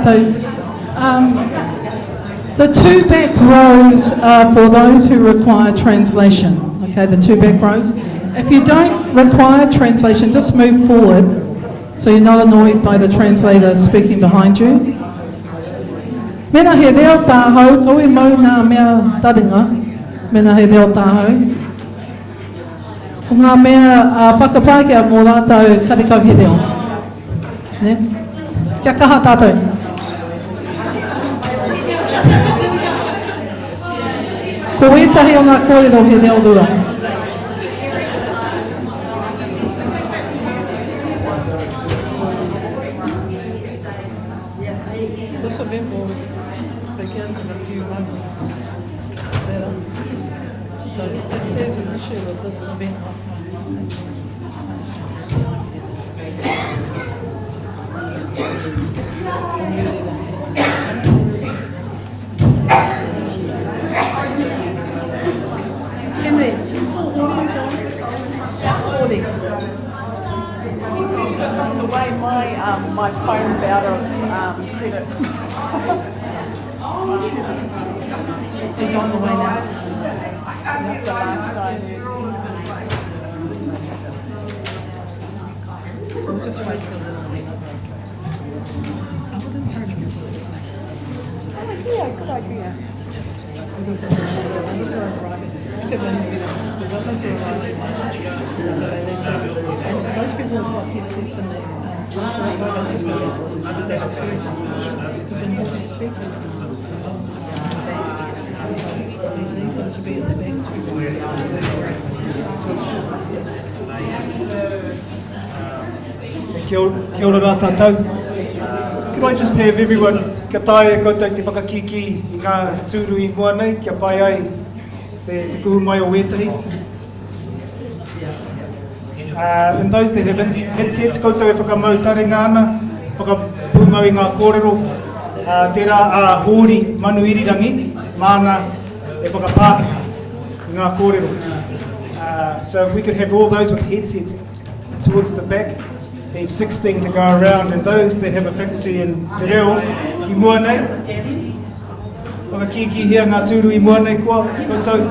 tātou. Um, the two back rows are for those who require translation. Okay, the two back rows. If you don't require translation, just move forward so you're not annoyed by the translator speaking behind you. Mena he reo tāhau, kau e mau nā mea taringa, mena he reo tāhau. Ko ngā mea uh, whakapākehā mō rātou karekau he reo. Ne? Kia kaha tātou. Ko wētahi o ngā kōrero he reo rua. This event will begin in a few moments. So if there's an issue with this event, Just on the way, my, um, my phone's out of um, credit. He's on the way now. That's the last I heard. We'll just wait for a little bit. I would encourage people to Oh, yeah, good idea. because the others are arriving, except when you because others are arriving late. So they need to, and most people have got headsets in their, um, so they don't need to go back to the Because when you're just speaking, we need them to be in the back too. Kia, kia ora rā tātou. Could I just have everyone, kia taea e koutou te whakakīkī i ngā tūru i mua nei, kia pai ai te, te kuhu mai o wētahi. Uh, and those that have headsets, koutou e whakamau taringa ana, whakapūmau i ngā kōrero, uh, tērā a Hōri Manu Irirangi, māna e whakapākehā i ngā kōrero. Uh, so if we could have all those with headsets towards the back, there's 16 to go around, and those that have a faculty in te reo ki mua nei, whakakīkīhia ngā tūru i mua nei koa, koutou.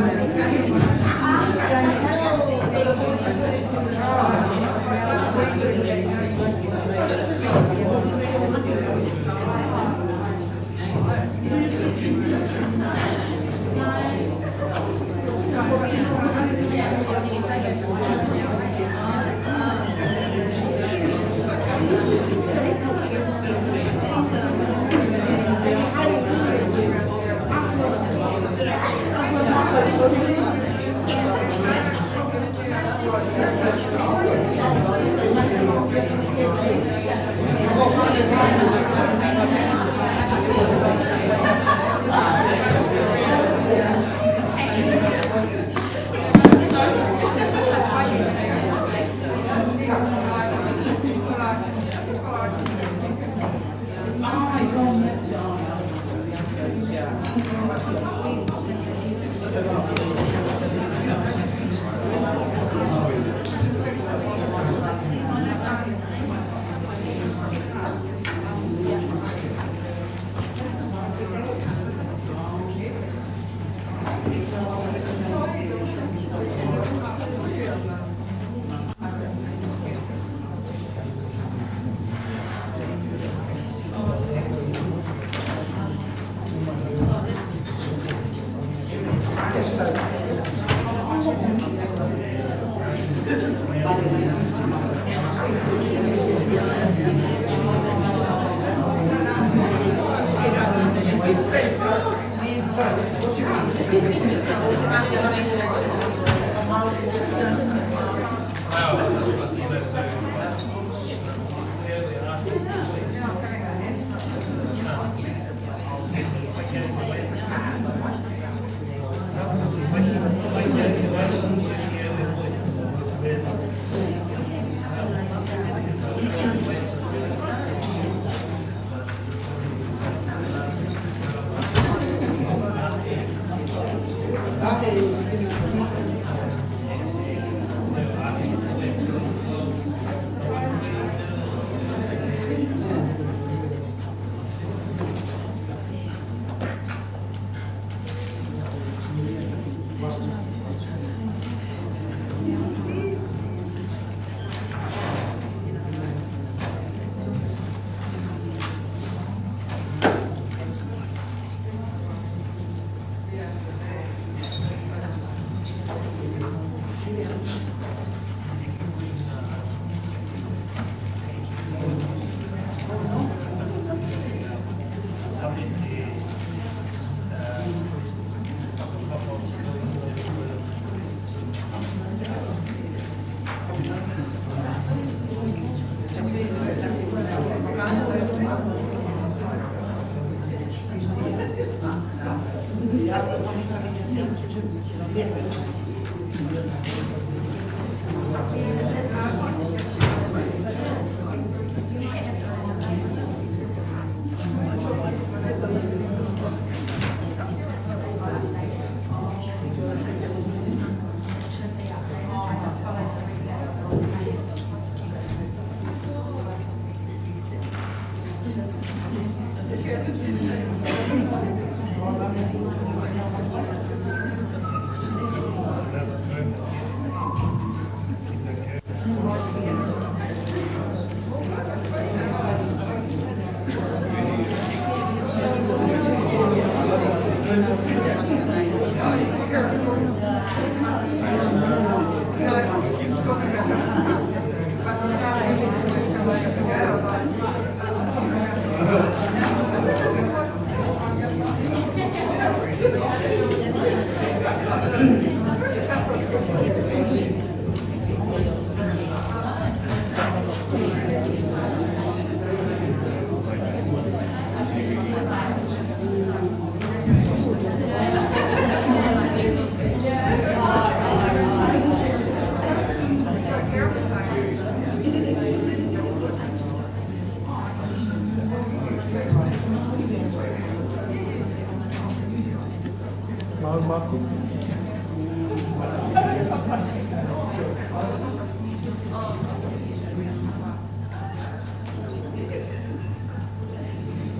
Māu māku.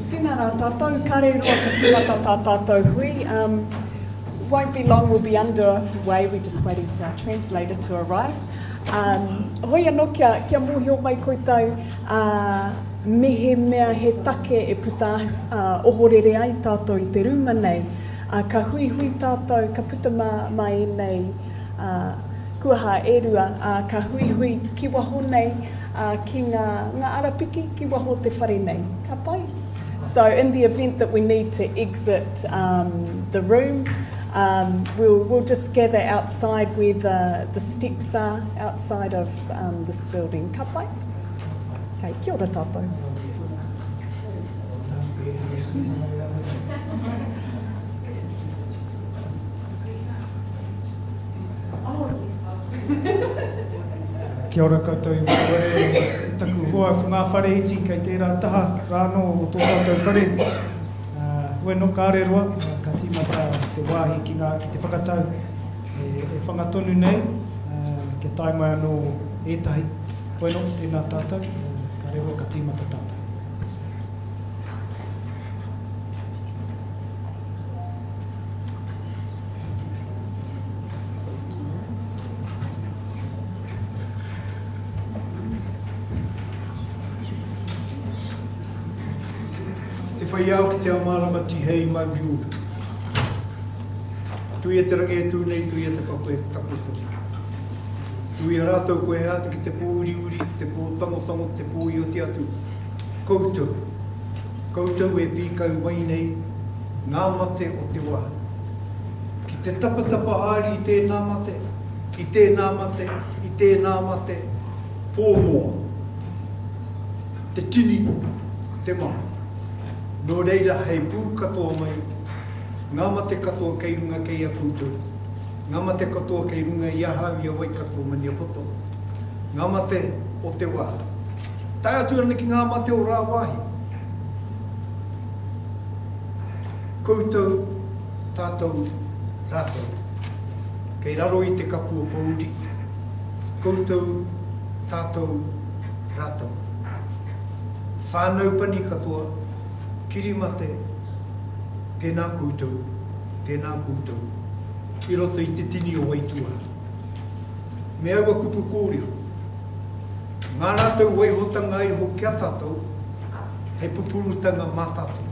Tēnā rā tātou, kāre i roa ka tīmata tā tātou hui. Um, won't be long, we'll be underway, we're just waiting for our translator to arrive. Um, hoi anō kia, kia mōhio mai koutou, uh, mehemea he take e puta uh, ohorere ai tātou i te rūma nei, uh, ka huihui tātou, ka puta mā, mā ēnei uh, kuaha e rua, ā, ka huihui ki waho nei, ā, ki ngā, ngā arapiki ki waho o te whare nei. Ka pai? So in the event that we need to exit um, the room, um, we'll, we'll just gather outside where the, the steps are, outside of um, this building. Ka pai? Okay, kia ora tātou. Kia ora koutou i waewae e taku hoa ko ngā whare iti kei tērā taha rānō o tō tātou whare. Hoi anō kāre roa ka tīmata te wāhi ki ngā ki te whakatau e, e whanga tonu nei kia tae mai anō ētahi. Hoi anō, tēnā tātou, kāre roa ka tīmata tātou. Te whai ao ki te ao mārama tihei mauri ora. Tuia te rangi e tū nei, tuia te papa e takoto. Tuia rātou ko e āta ki te pō uriuri, te pō tangotango, te pō i oti atu. Koutou, koutou e pīkau mai nei ngā mate o te wā. Ki te tapatapa haere i tēnā mate, i tēnā mate, i tēnā mate, pō noa. Te tini, te maha. Nō reira, hei pū katoa mai, ngā mate katoa kei runga kei a koutou, ngā mate katoa kei runga i ahau, i a Waikato, Maniapoto, ngā mate o te wā. Tae atu ana ki ngā mate o rāwāhi. Koutou, tātou, rātou. Kei raro i te kapua pōuri. Koutou, tātou, rātou. Whānau pani katoa, kirimate, tēnā koutou, tēnā koutou, i roto i te tini o Waituā. Me aua kupu kōrero, ngā rātou waihotanga iho ki a tātou, hei pupurutanga mā tātou.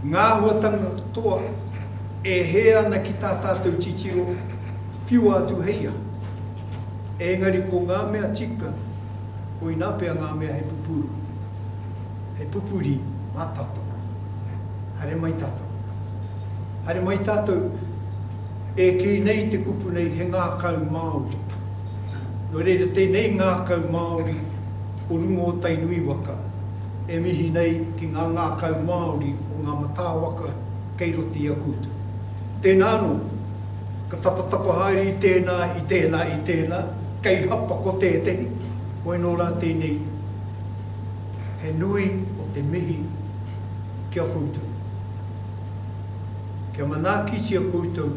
Ngā āhuatanga katoa e hē ana ki tā tātou titiro, whiua atu hei aha. Engari ko ngā mea tika, koinā pea ngā mea hei pupuru, hei pupuri mā tātou. Haere mai tātou. Haere mai tātou, e kī nei te kupu nei he ngākau Māori. Nō reira tēnei ngākau Māori o runga o Tainui waka e mihi nei ki ngā ngākau Māori o ngā matā waka kei roto i a koutou. Tēnā anō, ka tapatapa haere i tēnā, i tēnā, i tēnā, kei hapa ko tētehi, hoi nō rā tēnei, he nui o te mihi ki a koutou. Kia manaakitia koutou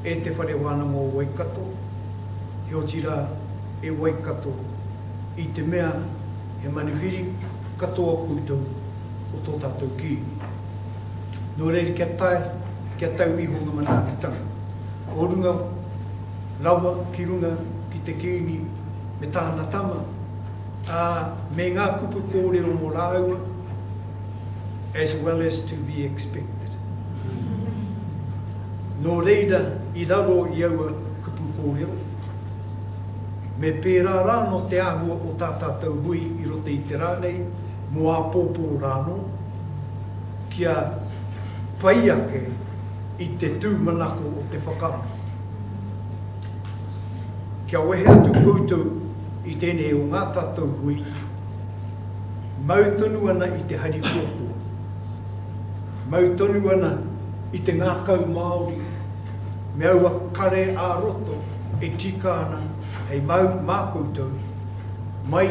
e Te Whare Wānanga o Waikato, heoti rā, e Waikato, i te mea he manuhiri katoa koutou o tō tātou Kīngi. Nō reira kia tae, kia tau iho ngā manaakitanga o runga rawa ki runga ki te Kīngi me tāna tama, ā, me ngā kupu kōrero mō rāua, as well as to be expected. Nō reira i raro i aua kupu kōrero, me pērā rānō te āhua o tā tātou hui i roto i te rā nei, mō āpōpō rānō, kia pai ake i te tūmanako o te whakaaro. Kia wehe atu koutou i tēnei o ngā tātou hui, mau tonu ana i te harikoakoa, mau tonu ana i te ngākau Māori me aua kare ā-roto e tika ana hei mau mā koutou, mai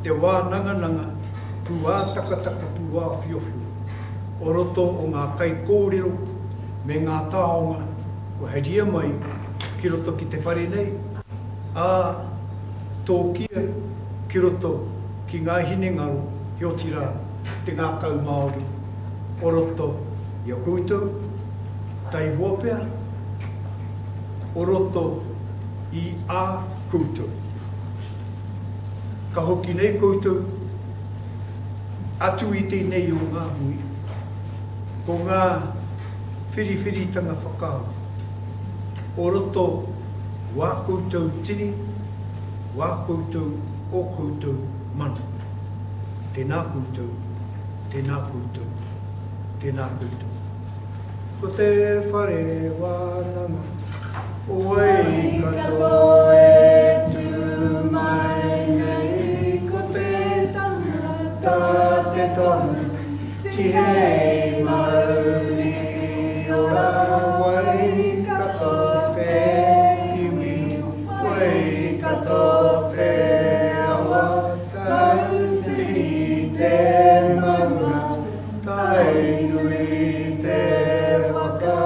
te wānangananga pūātakataka pūāwhiowhio o roto o ngā kaikōrero me ngā taonga kua haria mai ki roto ki te whare nei, ā, tōkia ki roto ki ngā hinengaro, heoti rā, te ngākau Māori o roto i a koutou, taihoa pea, o roto i a koutou. Ka hoki nei koutou atu i tēnei o ngā hui, ko ngā whiriwhiritanga whakaaro o roto wā koutou tini, wā koutou, ō koutou mana. Tēnā koutou, tēnā koutou, tēnā koutou. Ko te whare wānanga o Waikato e tū mai nei ko te tangata te tohu tihei mauri ora Waikato te iwi Waikato te awa Taupiri te maunga Tainui te waka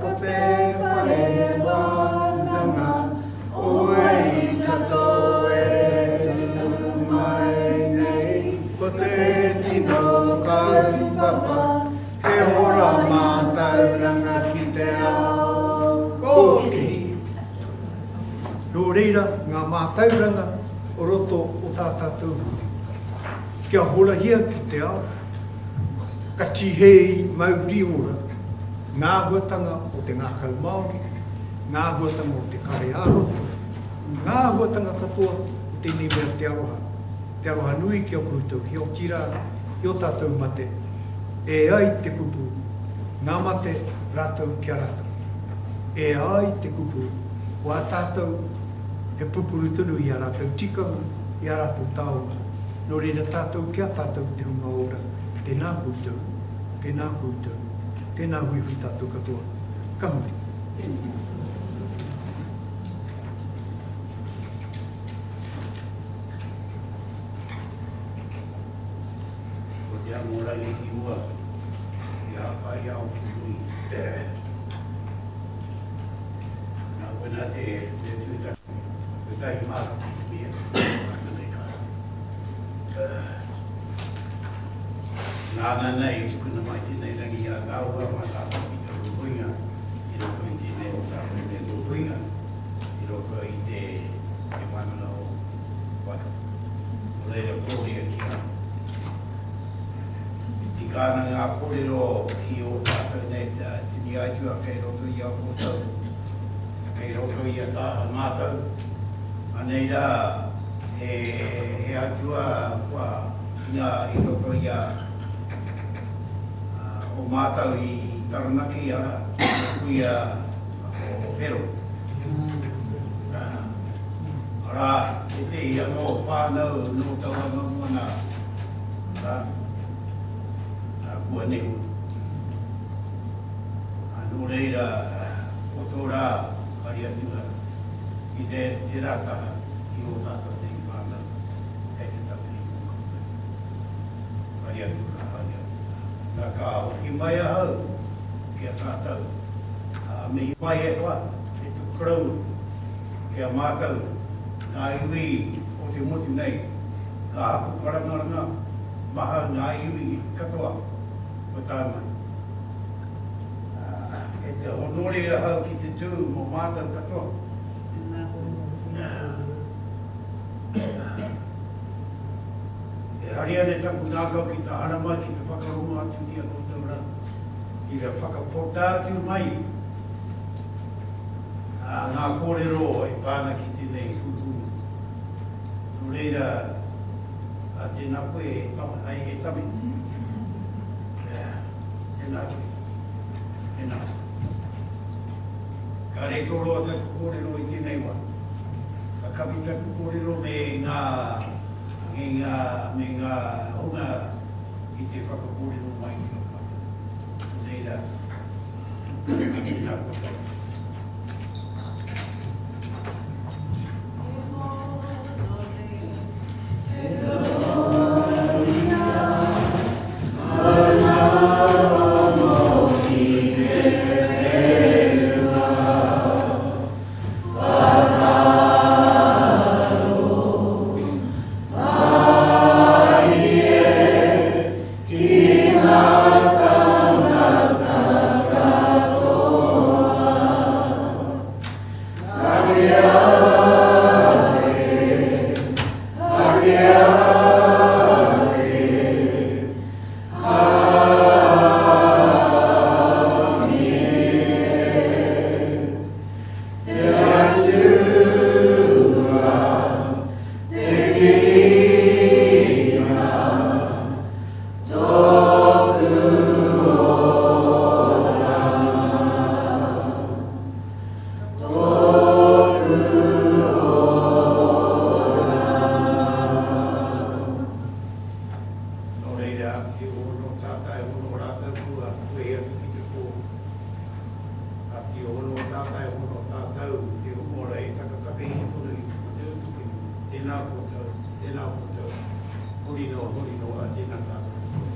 ko te whare wānanga o Waikato e tū mai nei ko te tino kaupapa he hora mātauranga ki te ao kōkiri. Nō reira ngā mātauranga o roto o tā tātou hui. Kia horahia ki te ao, ka tihei mauri ora ngā āhuatanga o te ngākau Māori, ngā āhuatanga o te kare ā-roto, ngā āhuatanga katoa o tēnei mea te aroha, te aroha nui ki a koutou, ki otirā, ki ō tātou mate, e ai te kupu, ngā mate rātou ki a rātou. E ai te kupu, ko ā tātou he pupuru tonu i ā rātou tikanga, i ā rātou taonga. Nō reira tātou ki a tātou te hunga ora, tēnā koutou, tēnā koutou, tēnā huihui tātou katoa. Ka huri. Ko te amorangi ki mua, ki hāpai ao ki muri. Nā koinā te te tūtaki, te tahi māra ki te mia, nei ka. Nāna nei i tukuna mai tēnei rangi i a tāua mā tātou ki te huihuinga i roto i tēnei o tātou nei huihuinga i roto i te te wānanga o Waikato. Nō reira kōria ki a. E tika ana ngā kōrero ki ō. atua kei roto i a koutou, kei roto i a tā, mātou. Anei rā, he, he atua kua hinga i roto i a, o mātou i Taranaki, arā, te kuia o Whero. Arā, tētehi anō whānau nō taua moana, arā, kua nehua. Nō reira, ko tō rā hari atu ana ki te, tērā taha ki ō tātou nei whānau kei te tatari mō koutou. Hari atu rā, hari atu rā. Nā, ka hoki mai ahau ki a tātou, ā, mihi mai e hoa, e te koroua, ki a mātou, ngā iwi o te motu nei, ngā hapū karangaranga maha, ngā iwi katoa kua tae mai. Ā, kei te honore ahau ki te tū mō mātou katoa. E hari ana taku ngākau ki te haramai ki te whakarongo atu ki a koutou rā, ki te whakapota atu mai ngā kōrero e pā ana ki tēnei huihuinga. Nō reira, tēnā koe e tama, ai e tame. Tēnā koe. Tēnā koe. Kāre tō roa taku kōrero i tēnei wā. Ka kapi taku kōrero me ngā, me ngā, me ngā hunga ki te whakakōrero mai ki a mātou. Nō reira, tēnā koutou. Nō reira, e ono tātai ono rātou kua wehe atu ki te pō. Ka ki ono tātai ono tātou te ora e takatakahi tonu i te utu whenua. Tēnā koutou, tēnā koutou, hori noa, hori noa, tēnā tātou katoa.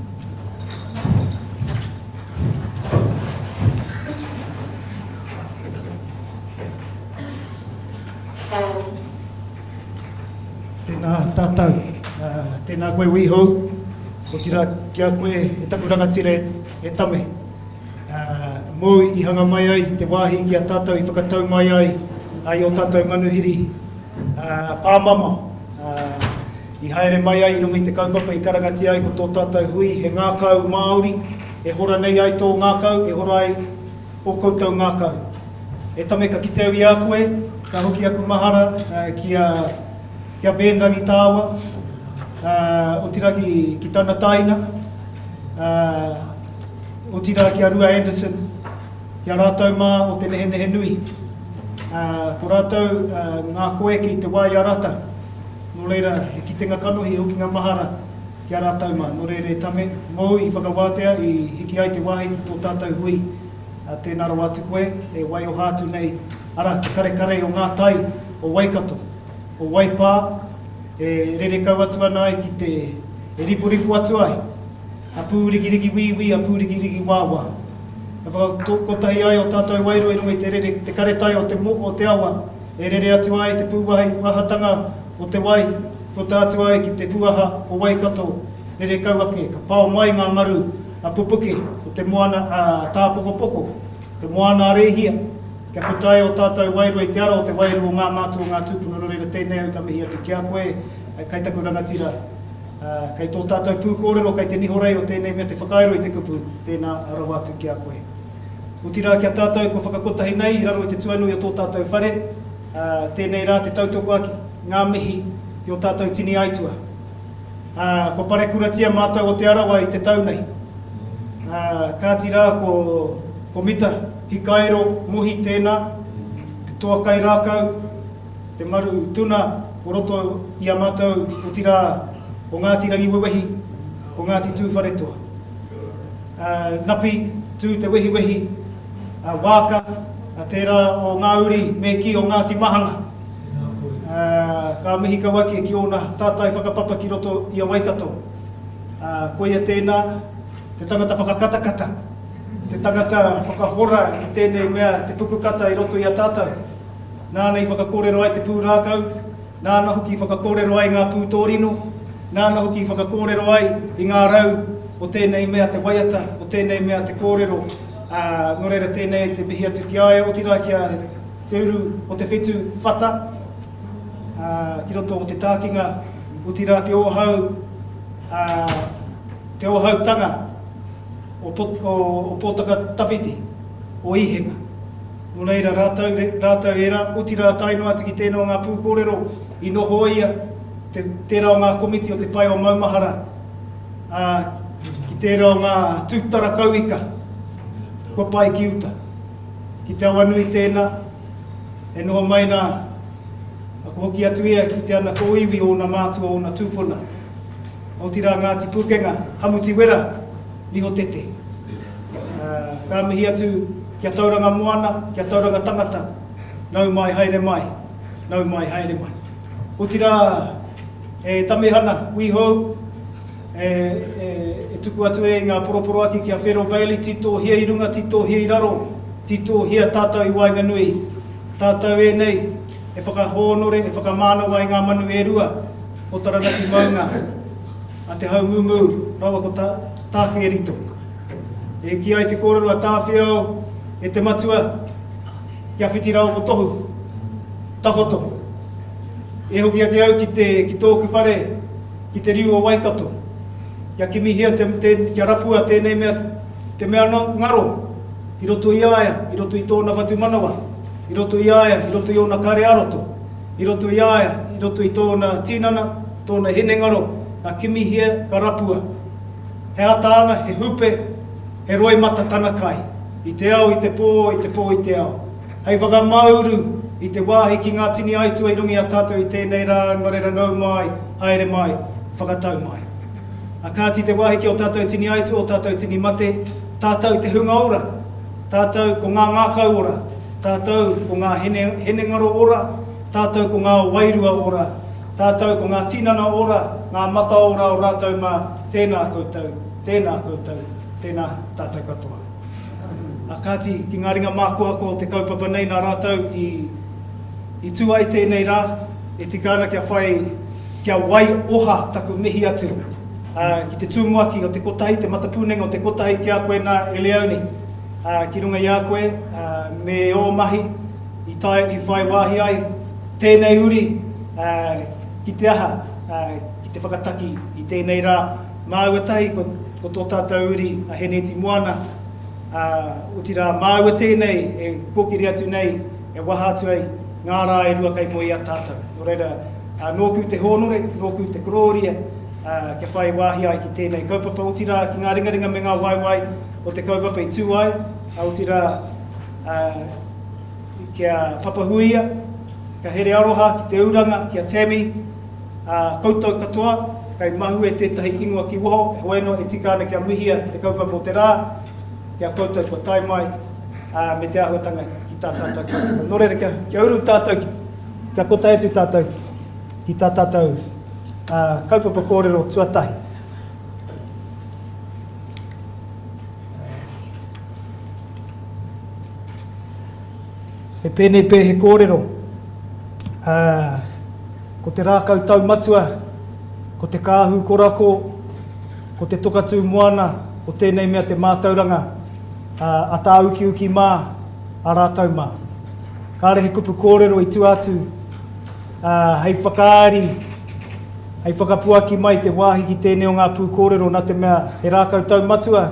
Tēnā tātou, tēnā koe Wī Hou, otirā ki a koe e taku rangatira e Tame. Mōu i hanga mai ai te wāhi ki a tātou i whakatau mai ai i ō tātou manuhiri pāmamao. I haere mai ai i runga i te kaupapa i karangatia ai ko tō tātou hui he ngākau Māori, e hora nei ai tō ngākau, e hora ai ō koutou ngākau. E Tame ka kite au i a koe, ka hoki aku mahara ki a ki a Ben Rangitāwa, otirā ki, ki tana taina, otirā ki a Rua Anderson, ki a rātou mā o te Nehenehenui. Ko rātou ngā koeke i te wā i a rātou. Nō reira, he kitenga kanohi, he hokinga mahara ki a rātou mā. Nō reira e Tame, mōu i whakawātea, i hiki ai te wāhi ki tō tātou hui, tēnā rawa atu koe, e waioha atu nei, arā, te karekare o ngā tai o Waikato, o Waipā, e rere kau atu ana ai ki te, e riporipo atu ai, a pūrikiriki wīwī, a pūrikiriki wāwā. Ka whakakotahi ai ō tātou wairua i runga i te rere, te karetai o te, o te awa, E rere atu ai te pūwahatanga o te wai, puta atu ai ki te pūaha o Waikato, rere kau ake, ka pao mai ngā ngaru a Pupuke o te moana a Tāpokopoko, te moana a Rēhia, kia puta ai ō tātou wairua i te ara o te wairua o ngā mātua o ngā tūpuna, nō reira tēnei au ka mihi atu ki a koe, kai taku rangatira, kei tō tātou pūkōrero, kei te nihorei o tēnei mea te whakairo i te kupu, tēnā rawa atu ki a koe. Otirā ki a tātou kua whakakotahi nei i raro i te tuanui o tō tātou whare, ā, tēnei rā te tautoko ake ngā mihi ki ō tātou tini aituā. Ā, kua parekuratia mātou o Te Arawa i te tau nei. Ā, kāti rā ko, ko Mita Hikairo Mohi tēnā, te toa kairākau, te maru tuna o roto i a mātou, otirā, o Ngāti Rangiwewehi, o Ngāti Tūwharetoa. Napi, tū te wehiwehi, Wāka, tērā o ngā uri me kī o Ngāti Mahanga. Ka mihi kau ake ki ōna tātai whakapapa ki roto i a Waikato. Koia tēnā, te tangata whakakatakata, te tangata whakahora i tēnei mea te pukukata i roto i a tātou. Nāna i whakakōrero ai te pūrākau, Nāna hoki i whakakōrero ai ngā pūtōrino, nāna hoki i whakakōrero ai i ngā rau o tēnei mea te waiata, o tēnei mea te kōrero, ā, nō reira tēnei te mihi atu ki a ia, otirā ki a Te Uru o Te Whetū Whata, ā, ki roto o Te Tākinga, otirā te ōhau, ā, te ōhautanga o, o, o Pōtaka Tawhiti, o Īhenga. Nō reira, rātou, rātou ērā, otirā tae noa atu ki tēnā o ngā pūkōrero i noho ia, te, tērā o ngā komiti o te pae o Maumahara, ā, ki tērā o ngā tūtara kauika kua pae ki uta. Ki te Awanui tēnā, e noho mai nā, a kua hoki atu ia ki te ana kōiwi o ōna mātua, ōna tūpuna. Otirā Ngāti Pūkenga, Hamuti Wera, Niho Tete. Ka mihi atu ki a Tauranga Moana, ki a Tauranga Tangata, nau mai haere mai, nau mai haere mai. Otirā, e Tamihana, Wī Hou, e, e, e tuku atu e i ngā poroporoaki ki a Whero Bailey, titohia i runga, titohia i raro, titohia tātou i waenganui. Tātou ēnei e whakahōnore, e whakamānawa i ngā manu e rua o Taranaki maunga, a Te Haumūmū rawa ko Ta, Tākerito. E kī ai te kōrero a Tāwhiao e te matua kia whiti rawa ko Tohu, takoto. E hoki ake au ki te, ki tōku whare, ki te riu o Waikato, kia kimihia te, te, kia rapua tēnei mea, te mea ngaro i roto i a ia, i roto i tōna whatumanawa, i roto i a ia, i roto i ōna kare ā-roto, i roto i a ia, i roto i tōna tinana, tōna hinengaro, ka kimihia, ka rapua. He aha tāna, he hupe, he roimata tana kai, i te ao, i te pō, i te pō, i te ao. Hei whakamāuru i te wāhi ki ngā tini aituā i runga i a tātou i tēnei rā, nō reira nau mai, haere mai, whakatau mai. A kāti te wāhi ki ō tātou tini aituā, ō tātou tini mate, tātou te hunga ora, tātou ko ngā ngākau ora, tātou ko ngā hinengaro ora, tātou ko ngā wairua ora, Tātou ko ngā tinana ora, ngā mataora o rātou mā, tēnā koutou, tēnā koutou, tēnā tātou katoa. A kāti, ki ngā ringa mākohako o te kaupapa nei nā rātou i, i tū ai tēnei rā, e tika ana kia whai, kia wai oha taku mihi atu, ā, ki te tumuaki o te kotahi, te matapūnenga o te kotahi ki a koe nā e Leonie, ā, ki runga i a koe, ā, me ō mahi i tae, i whai wāhi ai tēnei uri, ā, ki te aha, ā, ki te whakataki i tēnei rā, māua tahi ko, ko tō tātou uri a Heneti Moana, ā, otirā, māua tēnei e kōkiri atu nei, e waha atu ai ngā rā e rua kei mua i a tātou. Nō reira, ā, nōku te hōnore, nōku te korōria, ā, kia whai wāhi ai ki tēnei kaupapa, otirā, ki ngā ringaringa me ngā waewae o te kaupapa i tū ai, ā, otirā, ā, kia Papahuia, Kia here aroha ki te uranga, ki a Tammy, ā, koutou katoa, kei mahue tētahi ingoa ki waho, heoi anō e tika ana kia mihia te kaupapa o te rā, ki a koutou kua tae mai, ā, me te āhuatanga ki tā tātou kaupapa. Nō reira, kia, kia uru tātou, ki, kia kotahi atu tātou ki tā tātou, ā, kaupapa kōrero tuatahi. He pēnei pē he kōrero, ā, ko te rākau taumatua, ko te kāhu korako, ko te toka tū moana o tēnei mea te mātauranga, ā, a tāukiuki mā, a rātou mā. Kāre he kupu kōrero i tua atu, ā, hei whakaari, hei whakapuaki mai te wāhi ki tēnei o ngā pūkōrero nā te mea he rākau taumatua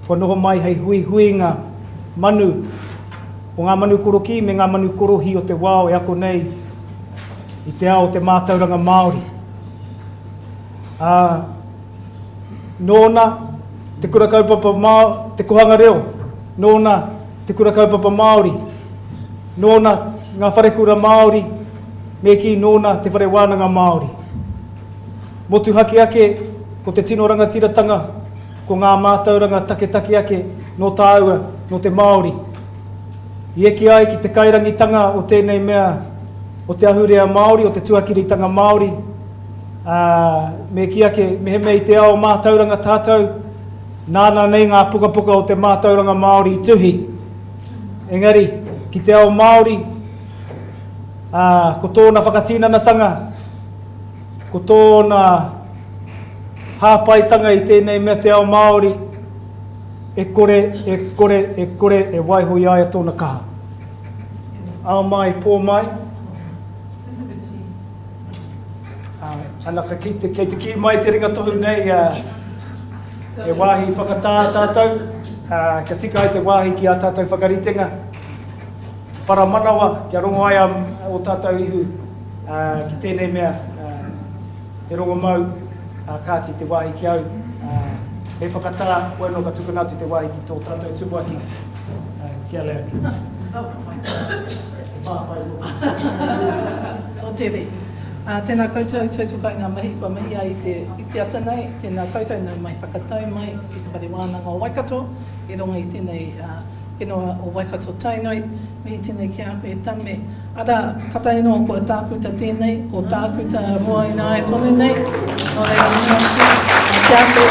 kua noho mai hei huihuinga. manu, o ngā manu korokī me ngā manu korohī o te wao e ako nei i te ao o te mātauranga Māori. Ā, nōna te kura kaupapa Māori, te kohanga reo, nōna te kura kaupapa Māori, nōna ngā wharekura Māori, me kī nōna te whare wānanga Māori. Motuhake ake ko te tino rangatiratanga, ko ngā mātauranga taketake ake nō tāua, nō te Māori. I eke ai ki te kairangitanga o tēnei mea, o te ahurea Māori, o te tuakiritanga Māori, ā, me kī ake, mehemea i te ao mātauranga tātou, nāna nei ngā pukapuka o te mātauranga Māori i tuhi. Engari, ki te ao Māori, ā, ko tōna whakatinanatanga, ko tōna hāpaitanga i tēnei mea te ao Māori, e kore, e kore, e kore e waiho i a ia tōna kaha. Ao mai, pō mai. Ana ka kite, kei te kī mai te ringa tohu nei, he wāhi whakatā tātou, kia tika ai te wāhi ki ā tātou whakaritenga paramanawa, kia rongo ai ō tātou ihu ki tēnei mea, te rongomau, kāti te wāhi ki au, hei whakatā, koe anō ka tukuna atu te wāhi ki tō tātou tumuaki, ki a Leonie. Te pāpai hoki. Tō tere. Tēnā koutou, tautoko i ngā mahi kua mahia i te, i te ata nei. Tēnā koutou, nau mai whakatau mai ki te Whare Wānanga o Waikato i runga i tēnei whenua o Waikato Tainui. Mihi tēnei ki a koe Tame. Arā, katahi noa kua tākuta tēnei, ko tākuta roa ināia tonu nei. Nō reira, mihi atu ki a koe.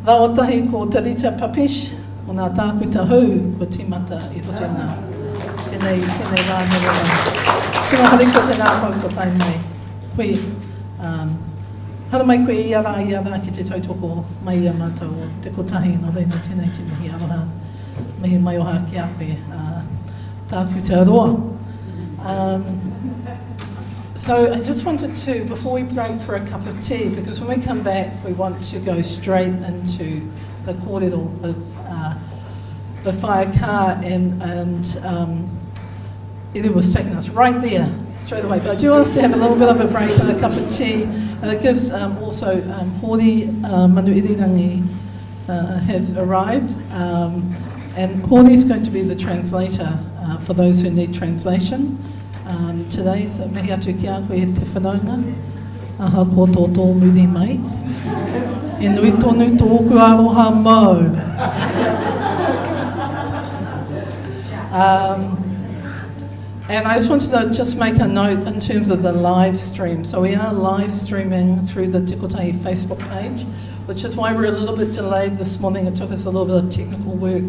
Rawa tahi ko Talita Papesch, ko ngā tākuta hou kua tīmata i roto i ngā tēnei, tēnei rā me rā. Tino harikoa te ngākau kua tae mai koe. Um, haramai koe ia rā, ia rā ki te tautoko mai i a mātou o Te Kotahi, nō reira tēnei te mihi aroha, mihi maioha ki a koe, uh, tākuta roa. Um, so I just wanted to, before we break for a cup of tea, because when we come back we want to go straight into the kōrero with uh, the fire car and, and um, it was taking us right there straight away. But I do want us to have a little bit of a break and a cup of tea. And it gives um, also um, Hori uh, Manuirirangi uh, has arrived. Um, and Hori is going to be the translator uh, for those who need translation um, today. So mihi atu ki a koe e te whanaunga. Aha ko tō tō muri mai. E nui tonu tōku aroha mau. Um, and I just wanted to just make a note in terms of the live stream. So we are live streaming through the Te Kotahi Facebook page, which is why we're a little bit delayed this morning. It took us a little bit of technical work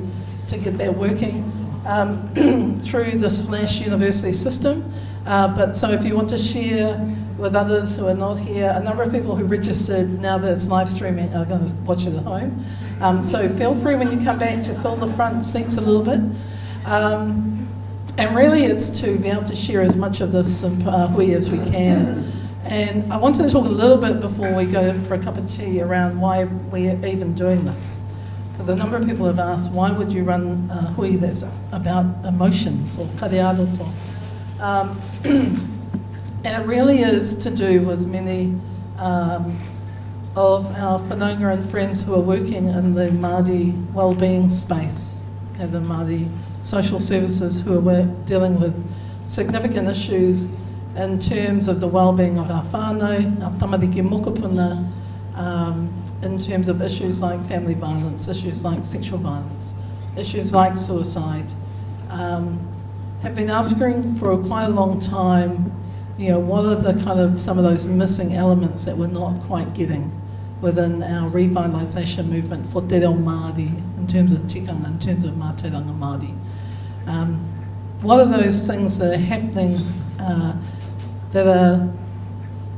to get that working um, through this Flash University system. Uh, but so if you want to share with others who are not here, a number of people who registered now that it's live streaming are going to watch it at home. Um, so feel free when you come back to fill the front seats a little bit. Um, and really it's to be able to share as much of this uh, hui as we can. And I wanted to talk a little bit before we go for a cup of tea around why we're even doing this. Because a number of people have asked, why would you run a hui that's about emotions or karearoto? Um, and it really is to do with many um, of our whanaunga and friends who are working in the Māori wellbeing space, okay, the Māori social services who are dealing with significant issues in terms of the wellbeing of our whānau, our tamariki mokopuna, um, in terms of issues like family violence, issues like sexual violence, issues like suicide. Um, have been asking for quite a long time, you know, what are the kind of some of those missing elements that we're not quite getting within our revitalisation movement for te reo Māori in terms of tikanga, in terms of mātauranga Māori. Um, what are those things that are happening uh, that are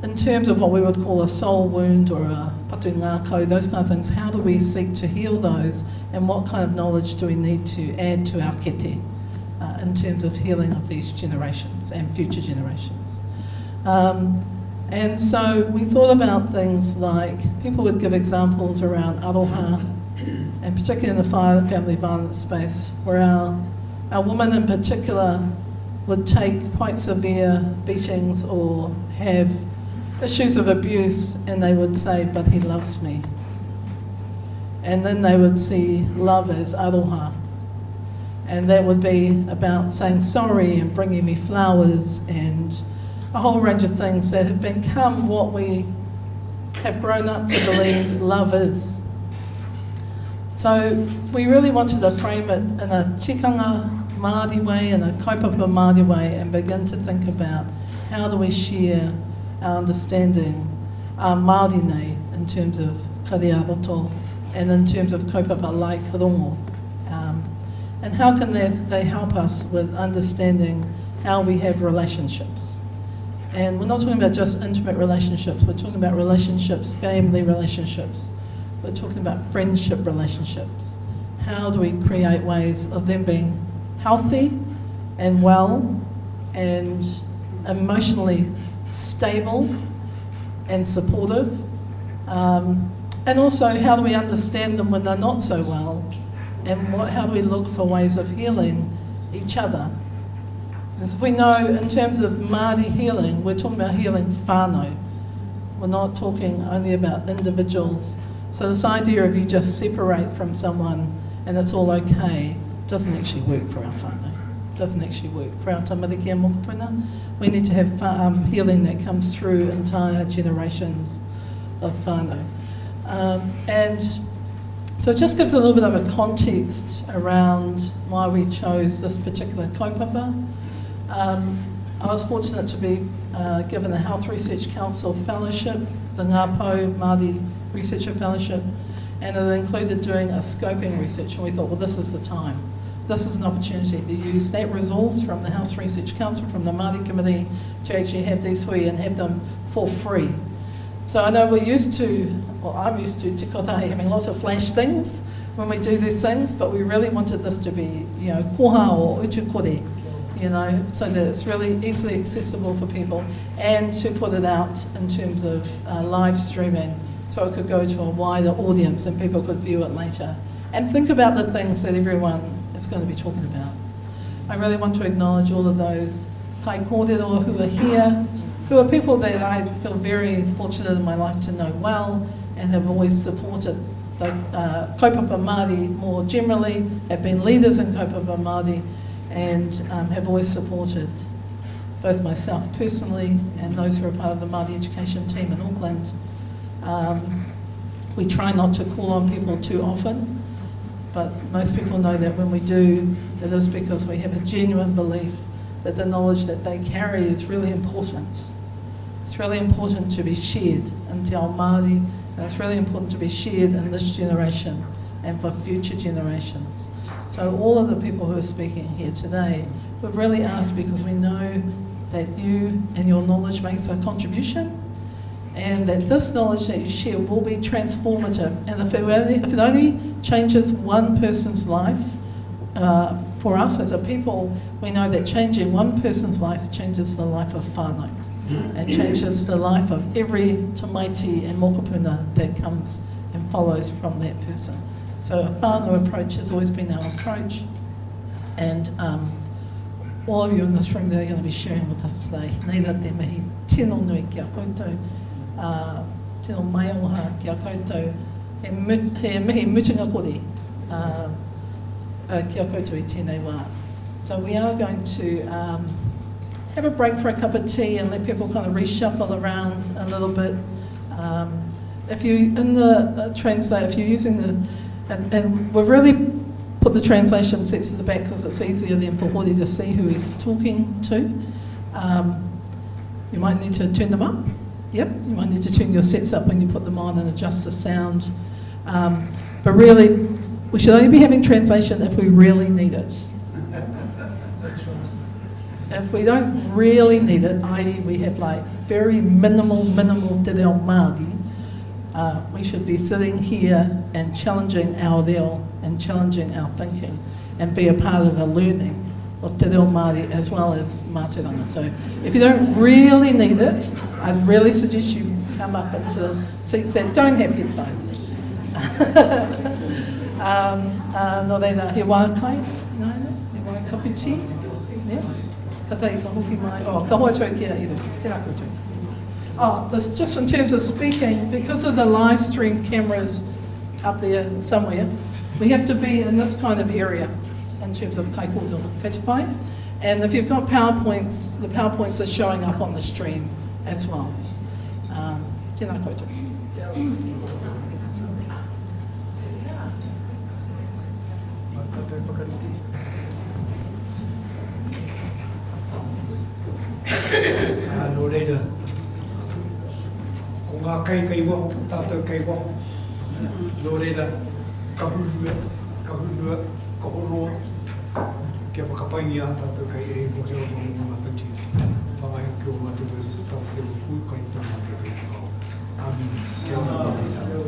in terms of what we would call a soul wound or a patu ngākau, those kind of things, how do we seek to heal those and what kind of knowledge do we need to add to our kete uh, in terms of healing of these generations and future generations? Um, and so we thought about things like, people would give examples around aroha, and particularly in the fire, family violence space, where our, our women in particular would take quite severe beatings or have issues of abuse, and they would say, but he loves me. And then they would see love as aroha. And that would be about saying sorry and bringing me flowers and a whole range of things that have become what we have grown up to believe love is. So we really wanted to frame it in a tikanga Māori way, in a kaupapa Māori way, and begin to think about how do we share our understanding, our Māori nei, in terms of kare roto, and in terms of kaupapa like rongo. Um, and how can they, they help us with understanding how we have relationships? And we're not talking about just intimate relationships, we're talking about relationships, family relationships. We're talking about friendship relationships. How do we create ways of them being healthy and well and emotionally stable and supportive? Um, and also, how do we understand them when they're not so well? And what, how do we look for ways of healing each other? Because if we know, in terms of Māori healing, we're talking about healing whānau. We're not talking only about individuals. So this idea of you just separate from someone and it's all okay doesn't actually work for our whānau. Doesn't actually work for our tamariki and mokopuna. We need to have um, healing that comes through entire generations of whānau. Um, and so it just gives a little bit of a context around why we chose this particular kaupapa. Um, I was fortunate to be uh, given a Health Research Council Fellowship, the Ngā Pou Māori Researcher Fellowship, and it included doing a scoping research. And we thought, well, this is the time. This is an opportunity to use that resource from the Health Research Council, from the Māori Committee, to actually have these hui and have them for free. So I know we're used to, well, I'm used to Te Kotahi having lots of flash things when we do these things, but we really wanted this to be, you know, koha or utukore, you know, so that it's really easily accessible for people and to put it out in terms of uh, live streaming so it could go to a wider audience and people could view it later. And think about the things that everyone is going to be talking about. I really want to acknowledge all of those kai kōrero who are here, who are people that I feel very fortunate in my life to know well and have always supported the uh, kaupapa Māori more generally, have been leaders in kaupapa Māori and um, have always supported both myself personally and those who are part of the Māori education team in Auckland. Um, we try not to call on people too often, but most people know that when we do, it is because we have a genuine belief that the knowledge that they carry is really important. It's really important to be shared in Te Ao Māori, and it's really important to be shared in this generation and for future generations. So all of the people who are speaking here today, we've really asked because we know that you and your knowledge makes a contribution and that this knowledge that you share will be transformative. And if it only, if it only changes one person's life, uh, for us as a people, we know that changing one person's life changes the life of whānau and changes the life of every tamaiti and mokopuna that comes and follows from that person. So a whānau approach has always been our approach. And um, all of you in this room that are going to be sharing with us today, nei rā te mihi tino nui ki a koutou, uh, tino maioha ki a koutou, he, mu, he mihi mutunga kore uh, uh, ki a koutou i tēnei wā. So we are going to um, have a break for a cup of tea and let people kind of reshuffle around a little bit. Um, if you in the uh, translate, if you're using the, and, and we've really put the translation sets at the back because it's easier then for Hori to see who he's talking to. Um, you might need to turn them up. Yep, you might need to turn your sets up when you put them on and adjust the sound. Um, but really, we should only be having translation if we really need it. If we don't really need it, i.e. we have like very minimal, minimal te reo Māori, uh, we should be sitting here and challenging our reo and challenging our thinking and be a part of the learning of te reo Māori as well as mātauranga. So if you don't really need it, I'd really suggest you come up into seats that don't have headphones. Um, uh, nō reira, he wā kai, nāianei, he wā kapiti, yeah. Katahi ka hoki mai, oh, ka hoatu au ki a Eru. Tēnā koutou. Oh, this, just in terms of speaking, because of the live stream cameras up there somewhere, we have to be in this kind of area in terms of kaikōrero. Kei te pai? And if you've got PowerPoints, the PowerPoints are showing up on the stream as well. Um, tēnā koutou. Ā, nō reira, ko ngā kai kei waho, ko tātou kei waho, nō reira, ka hurua, ka hunua, ka honoa, kia whakapaingia ā tātou kai e iho he ono mō mātou tīti. Whangai hoki ō mātou weru ko tāu ki roto pūkai tō mātou kai whakaora. Āmine. Kia ora koutou tātou.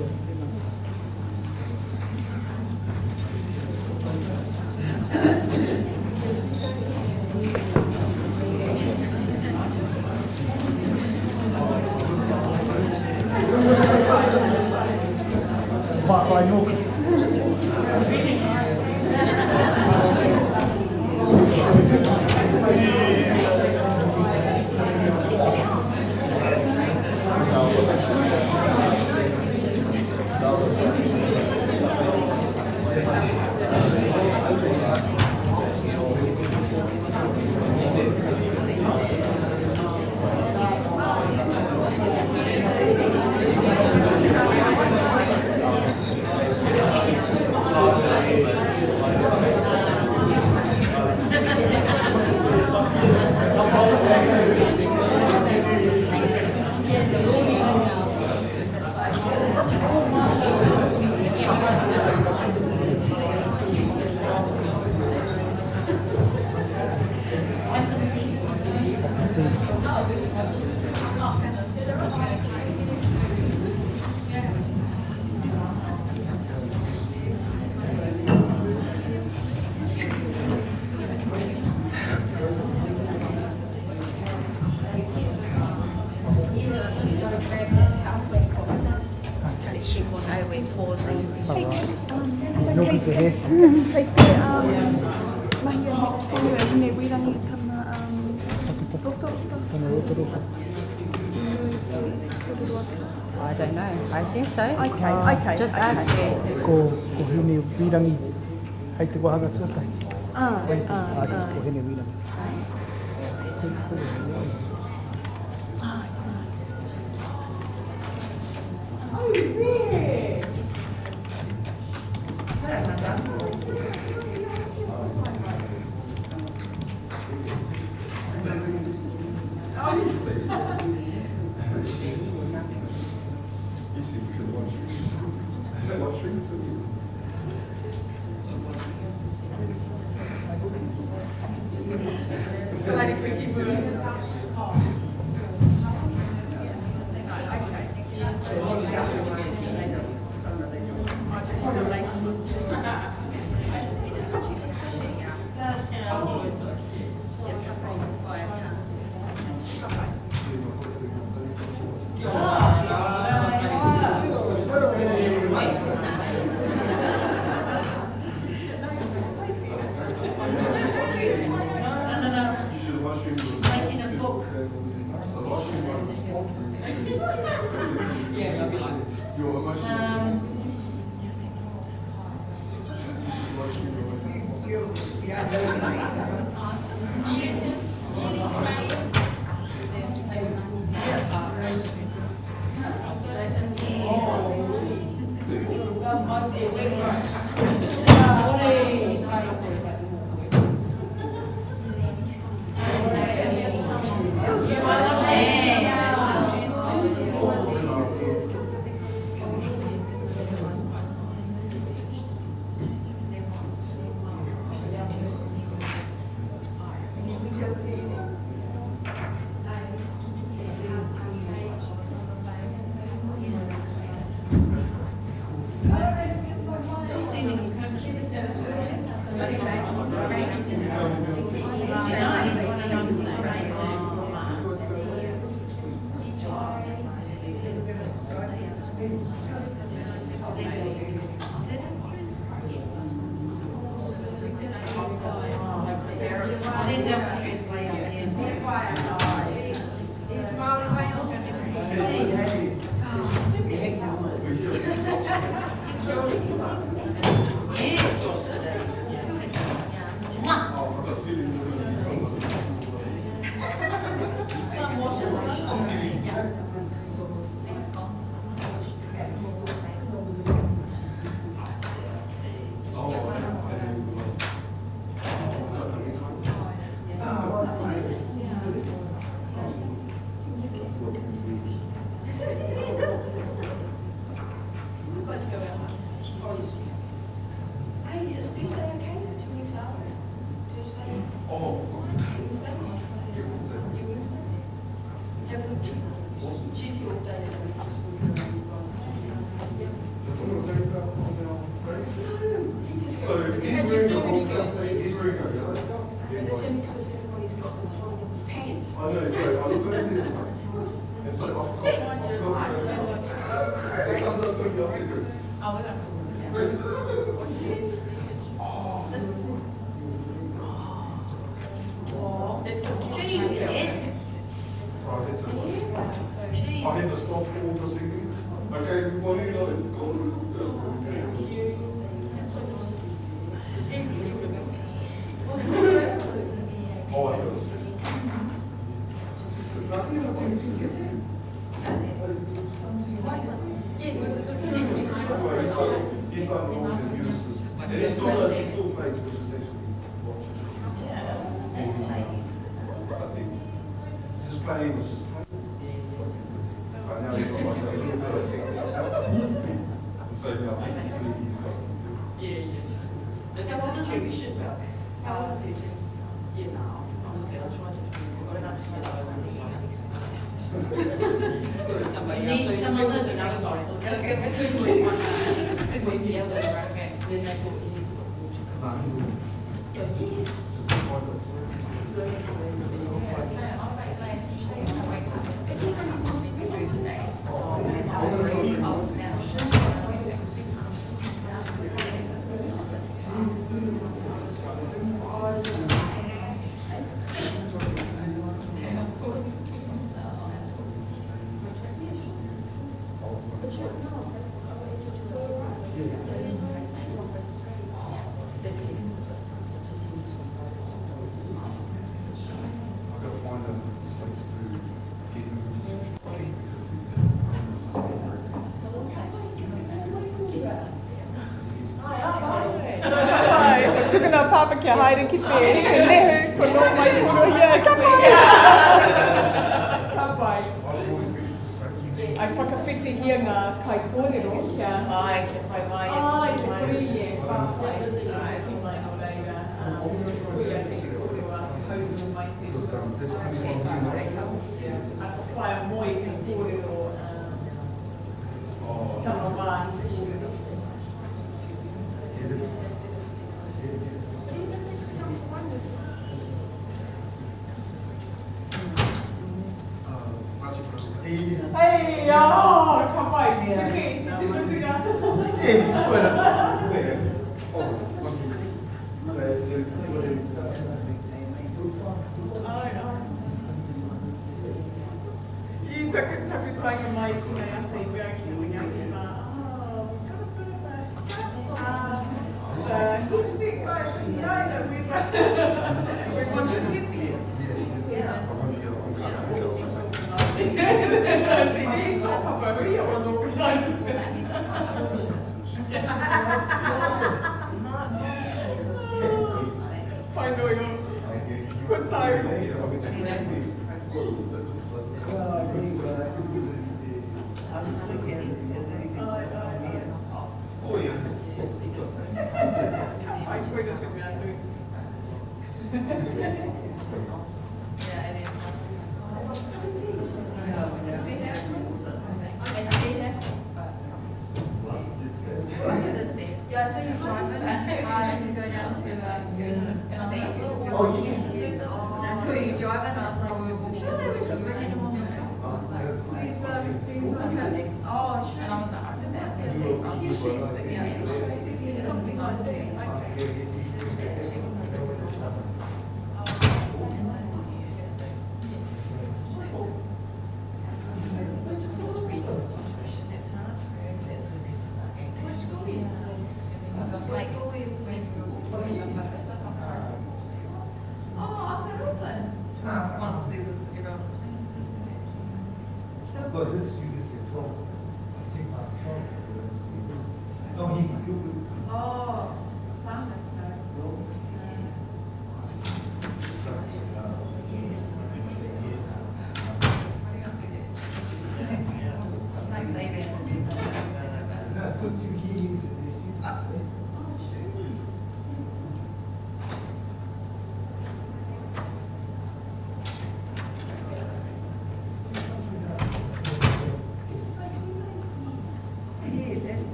Nōku te hē. Kei te mahi a Max tonu e Hine Wīrangi tana roto. Tana rotoroto. I don't know. I assume so. Okay, okay. Just okay. ask her. Ko, ko Hine Wīrangi hei te wāhanga tuatahi. Ah, ah, ah. Ko Hine Wīrangi. Tukuna pāpā kia haere ki te nehu, ko nō mai korohia, ka pai! Ka pai. I whakawhitihia ngā kaikōrero kia... Ai, kia whai wāia. Ai, kia kore i e whāwhai. Ai, ki mai nō reira, koia te kōrero a haurua mai te... A ko whaea Moi ka kōrero tana wāhi kōrero. Hei, oh, ka pai, tutuki, te mutunga. Ai, ai. I taku, taku taenga mai konei ake i wea ki Ngāti Mā. Oh, we've got a bit of a the headset guys in here, we we want your headsets. He thought Papa Huia was organising it. Whai noa iho. Kua tau. Ai, ai, ai. Ai, koira te mea nui.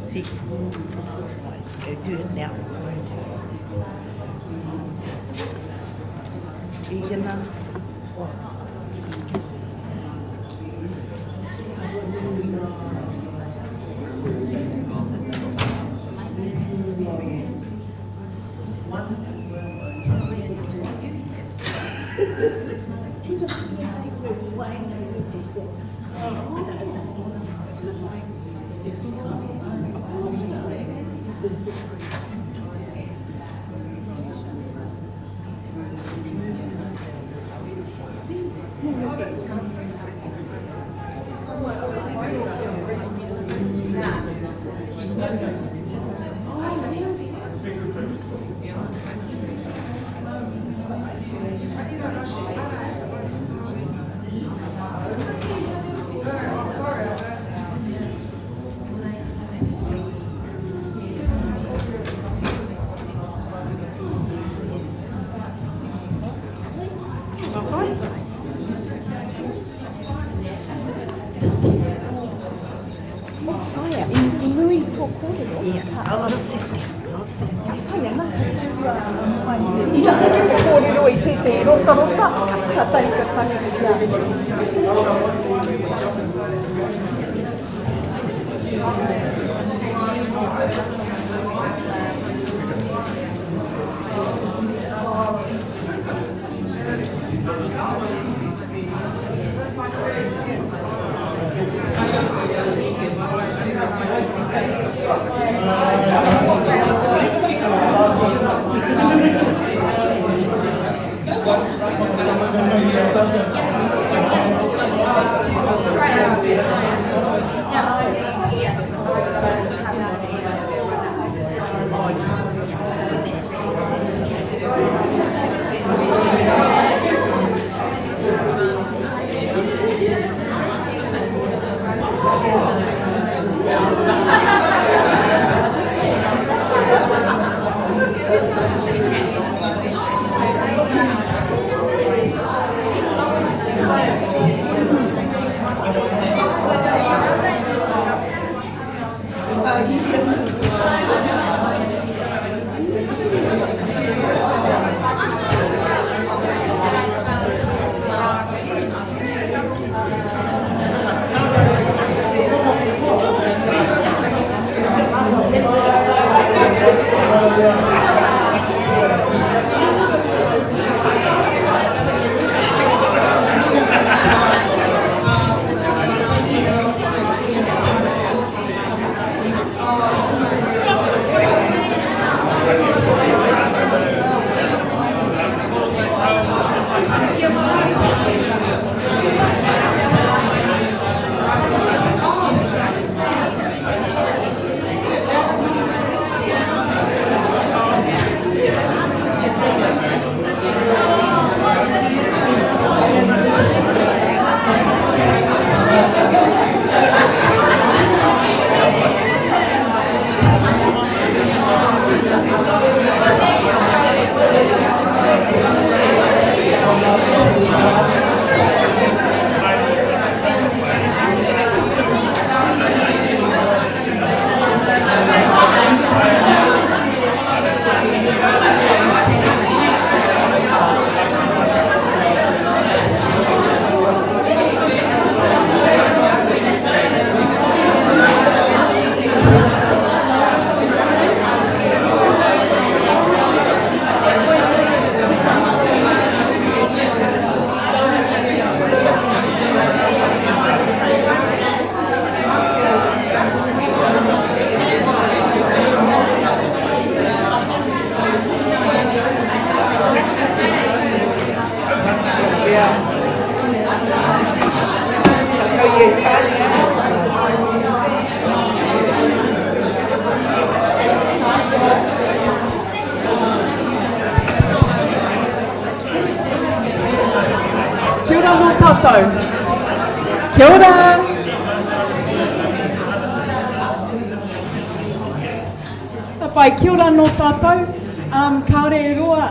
See, this is why. Go do it now. Ihina. Oh. Kia ora anō tātou. Kia ora! Ka pai, kia ora anō tātou. Um, kāore e roa,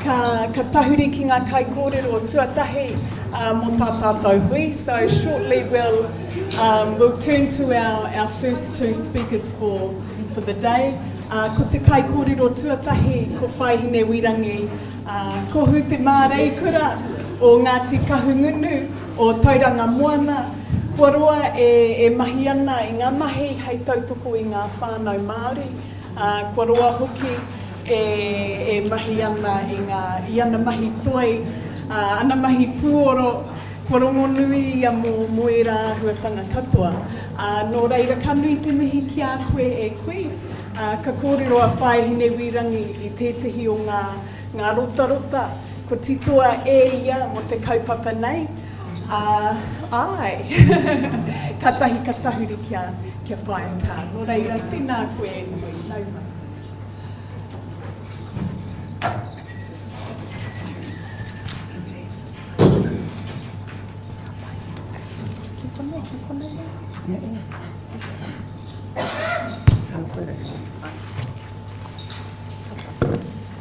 ka, ka tahuri ki ngā kaikōrero tuatahi uh, mō tā tātou hui. So shortly we'll, um, we'll turn to our, our first two speakers for, for the day. Uh, ko te kaikōrero tuatahi, ko Whaihine Wirangi, uh, Kohu Te Māreikura o Ngāti Kahungunu, o Tauranga Moana, kua roa e, e mahi ana i ngā mahi hei tautoko i ngā whānau Māori, ā, kua roa hoki e, e mahi ana i ngā, i ana mahi toi, ā, ana mahi puoro, kua rongonui ia mō, mō ērā āhuatanga katoa. Ā, nō reira, ka nui te mihi ki a koe e kui, ā, ka kōrero a Whaehine Wīrangi i tētehi o ngā, ngā rotarota kua titoa e ia mō te kaupapa nei, ā, āe, kātahi ka tahuri kia, kia whaia kā. Nō reira, tēnā koe e kui, nau mai.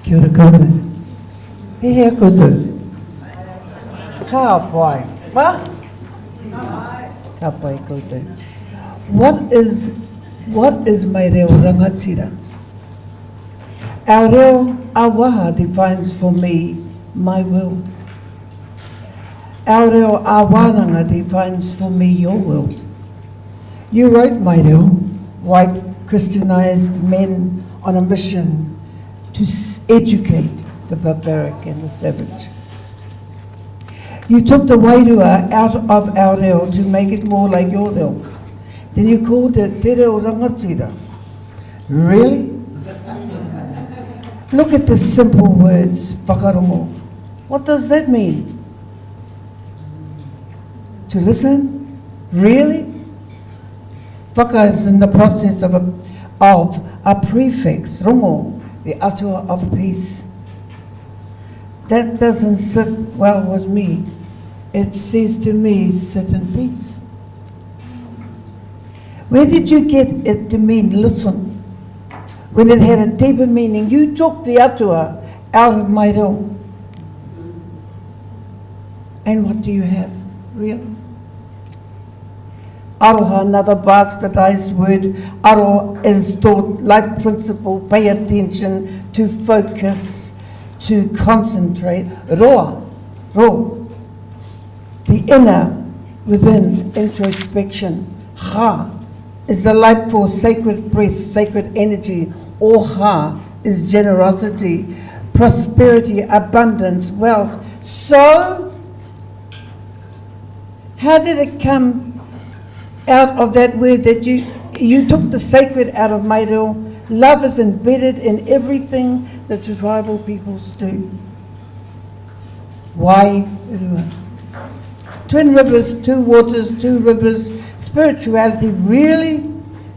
Kia ora koutou. Pēhea koutou? Ka pai. Wa? Ka pai koutou. What is, what is my reo rangatira? Our reo a-waha defines for me my world. Our reo a-wānanga defines for me your world. You wrote my reo, white Christianized men on a mission to educate the barbaric and the savage. You took the wairua out of our reo to make it more like your reo. Then you called it te reo rangatira. Really? Look at the simple words, whakarongo. What does that mean? To listen? Really? Whaka is in the process of a, of a prefix, rongo, the atua of peace. That doesn't sit well with me. It says to me, sit in peace. Where did you get it to mean listen? When it had a deeper meaning, you took the atua out of my reo. And what do you have, really? Aroha, another bastardized word. Aro is thought, life principle, pay attention, to focus, to concentrate. Roa, ro, the inner, within, introspection. Ha is the life force, sacred breath, sacred energy. Oha is generosity, prosperity, abundance, wealth. So, how did it come out of that word that you, you took the sacred out of my reo? Love is embedded in everything that the tribal peoples do. Why rua? Twin rivers, two waters, two rivers, spirituality, really?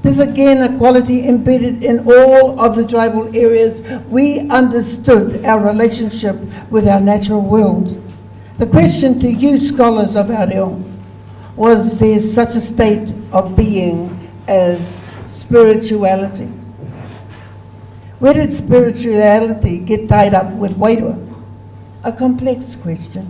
There's again a quality embedded in all of the tribal areas. We understood our relationship with our natural world. The question to you, scholars of our reo, was there such a state of being as spirituality? Where did spirituality get tied up with wairua? A complex question.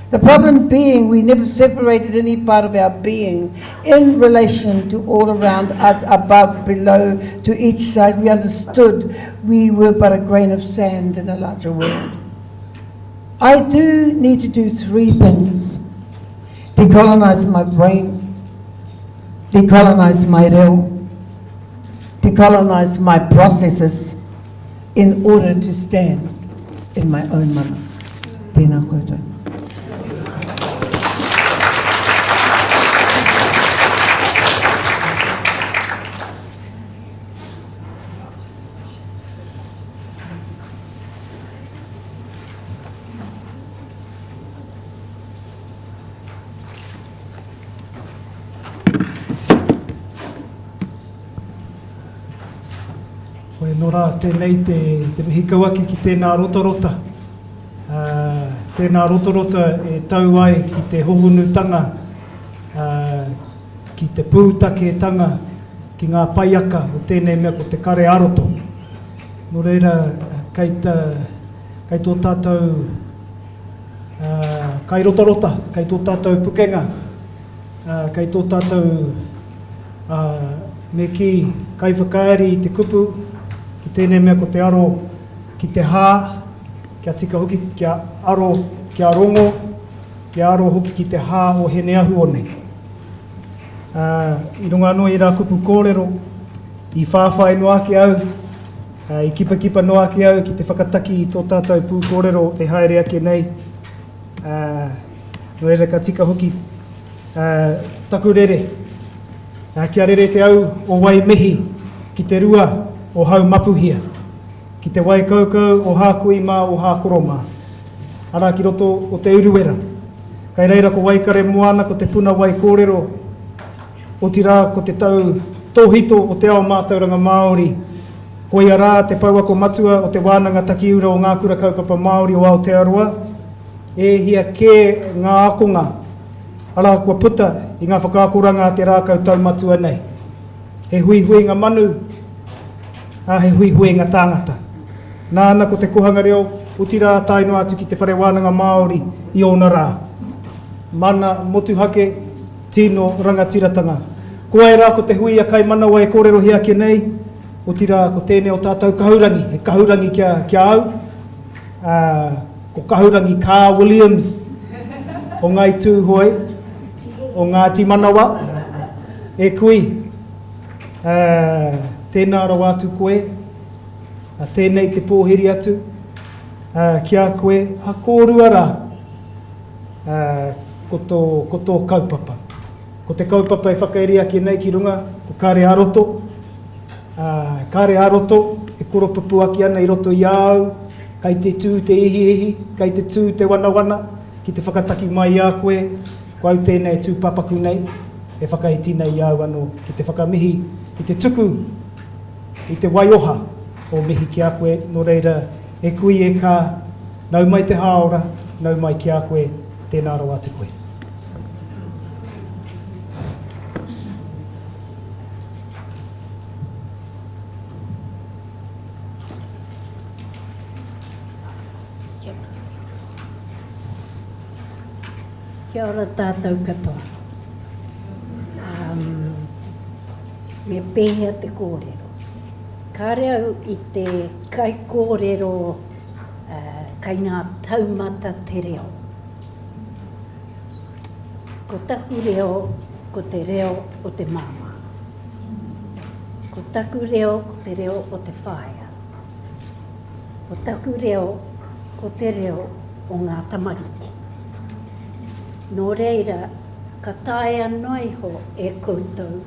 The problem being we never separated any part of our being in relation to all around us, above, below, to each side. We understood we were but a grain of sand in a larger world. I do need to do three things. Decolonize my brain, decolonize my reo, decolonize my processes in order to stand in my own mana. Tēnā koutou. Hoi anō rā, tēnei te, te mihi kau ake ki tēnā rotarota. Uh, tēnā rotarota e tau ai ki te hohonutanga, uh, ki te pūtaketanga, ki ngā paiaka o tēnei mea ko te kare aroto. Nō reira, kei, ta, kei tō tātou uh, kairotarota, kei tō tātou pukenga, uh, kei tō tātou Ā, me kī, kaiwhakaari i te kupu, ki tēnei mea ko te aro ki te hā, kia tika hoki kia aro, kia rongo, kia aro hoki ki te hā o Hineahuone. Ā, i runga anō i ērā kupu kōrero, i whāwhai noa ake au, ā, i kipakipa noa ake au ki te whakataki i tō tātou pūkōrero e haere ake nei, ā, nō reira ka tika hoki Ā, taku rere. Ā, kia rere te au o Waimihi ki te rua o Haumapuhia, ki te wai kaukau o Hākui mā o Hākoro mā. Arā ki roto o Te Uruwera. Kai reira ko Waikaremoana ko te puna wai kōrero, otirā ko te tau tōhito o te ao mātauranga Māori. Koia rā te pouako matua o Te Wānanga Takiura o Ngā Kura Kaupapa Māori o Aotearoa. E hia kē ngā ākonga, arā, kua puta i ngā whakaakoranga a te rākau taumatua nei. He huihuinga manu, ā, he huihuinga tāngata. Nāna ko te kohanga reo, otirā tae noa atu ki te whare wānanga Māori i ōna rā. Mana motuhake, tino rangatiratanga. Ko wai rā ko te huia kaimanawa e kōrerohia ake nei, otirā ko tēnei o tātou kahurangi, he kahurangi ki a, ki a au, ā, Ko Kahurangi Kaa Williams o Ngāi Tūhoe, o Ngāti Manawa, e kui, ā, tēnā rawa atu koe, ā, tēnei te pōhiri atu, ā, ki a koe, a kōrua rā, ā, ko tō, ko tō kaupapa. Ko te kaupapa e whakairi ake nei ki runga, ko Kare ā-roto, Ā, kāre ā-roto e koropupū ake ana i roto i a au, kei te tū te ihiihi, kei te tū te wanawana ki te whakataki mai i a koe, ko au tēnei e tūpapaku nei, e whakaiti nei i a au anō ki te whakamihi, ki te tuku i te waioha o mihi ki a koe, nō reira, e kui e kā, nau mai te hāora, nau mai ki a koe, tēnā rawa atu koe. Kia ora tātou katoa. Um, me pēhea te kōrero. Kāre au i te kaikōrero uh, kai ngā taumata te reo. Ko taku reo, ko te reo o te māmā. Ko taku reo, ko te reo o te whaea. Ko taku reo, ko te reo o ngā tamariki. Nō reira, ka taea noa iho e koutou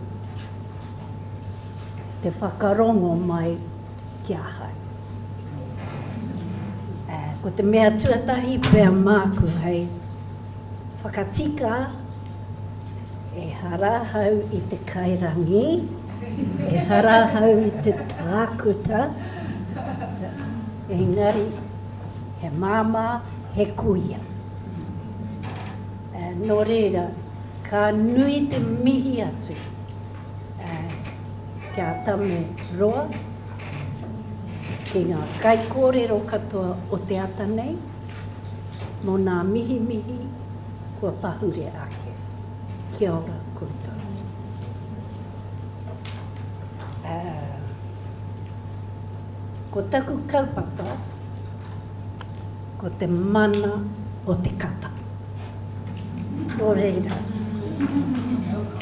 te whakarongo mai ki ahau. Ko te mea tuatahi pea māku hei whakatika, ehara ahau i te kairangi, ehara ahau i te tākuta, engari he māmā, he kuia. Nō reira, ka nui te mihi atu ki a Tame Roa, ki ngā kaikōrero katoa o te ata nei, mō nā mihimihi. kua pahure ake. Kia ora koutou. Ko taku kaupapa, ko te mana o te kata. Nō reira,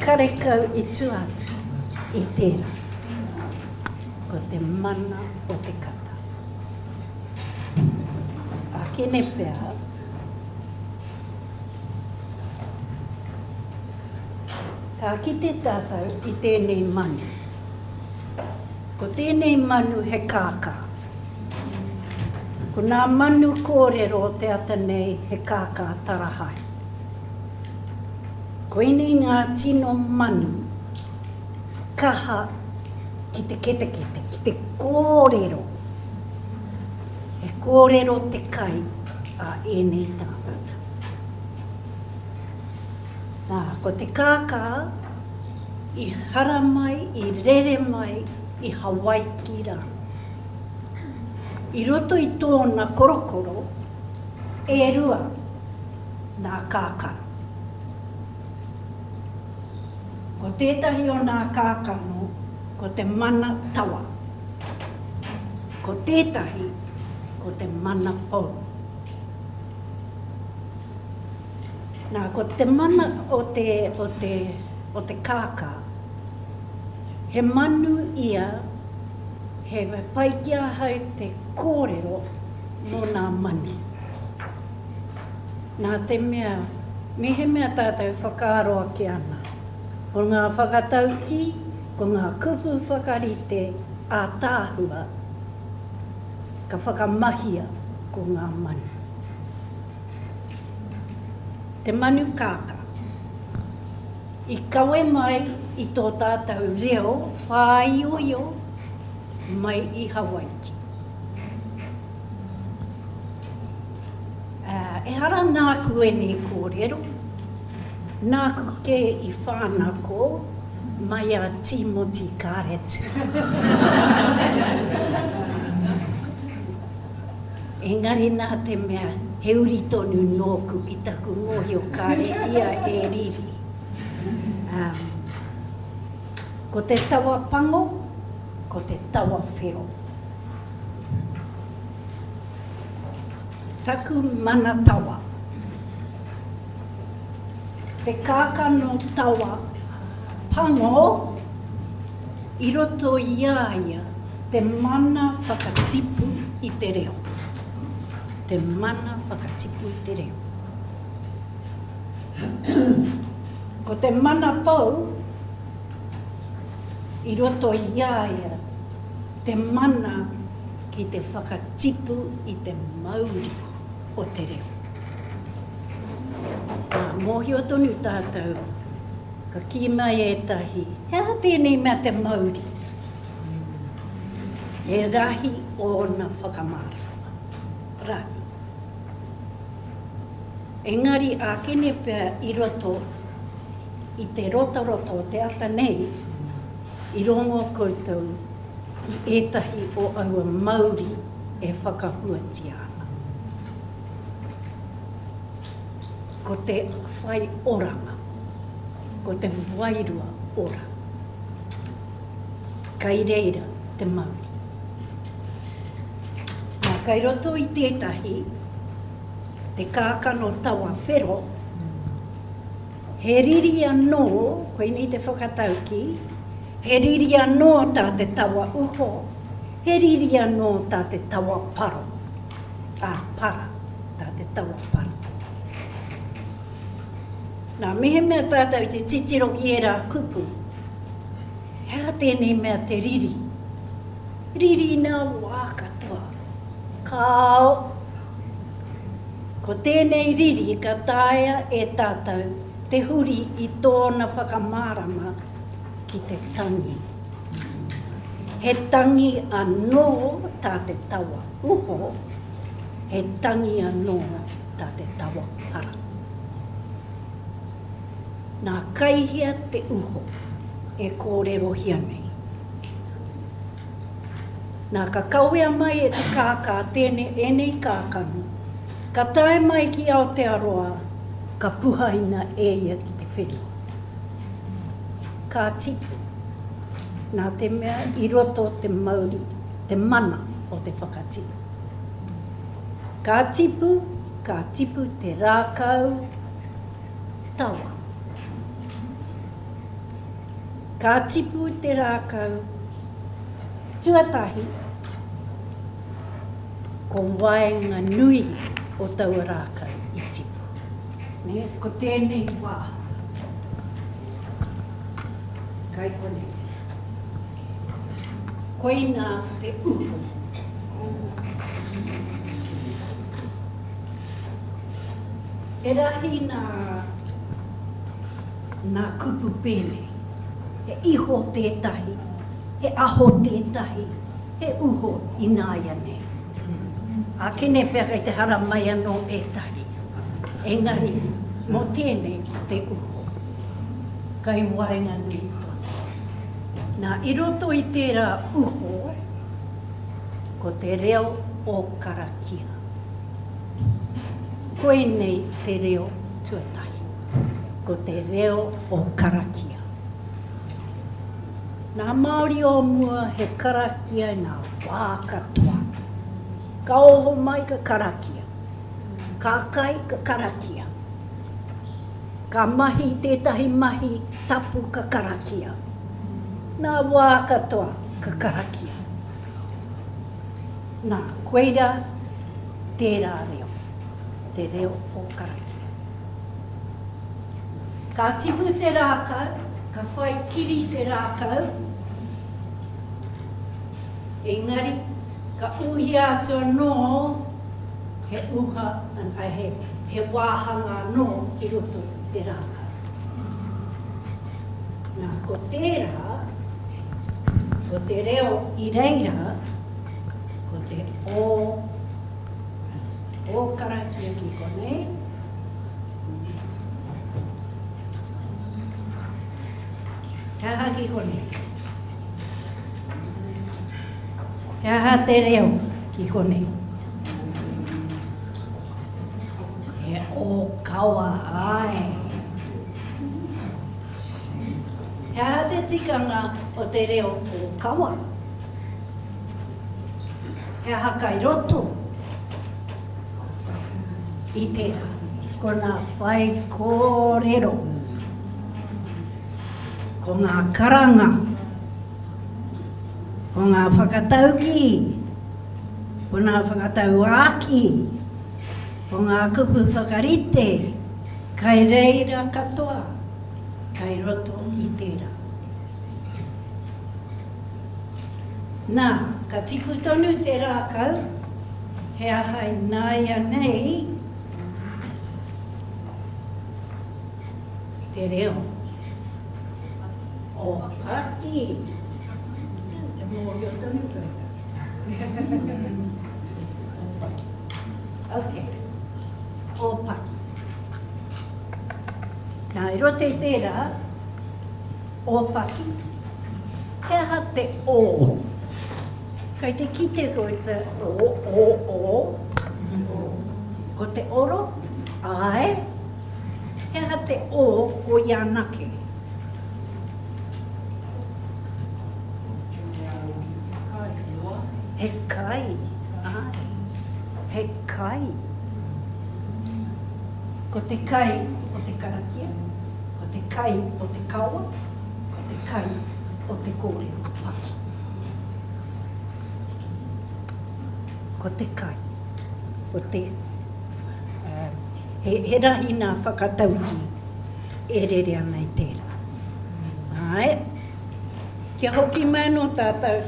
karekau i tua atu i tērā, ko te mana o te kata. Akene pea, ka kite tātou i tēnei manu. Ko tēnei manu he kākā. Ko nā manu kōrero o te ata nei he kākā tarahae. Koinei ngā tino manu kaha ki te ketekete, ki te kōrero. He kōrero te kai a ēnei tāngata. Nā, ko te kākā i haramai, i rere mai i Hawaiki rā. I roto i tōna korokoro, e rua nā kākano. Ko tētahi o nā kākano ko te mana tawa. Ko tētahi ko te mana pou. Nā, ko te mana o te, o te, o te kākā, he manu ia, he pai ki ahau te kōrero mō nā manu. Nā te mea, mehemea tātou whakaaro ake ana, ko ngā whakataukī, ko ngā kupu whakarite ātaahua ka whakamahia ko ngā manu. Te manu kākā. I kawe mai i tō tātou reo whāioio mai i Hawaiki. Ehara nāku ēnei kōrero, nāku kē i whānako mai a Tīmoti Kāretu. Engari nā te mea he uri tonu nōku ki taku mōhio kāre ia e riri. Um, ko te tawa pango, ko te tawa whero. Taku mana tawa. Te kākano tawa pango i roto i a ia Te mana whakatipu i te reo. Te mana whakatipu i te reo. Ko te mana pou i roto i a ia te mana ki te whakatipu i te mauri o te reo. Nā, mōhio tonu tātou, ka kī mai ētahi, he aha tēnei mea te mauri? He rahi ōna whakamārama. Rahi. Engari ākene pea i roto i te rotarota o te ata nei, i rongo koutou i ētahi o aua mauri e whakahuatia ana. Ko te whai oranga, ko te wairua ora. Kai reira te mauri. Nā, kai roto i tētahi, te kākano tawa whero, he riri anō, koinei te whakataukī, he riri anō tā te tawa uho, he riri anō tā te tawa paro, ā, para, tā te tawa para. Nā, mehemea tātou i te titiro ki ērā kupu, he aha tēnei mea te riri? Riri nā wā katoa. Kāo! Ko tēnei riri ka taea e tātou te huri i tōna whakamārama ki te tangi. He tangi anō tā te tawa uho, he tangi anō tā te tawa para. Nā kai hea te uho e kōrerohia nei? Nā ka kawea mai e te kākā tēnei, ēnei kākano, ka tae mai ki Aotearoa. Ka puhaina e ia ki te whenua. Ka tipu. Nā te mea i roto te mauri, te mana o te whakatipu. Ka tipu, ka tipu te rākau tawa. Ka tipu te rākau tuatahi, ko waenganui o taua rākau i tipu. Nē, ko tēnei wā, kai konei. Koinā te uho. He rahi nā, nā kupu pēnei. He iho tētahi, he aho tētahi, he uho ināianei. Ākene pea kei te haramai anō ētahi, engari mō tēnei ko te uho, kai waenganui tonu. Nā, i roto i tērā uho, ko te reo o karakia. Koinei te reo tuatahi, ko te reo o karakia. Nā Māori o mua he karakia i ngā wā katoa. Ka oho mai ka karakia. Ka kai ka karakia. Ka mahi tētahi mahi tapu ka karakia. Nā wā katoa ka karakia. Nā, koira tērā reo, te reo o karakia. Ka tipu te rākau, ka whai kiri te rākau, engari ka uhia atu anō he uha, he, he wāhanga anō ki roto i te rākau. Nā, ko tērā, ko te reo i reira, ko te ō, ō karakia ki konei, He aha ki konei? He aha te reo ki konei? He ōkawa, āe. He aha te tikanga o te reo ōkawa? He aha kai roto? I tērā, ko ngā whaikōrero, ko ngā karanga, ko ngā whakataukī, ko ngā whakatauākī, ko ngā kupu whakarite, kai reira katoa, kai roto i tērā. Nā, ka tipu tonu te rākau, he aha ināianei te reo o Paki. Te mōhio tonu koutou. Ok, o Paki. Nā, i roto i tērā, Ōpaki, He aha te ō? Kei te kite koe te ō, ō, ō. Ko te oro? Āe. He aha te ō ko ia anake? He kai, āe. He kai. Ko te kai o te karakia. Ko te kai o te kawa, ko te kai o te kōrero paki. Ko te kai, ko te, he, he rahi nā whakataukī e rere ana i tērā. Āe, kia hoki mai anō tātou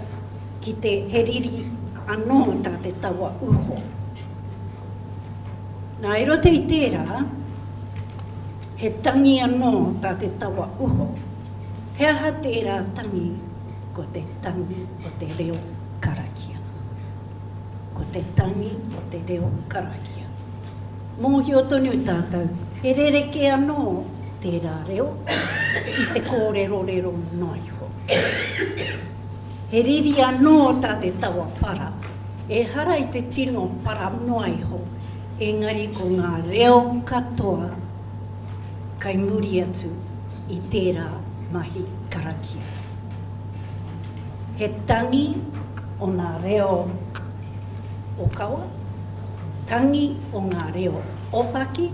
ki te he riri anō tā te tawa uho. Nā, i roto i tērā, He tangi anō tā te tawa uho. He aha tērā tangi? Ko te tangi o te reo karakia. Ko te tangi o te reo karakia. Mōhio tonu tātou, he rerekē anō tērā reo i te kōrerorero noa iho. He riri anō tā te tawa para. Ehara i te tino para noa iho, engari ko ngā reo katoa. Kai muri atu i tērā mahi karakia. He tangi o ngā reo okawa, tangi o ngā reo opaki,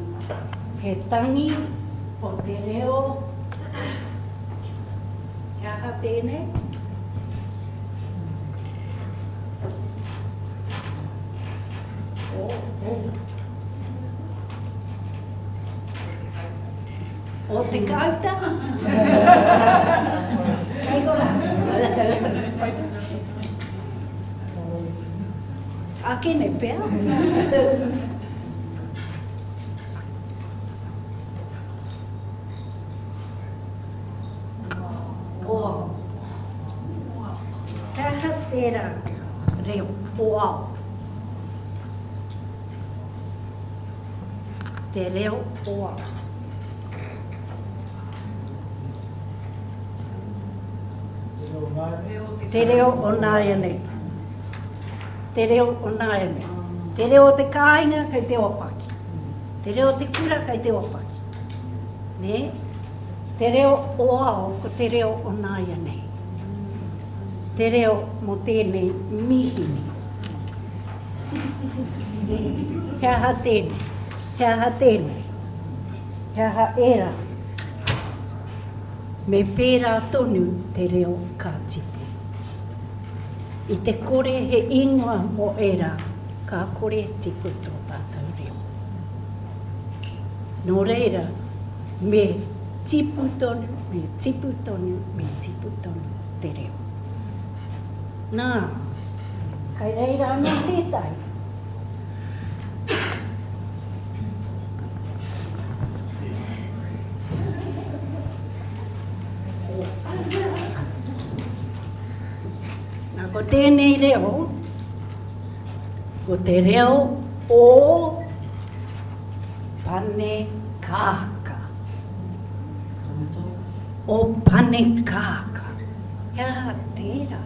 he tangi o te reo, he aha tēnei? O, o. O te kāuta? Kei hora. Akene pea. O ao. He aha tērā reo o ao? Te reo o ao. Te reo o nāianei. Te reo o nāianei. Te reo o te kāinga kei te ōpaki. Te reo o te kura kei te ōpaki. Nē? Te reo o ao ko te reo o nāianei. Te reo mō tēnei mīhini. He aha tēnei? He aha tēnei? He aha ērā? Me pērā tonu te reo ka tipu. I te kore he ingoa mō ērā, ka kore tipu tō tātou reo. Nō reira, me tipu tonu, me tipu tonu, me tipu tonu te reo. Nā, kai reira anō tētahi. Nā, ko tēnei reo, ko te reo o Pane Kākā. O Pane Kākā. He aha tērā?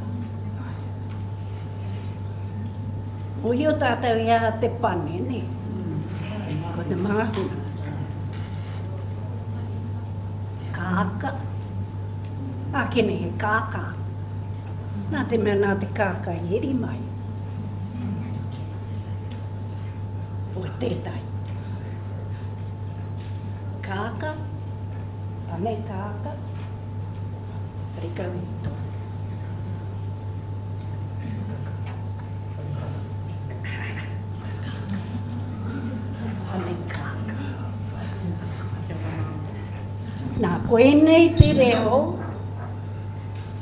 Mōhio tātou he aha te pane, nē? Ko te māhunga. Kākā. Ākene he kākā. Nā te mea nā te kākā i eri mai. O tētahi. Kākā. Pane kākā. Karekau i tō. Pane kākā. Nā, koinei te reo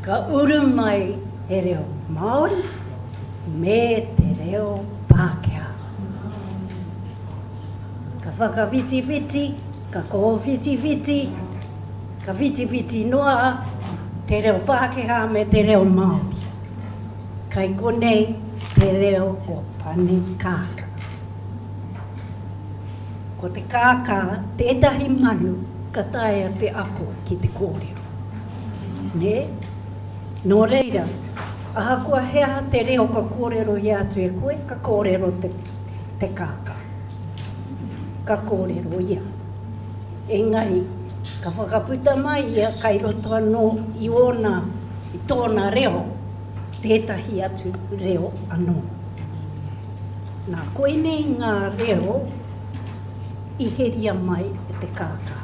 ka uru mai he reo Māori me te reo Pākehā. Ka whakawhitiwhiti, ka kōwhitiwhiti, ka whitiwhiti noa te reo Pākehā me te reo Māori. Kai konei te reo o Pane Kākā. Ko te kākā tētahi manu ka taea te ako ki te kōrero. Nē? Nō reira, ahakoa he aha te reo ka kōrerohia atu e koe, ka kōrero te, te kākā. Ka kōrero ia. Engari, ka whakaputa mai ia kai roto anō i ōna, i tōna reo, tētahi atu reo anō. Nā, koinei ngā reo i heria mai e te kākā.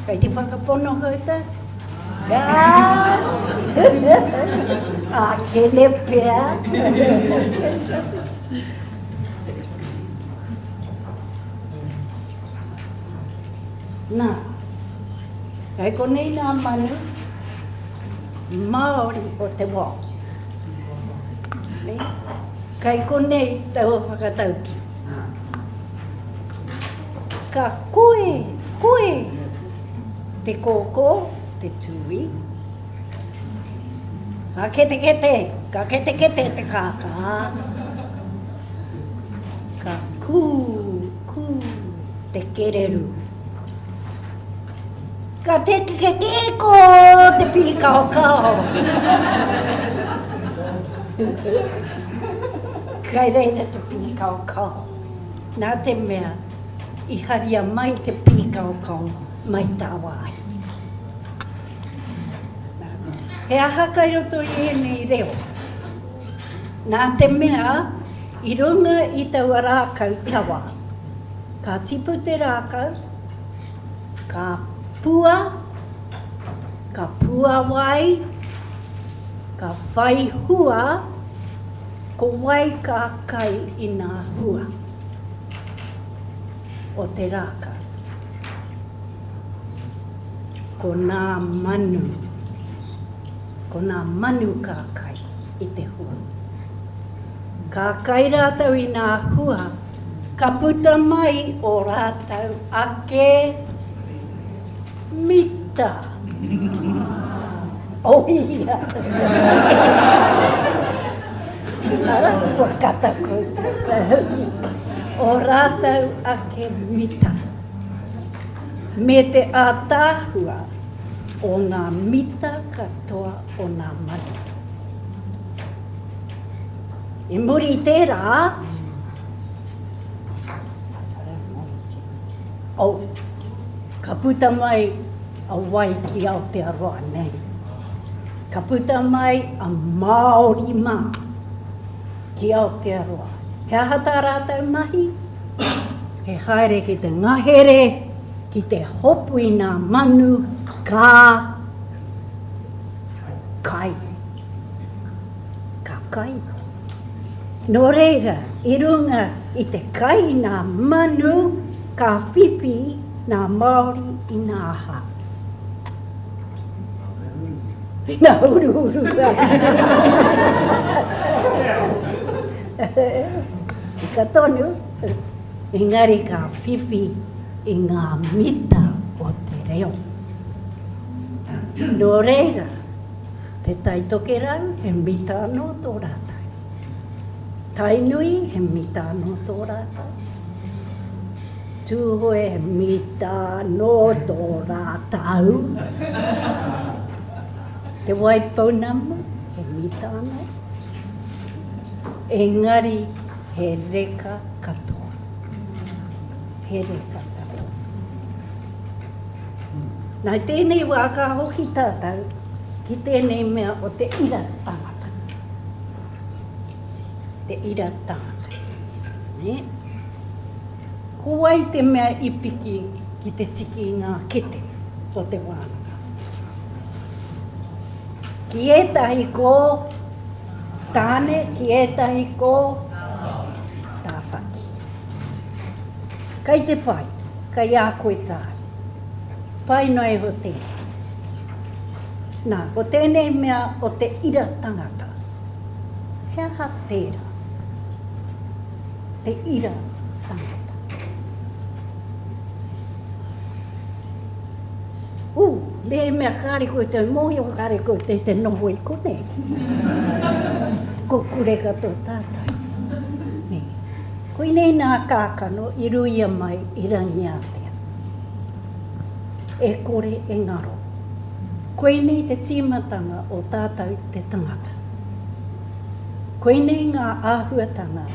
Kei te whakapono koutou? Ākene pea. Nā, kei konei ngā manu Māori o te wao. Nē? Kei konei taua whakataukī. Ka koe, koe te kōkō, te tūī. Ka ketekete, ka ketekete te kākā. Ka kū, kū te kererū. Ka tekekekeko te pīkaokao. Kai reira te pīkaokao. Nā te mea, I haria mai te pīkaokao mai tāwāhi. He aha kai roto i ēnei reo? Nā te mea, i runga i taua rākau tawa, ka tipu te rākau, ka pua, ka puawai, ka whai hua, ko wai ka kai i nā hua o te rākau? Ko nā manu. Ko nā manu ka kai i te hua. Ka kai rātou i nā hua, ka puta mai o rātou ake mita. Oh ia! Ara, kua kata koutou. O rātou ake mita. Me te ātaahua o ngā mita katoa o nā manu. I muri i tērā, oh, ka puta mai a wai ki Aotearoa nei. Ka puta mai a Māori mā ki Aotearoa. He aha tā rātou mahi? He haere ki te ngahere, ki te hopu i nā manu, ka kai. Ka kai. Nō reira, i runga i te kai i nā manu, ka whiwhi nā Māori i nā aha? I nā huruhuru. Tika tonu, engari ka whiwhi i ngā mita o te reo. Nō reira, Te Tai Tokerau, he mita anō tō rātou. Tainui, he mita anō tō rātou. Tūhoe, he mita anō tō rātou. Te Waipounamu, he mita anō. Engari, he reka katoa. He reka katoa. Nā, i tēnei wā ka hoki tātou ki tēnei mea o te ira tangata. Te ira tangata. Nē? Ko wai te mea i piki ki te tiki i ngā kete o te wānanga? Ki ētahi ko Tāne, ki ētahi ko Tāwhaki. Kei te pai, kei a koe tāu. Pai noa iho tērā. Nā, ko tēnei mea o te ira tangata, he aha tērā? Te ira tangata. Ū, mehemea kāre koutou e mōhio, kāre koutou i te noho i konei. Ko kure katoa tātou. Nē. Koinei nā kākano i ruia mai i Rangiātea. E kore e ngaro. Koinei te tīmatanga o tātou te tangata. Koinei ngā āhuatanga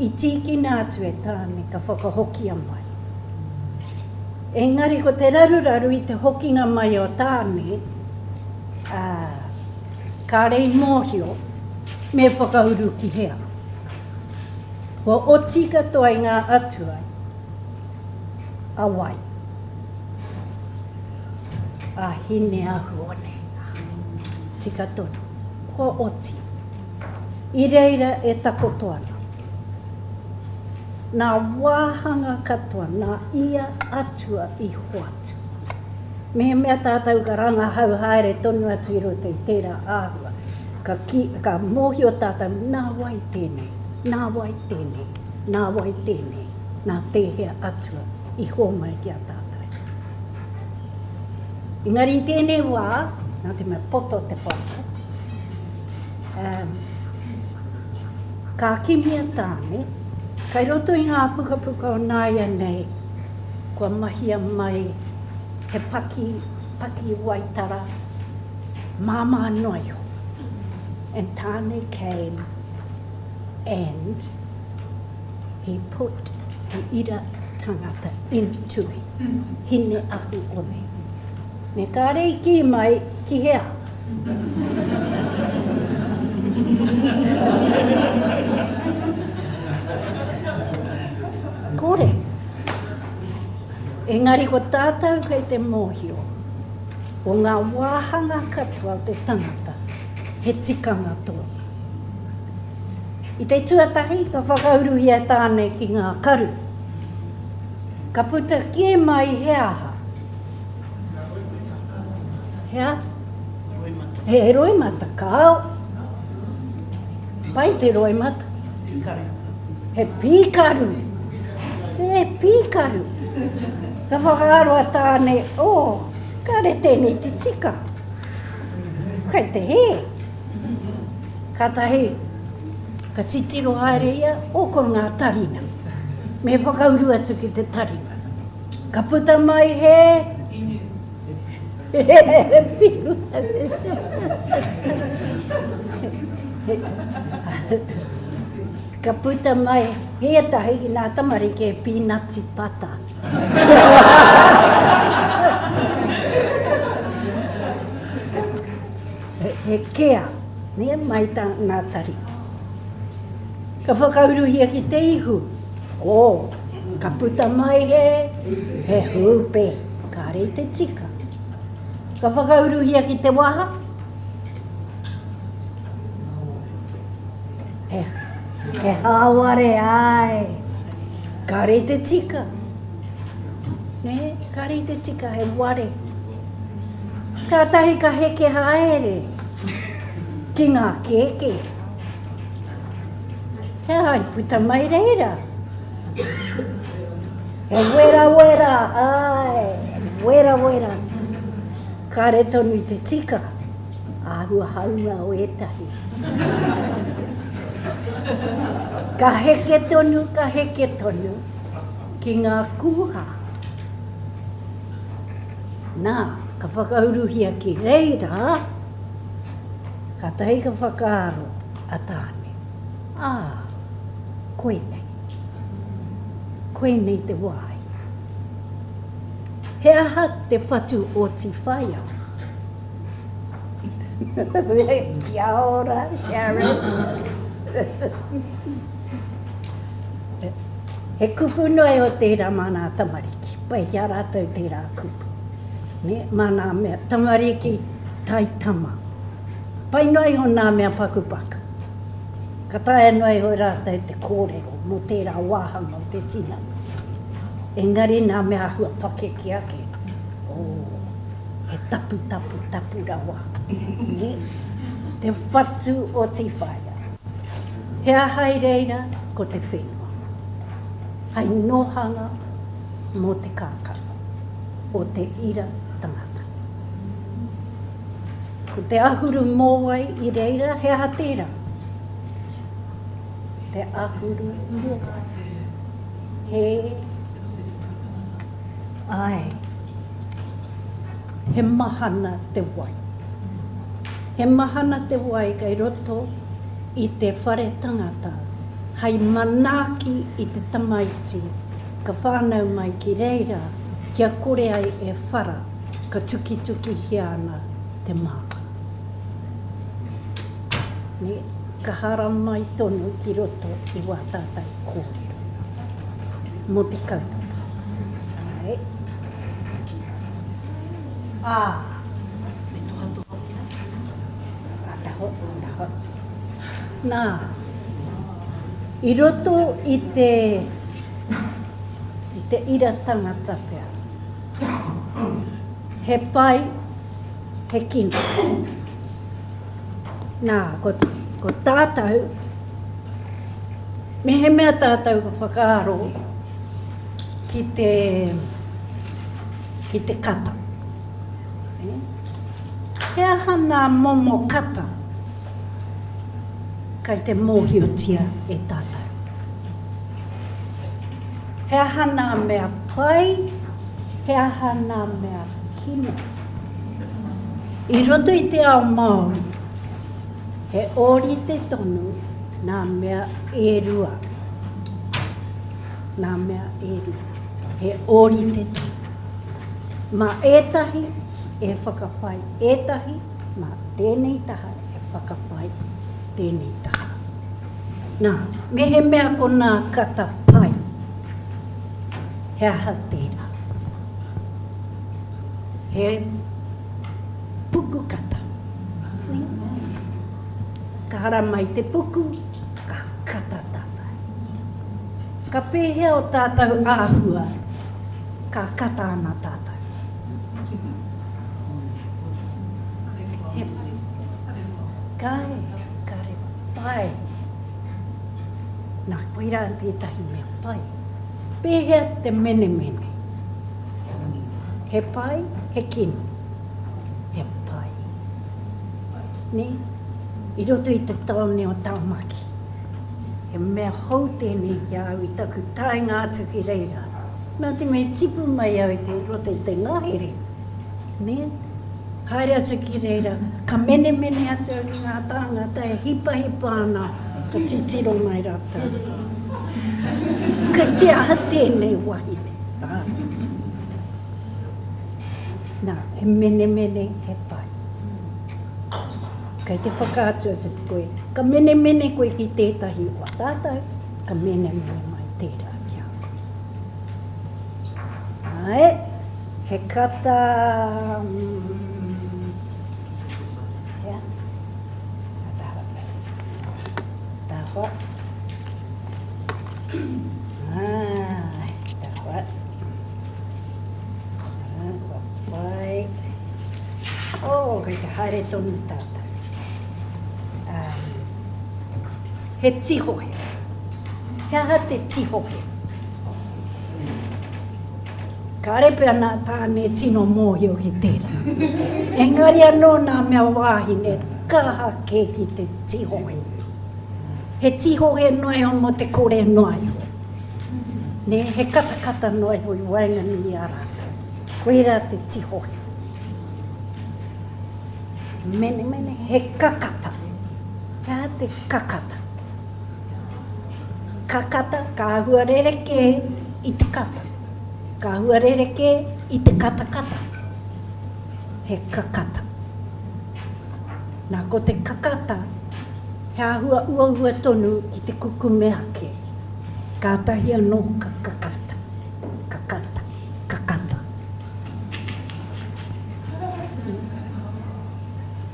i tīkina atu e Tāne ka whakahokia mai. Engari ko te raruraru i te hokinga mai o Tāne, ā, kāre i mōhio me whakauru ki hea. Kua oti katoa i ngā atua a wai? A Hineahuone. Tika tonu. Kua oti. I reira e takoto ana. Nā wāhanga katoa, nā ia atua i hoatu. Mehemea tātou ka rangahau haere tonu atu i roto i tērā āhua, ka kī, ka mōhio tātou nā wai tēnei, nā wai tēnei, nā wai tēnei, nā tēhea atua i hōmai ki a tātou. Engari i tēnei wā, nā te mea poto te whānau, um, Ka kimi a Tāne, kai roto i ngā pukapuka o nāianei kua mahia mai he paki, paki waitara māmā noa iho. And Tāne came and he put te ira. tangata into Hine Ahu One. Me kāre i kī mai ki hea? Kore. Engari ko tātou kei te mōhio, ko ngā wāhanga katoa o te tangata, he tikanga tōna. I te tuatahi ka whakauruhia e Tāne ki ngā karu. Ka puta kē mai he aha? He aha? He roimata, kāo. Pai te roimata. He pīkaru. He pīkaru. Ka whakaaro a Tāne, oh, kāre tēnei te tika. Kei te hē. Kātahi, ka titiro haere ia, oh, ko ngā tarina. Me whakauru atu ki te tarina. Ka puta mai he... He pinu. Ka puta mai ētahi ki ngā tamariki he pīnati pata. He kea, nē, mai tā ngā tari. Ka whakauruhia ki te ihu, oh, ka puta mai he, he hūpē, kāre i te tika. Ka whakauruhia ki te waha, he, he hāware, āe, kāre i te tika. Nē, kāre i te tika, he ware. Kātahi ka heke haere ki ngā kēkē. He aha i puta mai reira? He werawera, āe, werawera. Kāre tonu i te tika, āhua haunga o ētahi. Ka heke tonu, ka heke tonu ki ngā kūhā. Nā, ka whakauruhia ki reira, kātahi ka whakaaro a Tāne, Ā, koinei. Koinei te wāhi. He aha te whatu o Tīwhaia? Kia ora, Sharon. He kupu noa iho tērā mā nā tamariki. Pai ki a rātou tērā kupu. Nē, mā nā mea tamariki taitama. Pai noa iho nā mea pakupaku. Ka taea noa iho e rātou te kōrero mō tērā wāhanga o te tinana. Engari nā mea āhua pakeke ake, oh, he taputapu tapu rawa. Nē, te whatu o Tīwhaea. He aha i reira ko te whenua hai nohanga mō te kākano o te ira tangata. Ko te ahuru mōwai i reira, he aha tērā? Te ahuru mōwai. He, āe, he mahana te wai. He mahana te wai kei roto i te whare tangata hei manaaki i te tamaiti ka whānau mai ki reira kia kore ai e whara ka tukitukihia ana te māmā. Nē, ka haramai tonu ki roto i wā tātou kōrero mō te kaupapa. Āe. Ā. Me tohatoha ki a. Nā, i roto i te, i te ira tangata pea, he pai, he kino. Nā, ko, ko tātou, mehemea tātou ka whakaaro ki te, ki te kata. He aha ngā momo kata kei te mōhiotia e tātou? He aha ngā mea pai, he aha ngā mea kino? I roto i te ao Māori, he ōrite tonu ngā mea e rua. Ngā mea e rua. He ōrite tonu. Mā ētahi e whakapai ētahi, mā tēnei taha e whakapai tēnei taha. Nā, mehemea ko nā kata pai, he aha tērā? He puku kata. Nē? Ka haramai te puku, ka kata tātou. Ka pēhea o tātou āhua ka kata ana tātou? He Kāre, kāre pai. Nā, koirā tētahi mea pai. Pēhea te menemene? He pai, he kino. He pai. Nē? I roto i te tāone o Tāmaki. He mea hou tēnei ki a au i taku taenga atu ki reira. Nā te mea i tipu mai au i te roto i te ngahere, nē? Haere atu ki reira, ka menemene atu au ki ngā tāngata e hipahipa ana, ka titiro mai rātou. Kei te aha tēnei wahine? Nā, he menemene, he pai. Kei te whakaatu atu koe, ka menemene koe ki tētahi o a tātou, ka menemene mai tērā ki a koe. Āe, he kata, mm, hea? Tāwha. Āe, tāwha. Ā, kua pai. Oh, kei te haere tonu tātou. Um, he tihohe. He aha te tihohe? Kāre pea nā tāne tino mōhio ki tērā. Engari anō nā mea wāhine kaha kē ki te tihohe. He tihohe noa iho mō te kore noa iho. Nē, he katakata noa iho i waenganui i a rātou. Koirā te tihohe. Menemene, he kakata. He aha te kakata? Kakata, ka āhua rerekē i te kata. Ka āhua rerekē i te katakata. He kakata. Nā, ko te kakata, he āhua uaua tonu ki te kukume ake. Kātahi anō ka kakata, kakata, kakata.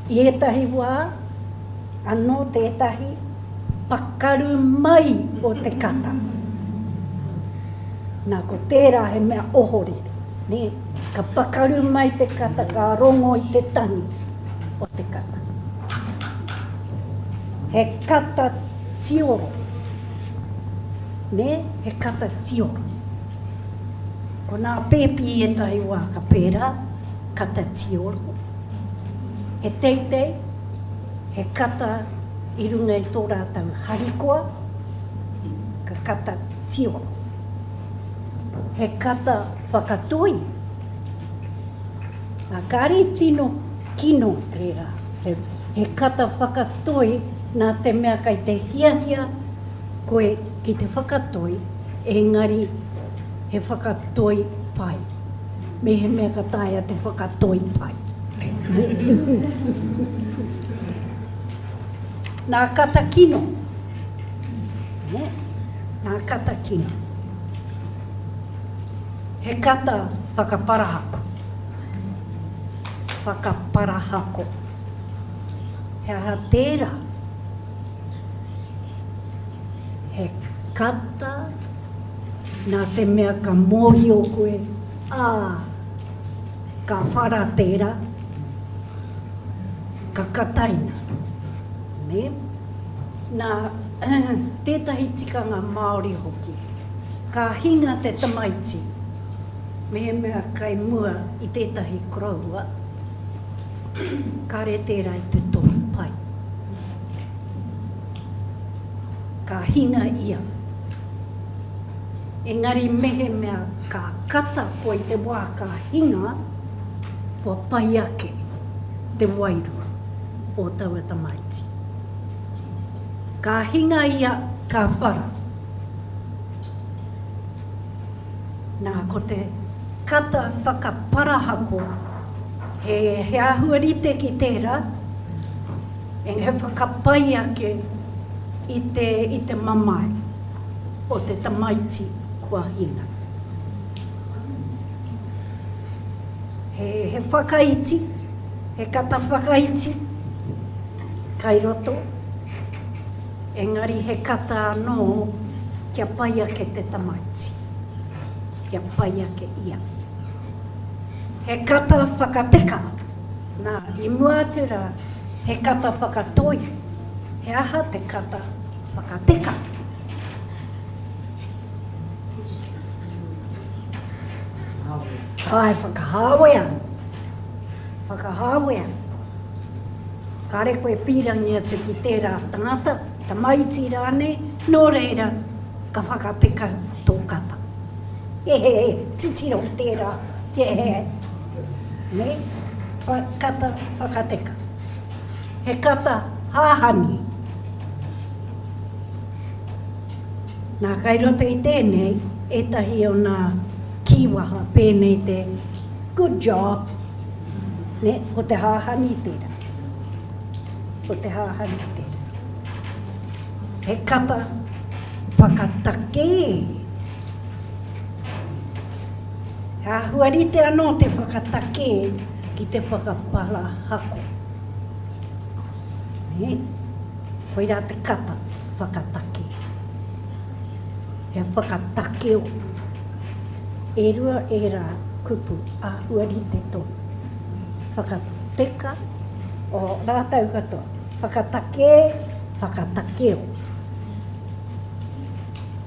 I ētahi wā, anō tētahi pakaru mai o te kata. Nā, ko tērā he mea ohorere, nē? Ka pakaru mai te kata, ka rongo i te tangi o te kata. He kata tioro, nē? He kata tioro. Ko nā pēpi i ētahi wā ka pērā, kata tioro. He teitei, he kata i runga i tō rātou harikoa, ka kata tioro. He kata whakatoi, ā, kāre i tino kino tērā. He, he kata whakatoi nā te mea kei te hiahia koe ki te whakatoi, engari he whakatoi pai. Mehemea ka taea te whakatoi pai. Nā kata kino. Nē? Nā kata kino. He kata whakaparahako. Whakaparahako. He aha tērā? He kata nā te mea ka mōhio koe, ā, ka whara tērā, ka kataina. Nē? Nā, tētahi tikanga Māori hoki, ka hinga te tamaiti mehemea kai mua i tētahi koroua, kāre tērā i te tohu pai. Ka hinga ia. Engari mehemea ka kata koe i te wā ka hinga, kua pai ake te wairua o taua tamaiti. Ka hinga ia, ka whara. Nā, ko te kata whakaparahako, he, he āhua rite ki tērā, engari he whakapai ake i te, i te mamae o te tamaiti kua hinga. He, he whakaiti, he kata whakaiti kai roto, engari he kata anō kia pai ake te tamaiti, kia pai ake ia. He kata whakateka, nā, i mua atu rā, he kata whakatoi, he aha te kata whakateka? Āe, whakahāwea. Whakahāwea. Kāre koe pīrangi atu ki tērā tangata, tamaiti rānei, nō reira, ka whakateka tō kata. Ehehe, titiro tērā, ehehe. Nē? Wha, kata whakateka. He kata hāhani. Nā, kai roto i tēnei, ētahi o nā kīwaha pēnei te good job, nē, ko te hāhani tērā. Ko te hāhani tērā. He kata whakatakē. He āhua rite anō te whakatakē ki te whakaparahako. Nē? Koirā te kata whakatake. He whakatakeo. E rua ērā kupu āhua rite tonu. Whakateka, o rātou katoa. Whakatakē, whakatakeo.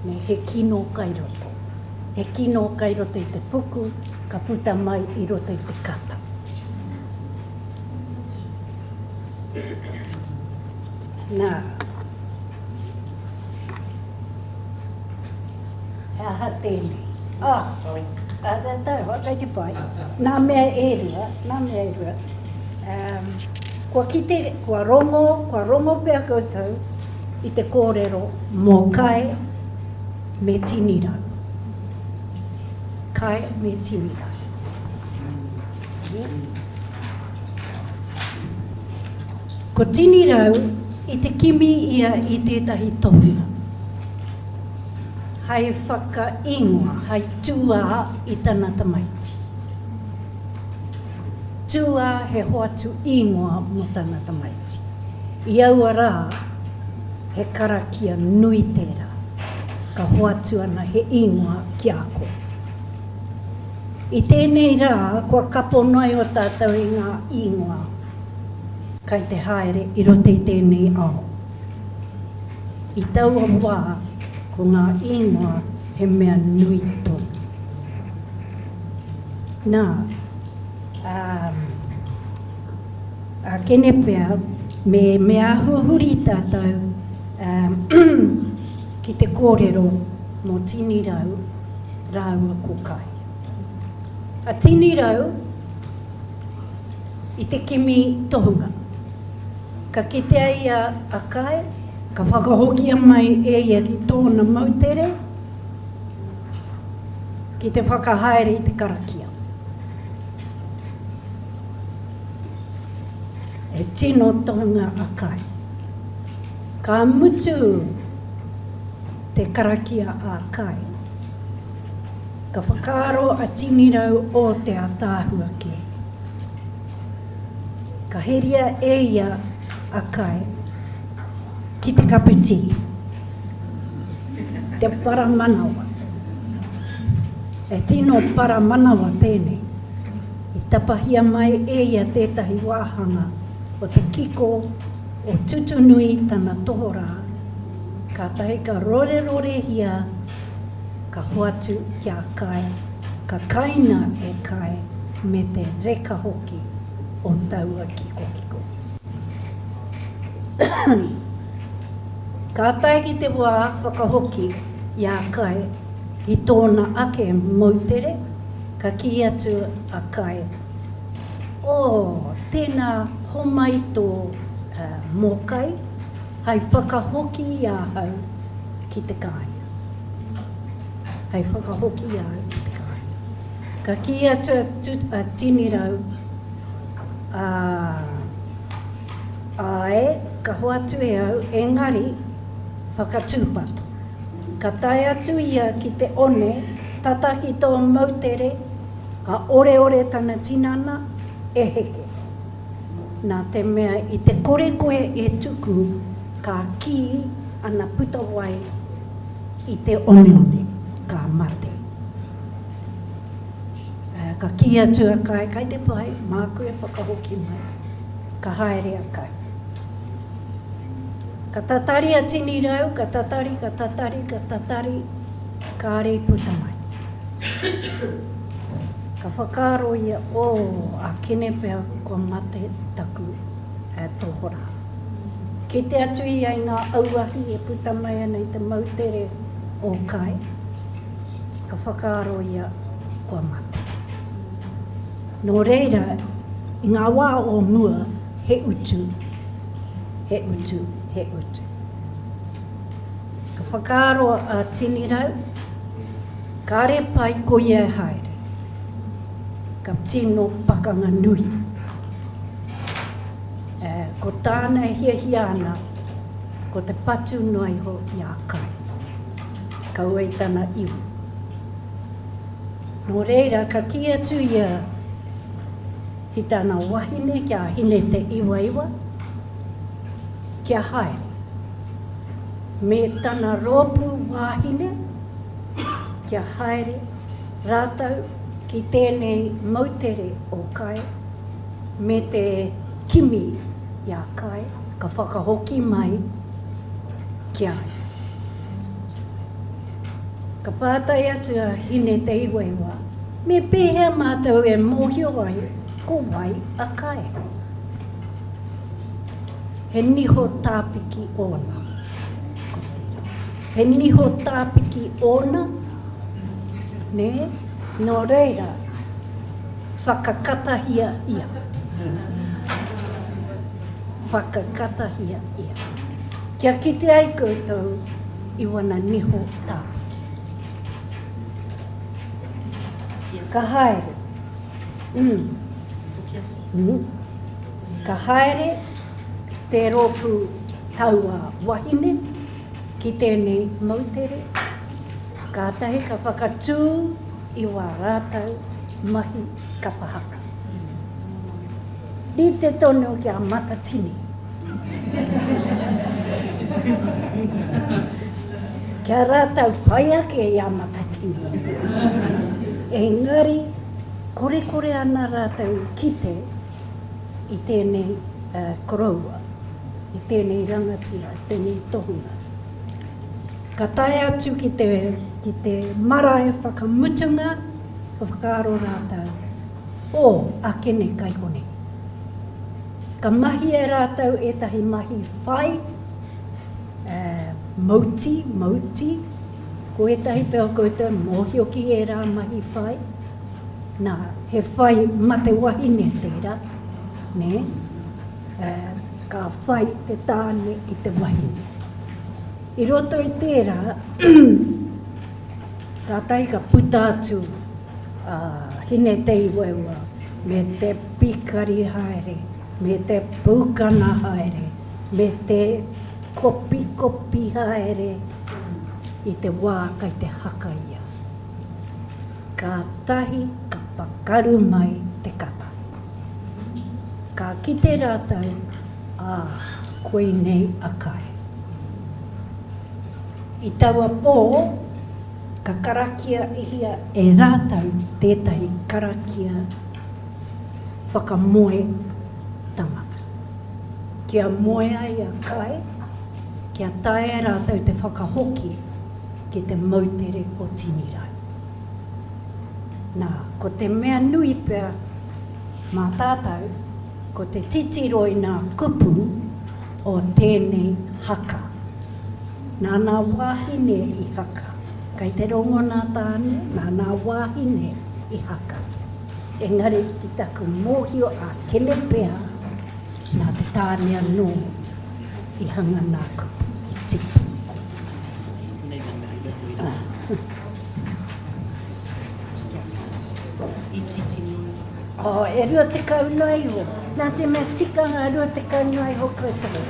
Me he kino kai roto. He kino kai roto i te puku, ka puta mai i roto i te kata. Nā. He aha tēnei? Ah, ah, tā, hoa, kei te pai. Nā mea e rua, nā mea e rua. Um, kua kite, kua rongo, kua rongo pea koutou i te kōrero mō Kae me Tinirau. Kae me Tinirau. Ko Tinirau i te kimi ia i tētahi tohunga hai whakaingoa, hai tūā i tana tamaiti. Tūā he hoatu ingoa mō tana tamaiti. I aua rā, he karakia nui tērā, ka hoatu ana he ingoa ki a koe. I tēnei rā, kua kapo noa iho tātou i ngā ingoa kai te haere i roto i tēnei ao. I taua wā, ko ngā ingoa he mea nui tonu. Nā, ā, ākene pea, me, me āhua huri tātou, ā, ki te kōrero mō Tinirau rāua ko Kai. A Tinirau i te kimi tohunga. Ka kitea ia a Kai, ka whakahokia mai e ia ki tōna moutere ki te whakahaere i te karakia. He tino tohunga a Kai. Ka mutu te karakia a Kai. Ka whakaaro a Tinirau o te ataahua kē. Ka heria e ia a Kai ki te kapu tī. Te para manawa. E tino para manawa tēnei. I tapahia mai e ia tētahi wāhanga o te kiko o Tutunui tana tohorā, kātahi ka rorerorehia, ka hoatu ki a Kae, ka kaina e Kae me te reka hoki o taua kikokiko. Ka tae ki te wā whakahoki i a Kae ki tōna ake moutere, ka kī atu a Kae, Oh, tēnā, homai tō mōkai hai whakahoki i ahau ki te kāinga. Hei whakahoki i ahau ki te kāinga. Ka kī atu a Tinirau, Ā, āe, ka hoatu e au, engari, whakatūpato. Ka tae atu ia ki te one, tata ki tō moutere, ka oreore tana tinana, e heke. Nā te mea i te kore koe e tuku, ka kī ana puta wai i te oneone, ka mate. Ka kī atu a Kae, Kai te pai, māku e whakahoki mai. Ka haere a Kae. Ka tatari a Tinirau, ka tatari, ka tatari, ka tatari, kāre i puta mai. Ka whakaaro ia, Oh, akene pea kua mate taku tohorā. Kite atu ia i ngā auahi e puta mai ana i te moutere o Kae. Ka whakaaro ia, kua mate. Nō reira, i ngā wā o mua, he utu, he utu, he utu. Ka whakaaro a Tinirau, kāre pai ko ia e haere. Ka tino pakanga nui. Ko tāna e hiahia ana, ko te patu noa iho i a Kae. Kaua i tana iwi. Nō reira, ka kī atu ia ki tana wahine, ki a Hine Te Iwaiwa, kia haere. Me tana rōpū wāhine, kia haere rātou ki tēnei moutere o Kae, me te kimi i a Kae, ka whakahoki mai ki a ia. Ka pātai atu a Hine Te Iwaiwa, Me pēhea mātou e mōhio ai ko wai a Kae? He niho tāpiki ōna. Ko tērā. He niho tāpiki ōna, nē? Nō reira, whakakatahia ia. Whakakatahia ia. Kia kite ai koutou i wana niho tāpiki. Ka haere. Mm. Mm. Ka haere te rōpū tauā wahine ki tēnei moutere, kātahi ka whakatū i wā rātou mahi kapa haka. Rite tonu ki a Matatini. Kia rātou pai ake i a Matatini. Engari, korekore ana rātou i kite i tēnei koroua, i tēnei rangatira, i tēnei tohunga. Ka tae atu ki te, ki te marae whakamutunga, ka whakaaro rātou, Oh, akene kai konei. Ka mahi e rātou ētahi mahi whai, eh, mauti, mauti, ko ētahi pea o koutou mōhio ki ērā mahi whai. Nā, he whai mate wahine tērā, nē, eh, ka whai te tāne i te wahine. I roto i tērā, kātahi ka puta atu a Hine-te-iwaewa me te pikari haere, me te pūkana haere, me te kopikopi haere i te wā kai te haka ia. Kātahi ka pakaru mai te kata. Ka kite rātou, ā, koinei a Kae. I taua pō, ka karakia ihia e rātou tētahi karakia whakamoe tangata. Kia moe ai a Kae, kia taea e rātou te whakahoki ki te moutere o Tinirau. Nā, ko te mea nui pea mā tātou, ko te titiro i ngā kupu o tēnei haka. Nā nā wāhine i haka. Kai te rongo nā tāne, nā nā wāhine i haka. Engari ki taku mōhio ākene pea, nā te tāne anō i hanga nā kupu i tipu. Itiiti noa iho. Oh, e 20 noa iho. Nā te mea tikanga 20 noa iho koutou.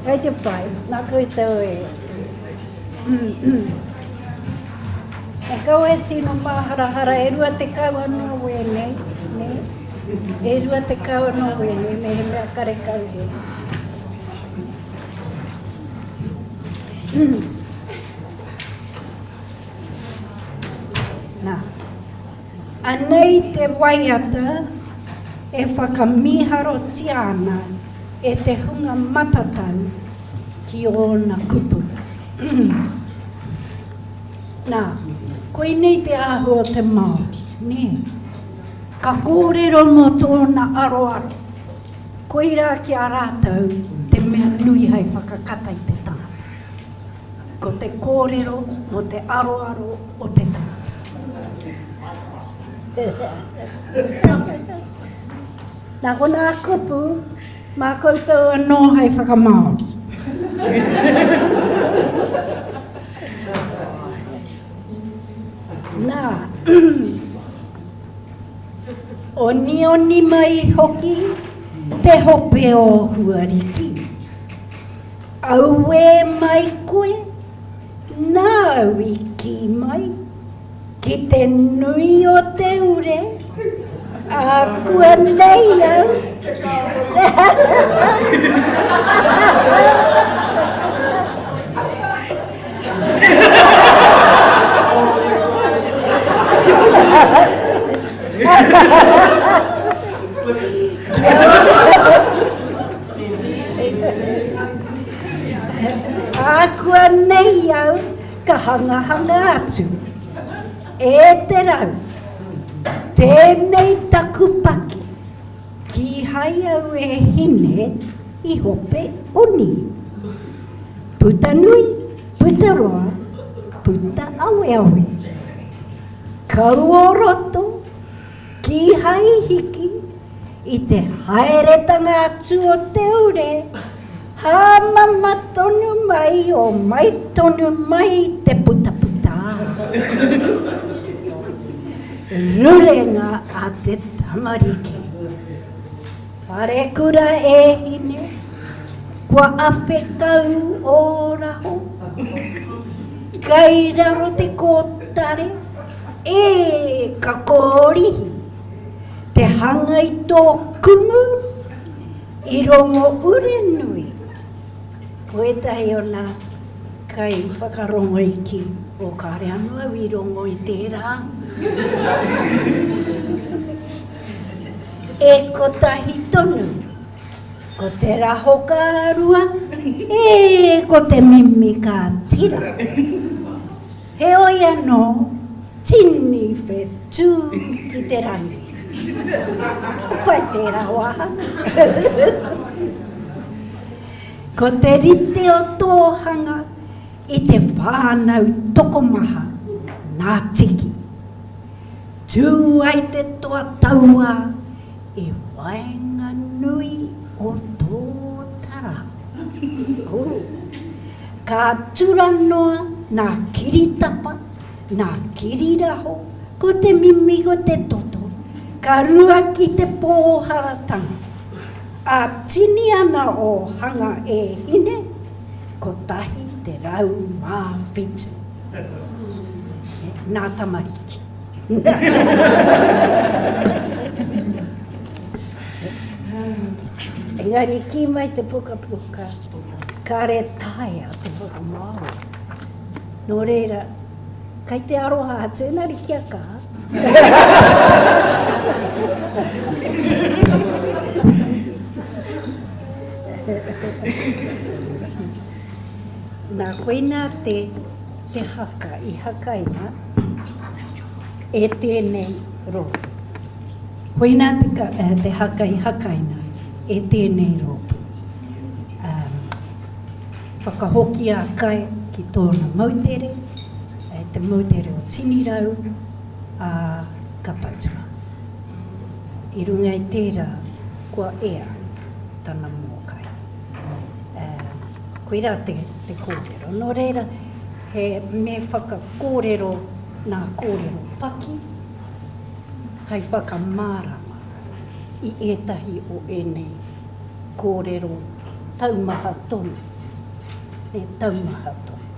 Kei te pai, nā koutou e. E kaua e tino māharahara, e 20 anō wēnei, nē? E 20 anō wēnei, mehemea karekau he. Nā, anei te waiata e whakamīharotia ana e te hunga matatau ki ōna kupu. Nā, koinei te āhua o te Māori, nē? Ka kōrero mō tōna aroaro. Koirā ki a rātou te mea nui hai whakakata i te tangata. Ko te kōrero mō te aroaro o te tangata. Nā konā kupu, mā koutou anō hai whakamāori. Nā, onioni mai hoki te hope o Huariki. Auē mai koe, nāu i kī mai, ki te nui o te ure, ākuanei au. Ākuanei au ka hangahanga atu e te rau, tēnei taku paki, kīhai au e hine i hope oni. Puta nui, puta roa, puta aweawe. Kau o roto, kīhai i hiki, i te haeretanga atu o te ure, hāmama tonu mai o mai tonu mai te putaputā. Rurenga a te tamariki. Wharekura e hine, kua awhe kau ō raho, kai raro te kōtare, e ka kōrihi. Te hanga i tō kumu i rongo ure nui. Ko ētahi o nā kai whakarongo i kī, oh kāre anō au i rongo i tērā. E kotahi tonu, ko te raho ka rua, e ko te mimi ka tira. Heoi anō, tini whetū ki te rangi. Pai tērā wāhanga. Ko te rite o tō hanga i te whānau tokomaha nā Tiki. Tū ai te toa tauā i waenganui o Tōtara. Ka tura noa nā kiritapa, nā kiriraho, ko te mimi ko te toto, ka ruaki te pōharatanga. Ā tini ana ō hanga e hine, 107. Nā tamariki. Engari kī mai te pukapuka, kāre taea te whakamāori. Nō reira, kei te aroha atu, engari kia kaha. Nā, koinā te, te haka i hakaina e tēnei rōpū. Koinā te, te haka i hakaina e tēnei rōpū. Um, whakahokia a Kae ki tōna moutere, e te moutere o Tinirau, ā, ka patua. I runga i tērā, kua ea tana mōkai. Koirā te, te kōrero. Nō reira, he me whakakōrero nā kōrero paki. Hai whakamārama i ētahi o ēnei kōrero taumaha tonu. He taumaha tonu.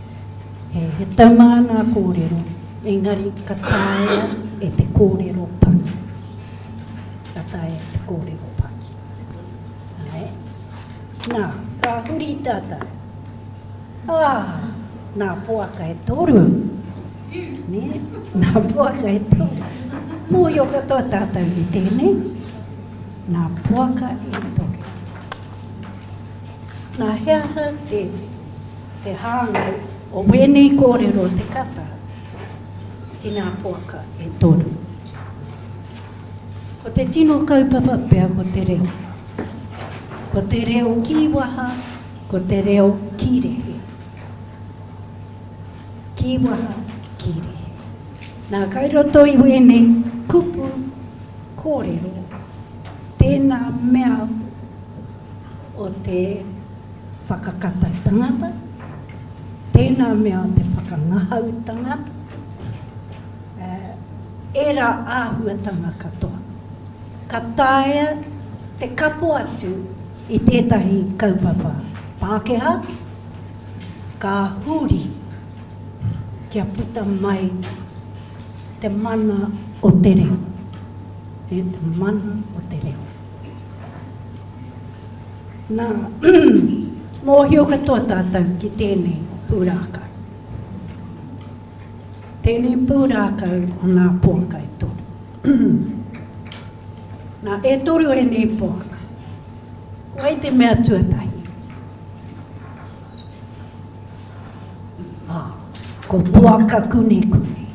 He, he taumaha ngā kōrero, engari ka taea e te kōrero paki. Ka taea e te kōrero paki. Nē? Nā, ka huri tātou. Ah, nā poaka e toru. Nē? Nā poaka e toru. Mōhio katoa tātou ki tēnei. Nā poaka e toru. Nā, he aha te, te hāngai o wēnei kōrero te kata ki nā poaka e toru? Ko te tino kaupapa pea ko te reo. Ko te reo kīwaha, ko te reo kīrehe. Kīwaha, kīrehe. Nā, kai roto i wēnei kupu kōrero, tēnā mea o te whakakata tangata, tēnā mea o te whakangahau tangata, ērā āhuatanga katoa. Ka taea te kapo atu i tētahi kaupapa Pākehā, ka huri kia puta mai te mana o te reo, te mana o te reo. Nā, mōhio katoa tātou ki tēnei pūrākau. Tēnei pūrākau o ngā poaka e toru. Nā, e toru ēnei poaka. Wai te mea tuatahi? Ā, ko Poaka Kunekune.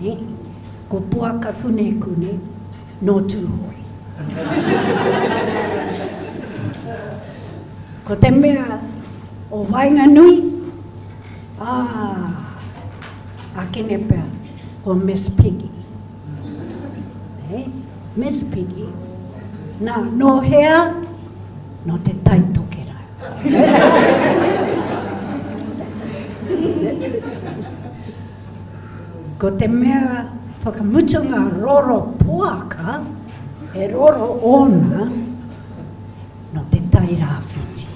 Nē? Ko Poaka Kunekune nō Tūhoe. Ko te mea o waenganui, ā, akene pea, ko Miss Piggy. Nē? Miss Piggy. Nā, nō hea? Nō Te Tai Tokerau. Ko te mea whakamutunga roro poaka, he roro ōna, nō Te Tai Rāwhiti.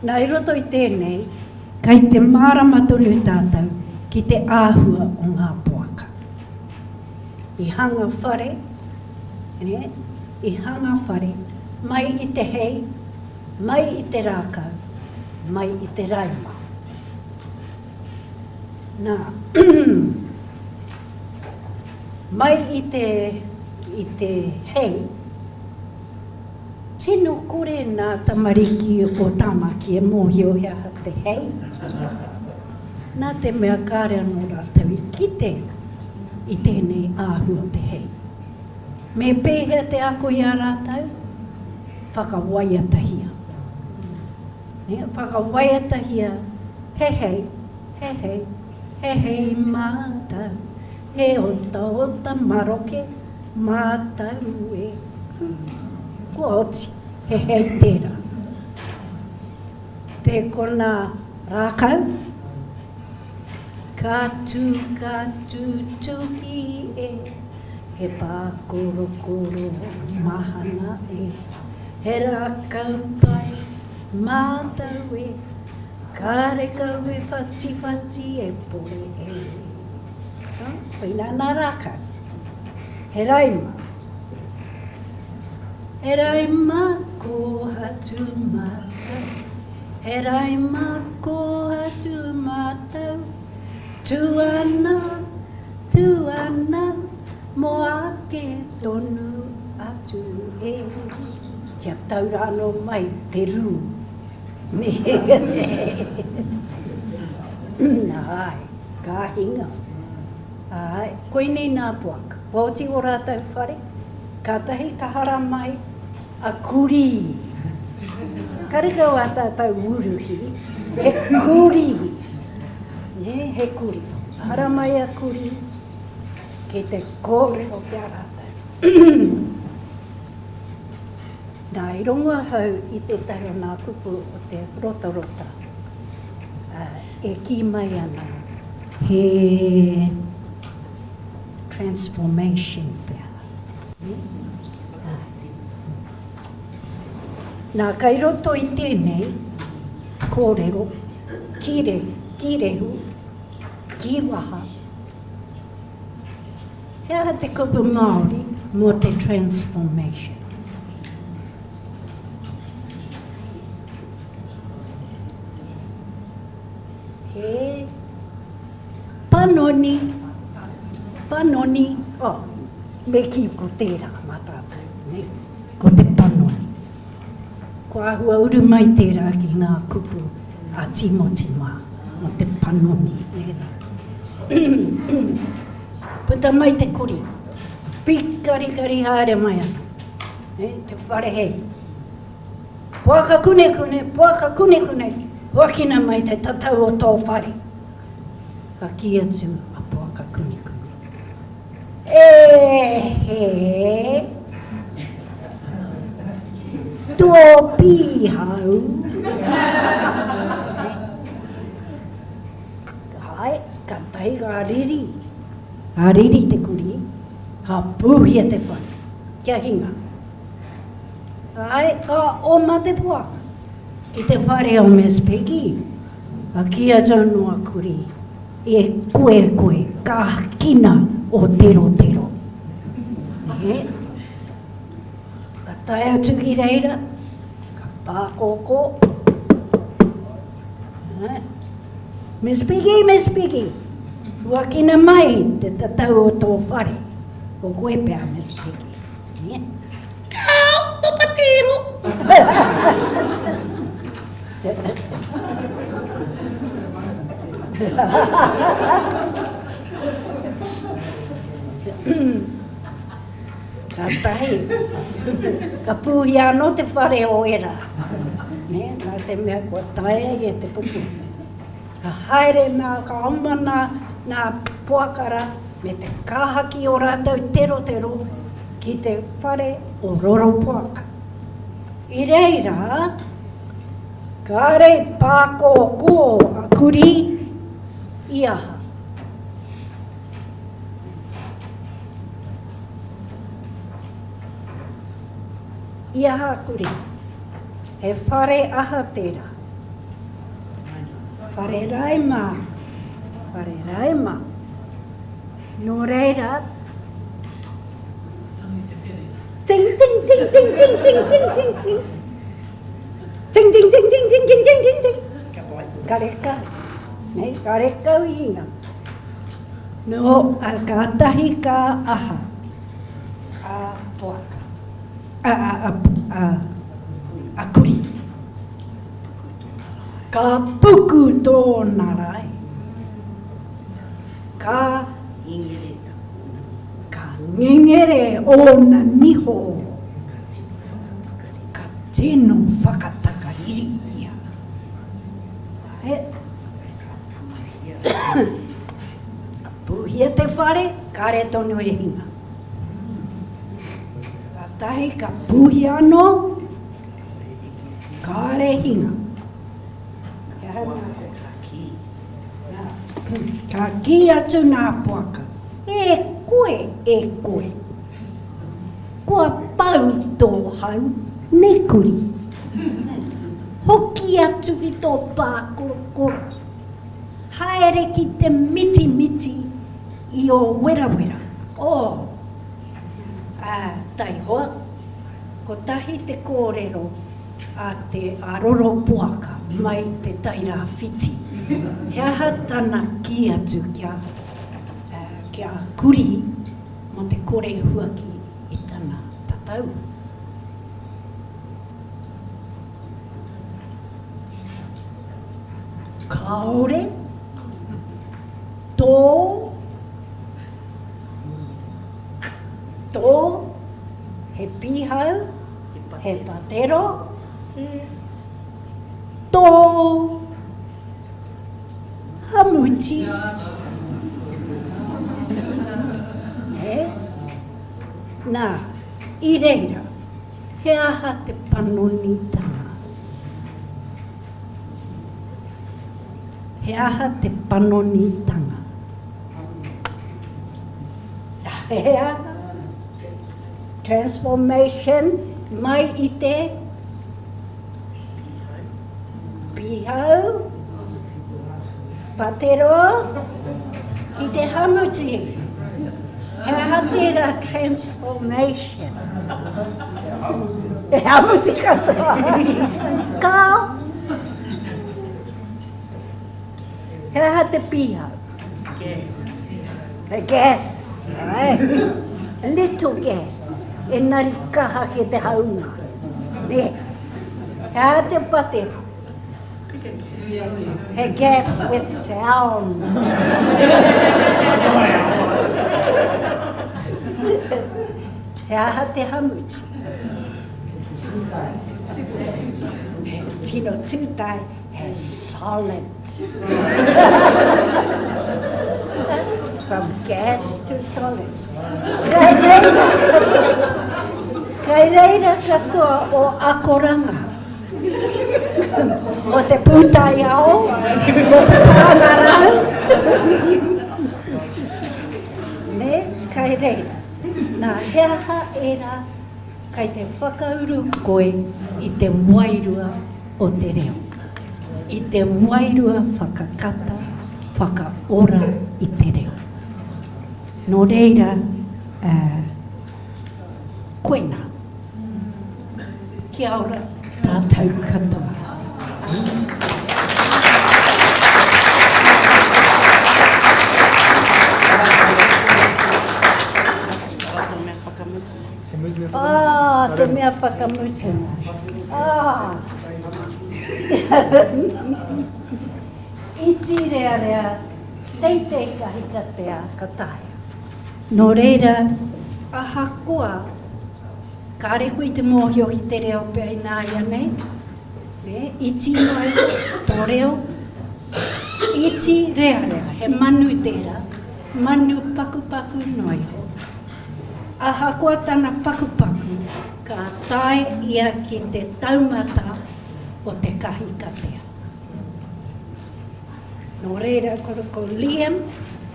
Nā, i roto i tēnei, kei te mārama tonu tātou ki te āhua o ngā poaka. I hanga whare, nē, i hanga whare mai i te hei, mai i te rākau, mai i te raima. Nā, mai i te, i te hei, tino kore nā tamariki o Tāmaki e mōhio he aha te hei, nā te mea kāre anō rātou i kite i tēnei āhua o te hei. Me pēhea te ako i a rātou? Whakawaiatahia. Nē, whakawaiatahia he hei, he hei, he hei mātau, he otaota maroke mātau e. Kua oti, he hei tērā. Te kona rākau, ka tū, ka tū, tuki e. He pākorokoro mahana e, He rākau pai mātau e, Kārekau e whatiwhati e pore e. Koinā nā rākau. He raima. He raima kōhatu mātau, He raima kōhatu mātau, Tū ana Tū ana mō ake tonu atu e. Kia tau rā anō mai te rū. Āe, ka hinga. Āe, koinei nā poaka. Kua oti ō rātou whare, kātahi ka haramai a kurī. Karekau ā tātou wuruhi, he kurī. Nē, he kurī. Haramai a kurī ki te kōrero ki a rātou. Nā, i rongo ahau i tētahi o nā kupu o te rotarota e kī mai ana. He transformation pea. Nā, kai roto i tēnei kōrero, kire, kīrehu, kīwaha, he aha te kupu Māori mō te transformation? He panoni, panoni, oh, me kī ko tērā mā tātou, nē, ko te panoni. Kua āhua uru mai tērā ki ngā kupu a Tīmoti mā, mō te panoni, nē rā. Puta mai te kurī, pīkarikari haere mai ana, nē, te whare hei. Poaka kunekune, poaka kunekune, huakina mai te tatau o tō whare. Ka kī atu a Poaka kunekune, E he, tō pīhau. Hae, ka tae ka riri, ka riri te kurī, ka pūhia te whare, kia hinga. Āe, ka oma te poaka ki te whare o Miss Peggy. Ka kī atu anō a Kurī, E koe koe, kākina o terotero. Nē? Ka tae atu ki reira, ka pākōkō. Miss Piggy, Miss Piggy, huakina mai te tatau o tō whare. Ko koe pea, Miss Piggy. Nē? Kāo, tō patēro! Kātahi, ka pūhia anō te whare o ērā, nē, nā te mea kua taea ia te pupuri. Ka haere nā, ka oma nā, nā poaka rā, me te kāhaki o rātou terotero ki te whare o Roropoaka. I reira, kāre i pākōkō a Kurī i aha. I aha a Kurī? He whare aha tērā? Whare raima. Whare raima. Nō reira, Ting, ting, ting, ting, ting, ting, ting, ting, ting. Ting, ting, ting, ting, ting, ting, ting, ting, ting. Kareka. Nei, karekau i hinga. Nō, a kātahi ka aha. A poaka. A, a, a, a, a kuri. Ka puku tōna rae. Ka ngengere Ka ngengere ōna niho. Ka tino whakatakariri. Ka tino whakatakariri ia. He. Ka pūhia. Ka pūhia te whare, kāre tonu e hinga. Kātahi ka pūhia anō, kāre hinga. He aha nā koe? Ka kī. Ka kī atu nā poaka, E koe, e koe. Kua pau tō hau, me kuri. Hoki atu ki tō pākorokoro. Haere ki te mitimiti i ō werawera. Oh! Ā, taihoa, kotahi te kōrero a te Aroropoaka mai Te Tairāwhiti. He aha tana kī atu kia, kia Kurī mō te kore huaki i tana tatau? Kāore tō, tō, he pīhau, He patero tō hamuti. Nē? Nā, i reira, he aha te panonitanga? He aha te panonitanga? He aha? Transformation mai i te pihau, patero, ki te hamuti. He aha tērā transformation? He hamuti katoa. Kao. He aha te pihau? Gas. He gas. Ai. Little gas. Engari kaha ke te haunga. Ne. He aha te patero? He gas with sound. He aha te hamuti? He tino tūtai, he solid. From gas to solids. Kai reira, kai reira katoa o akoranga. O te pūtaiao, o te pāngarau. Ne, kai reira. Nā, he aha ērā kai te whakauru koe i te wairua o te reo, i te wairua whakakata, whakaora i te reo. Nō reira, koinā. Kia ora tātou katoa. Ah, te mea whakamutunga. Ah. Iti rearea, teitei kahikatea ka taea. Nō reira, ahakoa kāre koe i te mōhio ki te reo pea ināianei, nē, iti noa iho tō reo, iti rearea, he manu tērā, manu pakupaku noa iho. Ahakoa tana pakupaku, ka tae ia ki te taumata o te kahikatea. Nō reira, ko, ko Liam,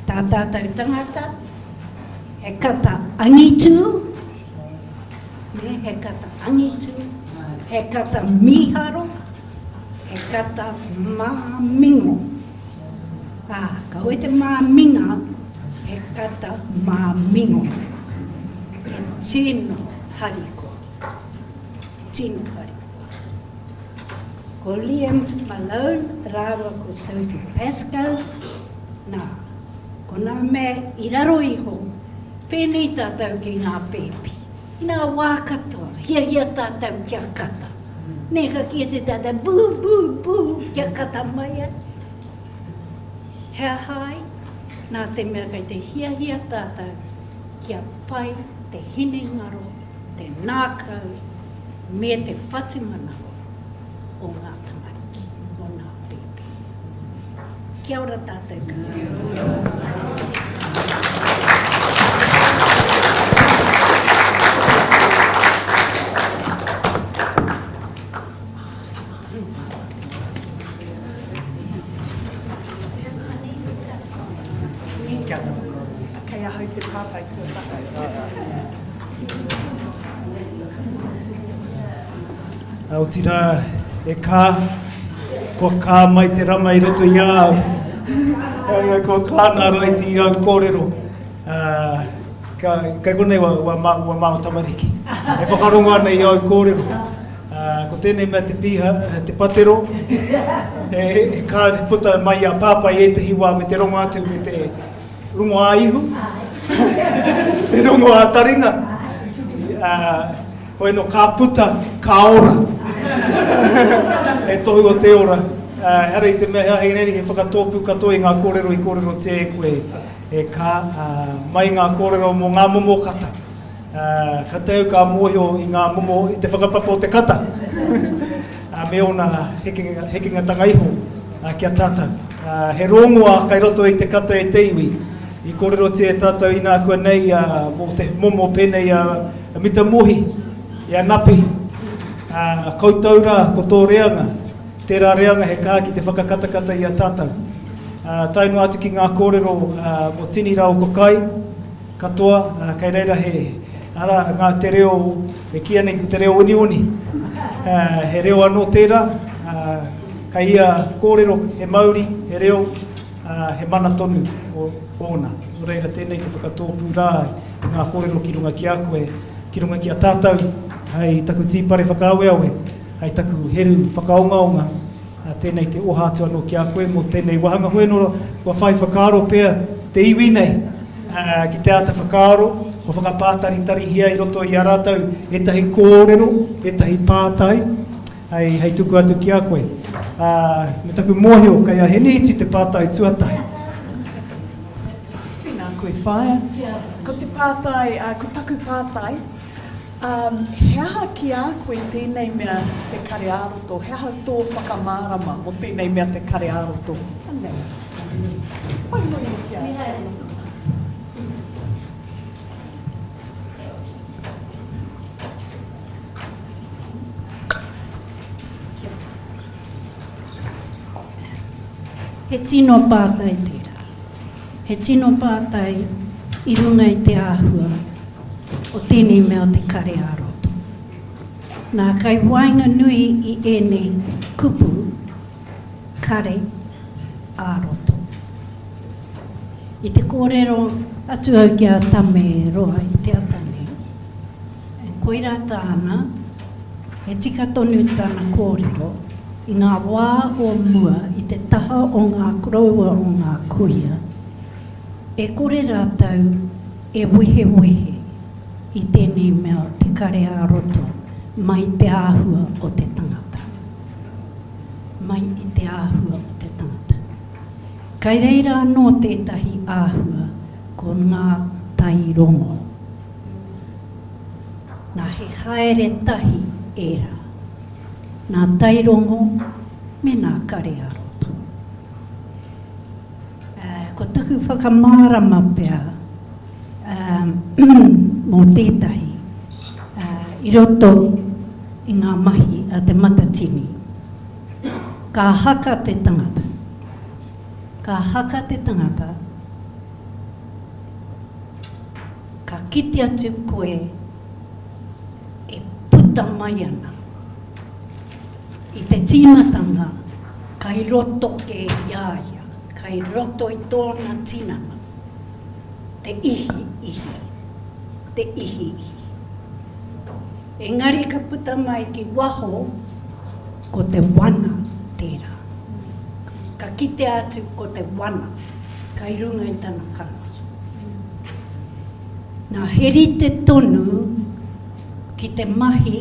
tā tātou tangata, he kata angitū, nē, he kata angitū, he kata mīharo, he kata māmingo. Ā, kaua te māminga, he kata māmingo. He tino harikoa. Tino harikoa. Ko Liam Malone rāua ko Sophie Pascoe, nā, ko nā mea i raro iho, pēnei tātou ki ngā pēpi. I ngā wā katoa, hiahia tātou kia kata. Nē, ka kī atu tātou, bū, bū, bū, kia kata mai ai. He aha ai? Nā te mea kei te hiahia tātou kia pai te hinengaro, te ngākau me te whatumanawa o ngā tamariki, o ngā pēpi. Kia ora tātou katoa. Kei ahau te pātai tuatahi. Otirā, e kā, kua kā mai te rama i roto i a au. Kua kā nā raiti i au kōrero. Ka, kei konei wa, wa, ma, wa māua tamariki. E whakarongo ana i au kōrero. Ko tēnei mea te pīha, te patero, he, he kā puta mai i a Pāpā i ētahi wā me te rongo atu me te rongo ā-ihu, te rongo ā-taringa. Hoi no ka puta, ka ora. He tohu o te ora. Ehara i te mea he aha engari he whakatōpū katoa i ngā kōrero i kōrerotia e koe e kā, mai ngā kōrero mō ngā momo kata. Ka te au ka mōhio i ngā momo, i te whakapapa o te kata, me ōna hekenga, hekengatanga iho ki a tātou. He rongoa kai roto i te kata e te iwi. I kōrerotia e tātou inākuanei mō te momo pēnei a Mita Mohi, i a Napi, koutou rā, ko tō reanga, tērā reanga he kaha ki te whakakatakata i a tātou. Tae noa atu ki ngā kōrero mō Tini Rāokokai. katoa, ā, kei reira he, arā, ngā te reo, e kīia nei ko te reo onioni. Ā, he reo anō tērā, ā, kei ia kōrero he mauri, he reo, ā, he mana tonu o, ōna. Nō reira, tēnei te whakatōpū rā i ngā kōrero ki runga ki a koe, ki runga ki a tātou, hei taku tīpare whakaaweawe, hei taku heru whakaongaonga, ā, tēnei te oha atu anō ki a koe mō tēnei wāhanga. Hoi anō, kua whai whakaaro pea te iwi nei, ā, ki te āta whakaaro, kua whakapātaritarihia i roto i a rātou ētahi kōrero, ētahi pātai, hei, hei tuku atu ki a koe. Ā, me taku mōhio, kei a Heniiti te pātai tuatahi. Tēnā koe, whaea. Ko te pātai, ā, ko taku pātai, Um, he aha ki a koe tēnei mea te kare ā-roto? He aha tō whakamārama mō tēnei mea te kare ā-roto? Anei. Pai noa iho ki a koe. He tino pātai tērā. He tino pātai i runga i te āhua o tēnei mea o te kare ā-roto. Nā, kai waenganui i ēnei kupu kare ā-roto. I te kōrero atu au ki a Tame Roa i te ata nei, koirā tāna, he tika tonu tana kōrero, i ngā wā o mua i te taha o ngā koroua o ngā kuia, e kore rātou e wehewehe i tēnei mea o te kare ā-roto mai i te āhua o te tangata. Mai i te āhua o te tangata. Kai reira anō tētahi āhua ko ngā tairongo. Nā he haere tahi ērā. Nā tairongo me nā kare ā-roto. Ko taku whakamārama pea mō tētahi i roto i ngā mahi a Te Matatini, ka haka te tangata, ka haka te tangata, ka kite atu koe e puta mai ana. I te tīmatanga, kai roto kē i a ia, kai roto i tōna tinana, te ihiihi, te ihiihi. Engari ka puta mai ki waho, ko te wana tērā. Ka kitea atu ko te wana kai runga i tana kanohi. Nā, he rite tonu ki te mahi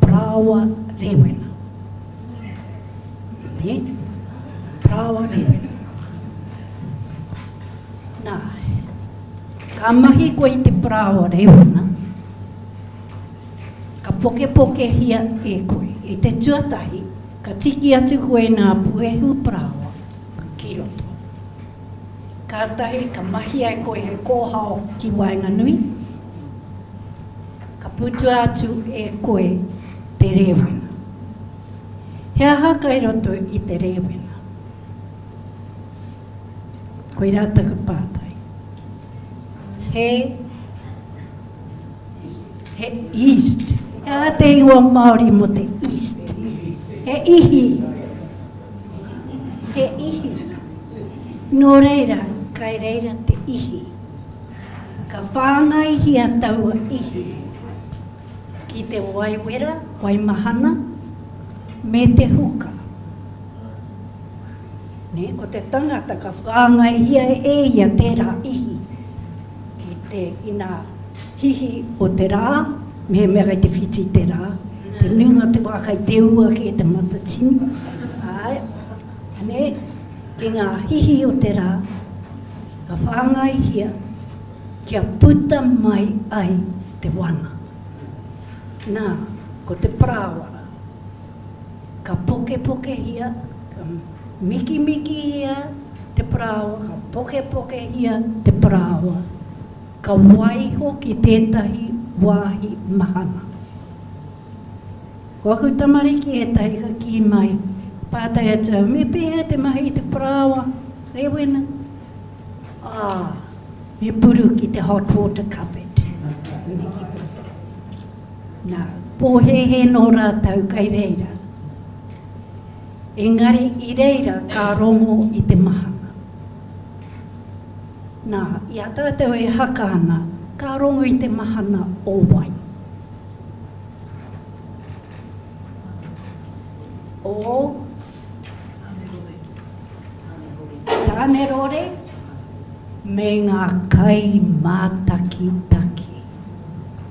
parāoa rēwena. Nē? Parāoa rēwena. Nā, ka mahi koe i te parāoa rēwena, ka pokepokehia e koe. I te tuatahi, ka tiki atu koe i ngā puehu parāoa ki roto. Kātahi ka mahia e koe he kōhao ki waenganui, Ka putua atu e koe te rēwena. He aha kai roto i te rēwena? Koirā taku pātai. He, he yeast. He aha te ingoa Māori mō te yeast? He ihi. He ihi. Nō reira, kai reira te ihi. Ka whāngaihia taua ihi ki te wai wera, wai mahana, me te huka. Nē, ko te tangata ka whāngaihia e ia tērā ihi ki te ina hihi o te rā, mehemea kei te whiti te rā, te nuinga o te wā kei te ua kē te matatini, āe, nē, ki ngā hihi o te rā, Ka whāngaihia kia puta mai ai te wana. Nā, ko te parāoa. Ka pokepokehia, ka mikimikihia te parāoa, ka pokepokehia te parāoa, ka waiho ki tētahi wāhi mahana. Ko aku tamariki ētahi ka kī mai, pātai atu au, me pēhea te mahi i te parāoa, Rewena? Ā! Me puru ki te hot water cupboard. Nā, pōhēhē nō rātou kai reira. Engari i reira ka rongo i te mahana. Nā, i a tātou e haka ana, ka rongo i te mahana o wai? O Tānerore me ngā kaimātakitaki.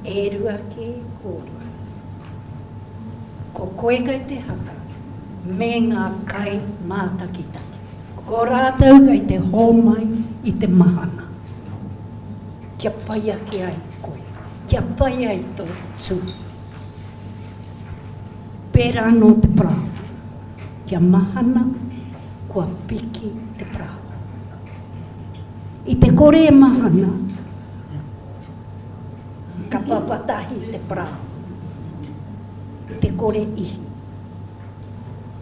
E rua kē kōrua. Ko koe kei te haka me ngā kaimātakitaki. Ko rātou kei te hōmai i te mahana. Kia pai ake ai koe. Kia pai ai tō tū. Pērā anō te parāoa. Kia mahana, kua piki te parāoa. I te kore e mahana, ka papatahi te parāoa. I te kore ihi.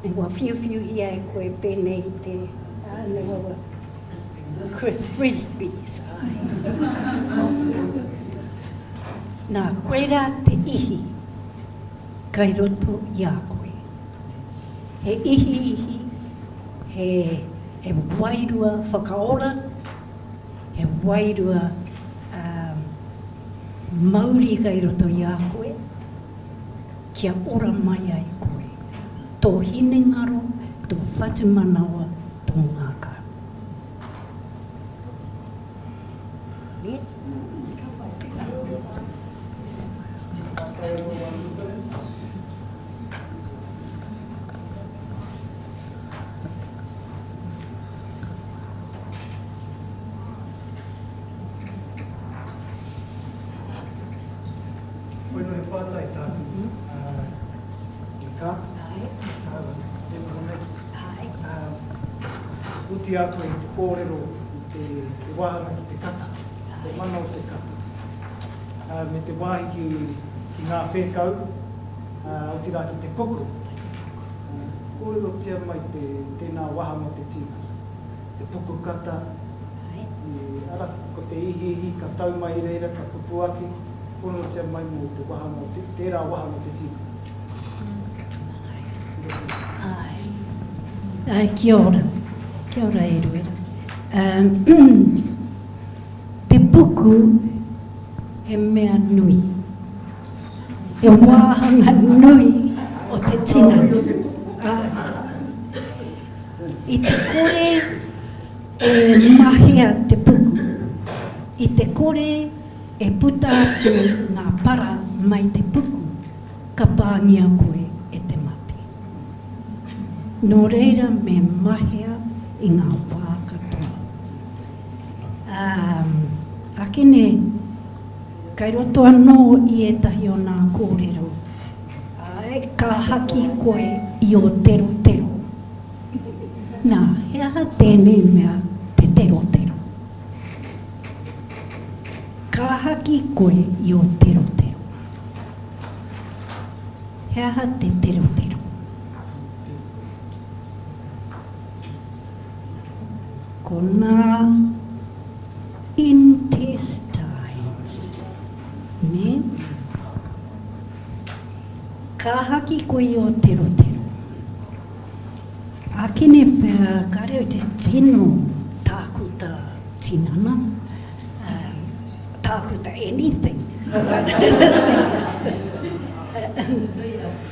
Me kua whiuwhiuhia e koe pēnei i te, ā, me wawa, frisbees, āe. Nā, koirā te ihi kai roto i a koe. He ihiihi, he, he wairua whakaora, he wairua um, mauri kai roto i a koe, kia ora mai ai koe. Tō hinengaro, tō whatumanawa, tō ngākau. Nē? Koinō he pātai tāku. Kia kā. Te noho nei. Oti a koe i te kōrero i te wāhanga ki te kata, te mana o te kata. Me te wāhi ki ngā whēkau, otirā ki te puku. Kōrerotia mai tēnā wāhanga o te tinana. Te puku kata, ara, ko te ihiihi ka tau mai i reira, ka pupu ake. Kōrerotia mai mō te wāhanga o te, tērā wāhanga o te tinana. Āe. Āe, kia ora. Kia ora e Eruera. Te puku he mea nui. He wāhanga nui o te tinana. Āe. I te kore e mahea te puku, i te kore e puta atu ngā para mai te puku, ka pāngia koe e te mate. Nō reira me mahea i ngā wā katoa. Ā, akene, kai roto anō i ētahi o nā kōrero, āe, ka haki koe i ō terotero. Nā, he aha tēnei mea te terotero? Ka haki koe i ō terotero. He aha te terotero? Ko ngā intestines, nē? Ka haki koe i ō terotero. Ākene pea kāre au te tino tākuta tinana, tākuta anything.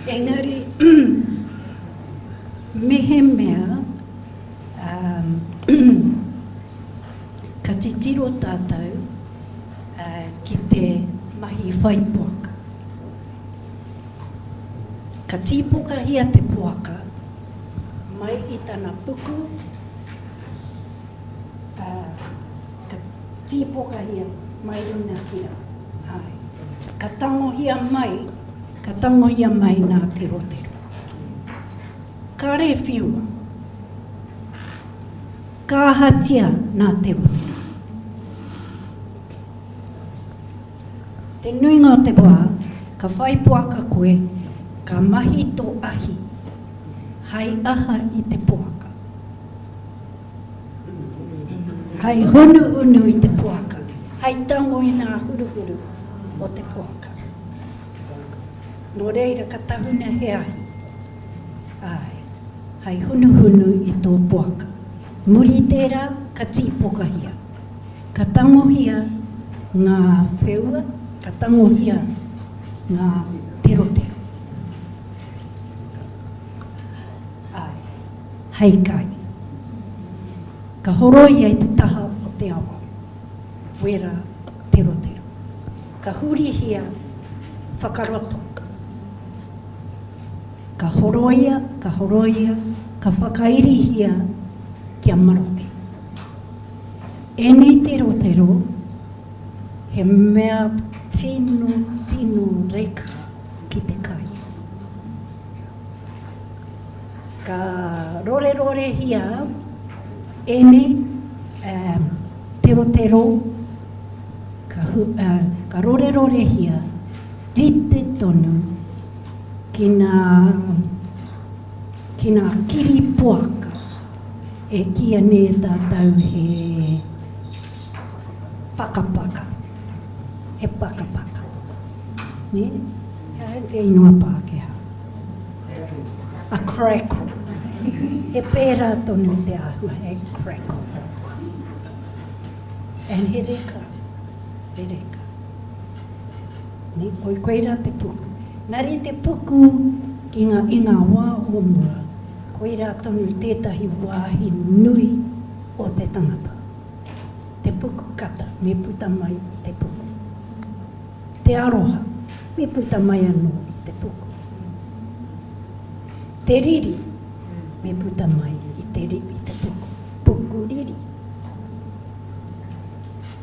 Engari, mehemea ka titiro tātou ki te mahi whai poaka. Ka tīpokahia te poaka mai i tana puku, ā, ka tīpokahia mai runga ki raro. Āe. Ka tangohia mai, ka tangohia mai nā te rotero. Kāre e whiua. Ka ahatia nā te rotero? Te nuinga o te wā, ka whai poaka koe, ka mahi tō ahi hai aha i te poaka. Hai hunuhunu i te poaka. Hei tango i ngā huruhuru o te poaka. Nō reira ka tahuna he ahi, āe, hai hunuhunu i tō poaka. Muri i tērā ka tīpokahia. Ka tangohia ngā wheua, ka tangohia ngā terotero. Āe, hei kai. Ka horoia i te taha o te awa, wera terotero. Ka hurihia whakaroto. Ka horoia, ka horoia, ka whakairihia kia maroke. Ēnei terotero he mea tino, tino reka ki te kai. Ka rorerorehia ēnei terotero, ka rorerorehia rite tonu ki ngā, ki ngā kiri poaka e kīia nei e tātou he pakapaka, he pakapaka. Nē? He aha te ingoa Pākehā? A crackle. He pērā tonu te āhua, he crackle. And he reka, he reka. Nē, koi koirā te puku. Engari te puku ki ngā, i ngā wā o mua, koirā tonu tētahi wāhi nui o te tangata. Te puku kata, me puta mai i te puku. Te aroha, me puta mai anō i te puku. Te riri, me puta mai i te, i te puku. Puku riri.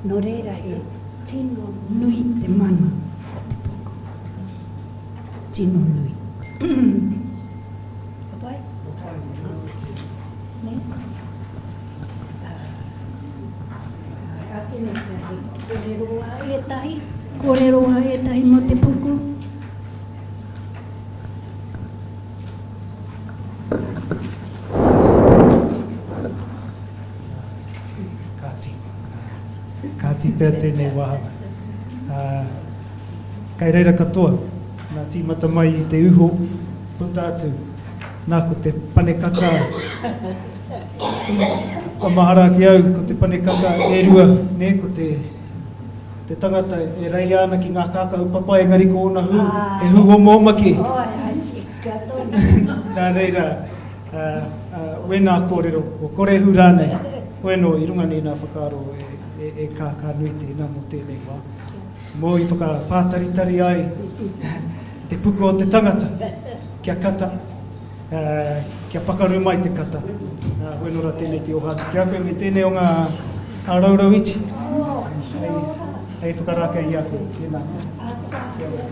Nō reira he tino nui te mana o te puku. Tino nui. Ka pai? Nē? Kōrero a ētahi, kōrero a ētahi mō te puku. Kāti. Kāti pea tēnei wāhanga. Kai reira katoa, nā tīmata mai i te uho, puta atu, nā ko te pane kaka, Kua mahara ake au, ko te pane kaka e rua, nē, ko te, te tangata e reia ana ki ngā kākahu papai engari ko ōna hū, he hū omaoma kē. Nā reira, wēnā kōrero, ko kore hū rānei, koe anō i runga nei nā whakaaro e, e, e kākā nui tēnā mō tēnei wā. Mō i whakapātaritari ai te puku o te tangata kia kata. Kia pakaru mai te kata. Hoi nō rā tēnei te oha atu ki a koe me tēnei o ngā raurau iti hei whakarākei i a koe. Tēnā. Kia ora.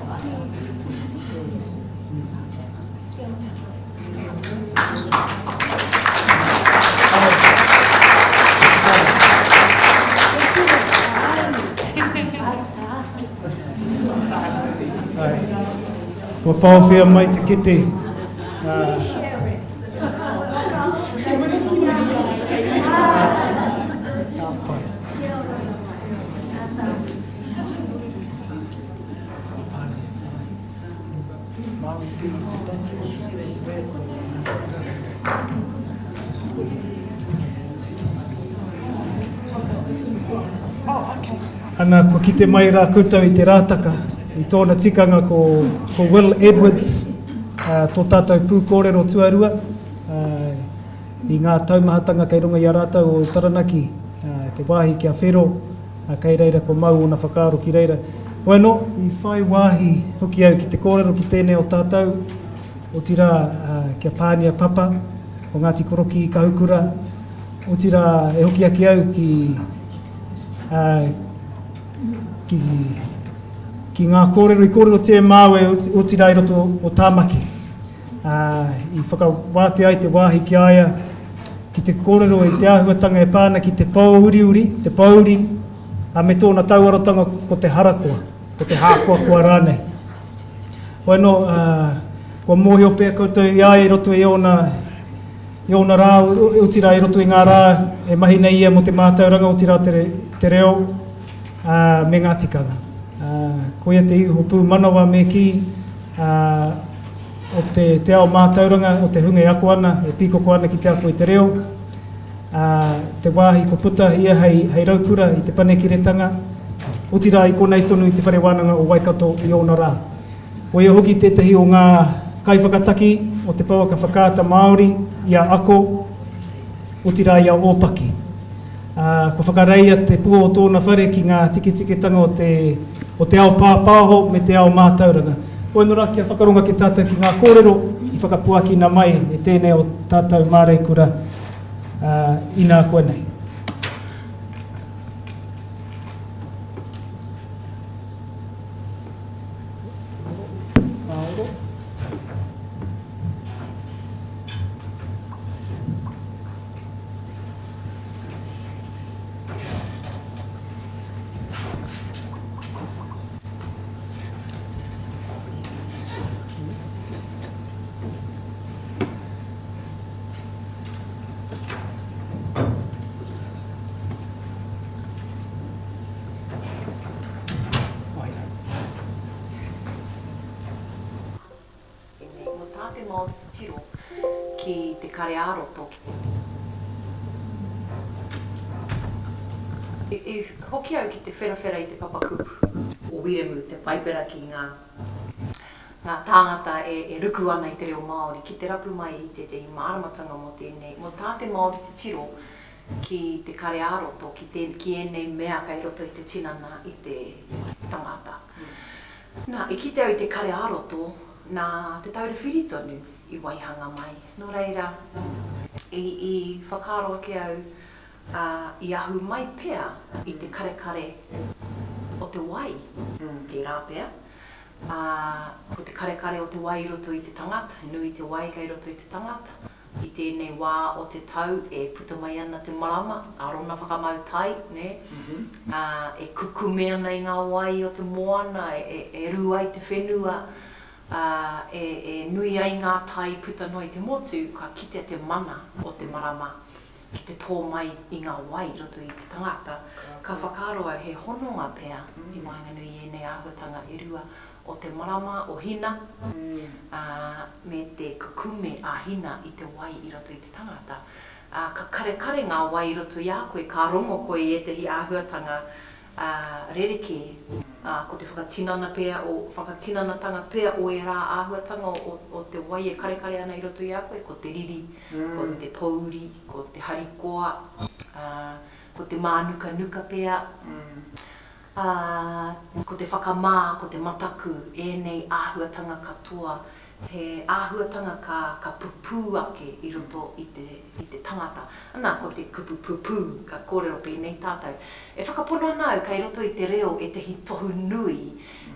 Kua whaowhia mai te kete. Ana, kua kite mai rā koutou i te rātaka, i tōna tikanga ko, ko Will Edwards, tō tātou pūkōrero tuarua, i ngā taumahatanga kei runga i a rātou o Taranaki, te wāhi kia whero, kei reira kua mau ōna whakaaro ki reira. Hoi anō, i whai wāhi hoki au ki te kōrero ki tēnei o tātou, otirā kia Pānia Papa o Ngāti Korokī Kahukura, otirā e hoki ake au ki, ki, ki ngā kōrero i kōrerotia e māua e otirā i roto o Tāmaki. Ā, i whakawātea ai te wāhi ki a ia ki te kōrero i te āhuatanga e pā ana ki te pōuriuri, te pōuri, ā, me tōna tauarotanga ko te harakoa, ko te hākoakoa rānei. Hoi anō, ā, kua mōhio pea koutou i a ia i roto i ōna, i ōna rā, otirā i roto i ngā rā e mahi nei ia mō te mātauranga, otirā te, te reo. ā, me ngā tikanga. Ā, koia te iho pūmanawa me kī, ā, o te, te ao mātauranga, o te hunga e ako ana, e pīkoko ana ki te ako i te reo. Ā, te wāhi kua puta ia hei, hei raukura i te Panekiretanga, otirā i konei tonu i Te Whare Wānanga o Waikato i ōna rā. Ko ia hoki tētahi o ngā kaiwhakataki o te pouaka whakaata Māori i a Ako, otirā i a Ōpaki. Ā, kua whakareia te pō o tōna whare ki ngā tikitiketanga o te, o te ao pāpāho me te ao mātauranga. Hoi nō rā kia whakarongo ake tātou ki ngā kōrero i whakapuakina mai e tēnei o tātou māreikura, ā, inā koa nei. Tēnei, mō tā te Māori titiro ki te kare ā-roto. I hoki au ki te wherawhera i te papakupu o Wiremu te Paipera ki ngā ngā tāngata e ruku ana i te reo Māori ki te rapu mai i tētehi māramatanga mō tēnei, mō tā te Māori titiro ki te kare ā-roto, ki te, ki ēnei mea kei roto i te tinana i te tangata. Nā, i kite au i te kare ā-roto, nā Te Taura Whiri tonu i waihanga mai. Nō reira, i, i whakaaro ake au, ā, i ahu mai pea i te karekare o te wai, tērā pea, ā, ko te karekare o te wai i roto i te tangata, nui te wai kei roto i te tangata. I tēnei wā o te tau e puta mai ana te marama, a Rona whakamau tai, nē, ā, e kukume ana i ngā wai o te moana, e, e rū ai te whenua, ā, e, e nui ai ngā tai puta noa i te motu, ka kitea te mana o te marama ki te tō mai i ngā wai i roto i te tangata. Ka whakaaro au he hononga pea i waenganui i ēnei āhuatanga e rua o te marama o Hina, ā, me te kukume a Hina i te wai i roto i te tangata. Ā, ka karekare ngā wai i roto i a koe, ka rongo koe i ētahi āhuatanga, ā, rerekē, ā, ko te whakatinana pea o, whakatinanatanga pea o ērā āhuatanga o, o te wai e karekare ana i roto i a koe, ko te riri, ko te pōuri, ko te harikoa, ā, ko te mānukanuka pea. Ā, ko te whakamā, ko te mataku, ēnei āhuatanga katoa, he āhuatanga ka, ka pupū ake i roto i te, i te tangata. Ana, ko te kupu pupū, ka kōrero pēnei tātou. E whakapono ana au kei roto i te reo ētahi tohu nui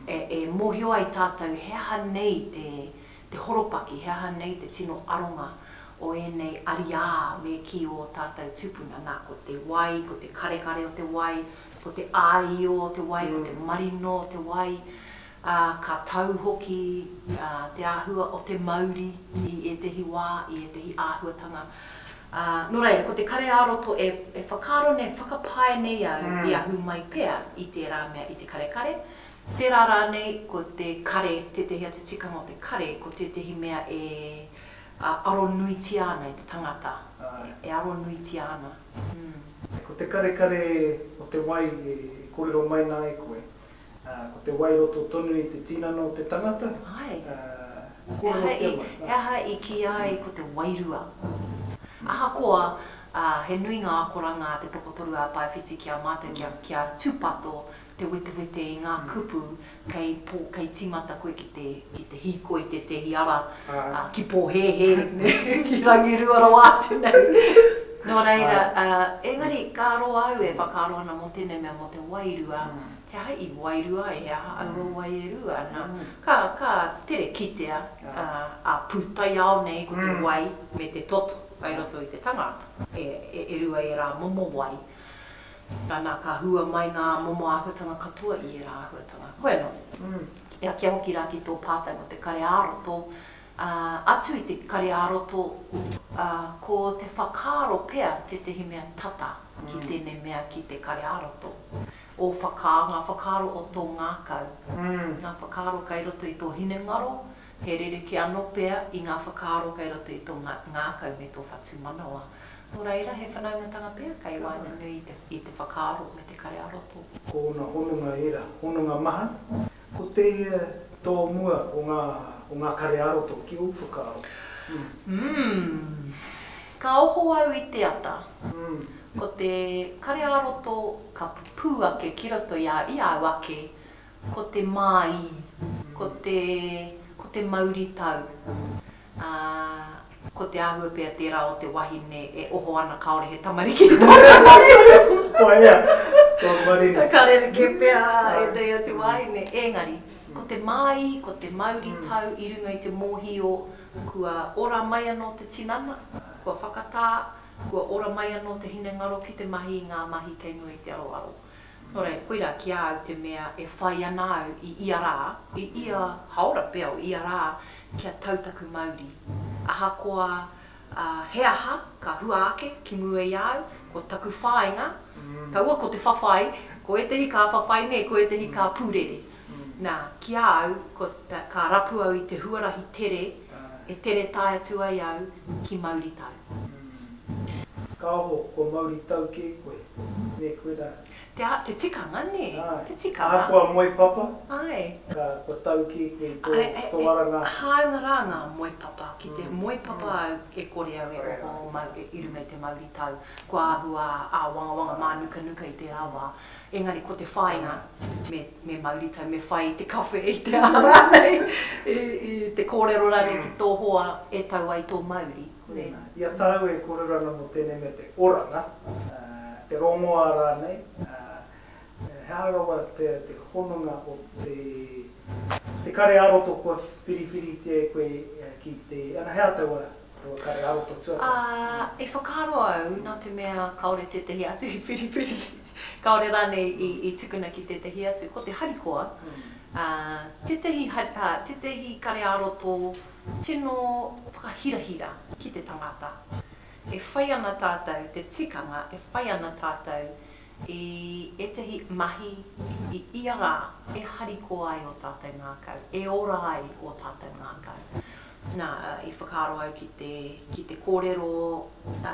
e, e mōhio ai tātou he aha nei te, te horopaki, he aha nei te tino aronga o ēnei ariā me kī o ō tātou tūpuna. Nā, ko te wai, ko te karekare o te wai, ko te āio o te wai, ko te marino o te wai, ā, ka tau hoki te āhua o te mauri i ētehi wā, i ētehi āhuatanga. Ā, nō reira, ko te kare ā-roto e, e whakaaro nei, whakapae nei au i ahu mai pea i tērā mea, i te karekare. Tērā rānei, ko te kare, tētehi atu tikanga o te kare, ko tētehi mea e aronuitia ana e te tangata, e aronuitia ana. Ko te karekare o te wai e kōrero mai nā e koe, ko te wai roto tonu i te tinana o te tangata, kōrerotia mai. He aha i kīia ai ko te wairua? Ahakoa, he nui ngā akoranga a te tokotoru ā-paewhiti ki a mātou kia tūpato te wetewete i ngā kupu kei pō, kei tīmata koe ki te, ki te hīkoi tētehi ara, ā, ki pōhēhē, ki rangirua rawa atu nei. Nō reira, ā, engari ka roa au e whakaaro ana mō tēnei mea mō te wairua, he aha i wairua ai, he aha aua wai e rua, nā, ka, ka tere kitea, ā, ā-pūtaiao nei ko te wai me te toto kai roto i te tangata, e, e, e rua ērā momo wai. Nā, ka hua mai ngā momo āhuatanga katoa i ērā āhuatanga. Hoi anō, ia kia hoki rā ki tō pātai mō te kare ā-roto, ā, atu i te kare ā-roto, ā, ko te whakaaro pea tētehi mea tata ki tēnei mea ki te kare ā-roto. Ō whakaaro, ngā whakaaro o tō ngākau. Ngā whakaaro kei roto i tō hinengaro, he rerekē anō pea i ngā whakaaro kei roto i tō ngākau me tō whatumanawa. Nō reira, he whanaungatanga pea kei waenganui i te, i te whakaaro me te kare ā-roto. Ko ōna hononga ērā, hononga maha. Ko tēhea tō mua o ngā, o ngā kare ā-roto ki ōu whakaaro? Umm. Ka oho au i te ata. Ko te kare ā-roto ka pupū ake ki roto i a, i a au ake, ko te māī, ko te, ko te mauritau. Ā, ko te āhua pea tērā o te wahine e oho ana kāore he tamariki i tōna whare. Kua ea, kua marino. Ka rerekē pea ētahi atu wāhine. Engari, ko te māī, ko te mauritau i runga i te mōhio kua ora mai anō te tinana, kua whakatā, kua ora mai anō te hinengaro ki te mahi i ngā mahi kei mua i te aroaro. Nō reira, koirā ki a au te mea e whai ana au i ia rā, i ia haora pea o ia rā, kia tau taku mauri. Ahakoa he aha ka hua ake ki mua i a au, ko taku whāinga, kaua ko te whawhai, ko ētehi ka whawhai nē, ko ētehi ka pūrere. Nā, ki a au, ko, ka rapu au i te huarahi tere e tere tae atu ai au ki mauritau. Ka oho, kua mauritau kē koe, nē koe rā. Te, te tikanga, nē, te tikanga. Ahakoa moe papa, Āe. ka, kua tau kē koe i tō, tō ara ngākau. Hāunga rā ngā moe papa, ki te moe papa au e kore au e oho mau, i runga i te mauritau, kua āhua āwangawanga mānukanuka i tērā wā. Engari ko te whāinga, me, me mauritau, me whai i te kawhe, i te aha rānei, i, i te kōrero rānei ki tō hoa e tau ai tō mauri. Nē. I a tāua e kōrero ana mō tēnei mea te oranga, te rongoā rānei, he aha rawa pea te hononga o te, te kare ā-roto kua whiriwhiritia e koe ki te, ana he aha taua, taua kare ā-roto tuatahi? Ā, i whakaaro au, nā te mea kāore tētahi atu i whiriwhiri. Kāore rānei i tukuna ki tētahi atu, ko te harikoa, ā, tētahi, ā, tētahi kare ā-roto tino whakahirahira ki te tangata. E whai ana tātou te tikanga, e whai ana tātou i ētahi mahi i ia rā e harikoa ai ō tātou ngākau, e ora ai ō tātou ngākau. Nā, i whakaaro au ki te, ki te kōrero a,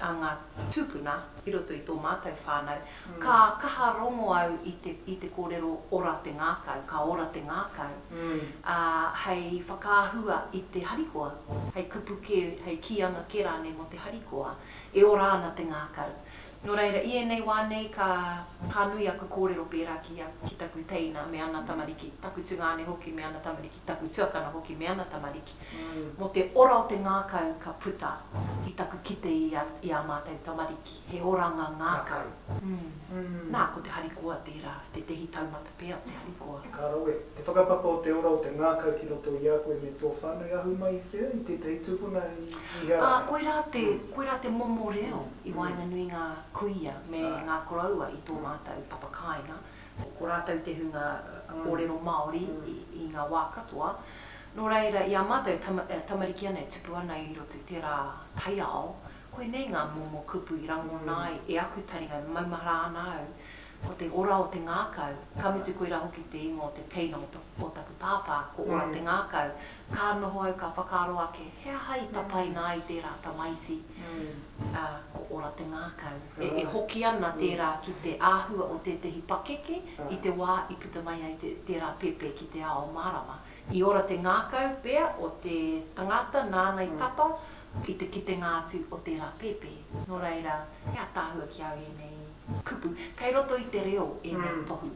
a ngā tūpuna i roto i tō mātou whānau, ka kaha rongo au i te, i te kōrero ora te ngākau, ka ora te ngākau, ā, hei whakaahua i te harikoa, hei kupu kē, hei kīanga kē rānei mō te harikoa, e ora ana te ngākau. Nō reira, i ēnei wā nei ka, ka nui aku kōrero pērā ki a, ki taku teina me ana tamariki, taku tungāne hoki me ana tamariki, taku tuakana hoki me ana tamariki, mō te ora o te ngākau ka puta i taku kite i a, i ā mātou tamariki, he oranga ngākau. Nā, ko te harikoa tērā, tētehi taumata pea o te harikoa. Ka rawe. Te whakapapa o te ora o te ngākau ki roto i a koe me tō whānau i ahu mai i whea, i tētahi tupuna i hea rānei? Ā, koirā te, koirā te momo reo i waenganui ngā kuia me ngā koroua i tō mātou papa kāinga. Ko rātou te hunga kōrero Māori i ngā wā katoa. Nō reira, i a mātou e tamariki ana, e tupu ana i roto i tērā taiao, koinei ngā momo kupu i rangona ai e aku taringa e maumahara ana au Ko te ora o te ngākau, ka mutu koirā hoki te ingoa o te teina o taku pāpā, ko Ora te Ngākau, ka noho au ka whakaaro ake, he aha i tapaina ai tērā tamaiti, ā, ko Ora te Ngākau. E hoki ana tērā ki te āhua o tētehi pakeke i te wā i puta mai ai tērā pēpē ki te ao mārama. I ora te ngākau pea o te tangata nāna i tapa i te kitenga atu o tērā pēpē. Nō reira, he ātaahua ki au ēnei Kupu. Kei roto i te reo ēnei tohu.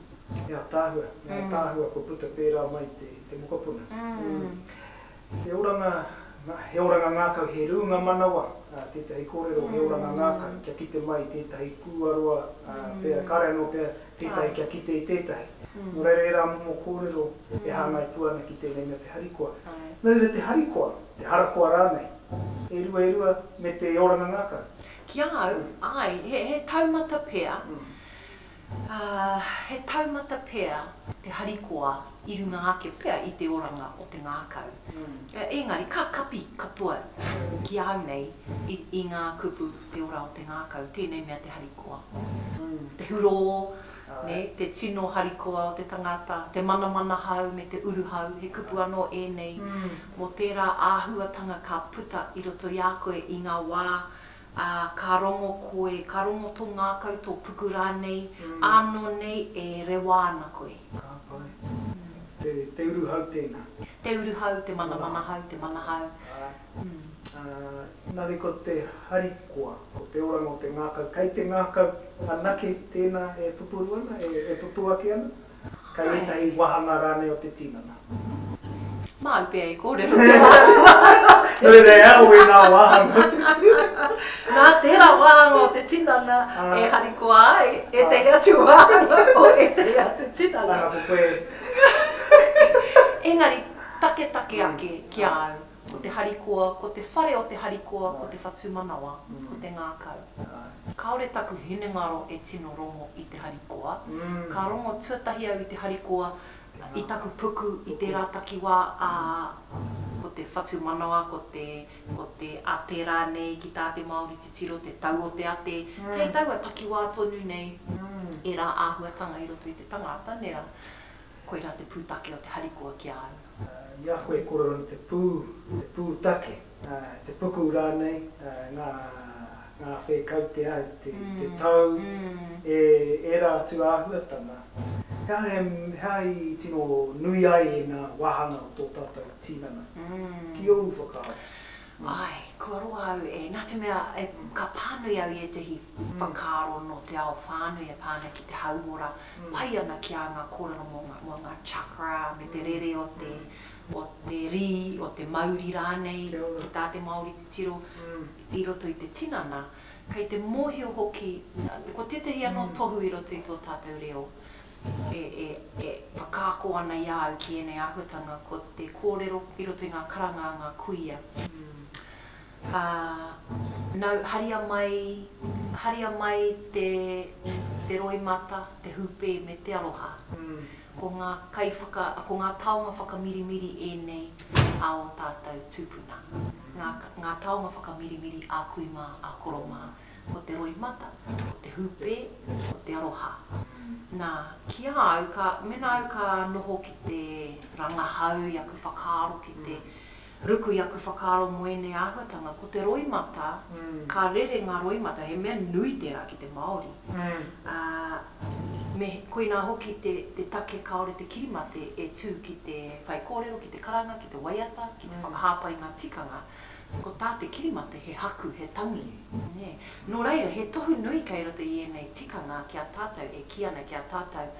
He ātaahua, he ātaahua kua puta pērā mai te, te mokopuna. Te oranga, he oranga ngākau, he rūnga manawa, tētahi kōrero, he oranga ngākau, kia kite mai i tētahi kūaroa pea, kāre anō pea tētahi kia kite i tētahi. Nō reira ērā momo kōrero e hāngai pū ana ki tēnei mea te harikoa. Nō reira te harikoa, te harakoa rānei, e rua e rua me te oranga ngākau. Ki a au, āe, he, he taumata pea, ā, he taumata pea te harikoa i runga ake pea i te oranga o te ngākau. Engari, ka kapi katoa ki a au nei i, i ngā kupu te ora o te ngākau, tēnei mea te harikoa. Te hurō, Nē, te tino harikoa o te tangata, te manamanahau me te uruhau, he kupu anō ēnei mō tērā āhuatanga ka puta i roto i a koe i ngā wā, ā, ka rongo koe, ka rongo tō ngākau, tō puku rānei, ānō nei e rewa ana koe. Ka pai. Te, te uruhau tēnā. Te uruhau, te manamanahau, te manahau. Āe. Engari ko te harikoa, ko te oranga o te ngākau, kei te ngākau anake tēnā e pupuru ana, e pupū ake ana, kei ētahi wāhanga rānei o te tinana. Māu pea e kōrero te wātua. Nō reira, e au ēnā wāhanga o te tinana. Nā tērā wāhanga o te tinana e harikoa ai ētahi atu wāhanga o ētahi atu tinana. Ana ko koe. Engari, taketake ake ki a au. Ko te harikoa, ko te whare o te harikoa, ko te whatumanawa, ko te ngākau. Kāore taku hinengaro e tino rongo i te harikoa. Ka rongo tuatahi au i te harikoa i taku puku i tērā takiwā, ā, ko te whatumanawa, ko te, ko te ate rānei ki tā te Māori titiro, te tau o te ate, kei taua takiwā tonu nei ērā āhuatanga i roto i te tangata, nē rā? Koirā te pūtake o te harikoa ki a au. I a koe e kōrero ana te pū, te pūtake, te puku rānei, ngā, ngā whēkau te ai, te, te tau, e, ērā atu āhuatanga, he aha, he aha i tino nui ai ēnā wāhanga o tō tātou tinana, ki ōu whakaaro? Āe, kua roa au e, nā te mea e, ka pānui au i ētahi whakaaro nō te ao whānui e pā ana ki te hauora, pai ana ki a ngā kōrero mō ngā, mō ngā chakra me te rere o te, o te rī, o te mauri rānei, ki tā te Māori titiro i roto i te tinana. Kei te mōhio hoki, ko tētahi anō tohu i roto i tō tātou reo, e, e, e whakaako ana i a au ki ēnei āhuatanga, ko te kōrero i roto i ngā karanga a ngā kuia. Ā, nau, haria mai, haria mai te, te roimata, te hūpē me te aroha. Ko ngā kaiwhaka, ko ngā taonga whakamirimiri ēnei a ō tātou tūpuna. Ngā, ngā taonga whakamirimiri a kui mā, a koro mā. ko te roimata, ko te hūpē, ko te aroha. Nā, ki a au, ka, mēnā au ka noho ki te rangahau i aku whakaaro, ki te ruku i aku whakaaro mō ēnei āhuatanga, ko te roimata, ka rere ngā roimata, he mea nui tērā ki te Māori. Ā, me, koinā hoki te, te take kāore te kirimate e tū ki te whaikōrero, ki te karanga, ki te waiata, ki te whakahāpai i ngā tikanga, Ko tā te kirimate he haku, he tangi, nē. Nō reira, he tohu nui kei roto i ēnei tikanga ki a tātou e kī ana ki a tātou,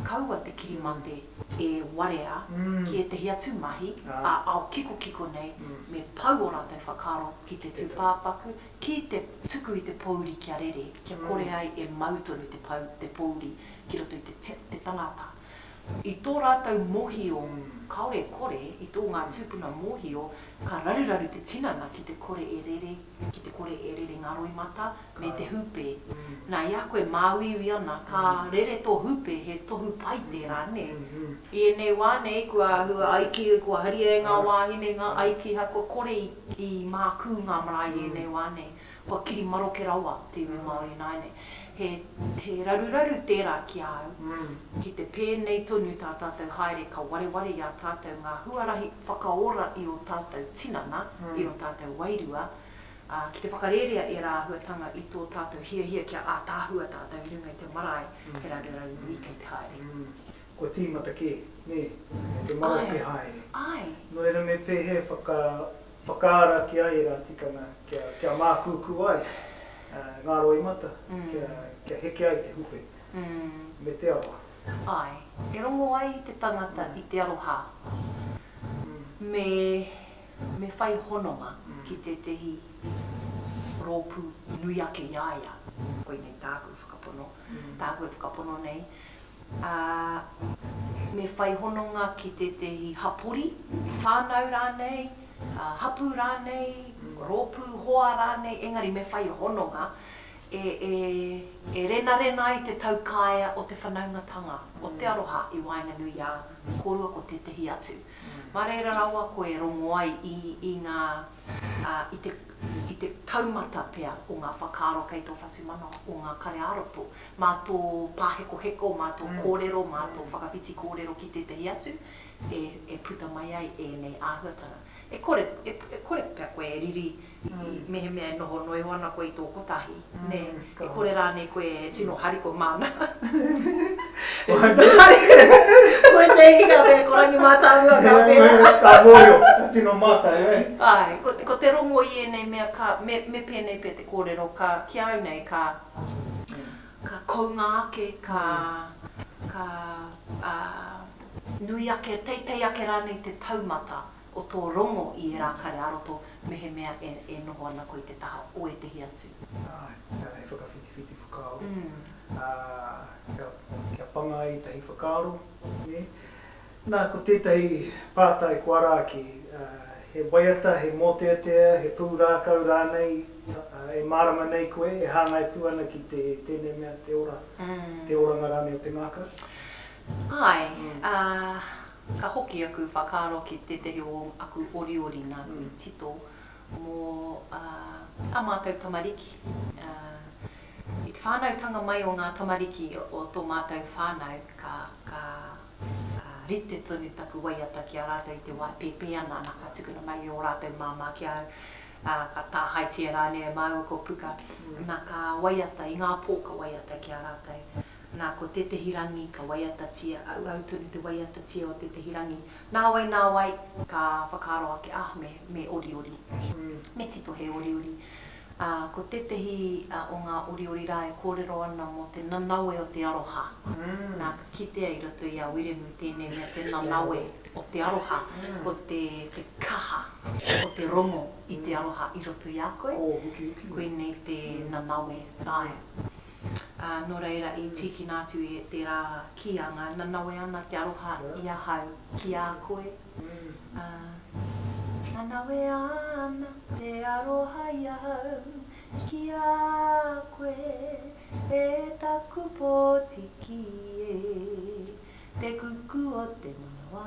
kaua te kirimate e warea ki ētahi atu mahi ā-ao kikokiko nei, me pau ō rātou whakaaro ki te tūpāpaku, ki te tuku i te pōuri kia rere, kia kore ai e mau tonu te pau, te pōuri ki roto i te te tangata. I tō rātou mōhio, kāore e kore, i tō ngā tūpuna mōhio, ka raruraru te tinana ki te kore e rere, ki te kore e rere ngā roimata me te hūpē. Nā, i a koe māuiui ana, ka rere tō hūpē, he tohu pai tērā, nē? I ēnei wā nei, kua hua aiki, kua haria e ngā wāhine ngā aikiha, kua kore i mākū ngā marae i ēnei wā nei. Kua kiri maroke rawa te iwi Māori ināianei. He, he raruraru tērā ki a au, ki te pēnei tonu tā tātou haere ka wareware i a tātou ngā huarahi whakaora i ō tātou tinana, i ō tātou wairua, ā, ki te whakarērea ērā āhuatanga i tō tātou hiahia kia ātaahua tātou i runga i te marae, he raruraru nui kei te haere. Kua tīmata kē, nē, te maroke haere. Āe. Nō reira me pēhea whaka, Whakaara ki a ērā tikanga kia, kia mākūkū ai ngā roimata, kia, kia heke ai te hupe me te aroha. Āe, e rongo ai te tangata i te aroha me, me whai hononga ki tētehi rōpū nui ake i a ia, koinei tāku whakapono, tāku e whakapono nei, ā, me whai hononga ki tētehi hapori, whānau rānei, hapū rānei, rōpū hoa rānei, engari me whai hononga e, e, e renarena ai te taukaea o te whanaungatanga, o te aroha i waenganui i a kōrua ko tētehi atu. Mā reira rawa koe rongo ai i, i ngā, ā, i te. i te taumata pea o ngā whakaaro kei tō whatumanawa, o ngā kare ā-roto, mā tō pāhekoheko, mā tō kōrero, mā tō whakawhiti kōrero ki tētahi atu, e, e puta mai ai ēnei āhuatanga. E kore, e, e kore pea koe e riri mehemea e noho noa iho ana koe i tō kotahi, nē? E kore rānei koe e tino harikoa māna. E tino harikoa. Koe te ika me ko Rangi Mātāmua ka pērā. Ka mōhio, ka tino mātau, e. Āe, ko, ko te rongo i ēnei mea ka, me, me pēnei pea te kōrero, ka, ki a au nei, ka, ka kounga ake, ka, ka, ā, nui ake, teitei ake rānei te taumata o tō rongo i ērā kare ā-roto mehemea e, e noho ana koe i te taha o ētehi atu. Āe, he whakawhitiwhiti whakaaro, ā, kia, kia panga ai ētahi whakaaro, nē. Nā, ko tētahi pātai kua ara ake, ā, he waiata, he mōteatea, he pūrākau rānei, ā, e mārama nei koe, e hāngai pū ana ki te, tēnei mea, te ora, te oranga rānei o te ngākau? Āe, ā, Ka hoki aku whakaaro ki tētehi o aku oriori nāku i tito mō ā mātou tamariki. I te whānautanga mai o ngā tamariki o tō mātou whānau, ka, ka rite tonu taku waiata ki a rātou i te wā e pēpē ana, nā, ka tukuna mai e ō rātou māmā ki a au, ā, ka tāhaetia rānei e māua ko Puka, nā, ka waiata, i ngā pō ka waiata ki a rātou. Nā, ko tētehi rangi ka waiatatia, auau tonu te waiatatia o tētehi rangi. Nāwai, nāwai, ka whakaaro ake, ah, me, me oriori. Me tito he oriori. Ā, ko tētehi o ngā oriori rā e kōrero ana mō te nanawe o te aroha. Nā, ka kitea i roto i a Wiremu tēnei mea te nanawe o te aroha, ko te, te kaha o te rongo i te aroha i roto i a koe. Koinei te nanawe, āe. Ā, nō reira i tīkina atu e tērā kīanga, nanawe ana te aroha i ahau ki a koe. Ā, nanawe ana te aroha i ahau ki a koe, e taku pōtiki e. Te kuku o te manawa.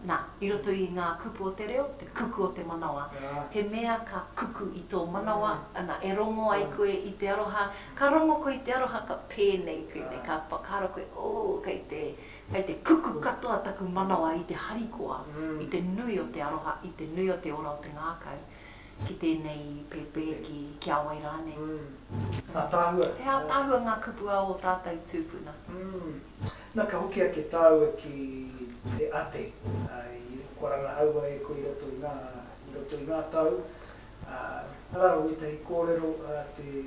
Nā, i roto i ngā kupu o te reo, te kuku o te manawa. Te mea ka kuku i tō manawa, ana, e rongo ai koe i te aroha, ka rongo koe i te aroha ka pēnei koe nei, ka whakaaro koe, oh, kei te, kei te kuku katoa taku manawa i te harikoa, i te nui o te aroha, i te nui o te ora o te ngākau. Ki tēnei pēpē, ki, ki a wai rānei. Ātaahua. He ātaahua ngā kupu a ō tātou tūpuna. Nā, ka hoki ake tāua ki te ate, kua rangahaua e koe i roto i ngā, i roto i ngā tau. Arā wētahi kōrero a te,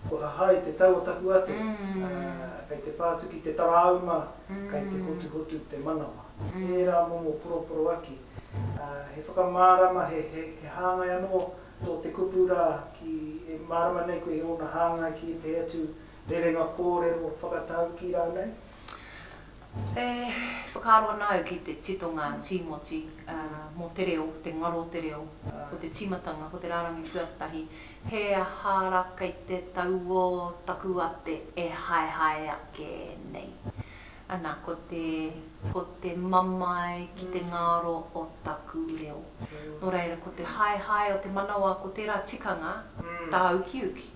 kua hahae te tau o taku ate, kei te pātuki te tarāuma, kei te hotuhotu te manawa. Ērā momo poroporoaki. He whakamārama, he, he, he hāngai anō tō te kupu rā ki, e mārama nei koe i ōna hāngai ki ētahi atu rerenga kōrero, whakataukī rānei? E whakaaro ana au ki te titonga a Tīmoti mō te reo, te ngaro o te reo, ko te tīmatanga, ko te rārangi tuatahi, he aha rā kei te tau o taku ate e haehae ake nei. Ana, ko te, ko te mamae ki te ngaro o taku reo. Nō reira, ko te haehae o te manawa, ko tērā tikanga tāukiuki,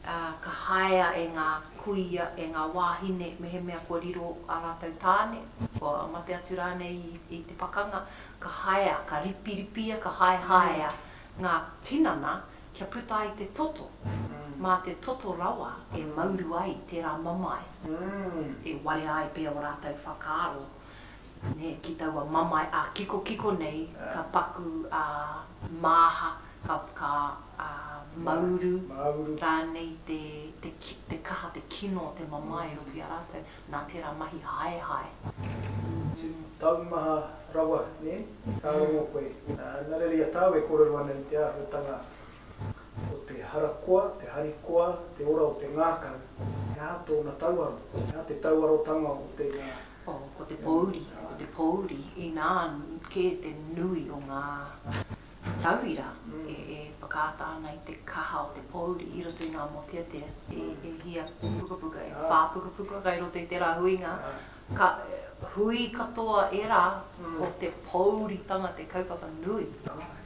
ā, ka haea e ngā kuia, e ngā wāhine, mehemea kua riro ā rātou tāne, kua mate atu rānei i, i te pakanga, ka haea, ka ripiripia, ka haehaea ngā tinana kia puta ai te toto, mā te toto rawa e mauru ai tērā mamae, e warea ai pea ō rātou whakaaro, nē, ki taua mamae ā-kikokiko nei ka paku ā-māha, ka, ka ā-mauru rānei te, te, te kaha, te kino o te mamae i roto i a rātou, nā tērā mahi haehae. Taumaha rawa, nē? Ka rongo koe. Nā reira i a tāua e kōrero ana i te āhuatanga o te harakoa, te harikoa, te ora o te ngākau, he aha tōna tauaro? He aha te tauarotanga o tēnā? Oh, ko te pōuri, ko te pōuri, inā kē te nui o ngā tauira e whakaata ana i te kaha o te pōuri i roto i ngā mōteatea e hia pukapuka, e whā pukapuka kai roto i tērā huinga, ka hui katoa ērā ko te pōuritanga te kaupapa nui.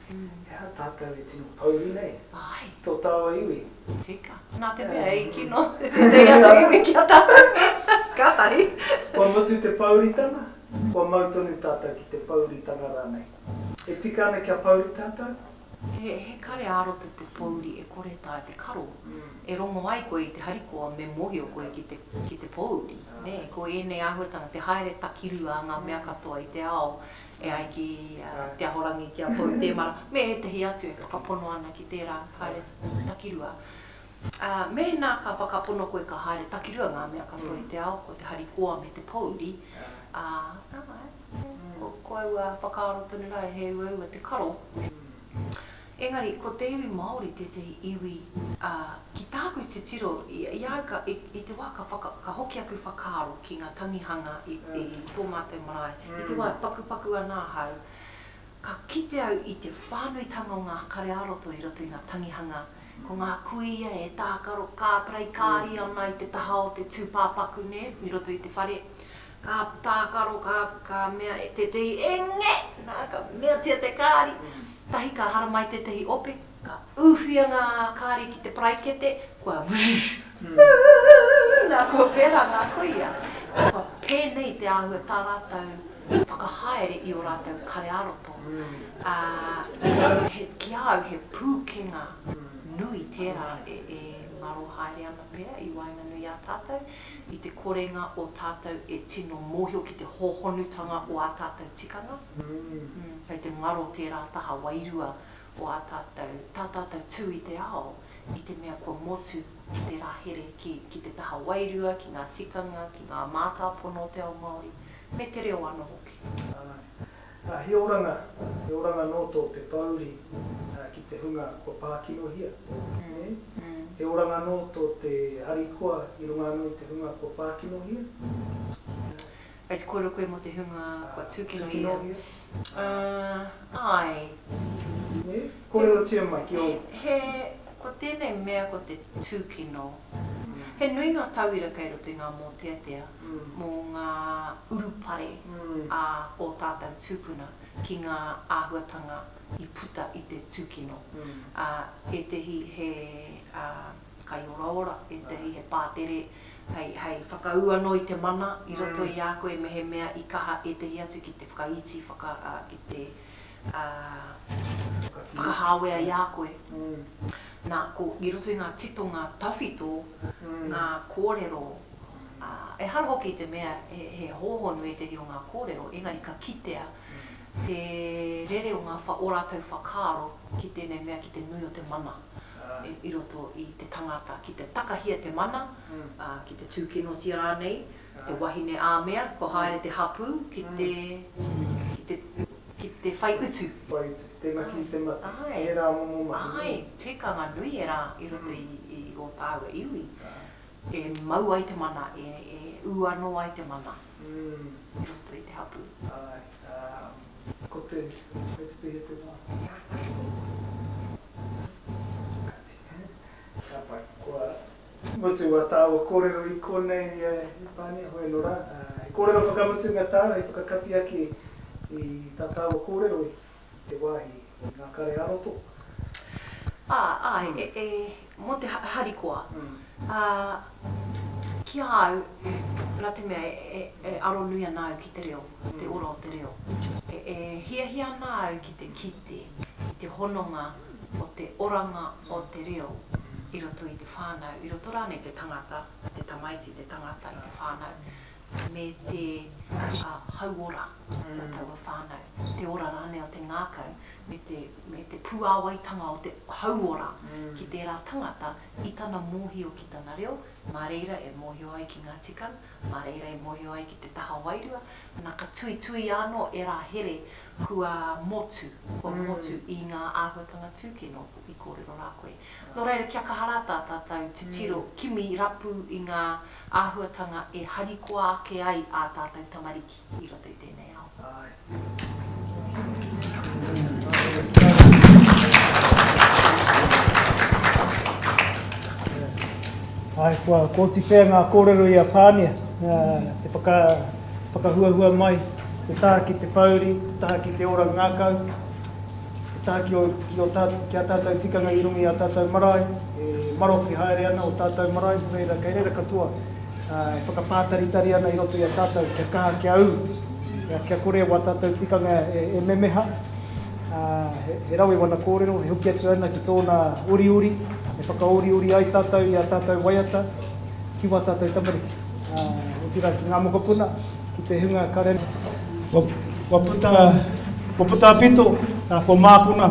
He aha tātou e tino pōuri nei? Āe. Tō tāua iwi. Tika. Nā te mea i kino tētahi atu iwi ki a tātou. Kātahi. Kua mutu te pōuritanga, kua mau tonu tātou ki te pōuritanga rānei. E tika ana kia pōuri tātou? He, he kare ā-roto te pōuri e kore taea te karo. E rongo ai koe i te harikoa me mōhio koe ki te, ki te pōuri, nē. Ko ēnei āhuatanga, te haere takirua a ngā mea katoa i te ao, e ai ki a Te Ahorangi, ki a Pou Temara, me ētahi atu e whakapono ana ki tērā haere takirua. Ā, mēnā ka whakapono koe ka haere takirua ngā mea katoa i te ao, ko te harikoa me te pōuri, ā, āe, ko, ko aua whakaaro tonu rā he uaua te karo. Engari, ko te iwi Māori tētahi iwi, ā, ki tāku titiro, i, i a au ka, i, i te wā ka whaka, ka hoki aku whakaaro ki ngā tangihanga i, i tō mātou marae, i te wā e pakupaku ana ahau, ka kite au i te whānuitanga o ngā kare ā-roto i roto i ngā tangihanga, ko ngā kuia e tākaro kāparaikāri ana i te taha o te tūpāpaku, nē, i roto i te whare. Ka tākaro, ka, ka mea e tētehi, E nge! Nā, ka meatia te kāri. Tahi ka haramai tētehi ope, ka ūwhia ngā kāri ki te paraikete, kua vrrr! Ū! Nā, kua pērā ngā kuia. Kua pēnei te āhua tā rātou whakahaere i ō rātou kare ā-roto. Ā, he, ki a au, he pūkenga nui tērā e, e ngaro haere ana pea i waenganui i a tātou. i te korenga o tātou e tino mōhio ki te hōhonutanga o ā tātou tikanga, kei te ngaro tērā taha wairua o ā tātou, tā tātou tū i te ao, i te mea kua motu tērā here ki, ki te taha wairua, ki ngā tikanga, ki ngā mātāpono o te ao Māori, me te reo anō hoki. Āe. Ā, he oranga, he oranga nō tō te pōuri ki te hunga kua pākinohia, nē? He oranga nō tō te harikoa i runga anō i te hunga kua pākinohia. Kei te kōrero koe mō te hunga kua tūkinohia? Ā, āe. Nē? Kōrerotia mai ki ō. He, ko tēnei mea ko te tūkino. He nui ngā tauira kei roto i ngā mōteatea mō ngā urupare a ō tātou tūpuna ki ngā āhuatanga i puta i te tūkino. Ā, ētehi he kaioraora, ētehi he pātere hei, hei whakaū anō i te mana i roto i a koe mehemea i kaha ētehi atu ki te whakaiti, whaka, ki te whakahāwea i a koe. Nā, ko, i roto i ngā titonga tawhito, ngā kōrero, ā, ehara hoki i te mea he, he hōhonu ētehi o ngā kōrero, engari ka kitea te rere o ngā wha, ō rātou whakaaro ki tēnei mea, ki te nui o te mana i, i roto i te tangata, ki te takahia te mana, ā, ki te tūkinotia rānei, te wahine āmea, kua haere te hapū ki te, ki te, ki te whai utu. Whai utu, te mahi, te mate, ērā momo mahi. Āe, tikanga nui ērā i roto i ō tāua iwi, e mau ai te mana, e ū anō ai te mana i roto i te hapū. Āe, ko te, kei te pēhea te wā? Kāti, ka pai, kua Mutu a tāua kōrero i konei e Pānia, hoi anō rā. He kōrero whakamutunga tāu hei whakakapi ake i tā tāua kōrero i te wāhi i ngā kare ā-roto. Ā, āe, e, e, mō te harikoa. Ā, ki a au, nā te mea e, e aro nui ana au ki te reo, te ora o te reo. E, e hiahia ana au ki te kite i te hononga o te oranga o te reo i roto i te whānau, i roto rānei te tangata, te tamaiti, te tangata i te whānau, me te hauora o taua whānau, te ora rānei o te ngākau, me te, me te puāwaitanga o te hauora ki tērā tangata i tana mōhio ki tana reo, mā reira e mōhio ai ki ngā tikanga, mā reira e mōhio ai ki te taha wairua, nā ka tuituia anō ērā here kua motu, kua motu i ngā āhuatanga tūkino i kōrero rā koe. Nō reira, kia kaha rā tā tātou titiro, kimi, rapu i ngā āhuatanga e harikoa ake ai ā tātou tamariki i roto i tēnei ao. Āe. Āe, kua kōti pea ngā kōrero i a Pānia, te whaka, whakahuahua mai, te taha ki te pōuri, te taha ki te ora ngākau, te. taha ki o, ki o tā, ki a tātou tikanga i runga i a tātou marae, e maroke haere ana o tātou marae, nō reira, kei reira katoa, ā, e whakapātaritari ana i roto i a tātou kia kaha, kia ū, kia, kia kore wā tātou tikanga e, e memeha. Ā, he, he rawe wana kōrero, e hoki atu ana ki tōna oriori, e whakaoriori ai tātou i a tātou waiata ki wā tātou tamariki, ā, otirā ki ngā mokopuna, Ki te hunga kare. Kua, kua puta, kua puta a Pito, ā, kua mākona,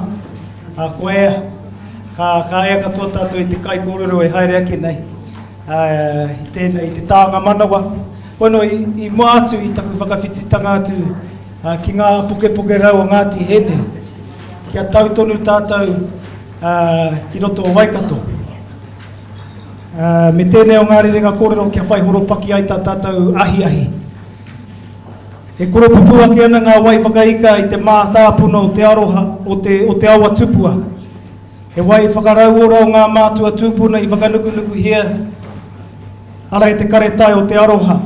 ā, kua ea. Ka, ka ea katoa tātou i te kaikōrero e haere ake nei, ā, i tēnei, i te tānga manawa. Bueno, i, i mua atu i taku whakawhititanga atu, ā, ki ngā pukepuke rau o Ngāti Hene, kia tau tonu tātou, ā, ki roto o Waikato. Ā, me tēnei o ngā rerenga kōrero kia whai horopaki ai tā tātou ahiahi. E koropupū ake ana ngā wai whakaika i te mātāpuna o te aroha, o te, o te awa tupua. He wai whakarauora o ngā mātua tūpuna i whakanukunukuhia, ara e te karetai o te aroha.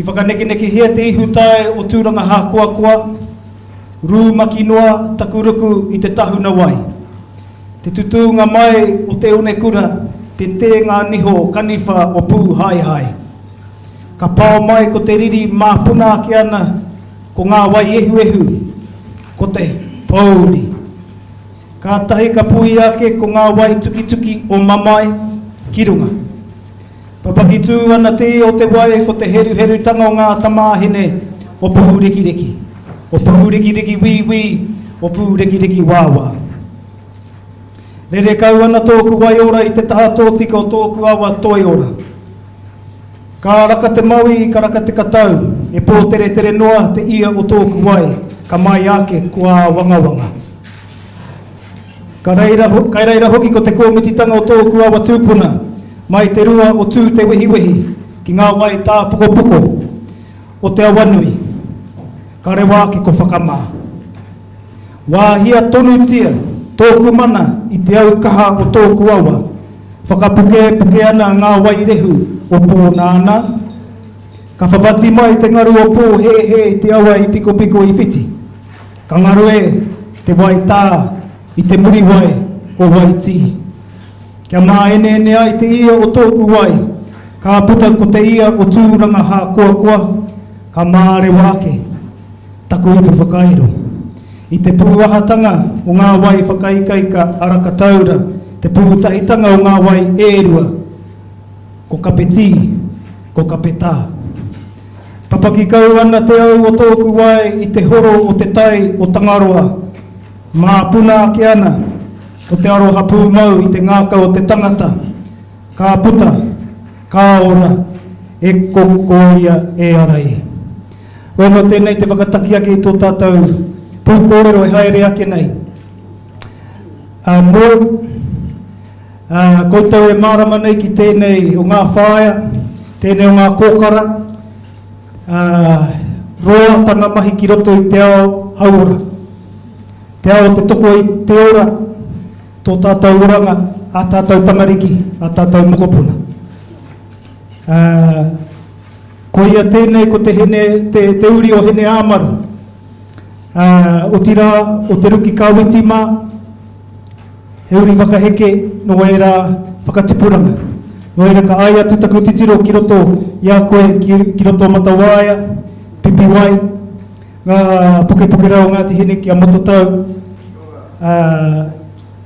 I whakanekenekehia te ihutai o Tūranga Hākoakoa, rūmaki noa taku ruku i te tahuna wai. Te tutūnga mai o te onekura, te tē ngā niho kaniwha o Pūhaehae. Ka pao mai ko te riri māpuna ake ana ko ngā wai ehuehu, ko te pōuri. Kātahi ka puia ake ko ngā wai tukituki o Mamae ki runga. Papaki tū ana te ia o te wai ko te heruherutanga o ngā tamāhine o Pūrekireki, o Pūrekireki wīwī, o Pūrekireki wāwā. Rere kau ana tōku waiora i te taha tōtika o tōku awa toiora. Ka raka te mauī, ka raka te katau, e pōteretere noa te ia o tōku wai, ka maia ake ko āwangawanga. Ka reira, kai reira hoki ko te kōmititanga o tōku awa tūpuna, mai te rua o Tū te wehiwehi ki ngā wai tāpokopoko o te awanui, ka rewa ake ko Whakamā. Wāhia tonutia tōku mana i te au kaha o tōku awa, whakapukepuke ana ngā wai rehu o Pōnānā, ka whawhati mai te ngaru o Pōhēhē i te awa i Pikopiko i Whiti. Ka ngaro e te wai tā i te muriwai o Waitī. Kia māeneene ai te ia o tōku wai, ka puta ko te ia o Tūranga Hākoakoa, ka mārewa ake taku ipu whakairo. I te pūahatanga o ngā wai whakaikaika a Rakataura, te pūtahitanga o ngā wai e rua, ko Kapetī, ko Kapetā. Papaki kau ana te au o tōku wae i te horo o te tai o Tangaroa. Māpuna ake ana ko te aroha pūmau i te ngākau o te tangata, ka puta, ka ora, e kokoia e ara e. Wēnō tēnei te whakataki ake i tō tātou pūkōrero e haere ake nei. Ā, mōu, ā, koutou e mārama nei ki tēnei o ngā whāea, tēnei o ngā kōkara, ā, roa tana mahi ki roto i te ao hauora. Te ao o te toko i te ora, tō tātou oranga, ā tātou tamariki, ā tātou mokopuna. Ā, koia tēnei ko te hene, te, te uri o Hine-ā-Maru. Ā, otirā, o Te Ruki Kawiti mā, he uri whakaheke nō ērā whakatipuranga. Nō reira, ka āi atu taku titiro ki roto i a koe, ki, ki roto o Matawaia, Pipiwai, ngā pukepuke rau o Ngāti Hine ki a Mototau, ā,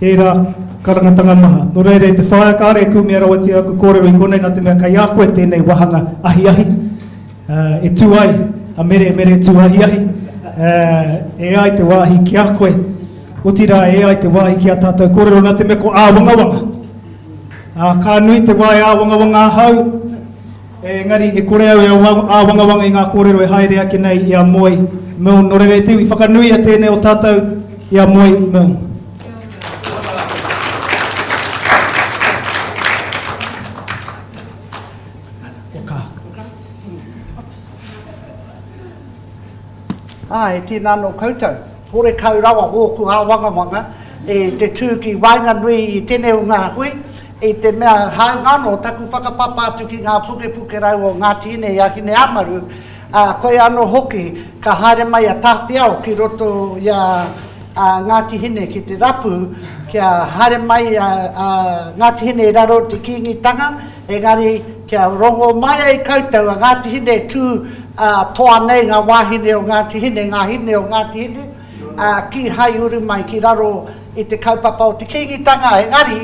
ērā karangatanga maha. Nō reira, e te whaea, kāre e kūmea rawatia aku kōrero i konei nā te mea kei a koe tēnei wāhanga ahiahi. E tū ai a Mere Mere Tūahiahi, e ai te wāhi ki a koe, otirā e ai te wāhi ki a tātou kōrero nā te mea ko āwangawanga. Ā, ka nui te wā e āwangawanga ahau, engari e kore au e āwangawanga i ngā kōrero e haere ake nei i a Moe Milne. Nō reira e te iwi, whakanuia tēnei o tātou i a Moe Milne. Waka. Āe, tēnā anō koutou. Horekau rawa ōku āwangawanga e te tū ki waenganui i tēnei o ngā hui, i te mea hāunga anō taku whakapapa atu ki ngā pukepuke rau o Ngāti Hine i a Hineāmaru, ā, koia anō hoki ka haere mai a Tāwhiao ki roto i a. a Ngāti Hine ki te rapu kia haere mai a Ngāti Hine i raro i te Kīngitanga, engari kia rongo mai ai koutou a Ngāti Hine e tū toa nei ngā wāhine o Ngāti Hine, ngā hine o Ngāti Hine, ā, kīhai uru mai ki raro i te kaupapa o te Kīngitanga, engari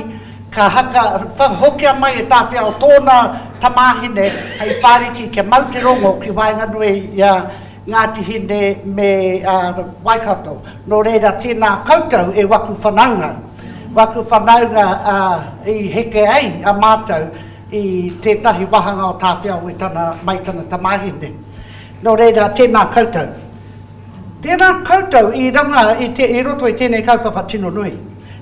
ka haka, whakahokia mai e Tāwhiao tōna tamāhine hei whāriki kia mau te rongo ki waenganui i a Ngāti Hine me Waikato. Nō reira, tēnā koutou e waku whanaunga. Waku whanaunga i heke ai a mātou i tētahi wāhanga o Tāwhiao i tana, mai tana tamāhine. Nō reira, tēnā koutou. Tēnā koutou i runga i te, i roto i tēnei kaupapa tino nui.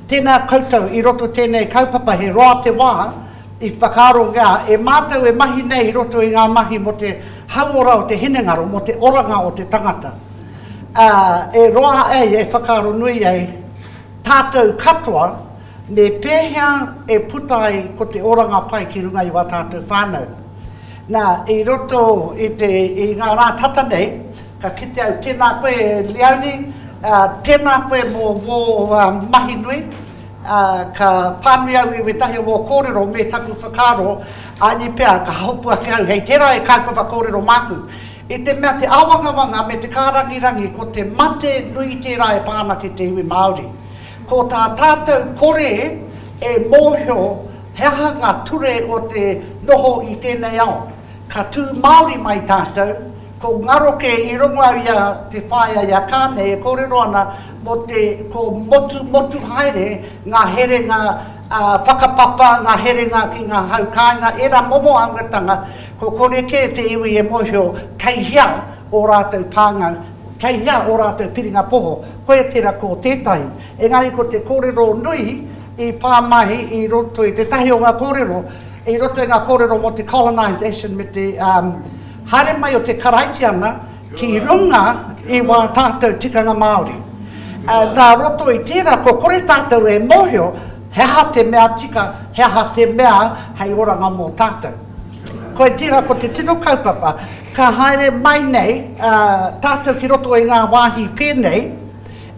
Tēnā koutou i roto tēnei kaupapa he roa te wā i whakaarongia e mātou e mahi nei i roto i ngā mahi mō te hauora o te hinengaro, mō te oranga o te tangata. Ā, e roa ai, e whakaaro nui ai tātou katoa me pēhea e puta ai ko te oranga pai ki runga i wā tātou whānau. Nā, i roto i te, i ngā rā tata nei, ka kite au, tēnā koe Leonie, ā, tēnā koe mō wō mahi nui, ā, ka pānui au i wētahi o wō kōrero me taku whakaaro, āni pea ka hopu ake au hei tērā e kaupapa kōrero māku. I te mea te āwangawanga me te kārangirangi ko te mate nui tērā e pā ana ki te iwi Māori. Ko tā tātou kore e mōhio he aha ngā ture o te noho i tēnei ao. Ka tū Māori mai tātou, ko ngaro kē i rongo au i a te whaea i a Kāne e kōrero ana mō te ko motumotu haere ngā herenga whakapapa, ngā herenga ki ngā hau kāinga, ērā momo āhuatanga, ko kore kē te iwi e mōhio kei hea ō rātou pānga, kei hea ō rātou piringa poho, koia tērā ko tētahi. Engari ko te kōrero nui i pā mai i roto i tētahi o ngā kōrero, i roto i ngā kōrero mō te colonisation me te haere mai o te Karaitiana ki runga i wā tātou tikanga Māori. Nā roto i tērā kua kore tātou e mōhio he aha te mea tika, he aha te mea hei oranga mō tātou. Koia tērā ko te tino kaupapa, ka haere mai nei tātou ki roto i ngā wāhi pēnei,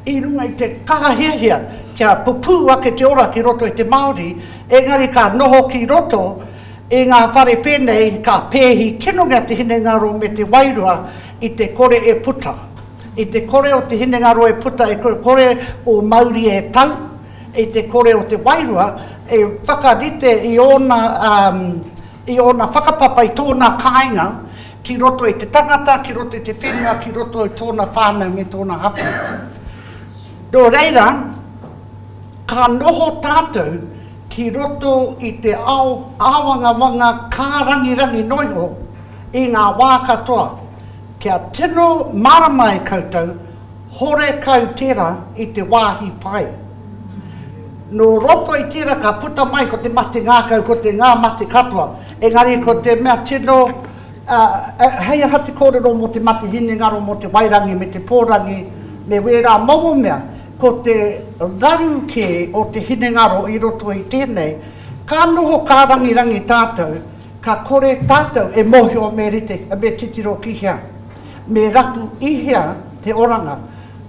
i runga i te kaha hiahia kia pupū ake te ora ki roto i te Māori, engari ka noho ki roto i ngā whare pēnei ka pēhi kinongia te hinengaro me te wairua i te kore e puta. I te kore o te hinengaro e puta, i te kore o mauri e tau, i te kore o te wairua e whakarite i ōna, i ōna whakapapa i tōna kāinga ki roto i te tangata, ki roto i te whenua, ki roto i tōna whānau me tōna hapū. Nō reira, ka noho tātou ki roto i te ao āwangawanga kārangirangi noa iho i ngā wā katoa, kia tino mārama ai koutou, horekau tērā i te wāhi pai. Nō roto i tērā ka puta mai ko te mate ngākau, ko te ngā mate katoa. Engari ko te mea tino, hei aha te kōrero mō te mate hinengaro, mō te wairangi me te pōrangi me wērā momo mea, ko te raru kē o te hinengaro i roto i tēnei, ka noho kārangirangi tātou, ka kore tātou e mōhio me rite, me titiro ki hea, me rapu i hea te oranga.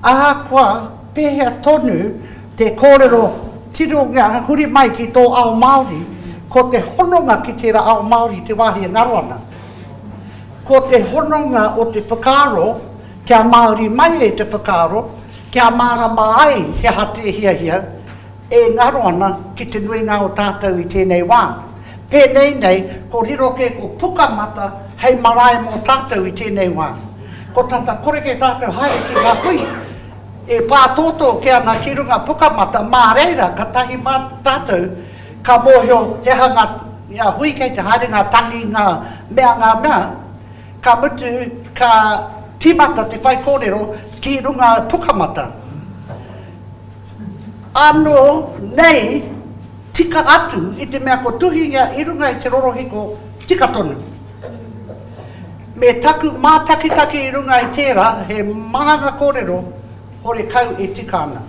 Ahakoa pēhea tonu te kōrero tirongia huri mai ki tō ao Māori, ko te hononga ki tērā ao Māori te wāhi e ngaro ana. Ko te hononga o te whakaaro kia Māori mai ai te whakaaro, kia mārama ai he aha te hiahia, e ngaro ana ki te nuinga o tātou i tēnei wā. Pēnei nei, ko riro kē ko Pukamata hei marae mō tātou i tēnei wā. Ko tata kore kē tātou haere ki ngā hui e pātōtō kē ana ki runga Pukamata, mā reira katahi mā tātou ka mōhio he aha ngā, ngā hui kei te haere, ngā tangi, ngā mea, ngā mea, ka mutu ka tīmata te whaikōrero ki runga Pukamata. Anō nei tika atu i te mea ko tuhingia i runga i te rorohiko tika tonu. Me taku mātakitaki i runga i tērā, he maha ngā kōrero horekau e tika ana.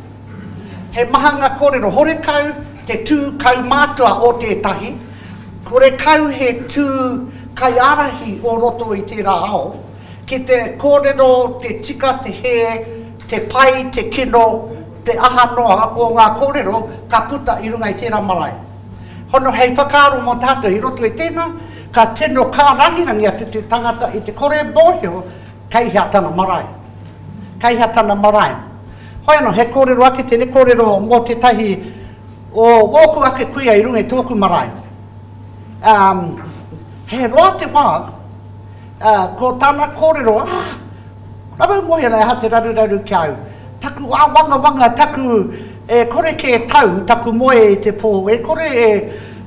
He maha ngā kōrero horekau te tū kaumātua o tētahi, horekau he tū kaiārahi o roto i tērā ao, ki te kōrero te tika, te hē, te pai, te kino, te aha noa o ngā kōrero ka puta i runga i tērā marae. Hono hei whakaaro mō tātou i roto i tēnā, ka tino kārangirangi atu te tangata i te kore mōhio kei hea tana marae. Kei hea tana marae. Hoi anō, he kōrero ake tēnei kōrero mō tētahi o ōku ake kuia i runga i tōku marae. Um, he roa te wā, uh, ko tana kōrero, ah, Rawa moe ana aha te raruraru ki a au. Taku āwangawanga, taku e kore kē e tau taku moe i te pō, e kore e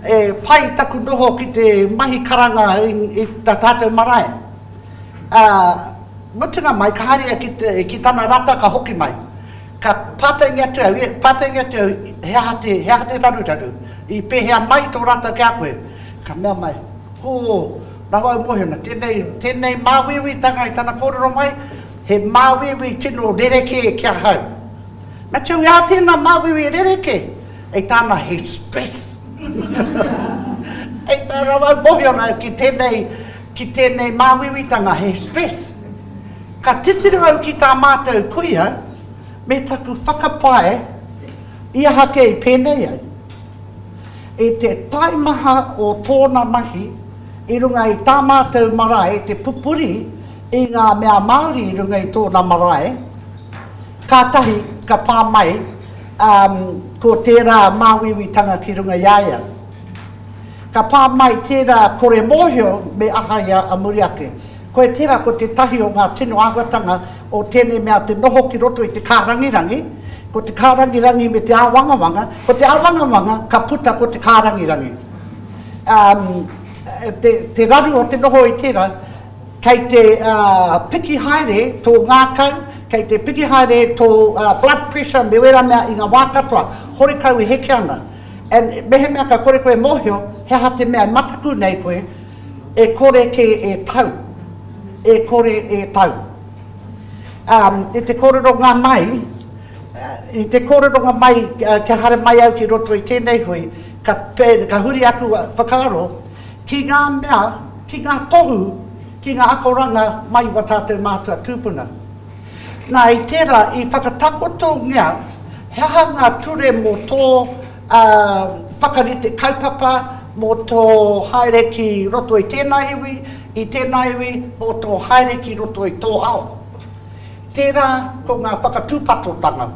e pai taku noho ki te mahi karanga i i ta tātou marae. Ā, mutunga mai ka haere ia ki te ki tana rata ka hoki mai. Ka pātaingia atu au, pātaingia atu au he aha te he aha te raruraru? I pēhea mai tō rata ki a koe? Ka mea mai, Hō, rawa au mōhio ana, tēnei, tēnei māuiuitanga i tana kōrero mai, he māuiui tino rerekē ki ahau. Matiu, i aha tēnā māuiui rerekē? Ei tāna, he stress. Ei tā rawa au mōhio ana ki tēnei, ki tēnei māuiuitanga, he stress. Ka titiro au ki tā mātou kuia, me taku whakapae, i aha kē i pēnei ai? I te taimaha o tōna mahi i runga i tā mātou marae te pupuri i ngā mea Māori i runga i tōna marae, kātahi ka pā mai ko tērā māuiuitanga ki runga i a ia. Ka pā mai tērā kore mōhio me aha ia a muri ake. Koe tērā ko tētahi o ngā tino āhuatanga o tēnei mea te noho ki roto i te kārangirangi, ko te kārangirangi me te āwangawanga, ko te āwangawanga ka puta ko te kārangirangi. Um, te, te raru o te noho i tērā, kei te uh, piki haere tō ngākau, kei te piki haere tō uh, blood pressure me wērā mea i ngā wā katoa, horekau e heke ana. And mehemea ka kore koe mōhio, he aha te mea e mataku nei koe, E kore kē e tau. E kore e tau. Um, i te kōreronga mai, i te kōreronga mai kia haere mai au ki roto i tēnei hui, ka, ka huri aku whakaaro ki ngā mea, ki ngā tohu, ki ngā akoranga mai i wā tātou mātua tūpuna. Nā, i tērā, i whakatakotongia he aha ngā ture mō tō whakarite kaupapa, mō tō haere ki roto i tēnā iwi, i tēnā iwi, mō tō haere ki roto i tō ao. Tērā ko ngā whakatūpatotanga.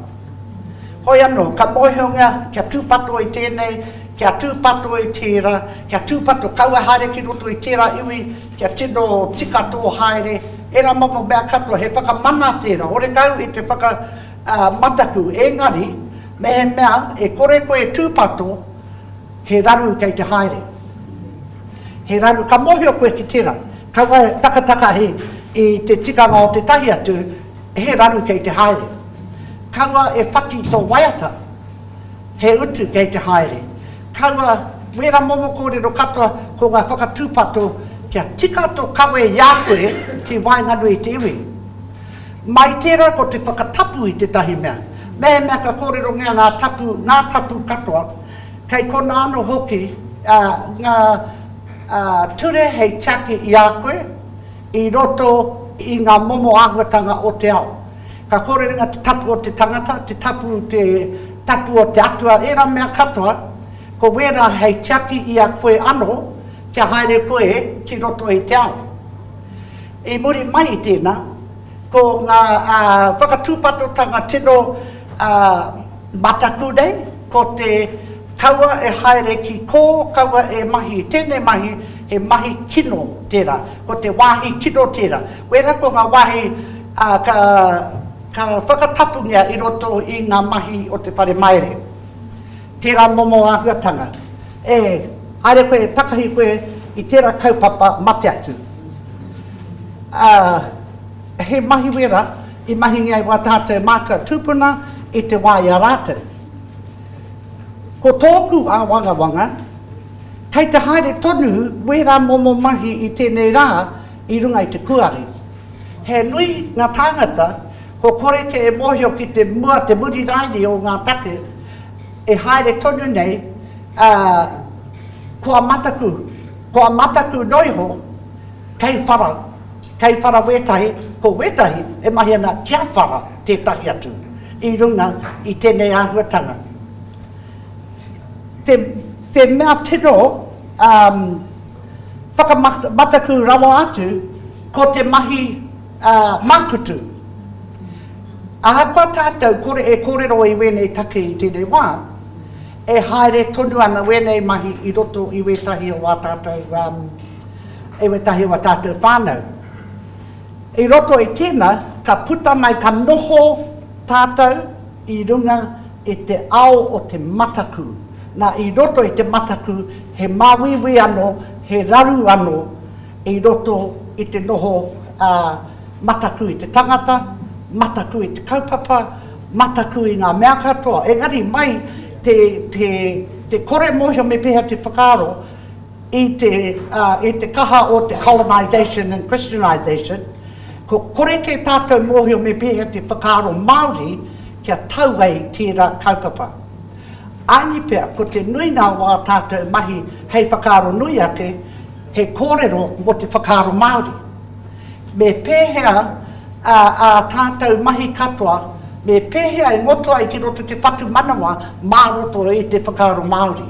Hoi anō, ka mōhiongia kia tūpato i tēnei, kia tūpato i tērā, kia tūpato kaua haere ki roto i tērā iwi, kia tino tika tō haere, ērā momo mea katoa, he whakamana tērā, horekau i te whakamataku, engari, mehemea e kore koe e tūpato, he raru kei te haere. He raru, ka mōhio koe ki tērā, kaua e takatakahi i te tikanga o tētahi atu, he raru kei te haere. Kaua e whati tō waiata, he utu kei te haere. Kaua, wērā momo kōrero katoa ko ngā whakatūpato kia tika tō kawe i a koe ki waenganui i te iwi. Mai tērā ko te whakatapu i tētahi mea. Mehemea ka kōrerongia ngā tapu, ngā tapu katoa, kei konā anō hoki ngā ture hei tiaki i a koe i roto i ngā momo āhuatanga o te ao. Ka kōrerongia te tapu o te tangata, te tapu, te tapu o te atua, ērā mea katoa, ko wērā hei tiaki i a koe anō kia haere koe ki roto i te ao. I muri mai i tēnā, ko ngā whakatūpatotanga tino mataku nei, ko te kaua e haere ki kō, kaua e mahi i tēnei mahi, he mahi kino tērā, ko te wāhi kino tērā. Wērā ko ngā wāhi ā, ka, ka whakatapungia i roto i ngā mahi o te whare maere. Tērā momo āhuatanga. E, haere koe, takahi koe i tērā kaupapa mate atu. Ā, he mahi wera i mahingia i wā tātou mātua tūpuna i te wā i a rātou. Ko tōku āwangawanga, kei te haere tonu wērā momo mahi i tēnei rā i runga i te kuare. He nui ngā tāngata kua kore kē e mōhio ki te mua, te muri rānei o ngā take e haere tonu nei, ā, kua mataku, kua mataku noa iho kei whara, kei whara wētahi, ko wētahi e mahi ana kia whara tētahi atu. i runga i tēnei āhuatanga. Te, te mea tino um, whakamataku rawa atu, ko te mahi uh, mākutu. Ahakoa tātou kore e kōrero i wēnei take i tēnei wā, e haere tonu ana wēnei mahi i roto i wētahi o wā tātou, um, i wētahi o wā tātou whānau. I roto i tēnā, ka puta mai, ka noho tātou i runga i te ao o te mataku. Nā, i roto i te mataku, he māuiui anō, he raru anō i roto i te noho ā, mataku i te tangata, mataku i te kaupapa, mataku i ngā mea katoa. Engari mai te, te, te kore mōhio me pēhea te whakaaro i te, ā, i te kaha o te colonisation and Christianisation, ko kore kē tātou mōhio me pēhea te whakaaro Māori kia tau ai tērā kaupapa. Āni pea, ko te nuinga o ā tātou mahi hei whakaaro nui ake, he kōrero mō te whakaaro Māori. Me pēhea ā, ā tātou mahi katoa, me pēhea e ngoto ai ki roto te whatumanawa mā roto i te whakaaro Māori?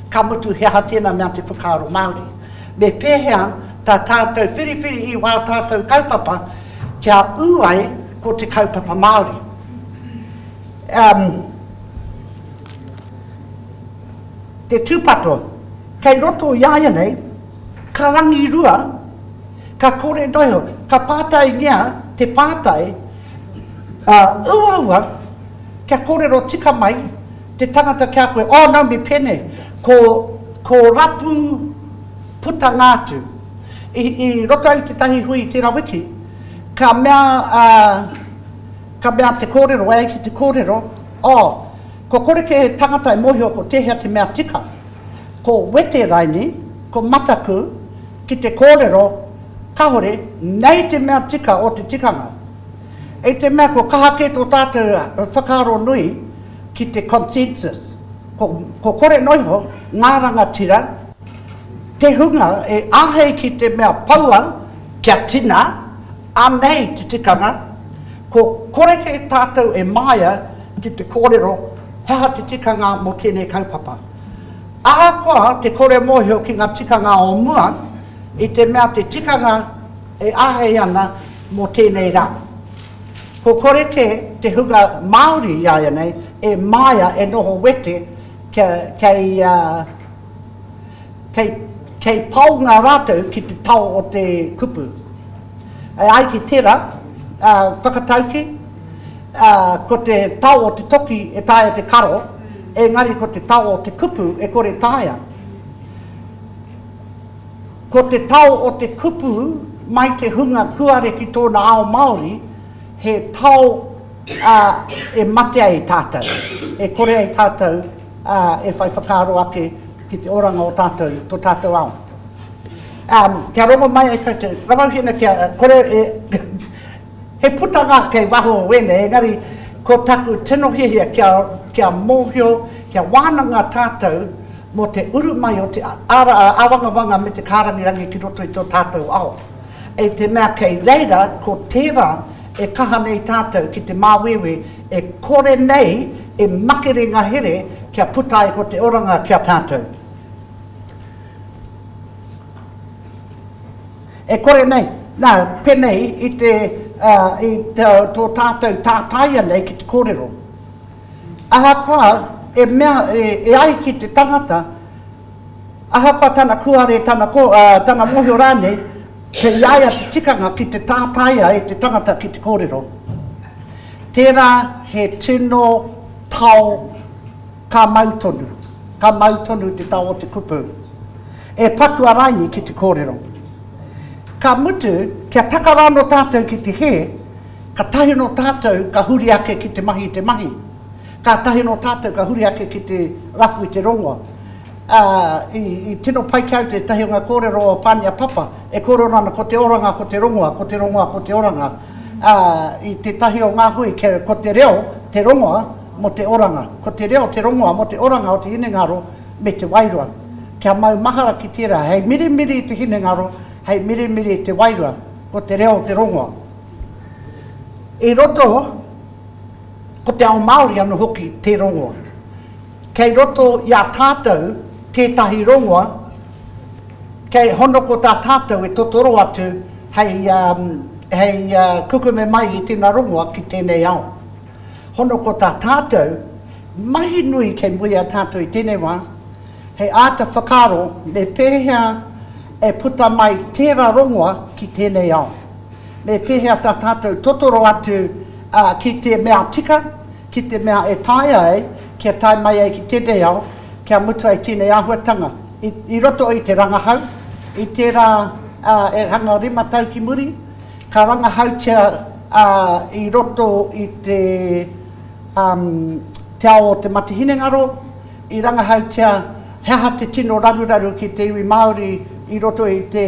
Ka mutu he aha tēnā mea te whakaaro Māori? Me pēhea tā tātou whiriwhiri i wā tātou kaupapa kia ū ai ko te kaupapa Māori? Um, te tūpato, kei roto i āianei, ka rangirua, ka kore noa iho, ka pātaingia te pātai, ā, uaua kia kōrero tika mai te tangata ki a koe, oh no me pēnei, ko, ko rapu putanga atu. I, i roto au i tētahi hui i tērā wiki, ka mea, ā, ka mea te kōrero, e ai ki te kōrero, oh, kua kore kē he tangata e mōhio ko tēhea te mea tika. Ko wete raini, ko mataku, ki te kōrero, kahore, nei te mea tika o te tikanga. I te mea ko kaha kē tō tātou whakaaro nui ki te consensus. Ko, ko kore noa iho ngā rangatira, te hunga e āhei ki te mea poua kia tina, anei te tikanga, ko kore kē tātou e māia ki te kōrero he aha te tikanga mō tēnei kaupapa. Ahakoa te kore mōhio ki ngā tikanga o mua, i te mea te tikanga e āhei ana mō tēnei rā. Ko kore kē te hunga Māori iāianei e māia e noho wete kia, kei, kei, kei paonga rātou ki te tao o te kupu. E ai ki tērā whakatauki, ko te tao o te toki e taea te karo, engari ko te tao o te kupu e kore taea. Ko te tao o te kupu mai te hunga kuare ki tōna ao Māori, he tao e mate ai tātou, e kore ai tātou e whai whakaaro ake ki te oranga o tātou, tō tātou ao. Kia rongo mai ai koutou, Ramauhina kia kore e, he putanga kei waho o wēnei, engari ko taku tino hiahia kia, kia mōhio, kia wānanga tātou mō te uru mai o te ara āwangawanga me te kārangirangi ki roto i tō tātou ao. I te mea kei reira ko tērā e kaha nei tātou ki te māuiui e kore nei e makere ngā here kia puta ai ko te oranga ki a tātou. E kore nei, nā, penei i te, uh, i te, tō tātou tātaia nei ki te kōrero. Ahakoa, e mea, e, e ai ki te tangata, ahakoa tana kuare, tana, ko, uh, tana mōhio rānei, kei a ia te tikanga ki te tātaia e te tangata ki te kōrero. Tērā he tino tao Ka mau tonu. Ka mau tonu te tao o te kupu. E patu a Raini ki te kōrero. Ka mutu, kia taka rānō tātou ki te hē, katahi nō tātou ka huri ake ki te mahi i te mahi. Kātahi nō tātou ka huri ake ki te rapu i te rongoa. Ā, i, i tino pai ki a au tētahi o ngā kōrero o Pānia Papa, e kōrero ana ko te oranga ko te rongoa, ko te rongoa ko te oranga. Ā, i tētahi o ngā hui, kia, ko te reo te rongoa, mō te oranga. Ko te reo te rongoa mō te oranga o te hinengaro me te wairua. Kia mau mahara ki tērā, hei mirimiri i te hinengaro, hei mirimiri i te wairua, ko te reo te rongoa. I roto, Ko te ao Māori anō hoki te rongoa. Kei roto i a tātou tētahi rongoa, kei hono ko tā tātou e totoro atu hei, hei kukume mai i tēnā rongoa ki tēnei ao. Hono ko tā tātou mahi nui kei mua i a tātou i tēnei wā, hei āta whakaaro me pēhea e puta mai tērā rongoa ki tēnei ao. Me pēhea tā tātou totoro atu ki te mea tika, ki te mea e taea ai kia tae mai ai ki tēnei ao, kia mutu ai tēnei āhuatanga. I, i roto i te rangahau, i tērā e hanga rima tau ki muri, ka rangahautia i roto i te, um, te ao o te mate hinengaro, i rangahautia he aha te tino raruraru ki te iwi Māori i roto i te,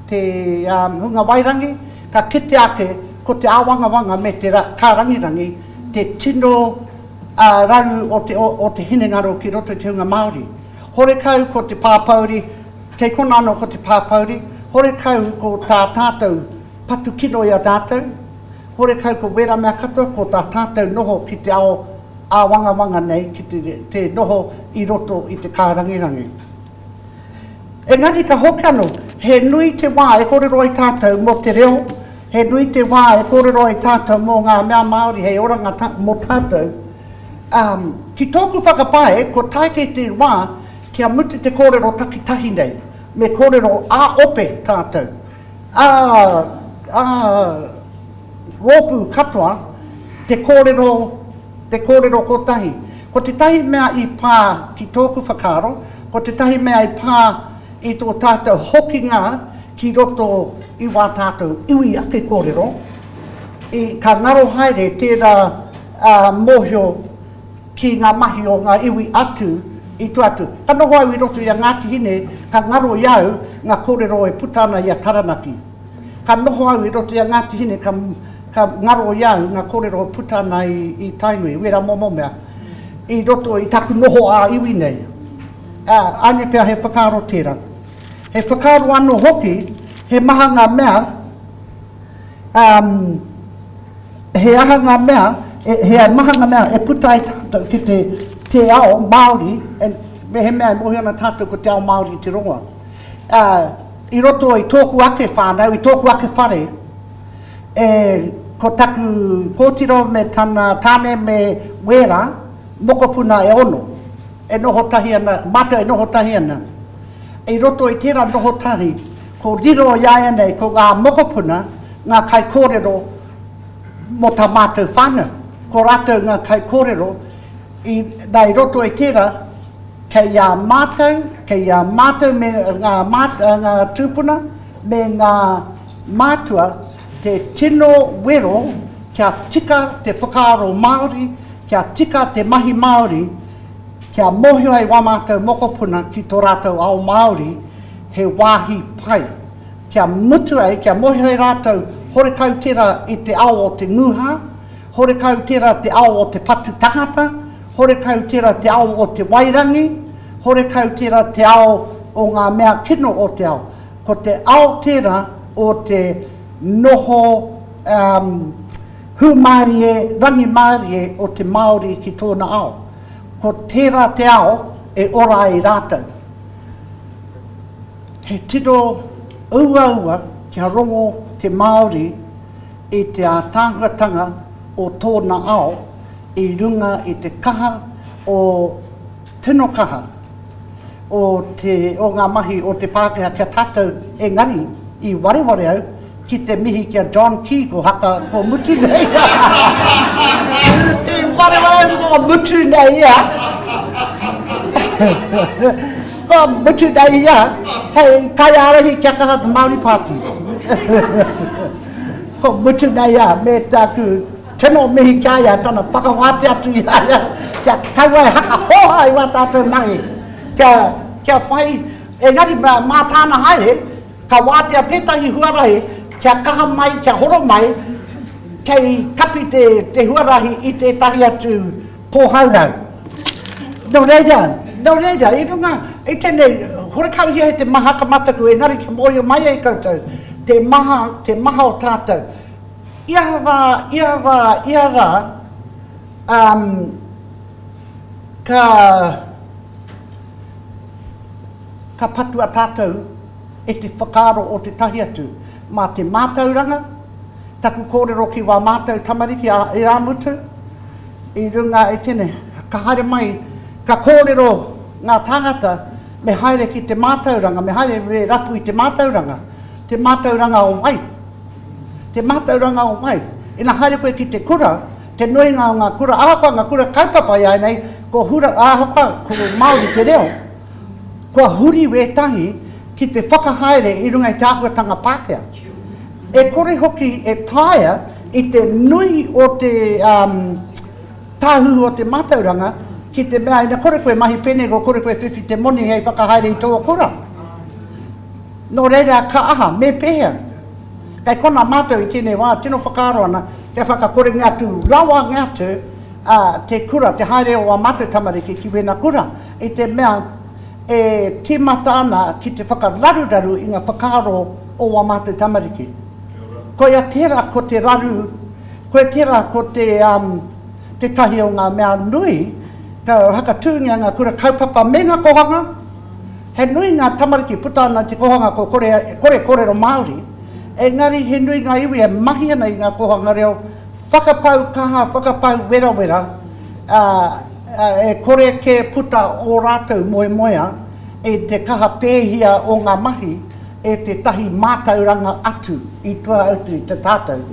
te um, hunga wairangi, ka kitea ake ko te āwangawanga me te kārangirangi te tino uh, raru o te, o, o te hinengaro ki roto i te hunga Māori. Horekau ko te pāpouri, kei kona anō ko te pāpouri, horekau ko tā tātou patu kino i a tātou, horekau ko wērā mea katoa, ko tā tātou noho ki te ao āwangawanga nei ki te, te noho i roto i te kārangirangi. Engari ka hoki anō, he nui te wā e kōrero ai tātou mō te reo, he nui te wā e kōrero ai tātou mō ngā mea Māori hei oranga ta, mō tātou. Um, ki tōku whakapae, ko tae kei te wā kia mutu te kōrero takitahi nei, me kōrero ā-ope tātou, ā, ā, rōpū katoa, te kōrero, te kōrero kotahi. Ko tētahi mea i pā ki tōku whakaaro, ko tētahi mea i pā i tō tātou hokinga ki roto i wā tātou iwi ake kōrero, i, ka ngaro haere tērā mōhio ki ngā mahi o ngā iwi atu i tua atu. Ka noho au i roto i a Ngāti Hine, ka ngaro i au ngā kōrero e puta ana i a Taranaki. Ka noho au i roto i a Ngāti Hine, ka, ka ngaro i a au ngā kōrero e puta ana i, i Tainui, wērā momo mea, i roto i taku noho ā-iwi nei. Ā, āne pea he whakaaro tērā. He whakaaro anō hoki, he maha ngā mea, um, he aha ngā mea, e, he maha ngā mea e puta ai tātou ki te, te ao Māori, and mehemea e mōhio ana tātou ko te ao Māori te rongoa. Ā, i roto i tōku ake whānau, i tōku ake whare, e, ko taku kōtiro me tana tāne me wērā mokopuna e ono, e noho tahi ana, mātou e noho tahi ana. I roto i tērā noho tahi, ko riro i āianei ko ngā mokopuna ngā kaikōrero mō tā mātou whānau. Ko rātou ngā kaikōrero, i, nā i roto i tērā, Kei a mātou, kei a mātou me ngā, ngā tūpuna me ngā mātua te tino wero kia tika te whakaaro Māori, kia tika te mahi Māori, kia mōhio ai wā mātou mokopuna ki tō rātou ao Māori, he wāhi pai. Kia mutu ai, kia mōhio ai rātou horekau tērā i te ao o te ngūhā, Horekau tera te ao o te patu tangata, horekau tera te ao o te wairangi, horekau tera te ao o nga mea kino o te ao. Ko te ao tera o te noho um, hūmārie, rangimārie o te Māori ki tōna ao. Ko tera te ao e ora ai rātou. He tino uaua kia rongo te Māori i te ātaahuatanga o tōna ao i runga i te kaha o tino kaha o te o ngā mahi o te Pākehā ki a tātou engari i wareware au ki te mihi ki a John Key ko haka ko mutu nei i wareware au ko mutu nei ia ko mutu nei ia hei kaiārahi kia kaha te Māori Party. Ko mutu nei a me taku tino mihi ki a ia, tana whakawātea atu i a ia, kia kaua e haka hōhā i wā tātou mahi, kia, kia whai, engari mā, mā tāna haere, ka wātea tētahi huarahi kia kaha mai, kia horo mai, kei kapi te, te huarahi i tētahi atu Pōhauhau. Nō reira, nō reira, i runga i tēnei, horekau ia he te maha ka mataku, engari kia mōhio mai ai koutou, te maha, te maha o tātou. Ia rā, ia rā, ia rā, Um, ka, ka patua tātou e te whakaaro o tētahi atu mā te mātauranga, taku kōrero ki wā mātou tamariki a Irāmutu, i runga i tēnei, ka haere mai, ka kōrero ngā tāngata me haere ki te mātauranga, me haere me rapu i te mātauranga, te mātauranga o wai? Te mātauranga o wai? Ina haere koe ki te kura, te nuinga o ngā kura, ahakoa ngā kura kaupapa i āianei, ko hura, ahakoa ko Māori te reo, kua huri wētahi ki te whakahaere i runga i te āhuatanga Pākehā. E kore hoki e taea i te nui o te um, tāhuhu o te mātauranga ki te mea ina kore koe mahi pēnei ko kore koe whiwhi te moni hei whakahaere i tō kura. Nō reira ka aha, me pēhea? Kei konā mātou i tēnei wā tino whakaaro ana kia whakakorengia atu rawa atu a te kura, te haere o ā mātou tamariki ki wēnā kura, i te mea e tīmata ana ki te whakararuraru i ngā whakaaro o wā mātou tamariki. Koia tērā ko te raru, koia tērā ko te, um, tētahi o ngā mea nui, ka whakatūngia ngā kura kaupapa me ngā kohanga, he nui ngā tamariki puta ana i te kohanga ko kore, kore kōrero Māori, engari he nui ngā iwi e mahi ana i ngā kohanga reo, whakapau kaha, whakapau werawera, ā, e kore kē puta ō rātou moemoeā i te kaha pēhia o ngā mahi e tētahi mātauranga atu i tua atu i te tātou.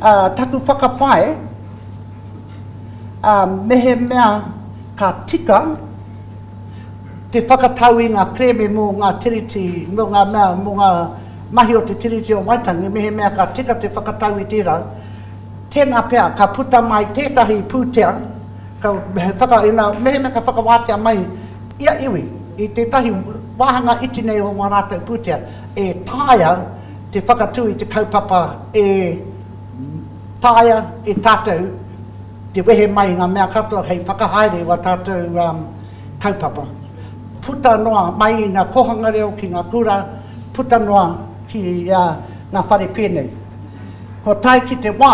Ā, taku whakapae, ā, mehemea ka tika te whakatau i ngā kerēme mō ngā tiriti, mō ngā mea, mō ngā mahi o te Tiriti o Waitangi, mehemea ka tika te whakatau i tērā, tēnā pea ka puta mai tētahi pūtea, ka whaka, ina, mehemea ka whakawātea mai ia iwi i tētahi wāhanga iti nei o ngā rātou pūtea, e taea te whakatū i te kaupapa e taea e tātou te wehe mai i ngā mea katoa hei whakahaere i wā tātou um, kaupapa. Puta noa mai i ngā kōhanga reo ki ngā kura, puta noa ki uh, ngā whare pēnei. Kua tae ki te wā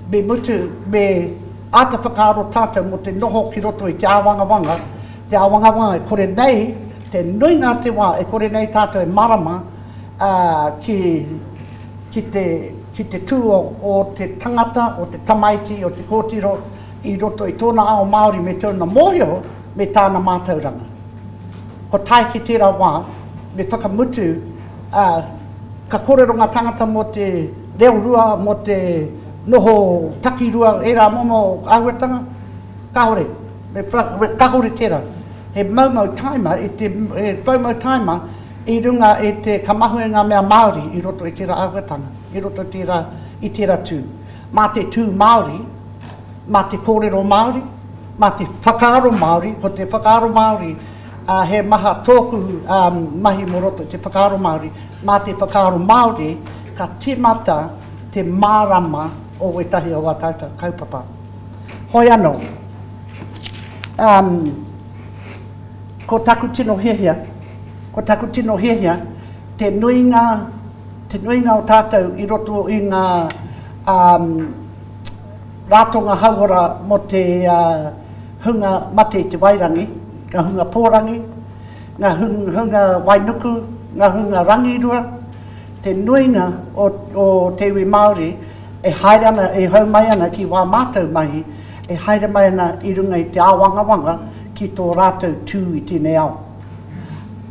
me mutu, me āta whakaaro tātou mō te noho ki roto i te āwangawanga, te āwangawanga e kore nei, te nuinga o te wā e kore nei tātou e mārama ki, ki te, ki te tū o, o te tangata, o te tamaiti, o te kōtiro i roto i tōna ao Māori me tōna mōhio me tāna mātauranga. Kua tae ki tērā wā me whakamutu, ā, Ka kōrero ngā tāngata mō te reo rua, mō te noho takirua, ērā momo āhuatanga, kāore, me, me, kāore tērā. He maumau taima, i te, he maumau taima i runga i te, ka mahue ngā mea Māori i roto i tērā āhuatanga, i roto i tērā, i tērā tū. Mā te tū Māori, mā te kōrero Māori, mā te whakaaro Māori, ko te whakaaro Māori, ā, he maha tōku mahi mō roto i te whakaaro Māori, mā te whakaaro Māori ka tīmata te mārama o wētahi o ā tātou kaupapa. Hoi anō, um, ko taku tino hiahia, ko taku tino hiahia, te nuinga, te nuinga o tātou i roto i ngā um, ratonga hauora mō te uh, hunga mate i te wairangi, ngā hunga pōrangi, ngā hunga wainuku, ngā hunga rangirua, te nuinga o, o te iwi Māori e haere ana, e hou mai ana ki wā mātou mahi, e haere mai ana i runga i te āwangawanga ki tō rātou tū i tēnei ao.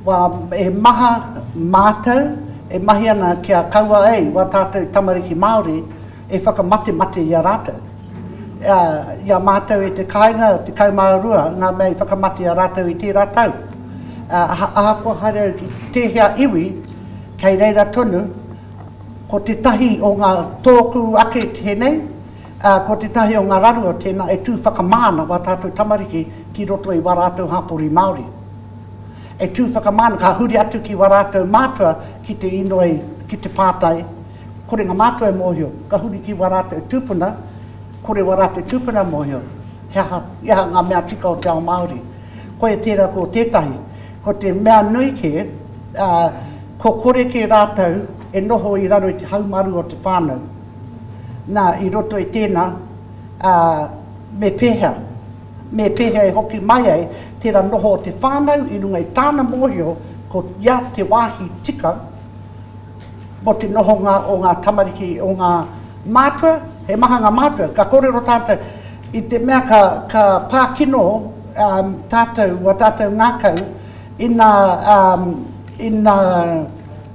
Wā, e maha mātou e mahi ana kia kaua ai wā tātou tamariki Māori e whakamatemate i a rātou. I a mātou e te kāinga, 12 ngā mea i whakamate i a rātou i tērā tau. Ahakoa haere au ki tēhea iwi, kei reira tonu, ko tētahi o ngā tōku ake tēnei, ko tētahi o ngā raru o tēnā e tū whakamā ana wā tātou tamariki ki roto i wā rātou hapori Māori. E tū whakamā ana, ka huri atu ki wā rātou mātua ki te inoi, ki te pātai, Kore nga mātua e mōhio, ka huri ki wā rātou tūpuna, kore wā rātou tūpuna mōhio, he aha, he aha ngā mea tika o te ao Māori. Koia tērā ko tētahi. Ko te mea nui kē, ā, ko kore kē rātou e noho i raro i te haumaru o te whānau. Nā, i roto i tēnā, Ā, me pēhea? Me pēhea e hoki mai ai tērā noho o te whānau i runga i tāna mōhio ko ia te wāhi tika mō te nohonga o ngā tamariki, o ngā mātua, he maha ngā mātua, ka kōrero tātou i te mea ka, ka pā kino um, tātou, wā tātou ngākau ina, um, ina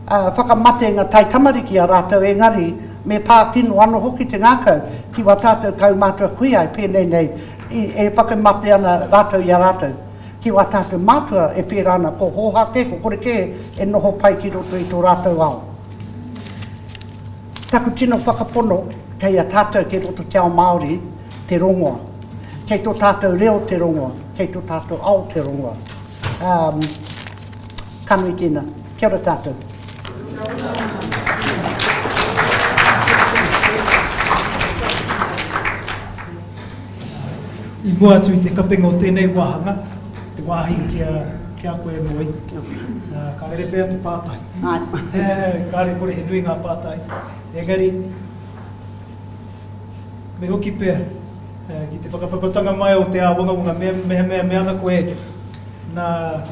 uh, whakamate ngā taitamariki a rātou engari me pā kino anō hoki te ngākau ki wā tātou kaumātua kuia e pēnei nei i, e whakamate ana rātou i a rātou. Ki wā tātou mātua e pērā ana ko hōhā kē, ko kore kē e noho pai ki roto i tō rātou ao. Taku tino whakapono kei a tātou kei roto te ao Māori te rongoa. Kei tō tātou reo te rongoa, kei tō tātou ao te rongoa. Um, ka nui tēnā. Kia ora tātou. I mua atu i te kapenga o tēnei wāhanga, te wāhi ki a, ki a koe e Moe, ka rere pea te pātai. Kāre kore he nui ngā pātai. Engari, me hoki pea ki te whakapapatanga mai o te āwangawanga, mehemea me ana koe nā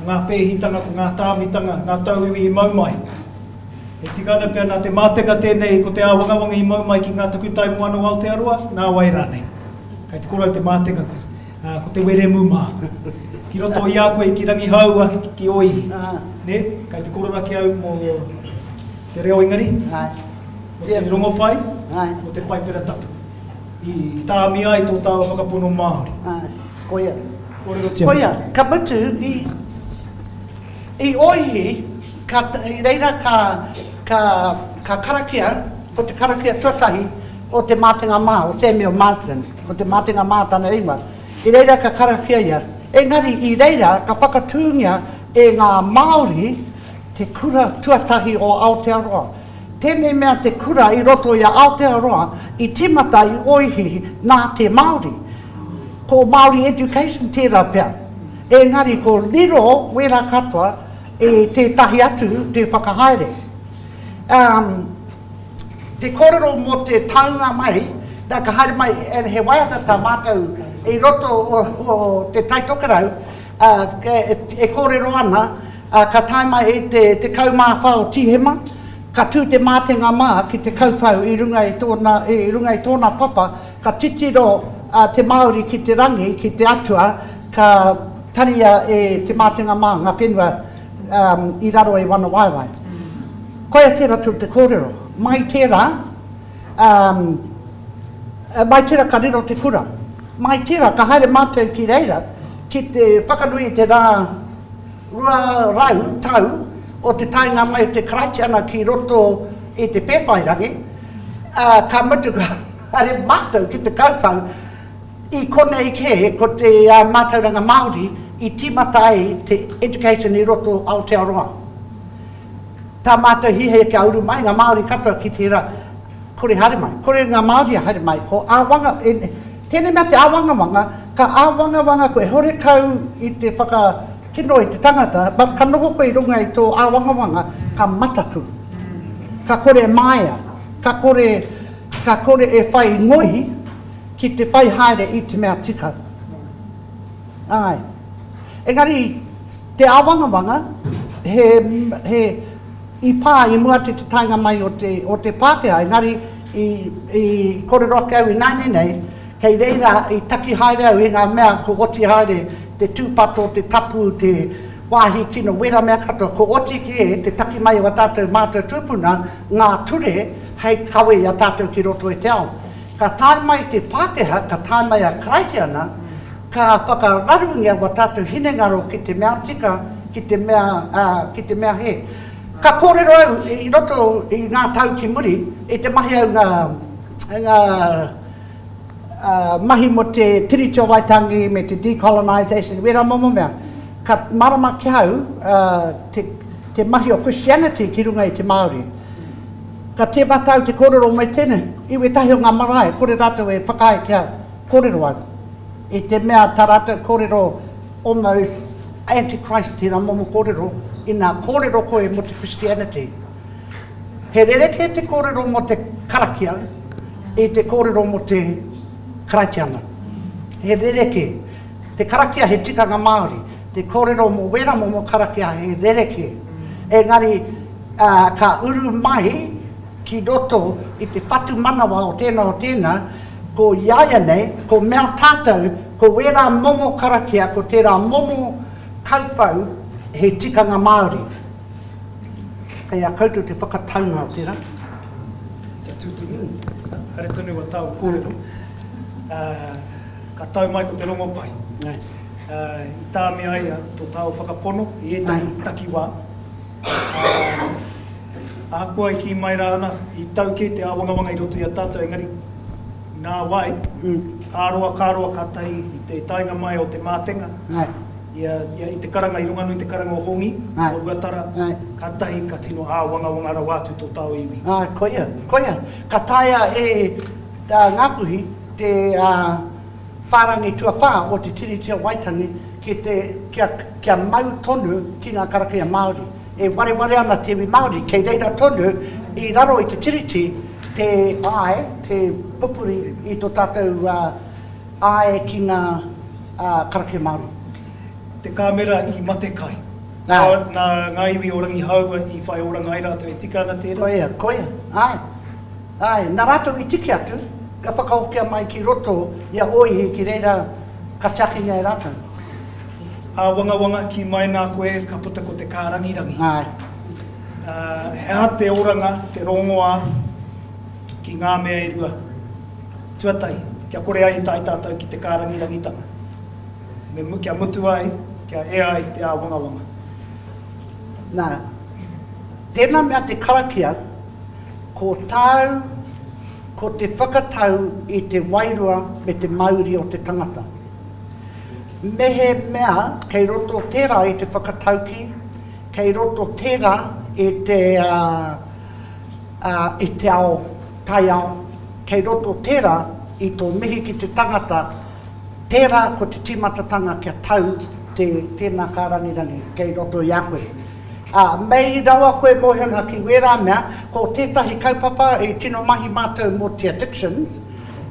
ngā pēhitanga, ko ngā tāmitanga, ngā tauiwi i mau mai. E tika ana pea nā te mātenga tēnei ko te āwangawanga i mau mai ki ngā takutai moana o Aotearoa, nā wai rānei. Kei te korau te mātenga, ko te Wiremu mā. Ki roto i a koe, ki Rangihaua, ki Oihi. Nē? Kei te korora ki au mō te reo Ingarihi, mō te rongopai, mō te Paipera Tapu. I tāmi ai tō tāua whakapono Māori. Koia. Kōrerotia. Koia. Ka mutu, i, i Oihi, ka, i reira ka, ka, ka karakia, ko te karakia tuatahi o Te Mātenga Mā, o Samuel Marsden, ko Te Mātenga Mā tana ingoa. I reira ka karakia ia. Engari i reira ka whakatūngia e ngā Māori te kura tuatahi o Aotearoa. Tēnei mea te kura i roto i a Aotearoa i tīmata i Oihi nā te Māori. Ko Māori Education tērā pea. Engari ko riro wērā katoa e tētahi atu te whakahaere. Um, te kōrero mō te taunga mai, nā ka haere mai, and he waiata tā mātou i roto o, o Te Tai Tokerau, uh, e, e kōrero ana, uh, ka tae mai i te 14 o Tīhema, ka tū te mātenga mā ki te kauwhau i runga i tōna, i runga i tōna papa, ka titiro uh, te Māori ki te rangi, ki te atua, ka taria e te mātenga mā ngā whenua um, i raro i wana waewae. Koia tērā tū te kōrero. Mai tērā, um, mai tērā ka riro te kura. Mai tērā ka haere mātou ki reira ki te whakanui i te rā 200 tau o te taenga mai o te Karaitiana ki roto i te Pēwhairangi, ā, ka mutu ka haere mātou ki te kauwhau I konei kē, ko te mātauranga Māori i tīmata ai te education i roto Aotearoa. Tā mātou hiahia kia uru mai ngā Māori katoa ki tērā, kore haere mai. Kore ngā Māori e haere mai. Ko āwanga, e, tēnei mea te āwangawanga, ka āwangawanga koe, horekau i te whakakino i te tangata, but ka noho koe i runga i tō āwangawanga, ka mataku. Ka kore e māia, ka kore, ka kore e whai ngoi, ki te whai haere i te mea tika. Āe. Engari, te āwangawanga, he, he, i pā i mua atu i te taenga mai o te, o te Pākehā, engari i, i kōrero ake au ināianei nei, kei reira i taki haere au i ngā mea ko oti haere te tūpato, te tapu, te wāhi kino, wērā mea katoa, ko oti kē te taki mai o ā tātou mātua tūpuna ngā ture hei kawe i a tātou ki roto i te ao. Ka tae mai te Pākehā, ka tae mai a Karaitiana, ka whakararungia wā tātou hinengaro ki te mea tika, ki te mea, ā, ki te mea hē. Ka kōrero au i roto i ngā tau ki muri, i te mahi au ngā, ngā, ā, mahi mō te Tiriti o Waitangi me te decolonisation, wērā momo mea. Ka mārama ki au, ā, te, te mahi o Christianity ki runga i te Māori. Ka tīmata au te kōrero mai tēnei, i wētahi o ngā marae, kore rātou e whakaae kia kōrero au. I te mea tā rātou kōrero almost anti-Christ tērā momo kōrero, ina kōrero koe mō te Christianity. He rerekē te kōrero mō te karakia i te kōrero mō te. Karaitiana. He rerekē. Te karakia he tikanga Māori. Te kōrero mō wērā momo karakia he rerekē. Engari ka uru mai ki roto i te whatumanawa o tēnā o tēnā, ko iaianei, ko mea tātou, ko wērā momo karakia, ko tērā momo kauwhau he tikanga Māori. Kei a koutou te whakataunga o tērā. Kia tūturu, haere tonu a tāu kōrero. Ka tau mai ko te rongopai. I tāmi ai tō tāua whakapono i ētahi takiwā. Ahakoa i kī mai rā ana, i tau kē te āwangawanga i roto i a tātou, engari nā wai, ka roa, ka roa kātahi i te taenga mai o te mātenga, ia, ia i te karanga, i ronganui te karanga o Hongi, o Ruatara, kātahi ka tino āwangawanga rawa atu tō tāua iwi. Āe, koia, koia. Ka taea e Ngāpuhi te whārangi tuawhā o te Tiriti o Waitangi ki te, kia, kia mau tonu ki ngā karakia Māori. E wareware ana te iwi Māori, kei reira tonu i raro i te Tiriti te āe, te pupuri i tō tātou āe ki ngā karakia Māori. Te kāmera i matekai. Āe. Nā ngā iwi o Rangihaua i whai oranga ai rātou, e tika ana tērā? Koia, koia, āe. Āe, nā rātou i tiki atu, ka whakahokia mai ki roto i a Oihi ki reira ka tiakingia e rātou. Āwangawanga, kī mai nā koe, ka puta ko te kārangirangi. Āe. Ā, he aha te oranga, te rongoā ki ngā mea e rua? Tuatahi, kia kore ai e tae tātou ki te kārangi-rangitanga. Me, kia mutu ai, kia ea ai te āwangawanga. Nā, tēnā mea te karakia, Ko tāu, ko te whakatau i te wairua me te mauri o te tangata. Mehemea kei roto tērā i te whakatauki, kei roto tērā i te, i te ao taiao, kei roto tērā i tō mihi ki te tangata, tērā ko te tīmatatanga kia tau te tēnā kārangirangi kei roto i a koe. Ā, mei rawa koe mōhio ana ki wērā mea, ko tētahi kaupapa i tino mahi mātou mō te addictions,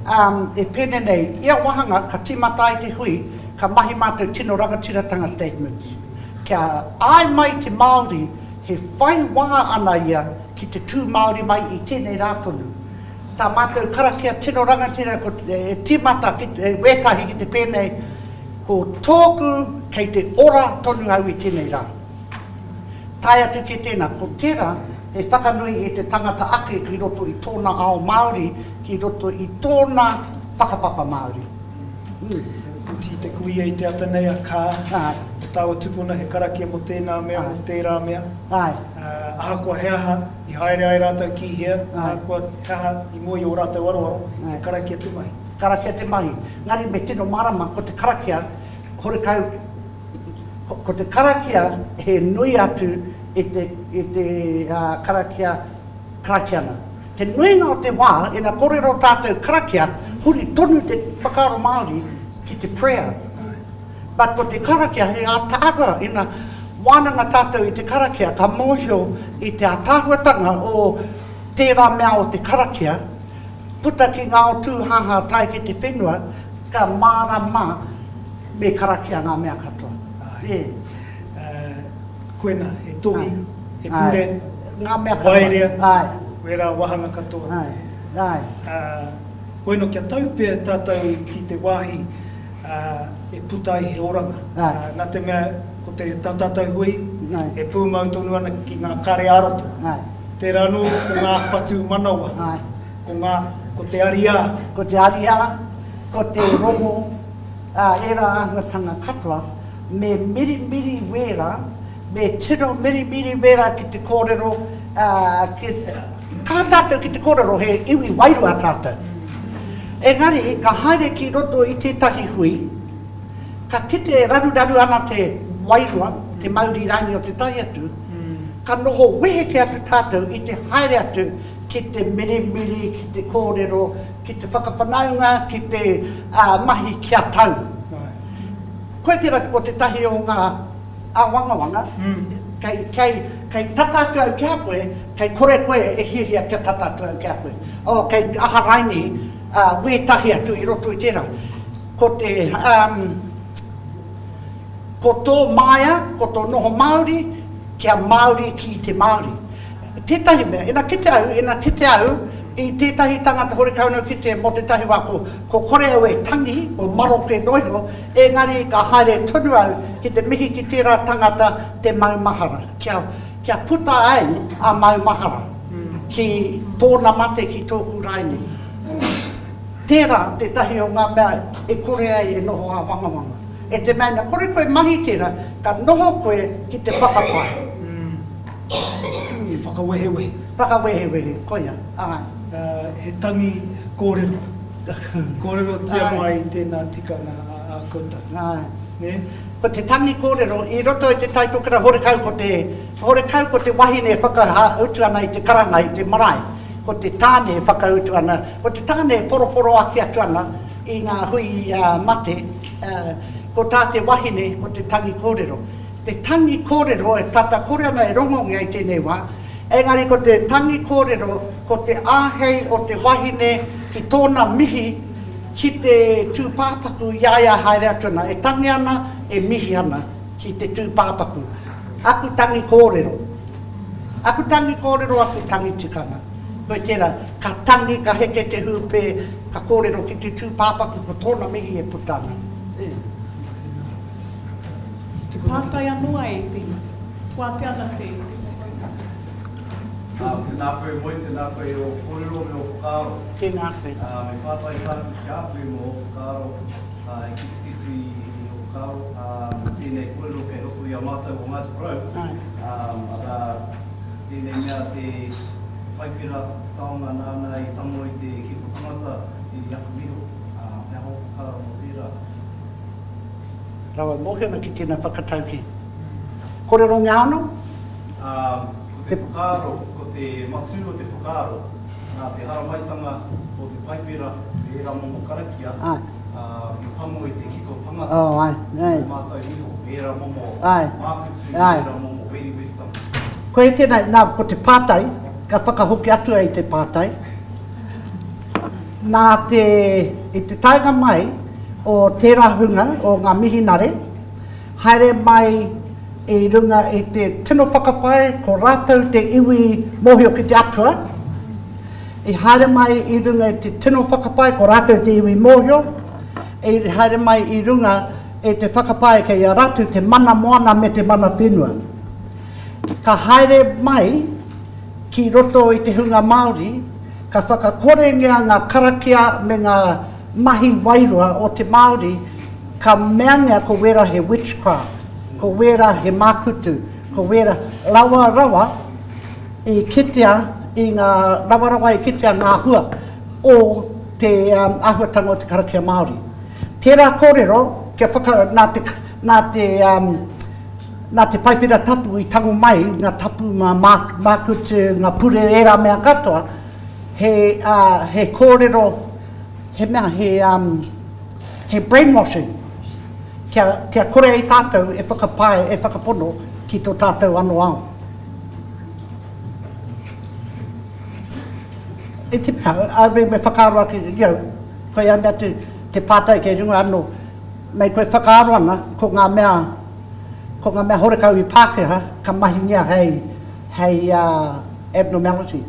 ā, e pēnei nei, ia wāhanga ka tīmata ai te hui, ka mahi mātou tino rangatiratanga statements. Kia āe mai te Māori he whai wā ana ia ki te tū Māori mai i tēnei rā tonu. Tā mātou karakia tino rangatira ko e tīmata ki wētahi ki te pēnei, ko tōku kei te ora tonu au i tēnei rā. Tae atu ki tēnā, ko tērā he whakanui i te tangata ake ki roto i tōna ao Māori, ki roto i tōna whakapapa Māori. Oti i te kuia i te ata nei a Kā, ko tāua tupuna he karakia mō tēnā mea, mō tērā mea. Ahakoa he aha i haere ai rātou ki hea, ahakoa he aha i mua i ō rātou aroaro, he karakia te mahi. Karakia te mahi. Engari me tino mārama, ko te karakia, horekau Ko te karakia he nui atu i te, i te karakia Karaitiana. Te nuinga o te wā, ina kōrero tātou karakia, huri tonu te whakaaro Māori ki te prayers. But ko te karakia he ātaahua, ina wānanga tātou i te karakia, ka mōhio i te ātaahuatanga o tērā mea o te karakia, puta ki ngā ao tūhāhā tae ki te whenua, ka mārama Me karakia ngā mea katoa. Āe. Koina, he tohi, he pure, ngā mea katoa. Waerea, wērā wāhanga katoa. Āe, āe. Koino, kia tau pea tātou ki te wāhi e puta ai he oranga. Āe. Nā te mea, ko te tā tātou hui, e pūmau tonu ana ki ngā kare ā-roto. Āe. Tērā anō ko ngā whatu manawa. Āe. Ko ngā, ko te ariā. Ko te ariā, ko te rongo, ā, ērā āhuatanga katoa, me mirimiri wērā, me tino mirimiri wērā ki te kōrero, ā, ki, kaha tātou ki te kōrero he iwi wairua tātou. Engari, ka haere ki roto i tētahi hui, ka kite e raruraru ana te wairua, te mauri rānei o te tae atu, ka noho wehe kē atu tātou i te haere atu ki te mirimiri, ki te kōrero, ki te whakawhanaunga, ki te mahi kia tau. Koia tērā ko tētahi o ngā āwangawanga, kei, kei, kei tata atu au ki a koe, kei kore koe e hiahia kia tata atu au ki a koe. Oh, kei aha raini. ā, wētahi atu i roto i tērā. Ko te, um, ko tō māia, ko tō noho Māori, kia Māori ki te Māori. Tētahi mea, ina kite au, ina kite au i tētahi tangata horekau anō kite mō tētahi wā ko, ko kore au e tangi, ko maroke noa iho, engari ka haere tonu au ki te mihi ki tērā tangata te maumahara, kia, kia puta ai a maumahara ki tōna mate ki tōku raine. Tērā tētahi o ngā mea e kore ai e noho āwangawanga. E te mea ina kore koe mahi tērā, ka noho koe ki te whakapae. Te whakawehewehe. Whakawehewehe, koia, āe. He tangi kōrero. Kōrerotia mai tēnā tikanga a koutou. Āe. Nē? Ko te tangi kōrero, i roto i te Tai Tokerau horekau ko te, horekau ko te wahine e whakautu ana i te karanga i te marae. Ko te tāne e whakautu ana, ko te tāne e poroporoaki atu ana i ngā hui mate, ko tā te wahine ko te tangi kōrero. Te tangi kōrero e tata kore ana e rongongia i tēnei wā, engari ko te tangi kōrero ko te āhei o te wahine ki tōna mihi ki te tūpāpaku i a ia haere atu ana, e tangi ana, e mihi ana ki te tūpāpaku. Aku tangi kōrero. Aku tangi kōrero, aku tangi tikanga. Koe tērā, ka tangi, ka heke te hūpē, ka kōrero ki te tūpāpaku ko tōna mihi e puta ana. Te pātai anō a ētehi, wātea ana te whakautanga. Tēnā koe Moe, tēnā koe i ō kōrero me ō whakaaro. Tēnā koe. Me pātai tāku ki a koe mō ō whakaaro, e kitikiti i ō whakaaro mō tēnei kōrero kei roto i a mātou o Ngāti Porou. Arā, tēnei mea te Paipera, te taonga nāna i tango i te kiko tangata i aku niho. He aha ō whakaaro mō tērā? Rawa mōhio ana ki tēnā whakataukī. Kōrero ngā ano? Ā, ko te whakaaro, ko te matū o te whakaaro, nā te haramaitanga o te Paipera me ērā momo karakia, ā, i tango i te kiko tangata, tō mātou iho, me ērā momo mākutu, me ērā momo weriweritanga. Koia tēnā, nā, ko te pātai, ka whakahoki atu ai te pātai, Nā te, i te taenga mai o tērā hunga, o ngā mihinare, haere mai i runga i te tino whakapae ko rātou te iwi mōhio ki te Atua, i haere mai i runga i te tino whakapae ko rātou te iwi mōhio, i haere mai i runga i te whakapae kei a rātou te mana moana me te mana whenua. Ka haere mai ki roto i te hunga Māori, ka whakakorengia ngā karakia me ngā mahi wairua o te Māori, ka meangia ko wērā he witchcraft, ko wērā he mākutu, ko wērā, rawa rawa i kitea i ngā, rawa rawa i kitea ngā hua o te āhuatanga o te karakia Māori. Tērā kōrero kia whaka, nā te, nā te, Nā te Paipera Tapu i tango mai ngā tapu, ngā mākutu, ngā pure, ērā mea katoa, he, uh, he kōrero, he mea, he, um, he brainwashing, kia, kia kore ai tātou e whakapae, e whakapono ki tō tātou anō ao. I te mea, a, me, me whakaaro ake, you know, koe a mea te, te pātai kei runga anō, mei koe whakaaro ana ko ngā mea, ko ngā mea horekau i Pākehā ka mahingia hei, hei abnormality.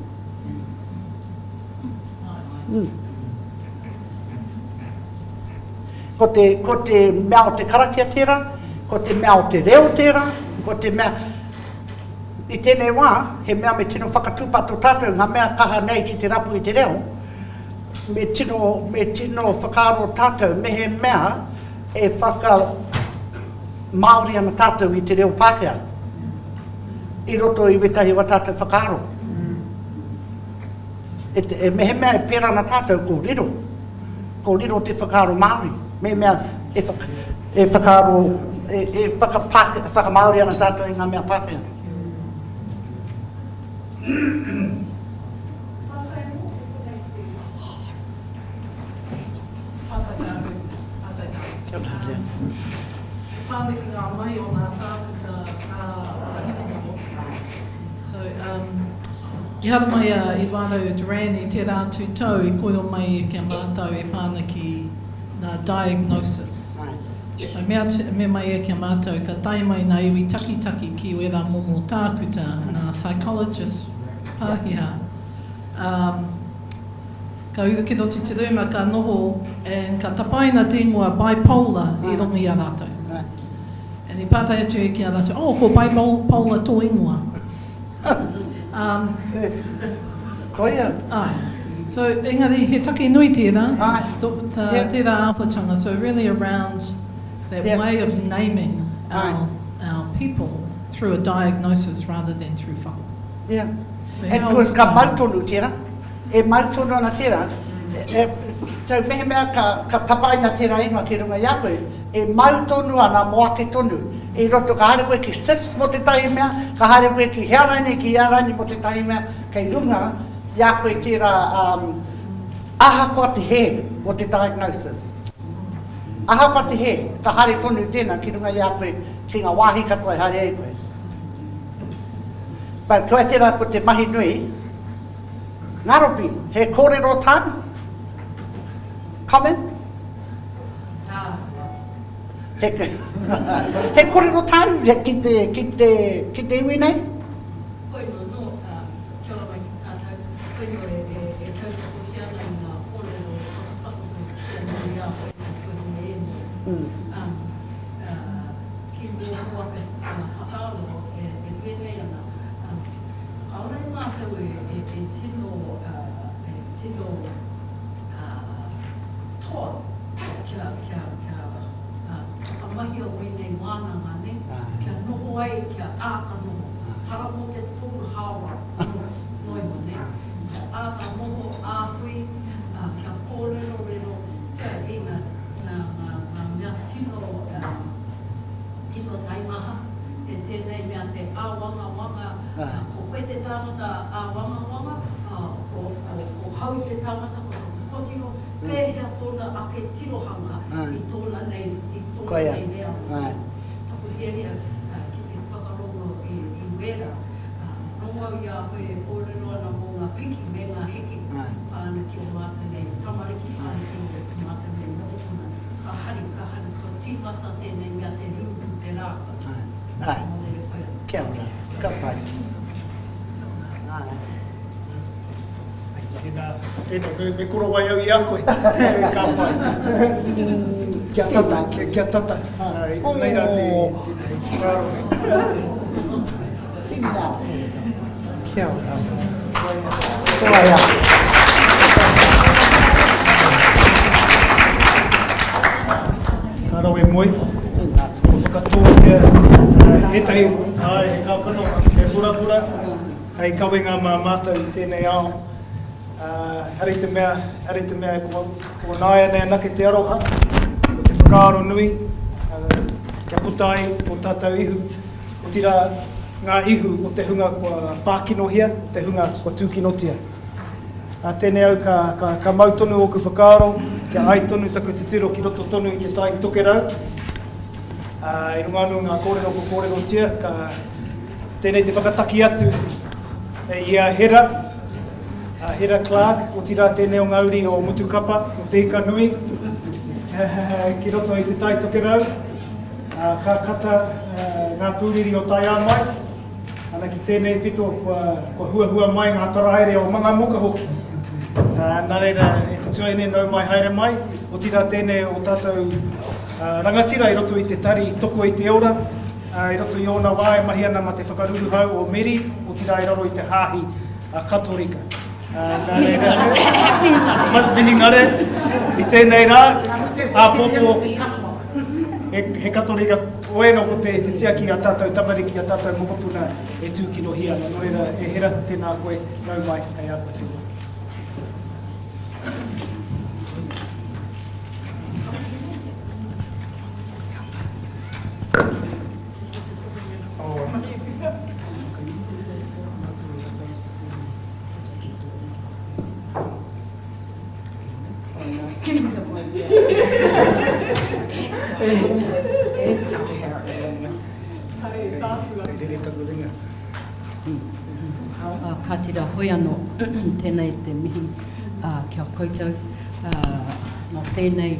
Mm. Ko te, ko te mea o te karakia tērā, ko te mea o te reo tērā, ko te mea... I tēnei wā, he mea me tino whakatūpato tātou, ngā mea kaha nei ki te rapu i te reo, me tino, me tino whakaaro tātou mehemea e whaka Māori ana tātou i te reo Pākehā i roto i wētahi o ā tātou whakaaro. E te, e mehemea e pērā ana tātou, ko riro, ko riro te whakaaro Māori. Mehemea e, whaka, e whakaaro, e, e whakapāke, whakamāori ana tātou i ngā mea Pākehā. Kia ora, Leah. E pā ana ki ngā mahi o ngā tākuta ā-hinengaro. So, um, I haramai a Eduardo Duran i tērā atu tau i kōrero mai ia ki a mātou e pā ana ki ngā diagnosis. I mea atu, mea mai ia ki a mātou ka tae mai ngā iwi takitaki ki wērā momo tākuta, ngā psychologists Pākehā. Um, ka uru ki roto i te rūma, ka noho and ka tapaina te ingoa bipolar i runga i a rātou. And i pātai atu ia ki a rātou, oh, ko bipolar tō ingoa. Um, Koia. Āe. So, engari, he take nui tērā, Āe. to, tā, Yeah. tērā āhuatanga. So, really around that Yeah. way of naming Āe. our, our people through a diagnosis rather than through whakapapa. Yeah. So And how, of course, ka mau tonu tērā. E mau tonu ana tērā. E, e, so mehemea ka, ka tapaina tērā ingoa ki runga i a koe, e mau tonu ana mō ake tonu. I roto, ka haere koe ki SIFS mō tētahi mea, ka haere koe ki hea rainei, ki hea rainei mō tētahi mea, kei runga i a koe tērā, um, ahakoa te hē o te diagnosis. Ahakoa te hē, ka haere tonu tēnā ki runga i a koe ki ngā wāhi katoa e haere ai koe. But koia tērā ko te mahi nui, Ngaropi, he kōrero tāu? Comment? He, he kōrero tāu ki te, ki te, ki te iwi nei? Koino nō, kia ora mai ki tātou, koino e, e, e tautokotia ana i ngā kōrero whakatakoto kia nui a koe te tuahine e nei. Um, uh, ki wōku ake whakaaro e, e pēnei ana, um, kāore mātou e, e, e tino, uh, e tino uh, toa kia, kia, kia uh, whakamahia wēnei wānanga, ne? Kia noho ai, kia āta noho. Hara mō te toru hāora, no, noa iho, ne? Kia āta noho ā-hui, uh, kia kōrerorero, tia i ngā, ngā, ngā, ngā mea tino, um, tino taimaha, te tēnei mea te āwangawanga, uh, ko koe te tāngata āwangawanga, uh, ko, ko, ko hau te tāngata, ko taku kotiro, pēhea tōna ake tirohanga i tōna nei, i tōna nei reo. Taku hiahia ki te whakarongo i wērā. Rongo au i a koe e kōrero ana mō ngā piki me ngā heke pā ana ki ō mātou nei tamariki, pā ana ki ō mātou nei mokopuna. Ka hari, ka hari, kua tīmata tēnei mea te rūrū te rākau. Āe. Nō reira koe anō. Kia ora. Ka pai. Āe. Tēnā, tēnā, me, me korowai au i a koe. Ka pai. Kia tata, kia, kia tata. Oh. Nei rā te, te, te whakaaro nei. Tēnā. Kia ora. Koia. Ka rawe moe. Kua whakatōkia ētahi, āe, he kākano, he purapura. Hei kawenga mā mātou i tēnei ao, ā, ehara i te mea, ehara i te mea ko, ko nāianei anake te aroha, ko te whakaaro nui, ā, kia puta ai ō tātou ihu, otirā, ngā ihu o te hunga kua pākinohia, o te hunga kua tūkinotia. Ā, tēnei au ka, ka, ka mau tonu ōku whakaaro, kia ai tonu taku titiro ki roto tonu i te Tai Tokerau, ā, i runga anō i ngā kōrero kua kōrerotia, ka, Tēnei te whakataki atu i a Hera, a Hera Clark, otirā tēnei o ngā uri o Mutukapa, o Te Ika Nui, ki roto i Te Tai Tokerau. Ka kata ngā pūriri o Taiāmai, ana ki tēnei pito kua, kua huahua mai ngā taraire o Mangamuka hoki. Nā reira, e te tuahine nau mai haere mai, otirā tēnei o tātou rangatira i roto i te tari Toko i te Ora, I roto i ōna wā e mahi ana ma te whakaruruhau o Meri, otirā i raro i te hāhi Katorika. Nā reira, Mihingare, i tēnei rā, āpōpō, he Katorika koe nō ko te tiaki a tātou tamariki, a tātou mokopuna e tūkinohia ana. Nō reira, e Hera, tēnā koe, nau mai, kei a koe te wā. Kāti rā, hoi anō, tēnei te mihi ki a koutou nō tēnei,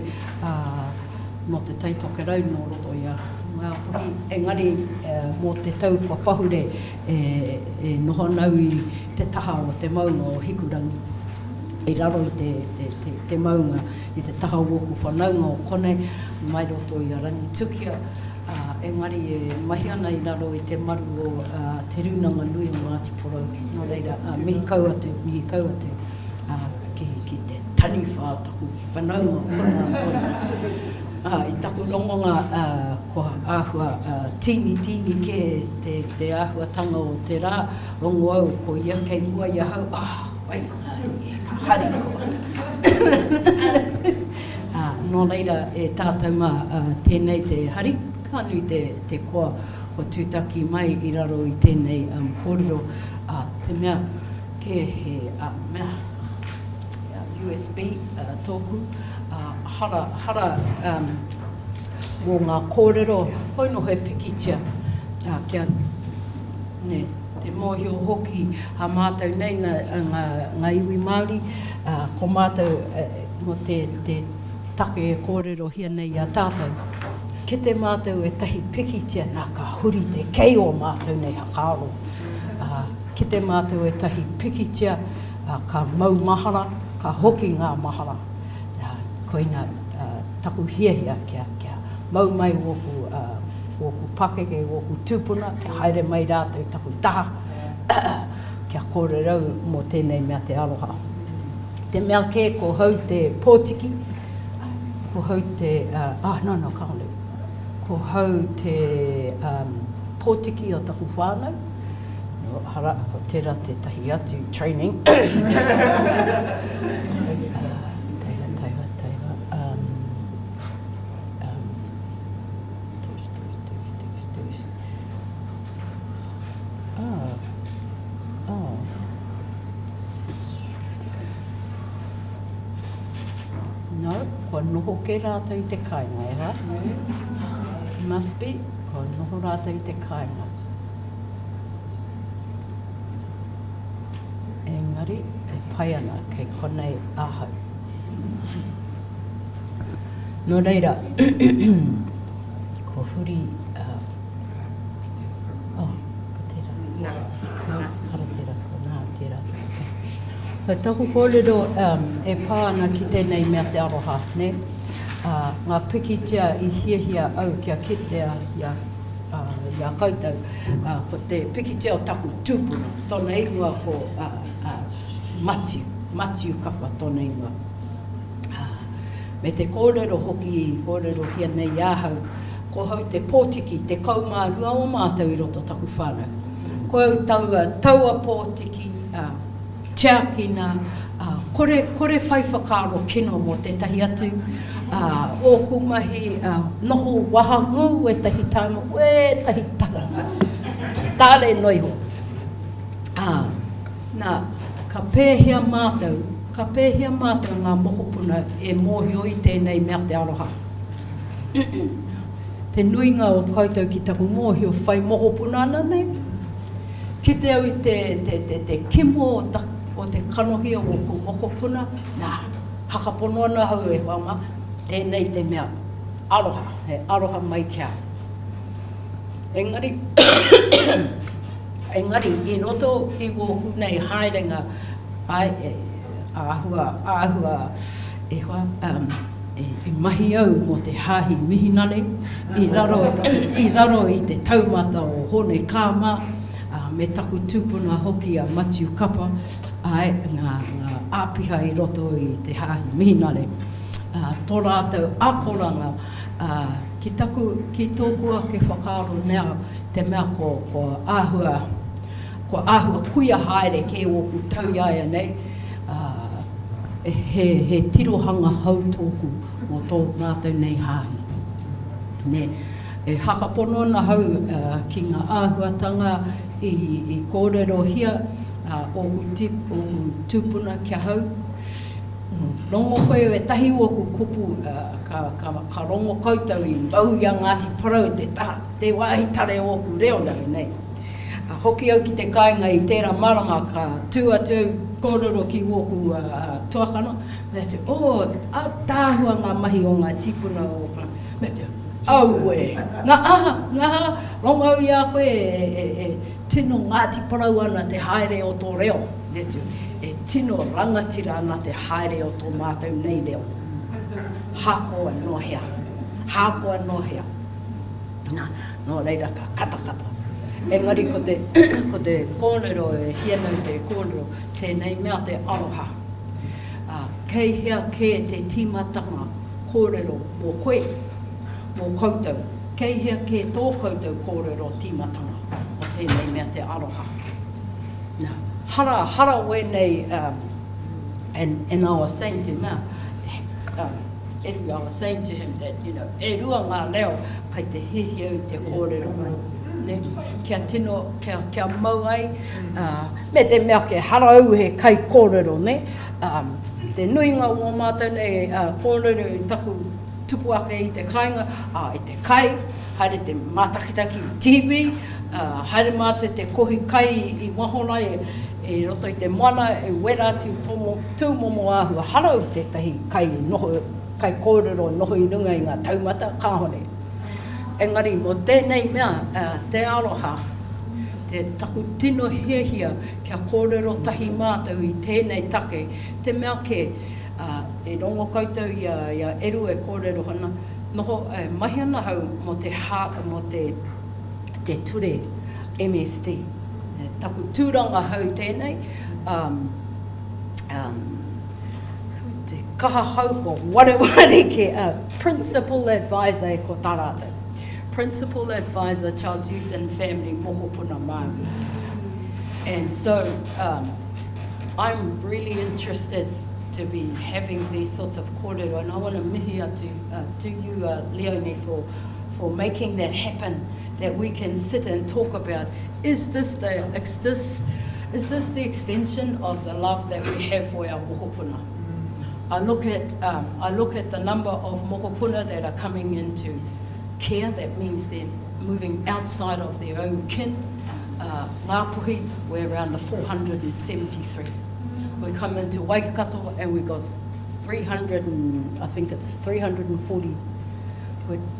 nō Te Tai Tokerau, nō roto i a Ngāpuhi, engari mō te tau kua pahure e noho ana au i te taha o te maunga o Hikurangi, i raro i te maunga, i te taha o ōku whanaunga o konei, mai roto i a Rangitukia, ā, engari e mahi ana i raro i te maru o Te Rūnanga Nui o Ngāti Porou. Nō reira, mihi kau atu, mihi kau atu, ā, ki, ki te taniwha o taku whanaunga konā koe. Ā, i taku rongonga, ā, kua āhua tīnitīni kē te, te āhuatanga o te rā, rongo au ko ia kei mua i ahau, ā, wai, e, ka hari koa. Ā, nō reira, e tātou mā, tēnei te hari, ka nui te, te koa kua tūtaki mai i raro i tēnei kōrero, ā, te mea kē he mea USB tōku, ā, hara, hara mō ngā kōrero, hoi nō he pikitia, ā, kia, nē, te mōhio hoki a mātou nei ngā, ngā iwi Māori, ā, ko mātou, Mō te, te take e kōrerohia nei i a tātou. Kite mātou ētahi pikitia, nā ka huri te kei o mātou nei hakaaro. Ā, kite mātou ētahi pikitia, ā, ka mau mahara, ka hoki ngā mahara. Ā, koina, ā, taku hiahia kia, kia mau mai wōku, ā, wōku pakeke, wōku tūpuna, kia haere mai rātou taku taha, kia kōrero au mō tēnei mea te aroha. Te mea kē ko hau te pōtiki, ko hau te, ah, no, no, kāore. Ko hau te um, pōtiki o taku whānau. No, hara, ko tērā tētahi atu training. uh, taiwa, taiwa, taiwa. Um, um, tūs, tūs, tūs, tūs, tūs. Ah, ah. No, kua noho kē rātou i te kāinga, e hā? Must be, kua noho rātou i te kāinga. Engari, e pai ana, kei konei ahau. Nō reira, kua huri, uh, oh, ko tērā. Nā, hara tērā, ko nā tērā. Okay. So taku kōrero um, e pā ana ki tēnei mea te aroha, ne? Uh, ngā pikitia i hiahia au kia kitea i a, uh, i a koutou, uh, ko te pikitia o taku tūpuna, tōna ingoa ko uh, uh, Matiu, Matiu Kapa tōna ingoa. Me te kōrero hoki i kōrerohia nei i ahau, ko hau te pōtiki, 12 o mātou i roto taku whānau. Ko au taua, taua pōtiki, ā, tiakina, ā, kore, kore whai whakaaro kino mō tētahi atu, ā, ōku mahi, ā, noho wahangū wētahi tāima, wētahi taha, tāre noa iho. Ā, nā, ka pēhea mātou, ka pēhea mātou ngā mokopuna e mōhio i tēnei mea te aroha? Te nuinga o koutou ki taku mōhio whai mokopuna ana nei. Kite au i te, te, te, te kimo o, ta, o te kanohi o ōku mokopuna, nā, hakapono ana ahau e hoa mā, tēnei te mea aroha, he aroha mai ki a au. Engari, Engari, i roto i wōku nei haerenga, āe, e, āhua, āhua, e hoa, um, e, i mahi au mō te Hāhi Mihinare, i raro, i raro i te taumata o Hōne Kāmā, ā, me taku tupuna hoki a Matiu Kapa, āe, ngā, ngā āpiha i roto i te Hāhi Mihinare. Ā, tō rātou akoranga, ā, ki taku, ki tōku ake whakaaro nea, Te mea ko, ko āhua, kua āhua kuia haere kē ōku tau iāianei, ā, he, he tirohanga hou tōku mō tō mātou nei hāhi. Nē, e hakapono ana ahau ki ngā āhuatanga i, i kōrerohia ōku tip, ōku tūpuna ki ahau. Rongo koe ētahi o ōku kupu, ka, ka, ka rongo koutou i mau i a Ngāti Porou te taha, Te wāhi tare o ōku reo nei, nei. Hoki au ki te kāinga i tērā marama ka tū atu au kōrero ki wōku tuakana, me atu, oh, ātaahua ngā mahi o ngā tīpuna o whana, me atu, aue, ngā aha, ngā aha, rongo au i a koe e, e, tino Ngāti Porou ana te haere o tō reo, me atu, e tino rangatira ana te haere o tō mātou nei reo. Hākoa nō hea, hākoa nō hea. Nā, nō reira ka katakata. Engari ko te, ko te kōrero e hia nei te kōrero, tēnei mea te aroha. Ā, kei hea kē te tīmatanga kōrero mō koe, mō koutou? Kei hea kē tō koutou kōrero tīmatanga o tēnei mea te aroha? Nā, hara, hara wēnei, um, and, and I was saying to him, um, Eru, I was saying to him that, you know, e rua ngā reo kai te hiahia au te kōrero, ne? Kia tino, kia, kia mau ai, uh, me te mea ke hara au he kaikōrero, ne? Um, te nuinga o ō mātou nei uh, kōrero i taku tupu ake i te kāinga, ā, i te kai, haere te mātakitaki i TV, uh, haere mātou te kohi kai i waho rā, e, i roto i te moana, e wera atu tō tūmomo āhua harau tētahi kai noho, kai kōrero noho i runga i ngā taumata, kāore. Engari mō tēnei mea, te aroha, te taku tino hiahia kia kōrero tahi mātou i tēnei take, te mea kē, e rongo koutou i a, i a Eru e kōrero ana, noho, e mahi ana ahau mō te hā, mō te, te ture MSD. Taku tūranga hou tēnei, um, um, te kaha hau kua wareware ke uh, Principal Advisor e ko tā rātou. Principal Advisor Child Youth and Family Mokopuna Māori. And so um, I'm really interested to be having these sorts of kōrero and I want to mihi atu uh, to you uh, Leonie for, for making that happen that we can sit and talk about is this the, is this, is this the extension of the love that we have for our mokopuna? I look at, um, I look at the number of mokopuna that are coming into care, that means they're moving outside of their own kin. Uh, Ngāpuhi, we're around the 473. We come into Waikato and we've got 300 and, I think it's 340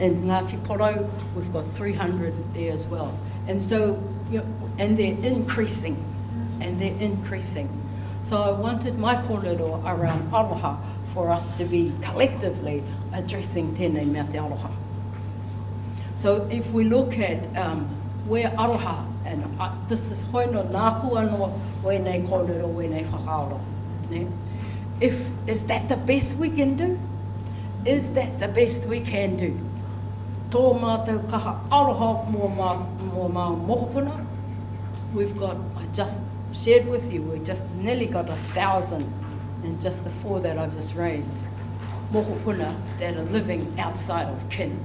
in Ngāti Porou, we've got 300 there as well. And so, you know, and they're increasing, and they're increasing. So I wanted my kōrero around aroha for us to be collectively addressing tēnei mea te aroha. So if we look at um, where aroha, and I, this is hoi no nāku anō wēnei kōrero, wēnei whakaaro. Ne? If, is that the best we can do? Is that the best we can do? Tō mātou kaha aroha mō mā, mō mā mokopuna, we've got, I just shared with you, we just nearly got 1,000 in just the four that I've just raised, mokopuna that are living outside of kin.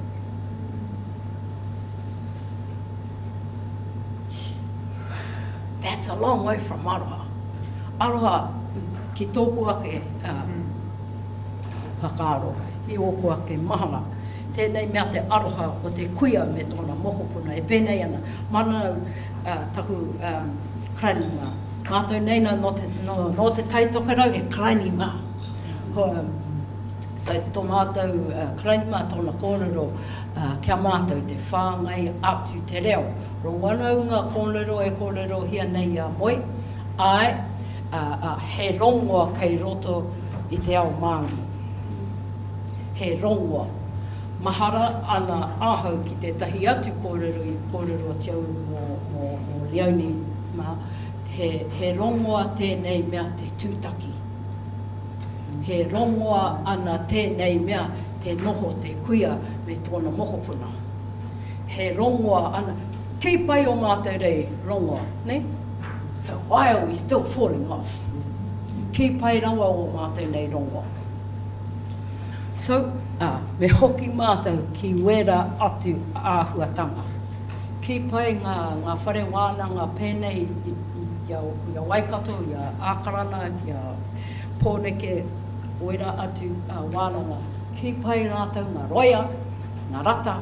That's a long way from aroha. Aroha ki tōku ake um, whakaaro, i ōku ake mahara. Tēnei mea te aroha o te kuia me tōna mokopuna e pēnei ana, mana au uh, taku um, karaini mā. Mātou nei nā nō te, nō, nō te Tai Tokerau he karaini mā. Ho, um, so tō mātou uh, karaini mā tōna kōrero uh, kia mātou te whāngai atu te reo. Rongo ana au ngā kōrero e kōrerohia nei i a Moe, āe, ā, ā, he rongoa kei roto i te ao Māori. He rongoa. Mahara ana ahau ki tētahi atu kōrero i kōrerotia au mō, mō, mō Leonie mā, he, he rongoa tēnei mea te tūtaki. He rongoa ana tēnei mea te noho te kuia me tōna mokopuna. He rongoa ana, kī pai o mātou rei rongoa, nē? So why are we still falling off? Kī pai rawa ō mātou nei rongoa. So, ā, me hoki mātou ki wērā atu āhuatanga. Kī pai ngā, ngā whare wānanga pēnei i, i, a, i a Waikato, i a Ākarana, i a Pōneke, wērā atu ā, wānanga. Kī pai rātou ngā roia, ngā rata,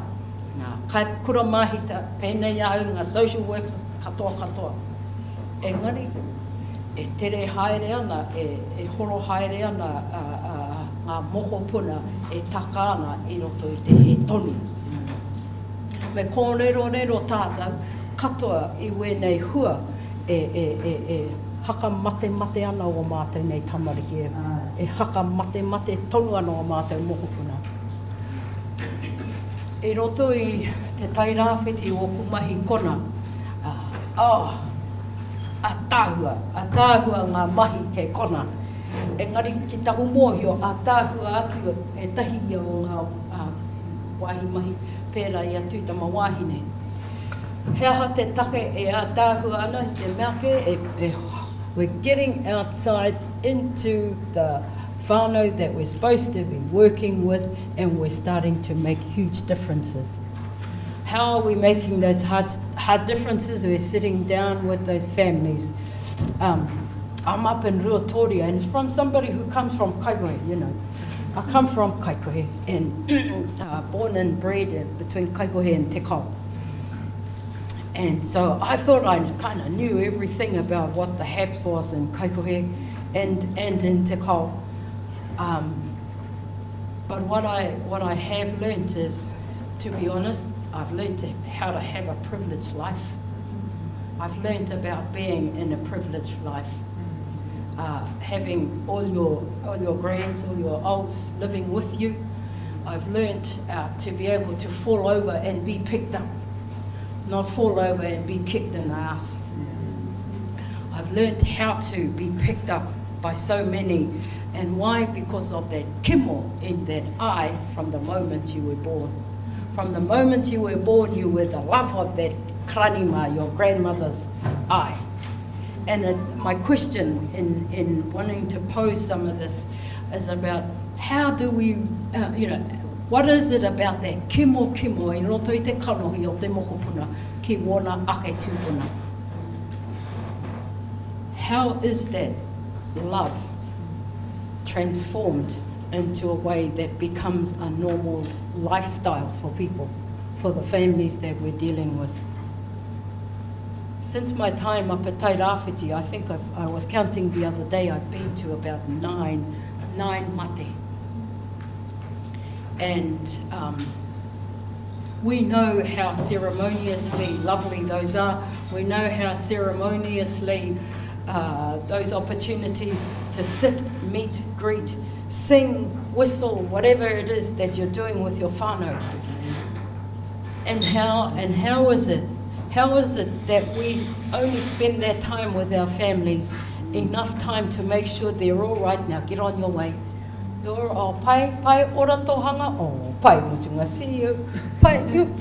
ngā kai, kura māhita, pēnei au, ngā social works. katoa katoa. Engari, e tere haere ana, e horo haere ana ngā mokopuna e taka ana i roto i te hē tonu. Me kōrerorero tātou katoa i wēnei hua e hakamatemate ana ō mātou nei tamariki, e hakamatemate tonu ana ō mātou mokopuna. I roto i Te Tairāwhiti ōku mahi kona, oh, ataahua, ataahua ngā mahi kei kona. Engari ki taku mōhio, ataahua atu ētahi ia o ngā wāhi mahi pērā i a Tū Tama Wāhine. He aha te take e ātaahua ana i te mea kē e, we're getting outside into the whānau that we're supposed to be working with and we're starting to make huge differences. How are we making those hard, hard differences? We're sitting down with those families. Um, I'm up in Ruatoria and from somebody who comes from Kaikohe, you know. I come from Kaikohe and uh, born and bred between Kaikohe and Te Kao. And so I thought I kind of knew everything about what the haps was in Kaikohe and, and in Te Kao. Um, but what I, what I have learnt is, to be honest, I've learnt how to have a privileged life. I've learnt about being in a privileged life. Uh, having all your, all your grands, all your olds living with you. I've learnt uh, to be able to fall over and be picked up, not fall over and be kicked in the ass. I've learnt how to be picked up by so many. And why? Because of that kimo in that eye from the moment you were born. From the moment you were born, you were the love of that kranima, your grandmother's eye. And it, my question in, in wanting to pose some of this is about how do we, uh, you know, what is it about that kimo kimo i roto i te kanohi o te mokopuna ki wōna ake tūpuna? How is that love transformed into a way that becomes a normal lifestyle for people, for the families that we're dealing with? Since my time up at Tairāwhiti, I think I've, I was counting the other day, I've been to about nine, nine mate. And um, we know how ceremoniously lovely those are. We know how ceremoniously uh, those opportunities to sit, meet, greet, sing, whistle, whatever it is that you're doing with your whānau. And how, and how is it? How is it that we only spend that time with our families, enough time to make sure they're all right now, get on your way. You're all pai, pai ora tō hanga, oh, pai mutunga, see you, pai, you,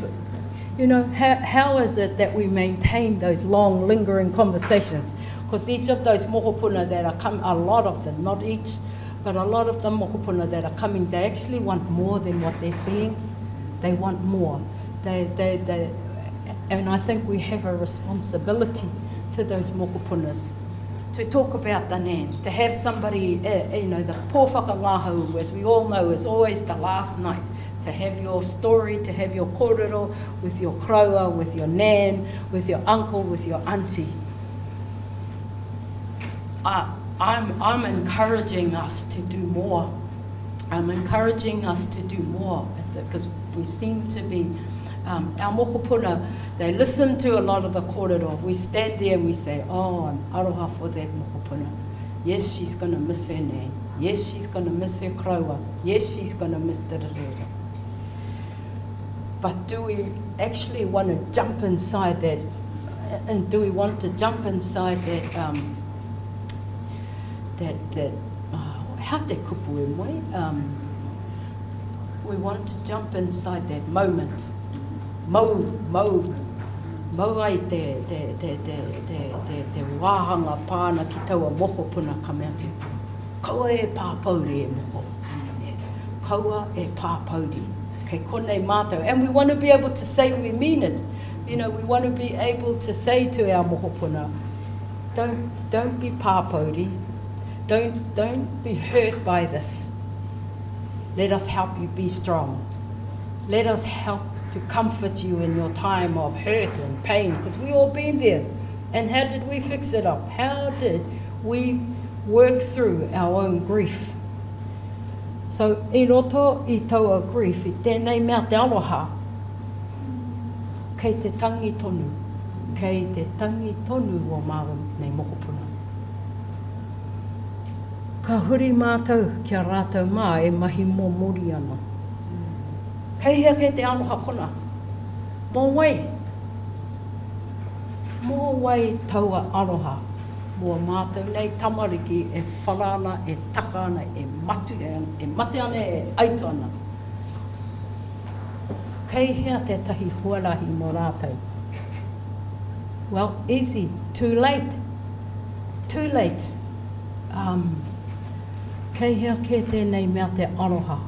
you know, how, how is it that we maintain those long, lingering conversations? Because each of those mokopuna that are coming, a lot of them, not each, but a lot of the mokopuna that are coming, they actually want more than what they're seeing. They want more. They, they, they, and I think we have a responsibility to those mokopunas to talk about the nans, to have somebody, uh, you know, the poor whakangahau, as we all know, is always the last night. To have your story, to have your kōrero with your koroua, with your nan, with your uncle, with your auntie. I, I'm, I'm encouraging us to do more. I'm encouraging us to do more because we seem to be, um, our mokopuna, they listen to a lot of the kōrero. We stand there and we say, oh, I'm aroha for that mokopuna. Yes, she's going to miss her nan. Yes, she's going to miss her koroua. Yes, she's going to miss da da da da. But do we actually want to jump inside that? And do we want to jump inside that, um, that, that, uh, how te kupu e moe? Um, we want to jump inside that moment. Mau, mau, mau ai te, te, te, te, te, te, te wāhanga pāna ki taua mokopuna ka mea atu. Kaua e pāpouri e moko. Kaua e pāpouri. Kei konei mātou. And we want to be able to say we mean it. You know, we want to be able to say to our mokopuna, don't, don't be pāpouri. Don't, don't be hurt by this. Let us help you be strong. Let us help. to comfort you in your time of hurt and pain, because we all been there. And how did we fix it up? How did we work through our own grief? So, i roto i taua grief, i tēnei mea te aroha, kei te tangi tonu, kei te tangi tonu o māua nei mokopuna. Ka huri mātou ki a rātou mā e mahi mōmori ana. Kei hea kei te aroha kona? Mō wai? Mō wai taua aroha? Mō mātou nei tamariki e whara ana, e taka ana, e matu, e mate ana, e aito ana. Kei hea tētahi huarahi mō rātou? Well, easy, too late. Too late. Um, kei hea kē tēnei mea te aroha?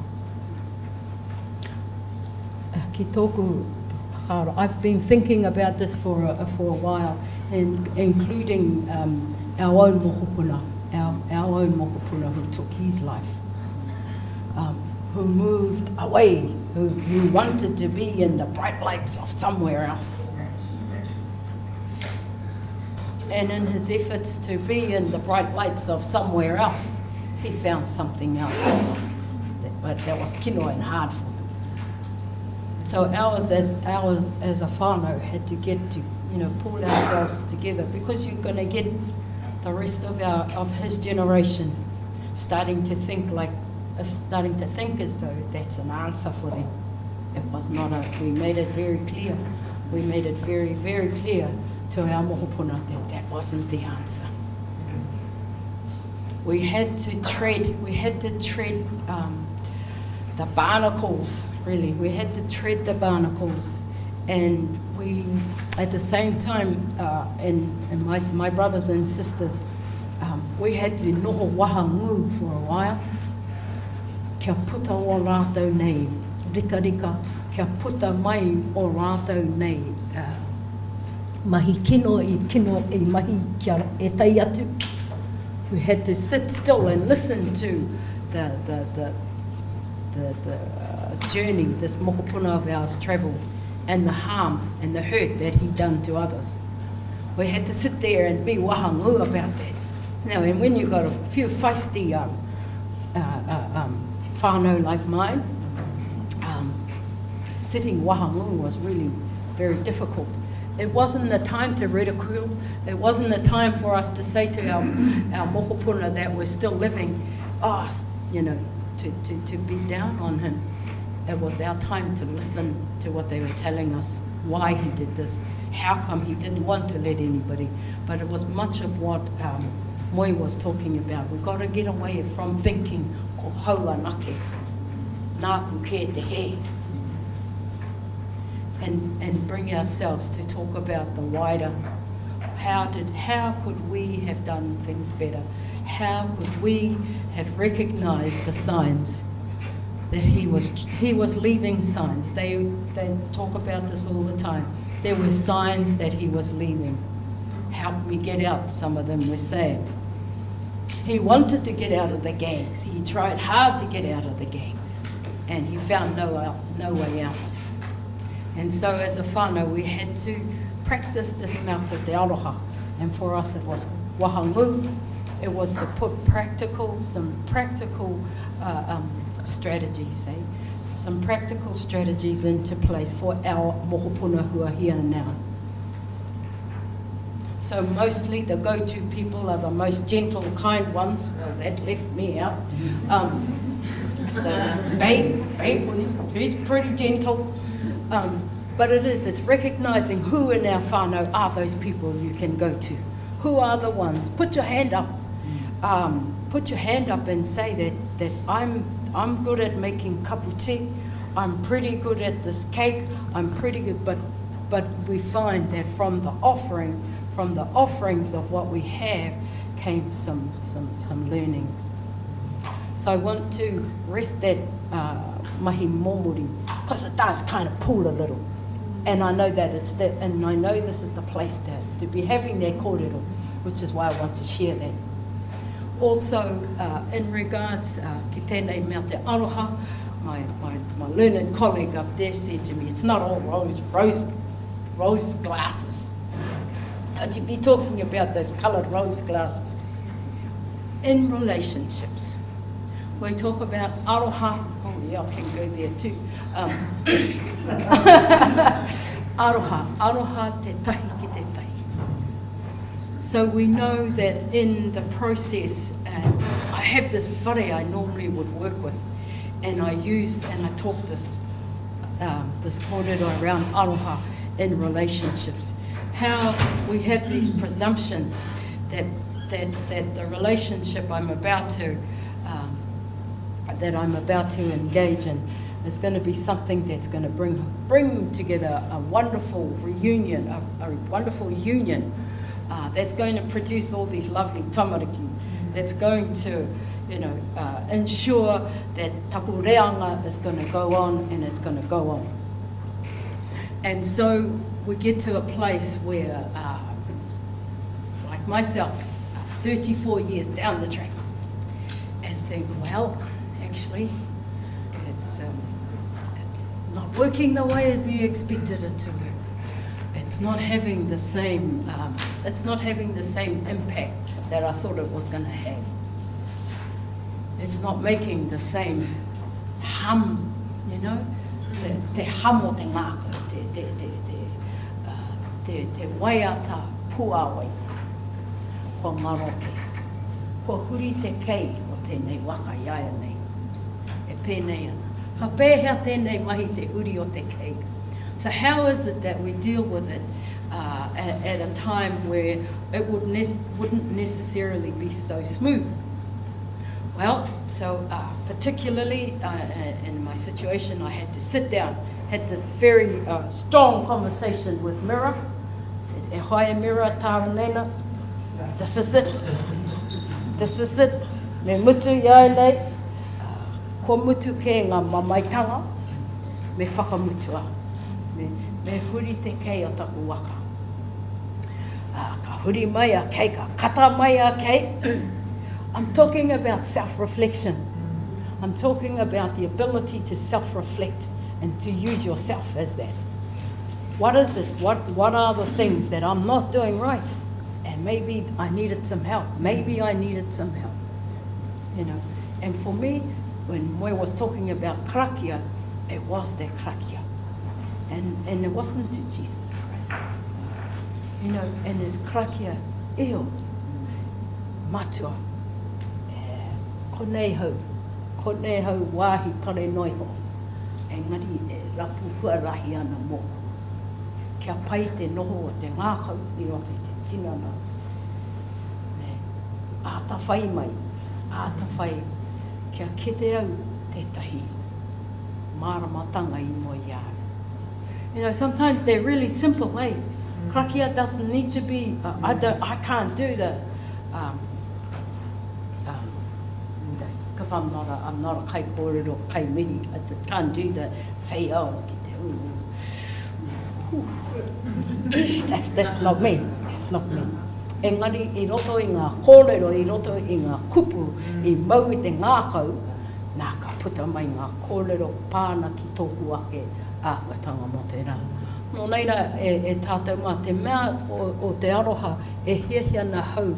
Ki tōku whakaaro, I've been thinking about this for a, for a while, and including um, our own mokopuna, our, our own mokopuna who took his life. Um, who moved away, who, who wanted to be in the bright lights of somewhere else. And in his efforts to be in the bright lights of somewhere else, he found something else that was, that, that was kino and hard for him. So ours as, ours as a whānau had to get to, you know, pull ourselves together because you're going to get the rest of, our, of his generation starting to think like, uh, starting to think as though that's an answer for them. It was not a, we made it very clear. We made it very, very clear to our mokopuna that that wasn't the answer. We had to tread, we had to tread um, the barnacles, really. We had to tread the barnacles. And we, at the same time, uh, and, and my, my brothers and sisters, um, we had to noho wahangu for a while. Kia puta o rātou nei rikarika, kia puta mai o rātou nei uh, mahi kino i kino i mahi kia e tai atu. We had to sit still and listen to the, the, the, the, the uh, journey this mokopuna of ours travelled and the harm and the hurt that he done to others. We had to sit there and be wahangu about that. Now, and when you've got a few feisty um, uh, uh, um, whānau like mine, um, sitting wahangu was really very difficult. It wasn't the time to ridicule. It wasn't the time for us to say to our, our mokopuna that we're still living, oh, you know, to, to, to be down on him. It was our time to listen to what they were telling us, why he did this, how come he didn't want to let anybody. But it was much of what um, Moi was talking about. We've got to get away from thinking, ko hau anake, nāku kē te hē. And, and bring ourselves to talk about the wider, how, did, how could we have done things better? How could we have recognized the signs that he was, he was leaving signs? They, they talk about this all the time. There were signs that he was leaving. Help me get out, some of them were saying. He wanted to get out of the gangs. He tried hard to get out of the gangs, and he found no, out, no way out. And so as a whānau, we had to practice this mea ko te aroha. And for us it was wahangu. It was to put practical, some practical uh, um, strategies, eh? some practical strategies into place for our mokopuna who are here now. So mostly the go-to people are the most gentle, kind ones. Well, that left me out. Um, so babe, babe, he's, he's pretty gentle. Um, but it is, it's recognizing who in our whānau are those people you can go to. Who are the ones? Put your hand up. Um, put your hand up and say that, that I'm, I'm good at making cup of tea. I'm pretty good at this cake. I'm pretty good, but, but we find that from the offering, from the offerings of what we have, came some, some, some learnings. So I want to rest that uh, mahi mōmori, because it does kind of pull a little. And I know that it's that, and I know this is the place to, to be having that kōrero, which is why I want to share that. Also, uh, in regards uh, ki tēnei mea te aroha, My, my, my learned colleague up there said to me, it's not all rose, rose, rose glasses. Don't you be talking about those coloured rose glasses. In relationships, we talk about aroha. Oh yeah, I can go there too. Um, aroha, aroha te tahi ki te tahi. So we know that in the process, um, I have this whare I normally would work with, and I use and I talk this, um, this kōrero around aroha in relationships. How we have these presumptions that, that, that the relationship I'm about to, um, that I'm about to engage in is going to be something that's going to bring, bring together a wonderful reunion, a, a wonderful union uh, that's going to produce all these lovely tamariki, that's going to you know, uh, ensure that taku reanga is going to go on and it's going to go on. And so we get to a place where, uh, like myself, 34 years down the track, and think, well, actually, it's, um, it's not working the way we expected it to work. It's not having the same, um, it's not having the same impact that I thought it was going to have. It's not making the same hum, you know, te, te hum o te ngākau, te, te, te, te, uh, te, te waiata puāwai. Kua ngaro kē. Kua huri te kei o tēnei waka i a ia nei. E pēnei ana. Ka pēhea tēnei mahi te huri o te kei? So how is it that we deal with it uh, at, at a time where it would ne wouldn't necessarily be so smooth? Well, so uh, particularly uh, in my situation, I had to sit down, had this very uh, strong conversation with Mira. Said, e hoa e Mira tāranena, this is it, this is it, me mutu i au nei, uh, kua mutu kē ngā mamaetanga, me whakamutua, me, me huri te kei o taku waka. Uh, ka huri mai a kei, ka kata mai a kei. I'm talking about self-reflection. I'm talking about the ability to self-reflect and to use yourself as that. What is it? What, what are the things that I'm not doing right? And maybe I needed some help. Maybe I needed some help. You know, and for me, when Moe was talking about karakia, it was that karakia. And, and it wasn't to Jesus Christ. You know, and his karakia, eo, matua, eh, konei hau, konei hau wāhi tare noiho, engari e rapu huarahi ana mōku. Kia pai te noho o te ngākau i roto i te tinana. Me āta whai mai, āta whai kia kite au tētahi māramatanga i mua i a au. You know, sometimes they're really simple, eh? Karakia doesn't need to be, uh, I, don't, I can't do the, um, um, because I'm not a, I'm not a kaikōrero kaimihi, I can't do the wheiao ki te ū. That's, that's not me, that's not me. Engari i roto i ngā kōrero, i roto i ngā kupu, i mau i te ngākau, nā ka puta mai ngā kōrero pā ana ki tōku ake āhuatanga mō te rā. Nō reira, e, e tātou mā, te mea o, o te aroha e hiahia ana hau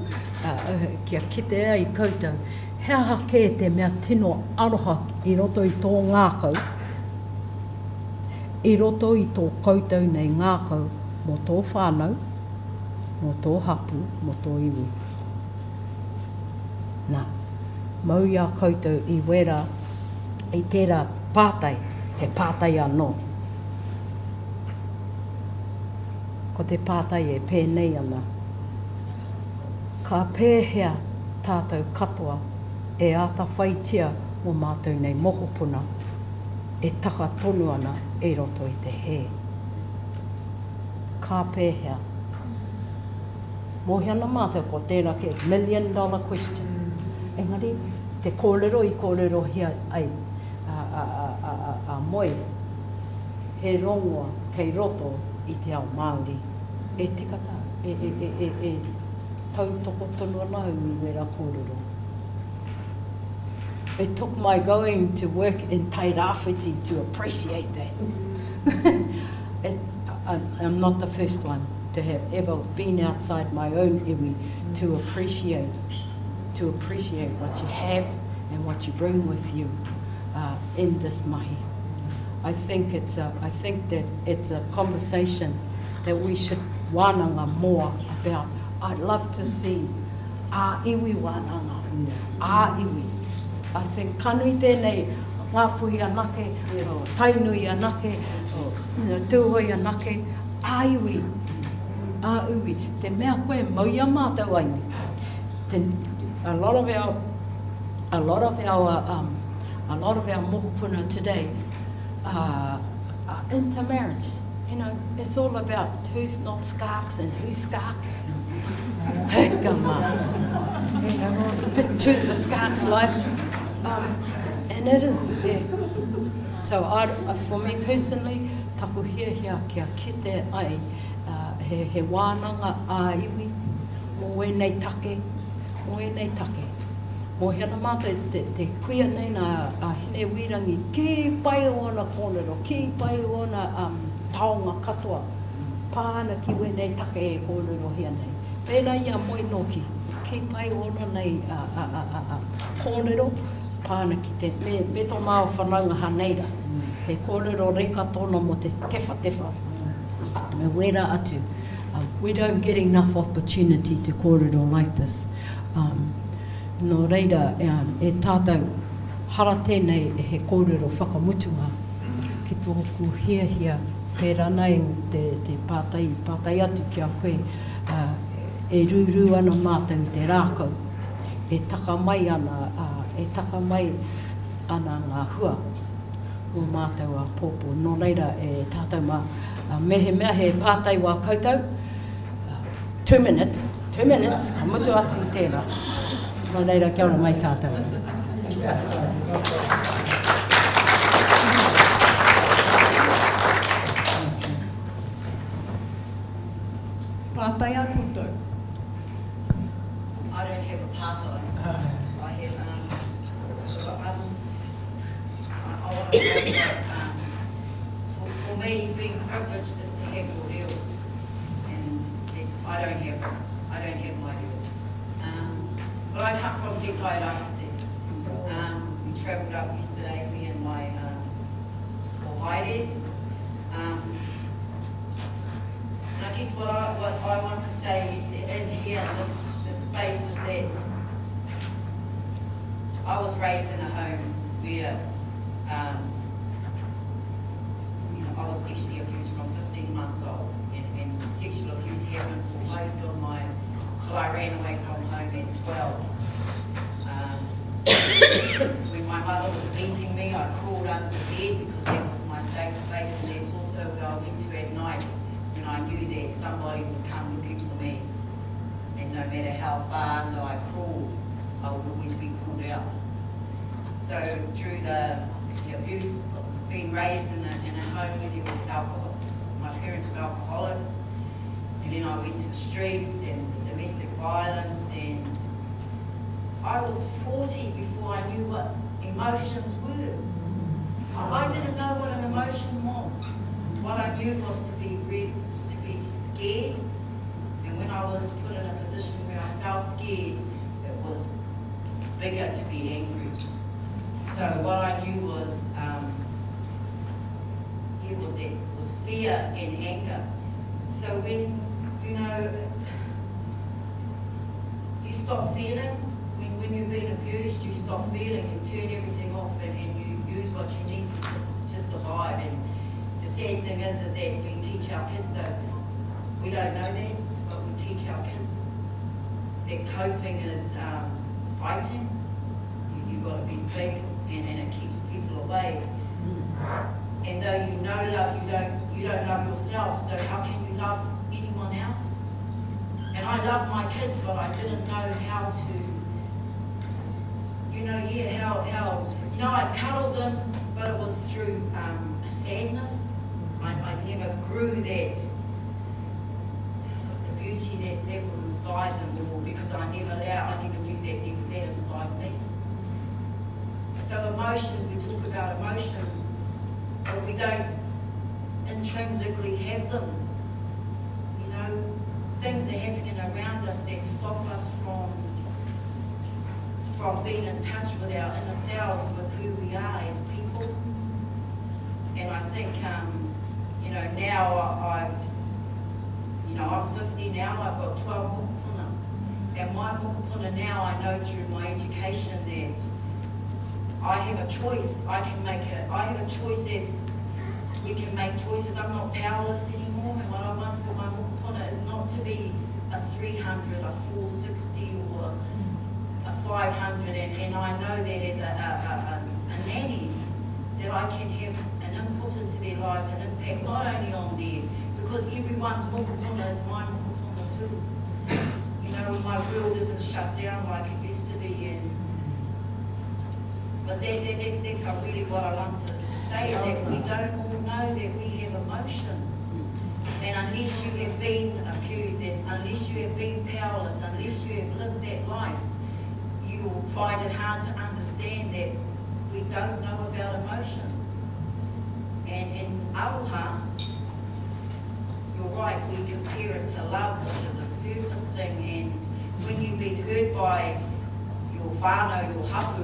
kia kite ai koutou, he aha kē te mea tino aroha i roto i tō ngākau, i roto i tō koutou nei ngākau mō tō whānau, mō tō hapū, mō tō iwi. Nā, mau i a koutou i wērā, i tērā pātai, he pātai anō. Ko te pātai e pēnei ana, ka pēhea tātou katoa e atawhaitia ō mātou nei mokopuna e taka tonu ana i roto i te hē? Ka pēhea? Mōhio ana mātou ko tērā kē million dollar question. Engari, te kōrero i kōrerohia ai a, a, a, a, a, a Moe, he rongoa kei roto i te ao Māori. E tika tā, e, e, e, e, e tautoko tonu ana au i wērā kōrero. It took my going to work in Tairāwhiti to appreciate that. it, I, I'm not the first one to have ever been outside my own iwi to appreciate, to appreciate what you have and what you bring with you uh, in this mahi. I think, it's a, I think that it's a conversation that we should wānanga more about. I'd love to see a iwi wānanga, a iwi. I think ka nui tēnei Ngāpuhi anake, oh, Tainui anake, oh, you know, Tūhoe anake, a iwi, a iwi. Te mea koe mau i a mātou ai. Te, a lot of our, a lot of our, um, a lot of our mokopuna today uh, are intermarriage. You know, it's all about who's not skarks and who's skarks. Come on. But choose the skarks life. Um, and it is, yeah. So I, for me personally, taku hiahia kia kite ai uh, he, he wānanga ā-iwi mō wēnei take, mō ēnei take. Mōhio ana mātou te, te kuia nei nā a Hinewīrangi, kī pai ōna kōrero, kī pai ōna um, taonga katoa, pā ana ki wēnei take e kōrerohia nei. Pērā i a Moe Nōki, kī pai ōna nei a, a, a, a, a, kōrero, pā ana ki te, me, me tō māua whanaunga Haneira. He kōrero reka tōna mō te tewhatewha. Me wērā atu. Um, we don't get enough opportunity to kōrero like this. Um, nō reira, um, e tātou, hara tēnei he kōrero whakamutunga ki tōku hiahia, pērā nei te, te pātai, pātai atu ki a koe, uh, e rūrū ana mātou i te rākau, e taka mai ana, uh, e taka mai ana ngā hua mō mātou āpōpō. Nō reira, e tātou mā, uh, mehemea he pātai wā koutou, uh, Two minutes, two minutes, ka mutu atu i tērā. Nō reira, kia ora mai tātou. Pātai a koutou. I don't have a pātai. I have, um, I'm, I want to say that, um, for, for me, being privileged is to have your reo. And I don't have, I don't have my reo. Um, but I come from Te Tai Rāwhiti. Um, we travelled up yesterday, me and my um, haere. Um, and I guess what I, what I want to say in here, this, this space, is that I was raised in a home where um, you know, I was sexually abused from 15 months old, and, and sexual abuse happened for most of my, till I ran away from home at 12. Um, when my mother was beating me, I crawled under the bed because that was my safe space, and that's also where I went to at night when I knew that somebody would come looking for me. And no matter how far under I crawled, I would always be pulled out. So through the, the abuse, being raised in a, in a home where there was alcohol, my parents were alcoholics, and then I went to the streets and domestic violence, and I was 40 before I knew what emotions were. I didn't know what an emotion was. What I knew was to be re- to be scared, and when I was put in a position where I felt scared, it was bigger to be angry. So what I knew was, um, it was it was fear and anger. So when you know you stop feeling, when, when you've been abused, you stop feeling, you turn everything off and, and you use what you need to, to survive. And the sad thing is, is that we teach our kids that we don't know that, but we teach our kids that coping is um, fighting. You, you've got to be big and, and it keeps people away. And though you know love, you don't, you don't love yourself, so how can you love anyone else? And I love my kids, but I didn't know how to, you know, yeah, how, how, you know, I cuddled them, but it was through um, a sadness. I, I never grew that, the beauty that, that was inside them, or because I never allowed, I never knew that there was that inside me. So emotions, we talk about emotions, but we don't intrinsically have them. You know, things are happening around us that stop us from from being in touch with our inner selves, with who we are as people. And I think, um, you know, now I, I've, you know, I'm 50 now, I've got 12 mokopuna. And my mokopuna now, I know through my education that I have a choice. I can make a, I have a choice as we can make choices. I'm not powerless anymore. And what I want for my mokopuna is not to be a 300, a 460, or a 500. And, and I know that as a, a, a, a nanny, that I can have an input into their lives and impact not only on theirs, because everyone's mokopuna is my mokopuna too. You know, my world isn't shut down like it used to be. And but that, that, that's, that's really what I want to, to say is that we don't all know that we have emotions. And unless you have been abused, and unless you have been powerless, unless you have lived that life, you will find it hard to understand that we don't know about emotions. And in aroha, you're right, we compare it to love, which is a surface thing, and when you've been hurt by your whānau, your hapu,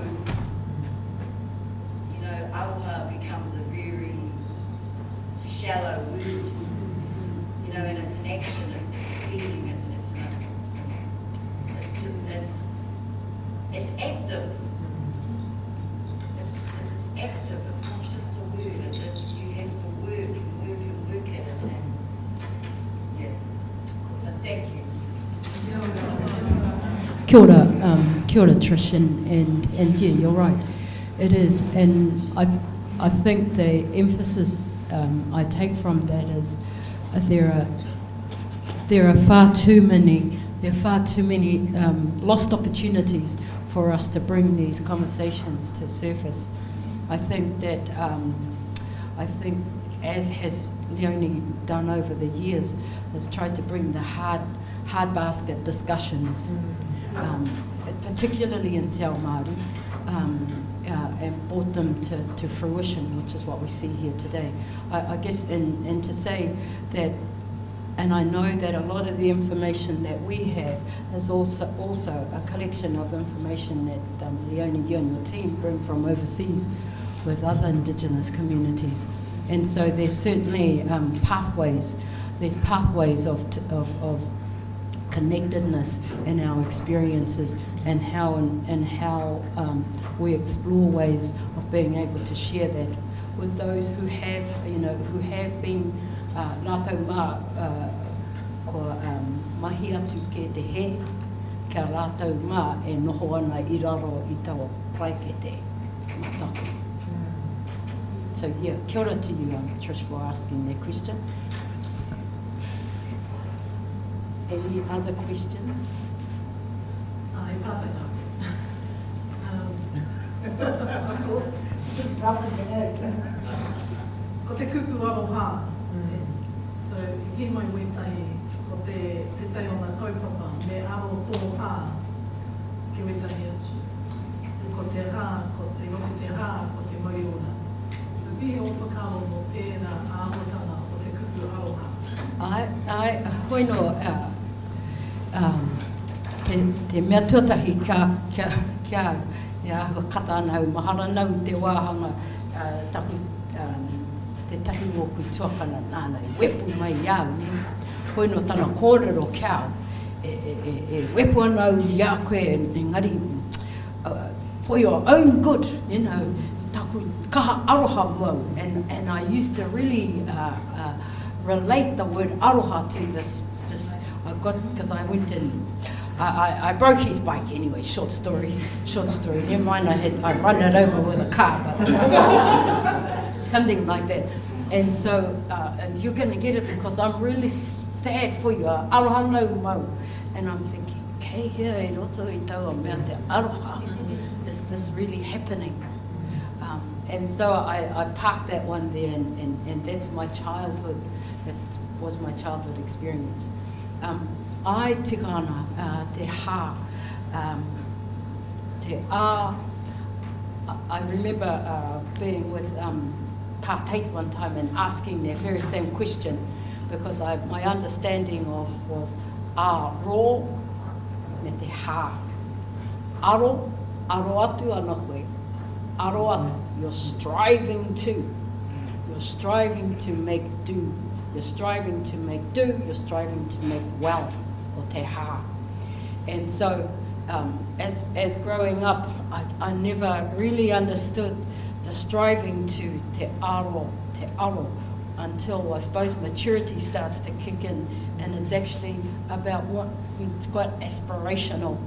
you know, aroha becomes a very shallow word. You know, and it's an action, it's, it's a feeling, it's, it's, an, it's just, it's, it's active. It's, it's active, it's not just a word, it's, it's, you have to work and work and work at it. And, yeah. But thank you. Kia ora, um, kia ora Trish, and, and, and yeah, you're right. It is, and I, I think the emphasis um, I take from that is uh, there are there are far too many there are far too many um, lost opportunities for us to bring these conversations to surface. I think that um, I think as has Leonie done over the years, has tried to bring the hard hard basket discussions, um, particularly in Te Ao Māori, um, uh, and brought them to, to fruition, which is what we see here today. I, I guess, and, and to say that, and I know that a lot of the information that we have is also, also a collection of information that um, Leonie, you and your team bring from overseas with other Indigenous communities. And so there's certainly um, pathways, there's pathways of, of, of connectedness in our experiences and how, and, and how um, we explore ways of being able to share that with those who have, you know, who have been uh, rātou mā, uh, kua um, mahi atu ke te he, kia rātou mā e noho ana i raro i taua paraikete mataku. So yeah, kia ora to you, um, Trish, for asking that question. Any other questions? Ai, pātai tātou. Um, of course, it's lovely to know. Ko te kupu aroha. Mm. So, i kī mai wētahi, ko te, tētahi o ngā kaupapa, me aro tō hā ki wētahi atu. Ko te hā, ko te roto te hā, ko te mauri ora. So, pēhea ō whakaaro mō tērā āhuatanga o te kupu aroha? Ai, ai, hoi no, uh, um, te, te mea tuatahi kia, kia, kia au, e āhua kata ana au, mahara nau i te wāhanga uh, taku, um, tētahi ngōku tuakana nāna i wepu mai i a au, ne? Hoi no tana kōrero ki a au, e, e, e, e wepu ana au i a koe, engari, uh, for your own good, you know, taku kaha aroha mau, and, and I used to really uh, uh, relate the word aroha to this, this I got, because I went and I, I, I broke his bike anyway, short story, short story. Never mind, I had, I run it over with a car, but something like that. And so uh, and you're going to get it because I'm really sad for you. Aroha no mau. And I'm thinking, kei hea e roto i taua mea te aroha. Is this really happening? Um, and so I, I parked that one there, and, and, and that's my childhood. That was my childhood experience. Um, I tika ana uh, te hā, um, te ā, I remember uh, being with um, Pa Tate one time and asking that very same question because I, my understanding of was a ro me te ha. Aro, aro atu ana koe. Aro atu. You're striving to. You're striving to make do. You're striving to make do. You're striving to make well. O te ha. And so um, as, as growing up, I, I never really understood the striving to te aro, te aro, until I suppose maturity starts to kick in and it's actually about what it's quite aspirational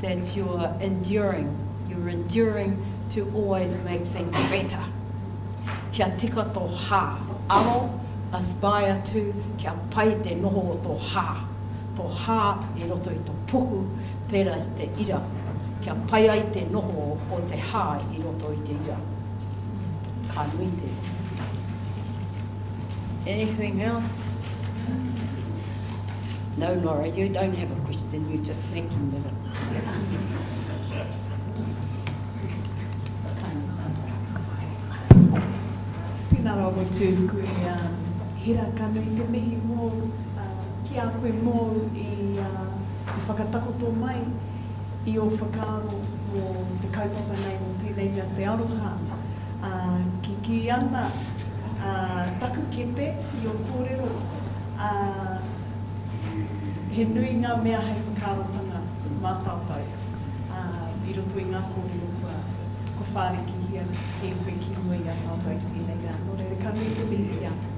that you're enduring. You're enduring to always make things better. Kia tika tō hā. Aro, aspire to, kia pai te noho o tō hā. Tō hā i roto i tō puku, pērā i te ira. Kia pai ai te noho o te hā i roto i te ira. Ka nui tērā. Anything else? No, Nora, you don't have a question, you're just making it up. Tēnā rawa tū koe, um, Hera, ka nui te mihi mōu, uh, ki a koe mōu i, uh, i whakatakoto mai i ō whakaaro mō te kaupapa nei, mō tēnei mea te aroha. Ā, kikī ana, ā, taku kete i ō kōrero, ā, he nui ngā mea hei whakaarotanga mā tātou, ā, i roto i ngā kōrero kua, kua whārikihia e koe ki mua i a tātou i tēnei rā. Nō reira, ka nui te mihi ki a koe.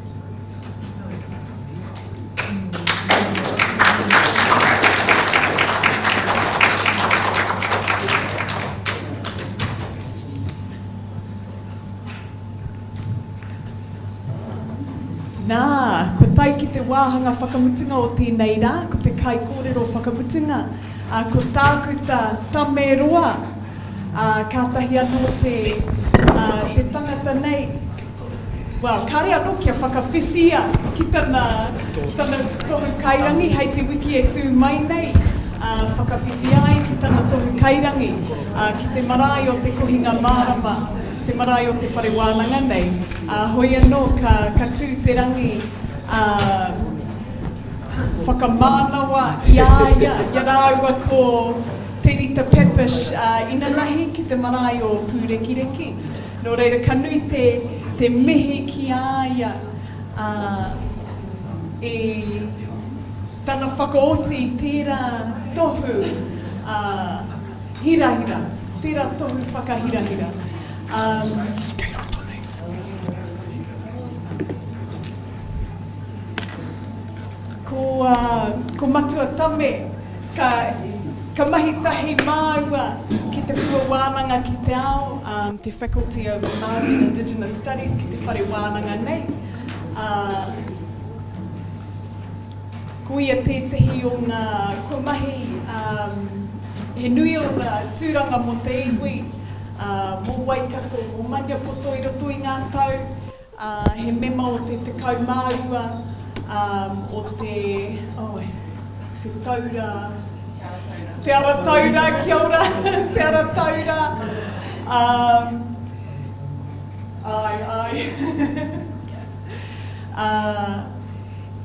Nā, kua tae ki te wāhanga whakamutunga o tēnei rā, ko te kaikōrero whakamutunga, ā, ko Tākuta Tame Roa, ā, kātahi anō te, ā, te tangata nei, well, kāre anō kia whakawhiwhia ki tana, tana tohu kairangi hei te wiki e tū mai nei, ā, whakawhiwhia ai ki tana tohu kairangi, ā, ki te marae o Te Kohinga Mārama. te marae o te whare wānanga nei, ā, hoi anō ka, ka tū te rangi, ā, whakamānawa i a ia, i a rāua ko Te Rita Papish, ā, inanahi ki te marae o Pūrekireki. Nō reira, ka nui te, te mihi ki a ia, ā, i tana whakaoti i tērā tohu, ā, Hirahira, tērā tohu whakahirahira. Um, Kei roto nei. Ko, uh, ko Matua Tame, ka, ka mahi tahi māua ki te Pua Wānanga ki te Ao, um, te Faculty of Māori and Indigenous Studies ki te whare wānanga nei. Uh, Ko ia tētehi o ngā kua mahi, he nui ōna tūranga mō te iwi, mō Waikato, mō Maniapoto i roto i ngā tau, he mema o te 12 o te, oh, te taura, te ara taura, kia ora, te ara taura, āe, āe.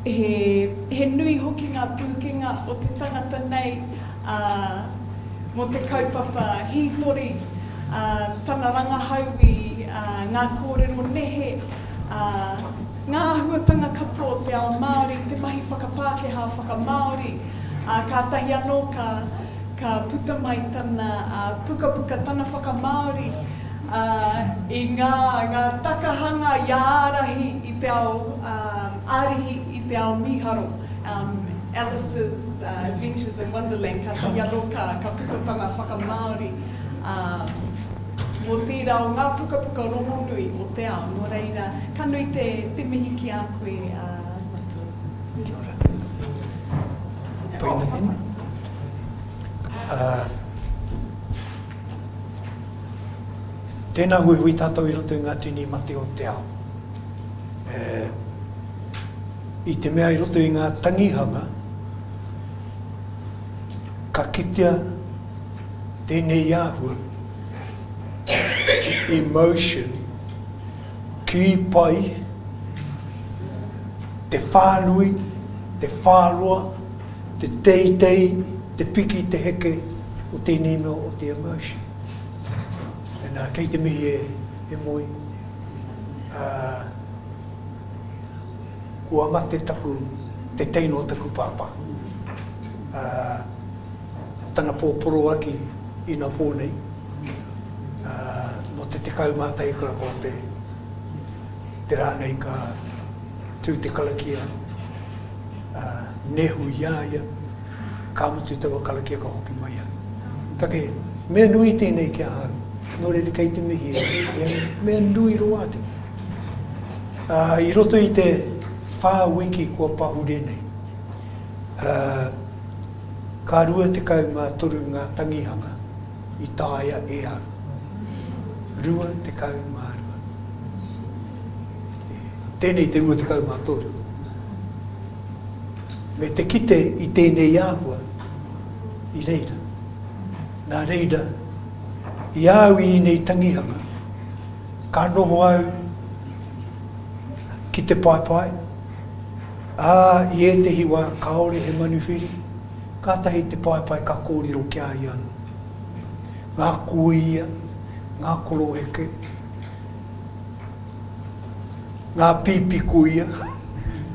He, he nui hoki ngā pūkenga o te tangata nei, ā, mō te kaupapa hītori, ā, tana rangahau i, ā, ngā kōrero nehe, ā, ngā āhuatanga katoa o te ao Māori, te mahi whakapākehā, whakamāori, ā, kātahi anō ka, ka puta mai tana, ā, pukapuka, tana whakamāori, ā, i ngā, ngā takahanga i ārahi i te ao, ā, ārihi i te ao mīharo, um, Alice's Adventures in Wonderland, kātahi anō ka, ka puta tana whakamāori, ā, mō tērā o ngā pukapuka rongonui o te ao. Nō reira, ka nui te, te mihi ki a koe, ā, Matua. Kia ora. Paina tēnei. Ā, Tēnā huihui tātou i roto i ngā tini mate o te ao. E, i te mea i roto i ngā tangihanga, ka kitea tēnei āhua. Emotion, kī pai, te whānui, te whāroa, te teitei, te piki, te heke o tēnei mea o te emotion. Nā, kei te mihi e, e Moi. Ā, kua mate taku, te teina o taku pāpā. Ā, tana pō poroaki inapō nei, ā, nō te 11 karaka o te, te rā nei ka tū te karakia, ā, nehu i a ia, ka mutu taua karakia ka hoki mai au. Take, mea nui tēnei ki ahau, nō reira kei te mihi e, e, mea nui rawa atu. Ā, i roto i te whā wiki kua pahure nei, ā, ka 23 ngā tangihanga i taea e au. 22. Tēnei te 23. Me te kite i tēnei āhua i reira. Nā reira, i a au i ēnei tangihanga, ka noho au ki te paepae, ā, i ētehi wā kāore he manuwhiri, kātahi te paepae ka kōrero ki a ia anō. Ngā kōia, ngā koroheke, ngā pīpī kōia,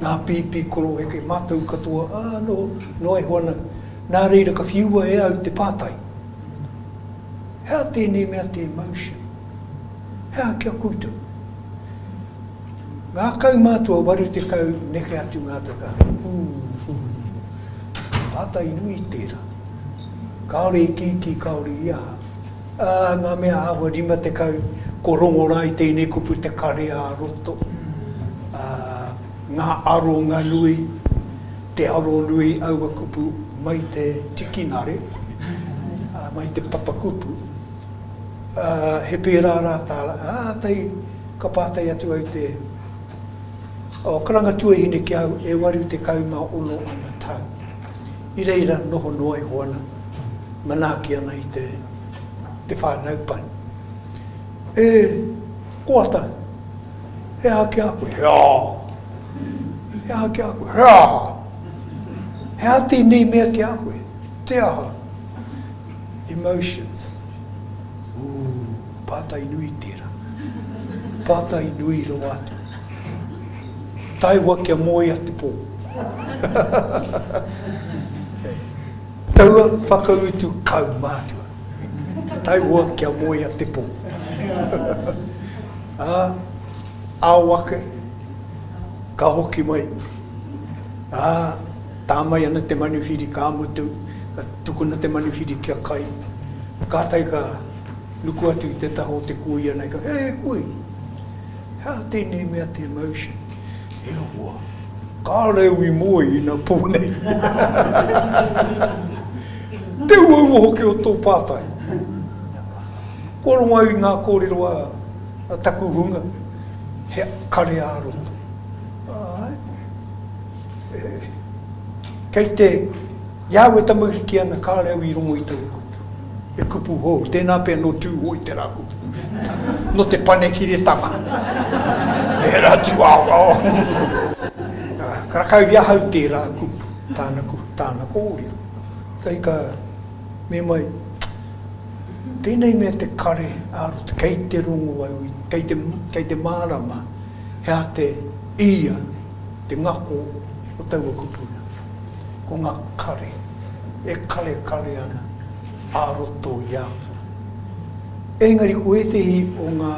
ngā pīpī koroheke, mātou katoa, ā, noho noa iho ana. Nā reira ka whiua e au te pātai, He aha tēnei mea te emotion? He aha ki a koutou? Ngā kaumātua 80 neke atu ngā tau ka, ū, pātai nui tērā. Kāore i kīkī, kāore i aha. Ā, ngā mea āhua 50, ko rongo rā i tēnei kupu te kare ā-roto, ā, ngā aronga nui, te aro nui aua kupu mai te tikinare, ā, mai te papakupu, ā, he pērā rā tā, ā, tai, ka pātai atu au te, oh, karanga tuahine ki au e 86 ana tau. I reira noho noa iho ana, manaaki ana i te, te whānau pai. E, koata, he aha ki a koe? He aha? He aha ki a koe? He aha? He aha tēnei mea ki a koe? Te aha? Emotions. Ooh, pātai nui tērā. Pātai nui rawa atu. Taewa kia moea te pō. Taua whakautu kaumātua. Taewa kia moea te pō. Ā, ao ake, ka hoki mai. Ā, tā mai ana te manuwhiri ka mutu, ka tukuna te manuwhiri kia kai. Kātahi ka nuku atu i te taha o te kuia nei, ka, E kui! He aha tēnei mea te emotion? E hoa, kāore au i moe i nā pō nei. Te uaua hoki o tō pātai. Kua rongo au i ngā kōrero a, a taku hunga, he kare ā-roto. Āe. E, kei te, i a au e tamariki ana, kāore au i rongo i taua kupu. He kupu hou, tēnā pea nō Tūhoe tērā kupu. Nō te panekiretanga. Ērā tūāwao. Karakau i ahau tērā kupu, tāna, tāna kōrero. Kei ka me mai, tēnei mea te kare ā-roto, kei te rongo au, kei te, kei te mārama he aha te ia, te ngako o taua kupu nā. Ko ngā kare e karekare ana ā-roto i a koe. Engari ko ētehi o ngā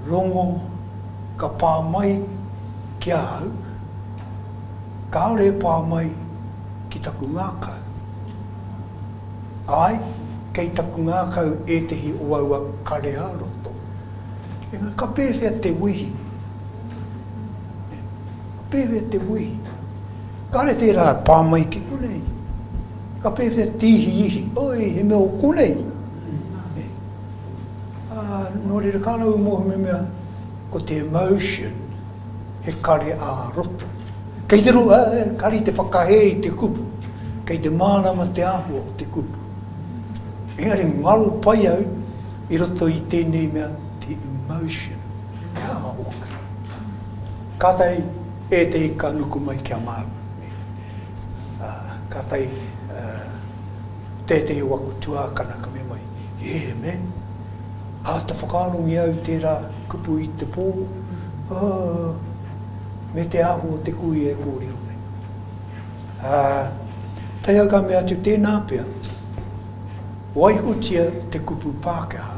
rongo ka pā mai ki a au, kāore e pā mai ki taku ngākau. Āe, kei taku ngākau ētehi o aua kare ā-roto. Engari ka pēwhea te wehi? Ka pēwhea te wehi? Kāre tērā e pā mai ki konei. Ka pēwhea te ihiihi? Oi, he mea o konei. Ā, nō reira, kāre au i mōhio mehemea ko te emotion he kare ā-roto. Kei te ro, ā, kāre i te whakahē i te kupu, kei te mārama te āhua o te kupu. Engari ngaro pai au. I roto i tēnei mea te emotion, he aha ōku? Kātahi ētehi ka nuku mai ki a māua, nē. Ā, kātahi, ā, tētehi o aku tuākana ka mea mai, Yeah, man, āta whakaarongia au tērā kupu i te pō, ā, me te āhua o te kuia e kōrero nei. Ā, tae au ka mea atu, tēnā pea, waihotia te kupu Pākehā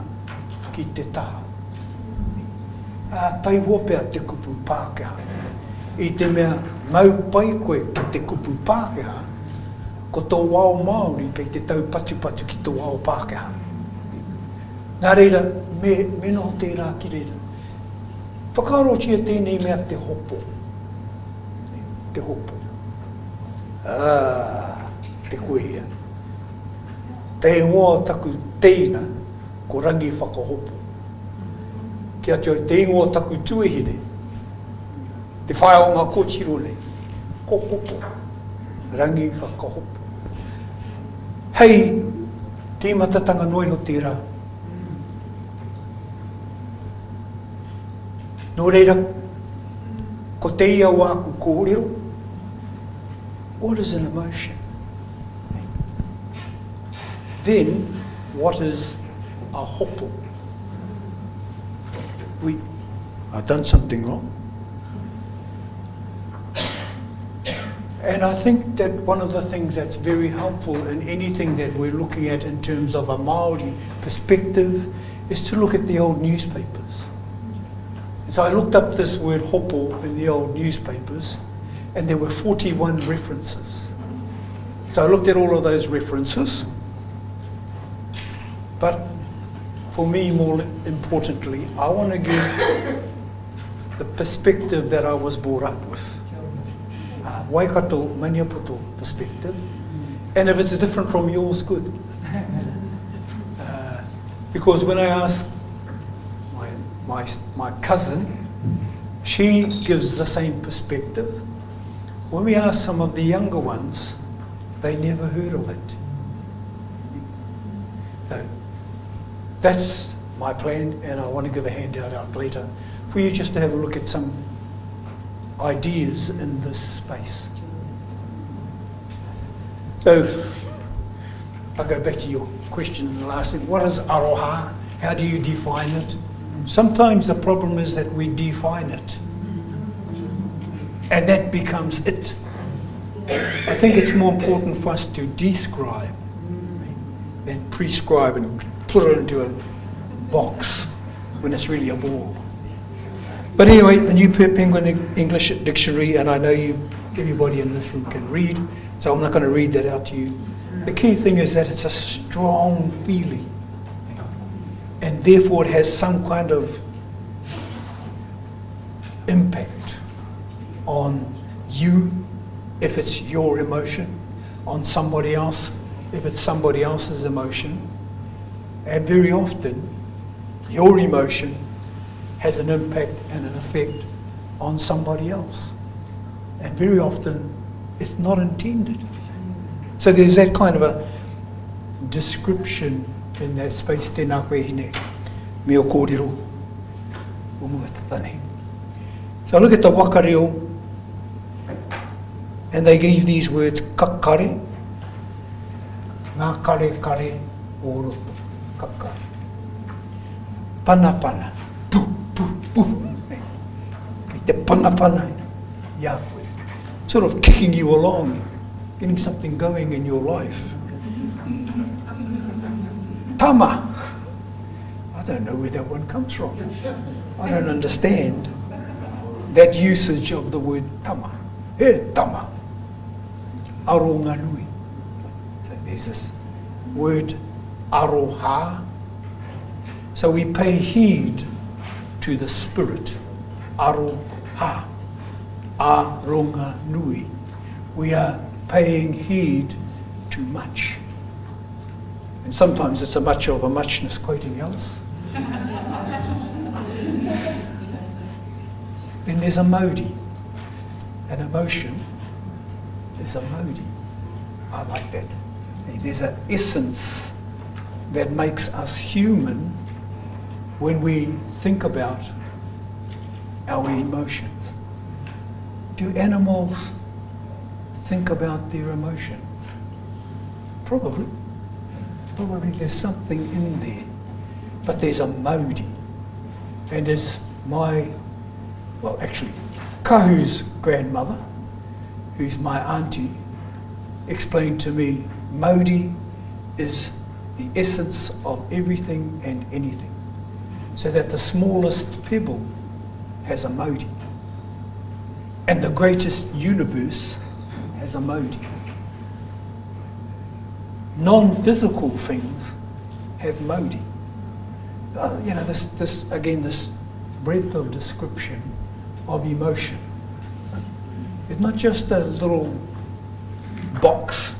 ki te taha. Ā, taihoa pea te kupu Pākehā. I te mea mau pai koe ki te kupu Pākehā, ko tō ao Māori kei te taupatupatu ki tō ao Pākehā. Nā reira, me, me noho tērā ki reira. Whakaarotia tēnei mea te hopo. Te hopo. Ā, te kuia. Te ingoa o taku teina ko Rangiwhakahopo. Ki atu au, te ingoa o taku tuahine, te whaea o ngā kōtiro nei, ko Hopo. Rangiwhakahopo. Hei tīmatatanga noa iho tērā. Nō reira, ko te ia o āku kōrero, what is an emotion? Then, what is a hopo? Ui, I've done something wrong. And I think that one of the things that's very helpful in anything that we're looking at in terms of a Māori perspective is to look at the old newspapers. And so I looked up this word hopo in the old newspapers, and there were 41 references. So I looked at all of those references. But for me, more importantly, I want to give the perspective that I was brought up with. Uh, Waikato, Maniapoto perspective. And if it's different from yours, good. Uh, because when I ask my, my, my cousin, she gives the same perspective. When we ask some of the younger ones, they never heard of it. So that's my plan, and I want to give a handout out later for you just to have a look at some ideas in this space. So I'll go back to your question in the last thing. What is aroha? How do you define it? Sometimes the problem is that we define it. And that becomes it. I think it's more important for us to describe than prescribe and put it into a box when it's really a ball. But anyway, the New Penguin English Dictionary, and I know you, everybody in this room can read, so I'm not going to read that out to you. The key thing is that it's a strong feeling, and therefore it has some kind of impact on you if it's your emotion, on somebody else if it's somebody else's emotion. And very often, your emotion has an impact and an effect on somebody else. And very often, it's not intended. So there's that kind of a description in that space, tēnā koe hine, me o kōrero o mua tata nei. So I look at the waka reo, and they gave these words, kakare, ngā kare kare o roto, kakare. Panapana, pu, pu, pu, kei te panapana i a koe. Sort of kicking you along, getting something going in your life. Tama! I don't know where that one comes from. I don't understand that usage of the word tama. He tama. Aronga nui. So there's this word aroha. So we pay heed to the spirit. Aroha. Aronga nui. We are paying heed to much. And sometimes it's a much of a muchness quoting Alice. then there's a modi. An emotion is a modi. I like that. There's an essence that makes us human. When we think about our emotions, do animals think about their emotions? Probably. Probably there's something in there. But there's a mauri. And as my, well, actually, Kahu's grandmother, who's my auntie, explained to me, mauri is the essence of everything and anything. So that the smallest pebble has a mauri. And the greatest universe has a mauri. Non-physical things have mauri. Uh, you know, this, this, again, this breadth of description of emotion. It's not just a little box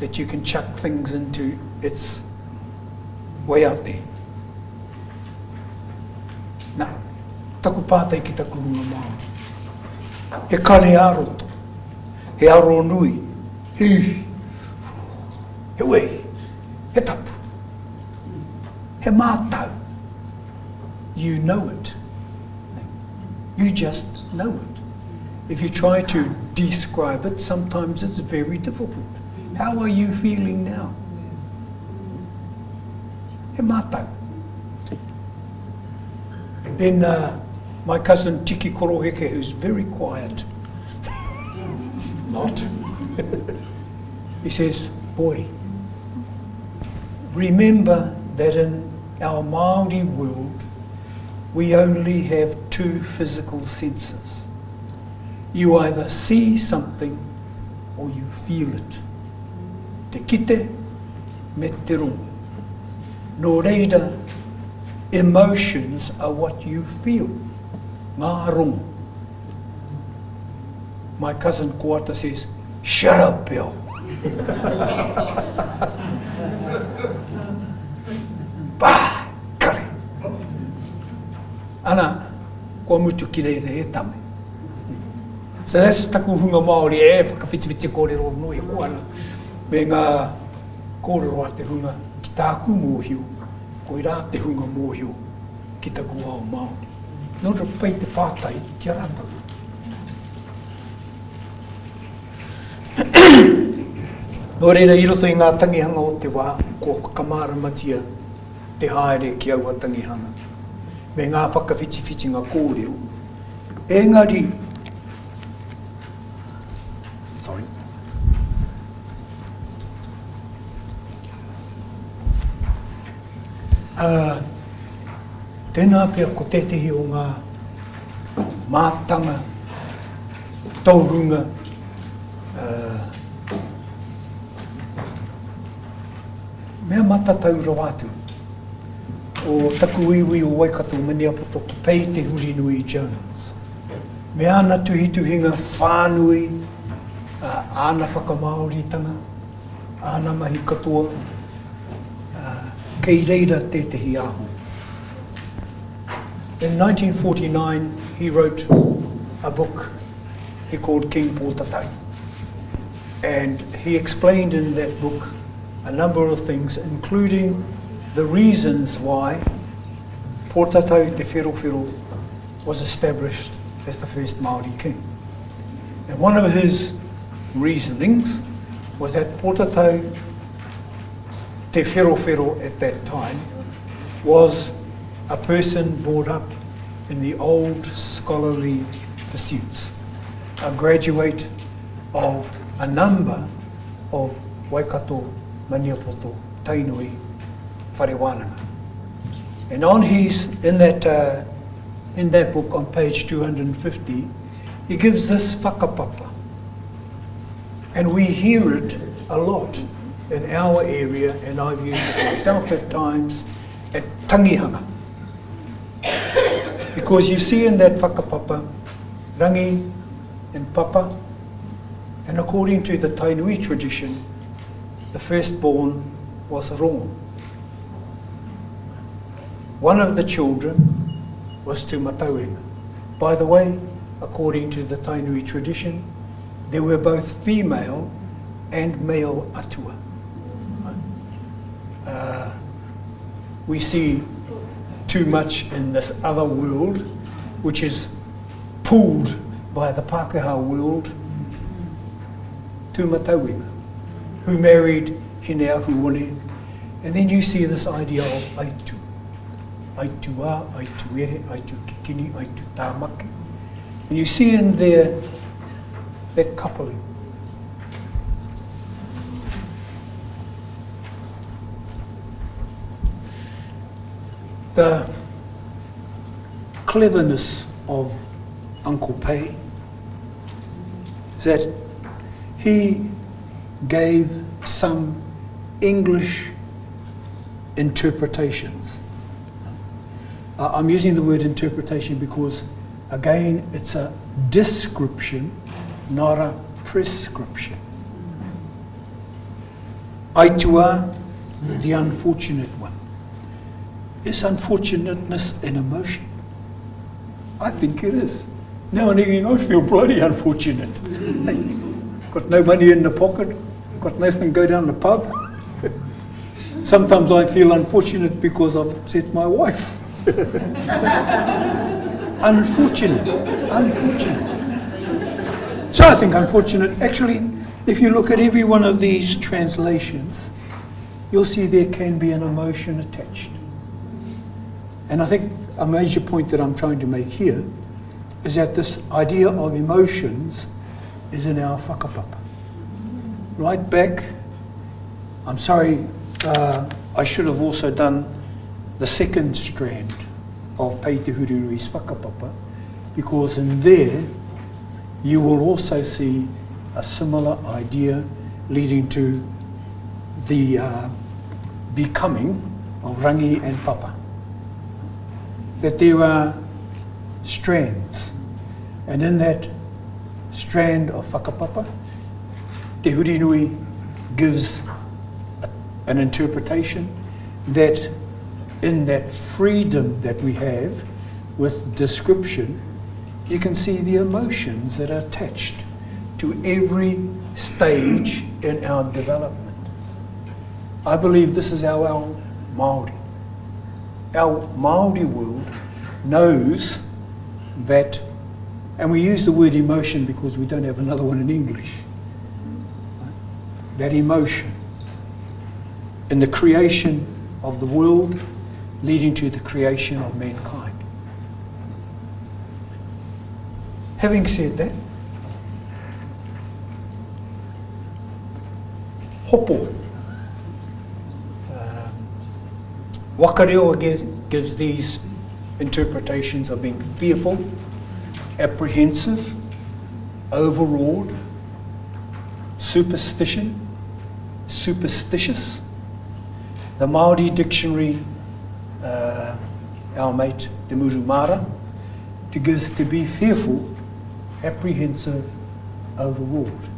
that you can chuck things into. It's way out there. Nā, taku pātai ki taku hunga Māori. He kare ā-roto, he aro nui, he ihi, he wehi, he tapu, he mātau. You know it. You just know it. If you try to describe it, sometimes it's very difficult. How are you feeling now? He mātau. Then uh, my cousin Tiki Koroheke, who's very quiet, not, he says, boy, remember that in our Māori world, we only have two physical senses. You either see something or you feel it. Te kite me te rongo. Nō reira, emotions are what you feel. Ngā rongo. My cousin Koata says, shut up, Bill. Bah, kare. Ana, kua mutu ki reira e tame. So that's taku hunga Māori e whakawhitiwhiti kōrero noa iho ana me ngā kōrero a te hunga ki tāku mōhio, koirā te hunga mōhio ki taku ao Māori. Nō reira pai te pātai ki a rātou. Nō reira i roto i ngā tangihanga o te wā, kua whakamāramatia te haere ki aua tangihanga me ngā whakawhitiwhitinga kōrero. Engari, sorry. Ā, tēnā pea ko tētehi o ngā mātanga tohunga, ā, mea matatau rawa atu o taku iwi o Waikato Maniapoto ko Pei Te Hurinui Jones. Me āna tuhituhinga whānui, ā, āna whakamāoritanga, āna mahi katoa, ā, kei reira tētehi aho. In 1949, he wrote a book he called King Pōtatau. And he explained in that book a number of things, including the reasons why Pōtatau Te Wherowhero was established as the first Māori king. And one of his reasonings was that Pōtatau Te Wherowhero at that time was a person brought up in the old scholarly pursuits, a graduate of a number of Waikato, Maniapoto, Tainui, Whare Wānanga. And on his, in that, uh, in that book on page 250, he gives this whakapapa. And we hear it a lot in our area, and I've used it myself at times, at tangihanga. Because you see in that whakapapa, Rangi and Papa, and according to the Tainui tradition, the firstborn was Rongo. One of the children was Tūmatauenga. By the way, according to the Tainui tradition, there were both female and male atua. Uh, we see too much in this other world, which is pulled by the Pākehā world, Tūmatauenga, who married Hineahuone. And then you see this idea of aitu. Aituā, aituere, aitukikini, aitutāmaki. And you see in there that coupling. The cleverness of Uncle Pei is that he gave some English interpretations. Uh, I'm using the word interpretation because, again, it's a description, not a prescription. Aitua, the unfortunate one. Is unfortunateness an emotion? I think it is. Now and again, I feel bloody unfortunate. Got no money in the pocket, got nothing to go down the pub. Sometimes I feel unfortunate because I've upset my wife. unfortunate, unfortunate. So I think unfortunate, actually, if you look at every one of these translations, you'll see there can be an emotion attached. And I think a major point that I'm trying to make here is that this idea of emotions is in our whakapapa. Right back, I'm sorry, uh, I should have also done the second strand of Pei Te Hururui's whakapapa, because in there you will also see a similar idea leading to the uh, becoming of Rangi and Papa. That there are strands, and in that strand of whakapapa, Te Hurinui gives a, an interpretation that in that freedom that we have with description, you can see the emotions that are attached to every stage in our development. I believe this is our, our Māori. Our Māori world knows that, and we use the word emotion because we don't have another one in English, that emotion in the creation of the world leading to the creation of mankind. Having said that, hopo. Um, Wakareo again gives these interpretations of being fearful, apprehensive, overawed, superstition, superstitious. The Māori dictionary, uh, our mate Te Murumara, to gives to be fearful, apprehensive, overawed.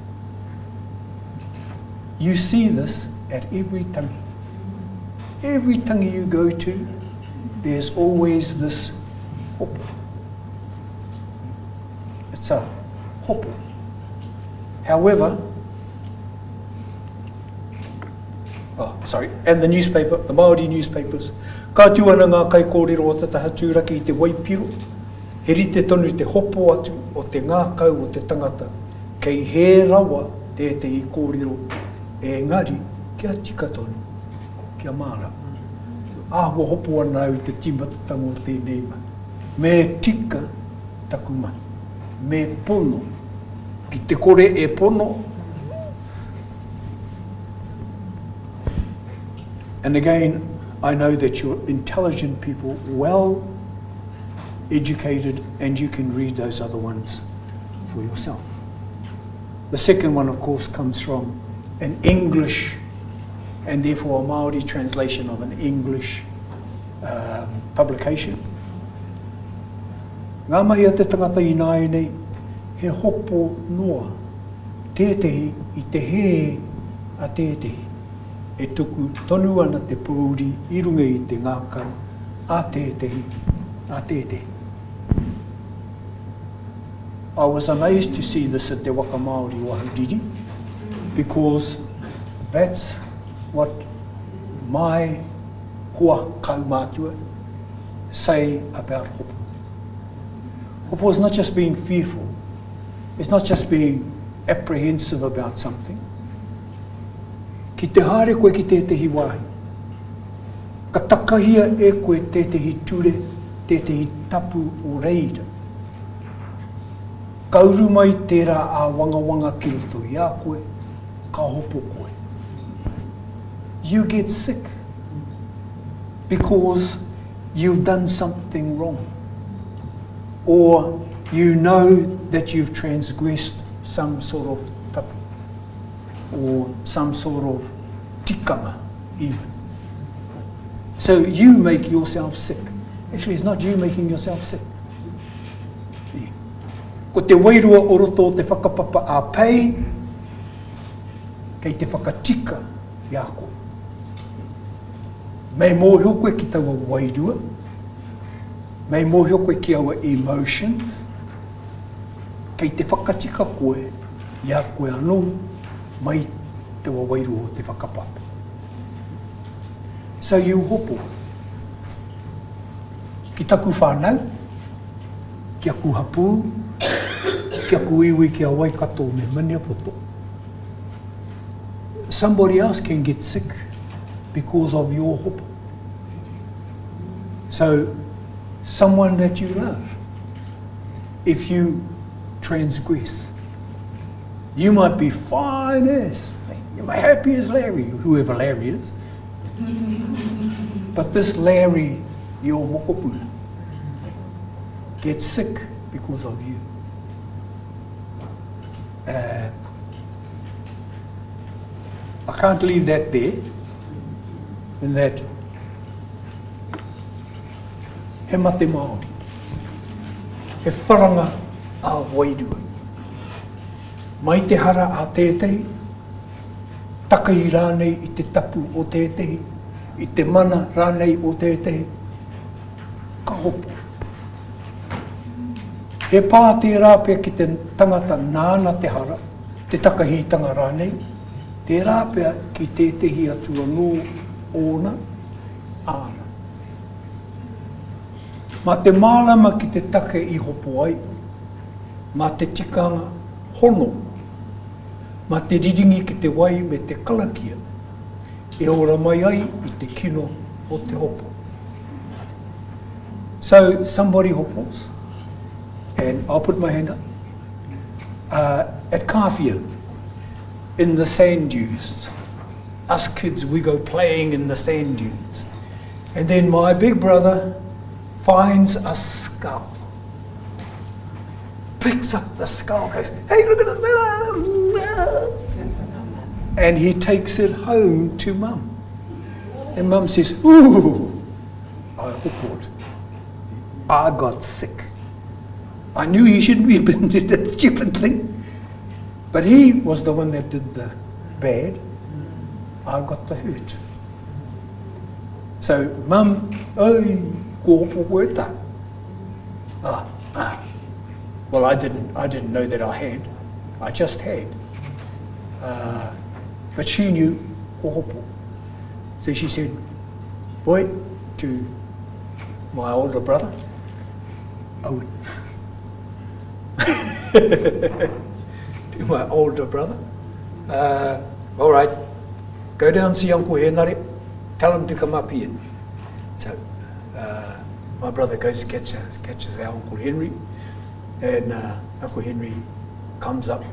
You see this at every tangi. Every tangi you go to, there's always this hopo. It's a hopo. However, oh, sorry, and the newspaper, the Māori newspapers, ka tū ana ngā kaikōrero o te taha tūraki i te waipiro, he rite tonu te hopo atu o te ngākau o te tangata, kei hē rawa tētehi kōrero, engari kia tika tonu, kia mārama. Āhua hopo ana au i te tīmatatanga o tēnei mahi. Me tika taku mahi. Me pono. Ki te kore e pono, And again, I know that you're intelligent people, well educated, and you can read those other ones for yourself. The second one, of course, comes from an English and therefore a Māori translation of an English um, publication. Ngā mahi a te tangata ināianei, he hopo noa tētehi i te hē a tētehi. E tuku tonu ana te pōuri i runga i te ngākau a tētehi, a tētehi. I was amazed to see this at Te Waka Māori o Ahuriri because that's what my hoa kaumātua. say about hopo. Hopo is not just being fearful. It's not just being apprehensive about something. Ki te haere koe ki tētehi wāhi, ka takahia e koe tētehi ture, tētehi tapu o reira. Ka uru mai tērā āwangawanga ki roto i a koe, ka hopo koe. You get sick because you've done something wrong or you know that you've transgressed some sort of tapu or some sort of tikanga even. So you make yourself sick. Actually, it's not you making yourself sick. Ko te wairua o roto o te whakapapa a Pei, kei te whakatika i a koe. Mei mōhio koe ki taua wairua, mei mōhio koe ki aua emotions, kei te whakatika koe i a koe anō mai taua wairua o te whakapapa. So you hopo. Ki taku whānau, ki aku hapū, ki aku iwi ki a Waikato me Maniapoto. Somebody else can get sick because of your hopo. So, someone that you love, if you transgress, you might be fine as, you might happy as Larry, whoever Larry is. But this Larry, your mokopuna, gets sick because of you. Uh, I can't leave that there. In that he mate Māori, he wharanga a wairua. Mai te hara a tētehi, takahi rānei i te tapu o tētehi, i te mana rānei o tētehi, ka hopo. He pā tērā pea ki te tangata nāna te hara, te takahitanga rānei, tērā pea ki tētehi atu anō ōna, āna. Mā te mārama ki te take i hopo ai, mā te tikanga hono, mā te riringi ki te wai me te karakia e ora mai ai i te kino o te hopo. So somebody hopos, and I'll put my hand up, uh, at Kāwhia, in the sand dunes. Us kids, we go playing in the sand dunes. And then my big brother finds a skull. Picks up the skull, goes, hey, look at this. And he takes it home to mum. And mum says, ooh, I report. I got sick. I knew he shouldn't be doing that stupid thing. But he was the one that did the bad. I got the hurt. So, mum, oi, ko hopo koe ta. Ah, ah. Well, I didn't, I didn't know that I had. I just had. Uh, but she knew ko hopo. So she said, boy, to my older brother, Owen. to my older brother, uh, all right, go down and see Uncle Henare, tell him to come up here. So uh, my brother goes catches, catches our Uncle Henry, and uh, Uncle Henry comes up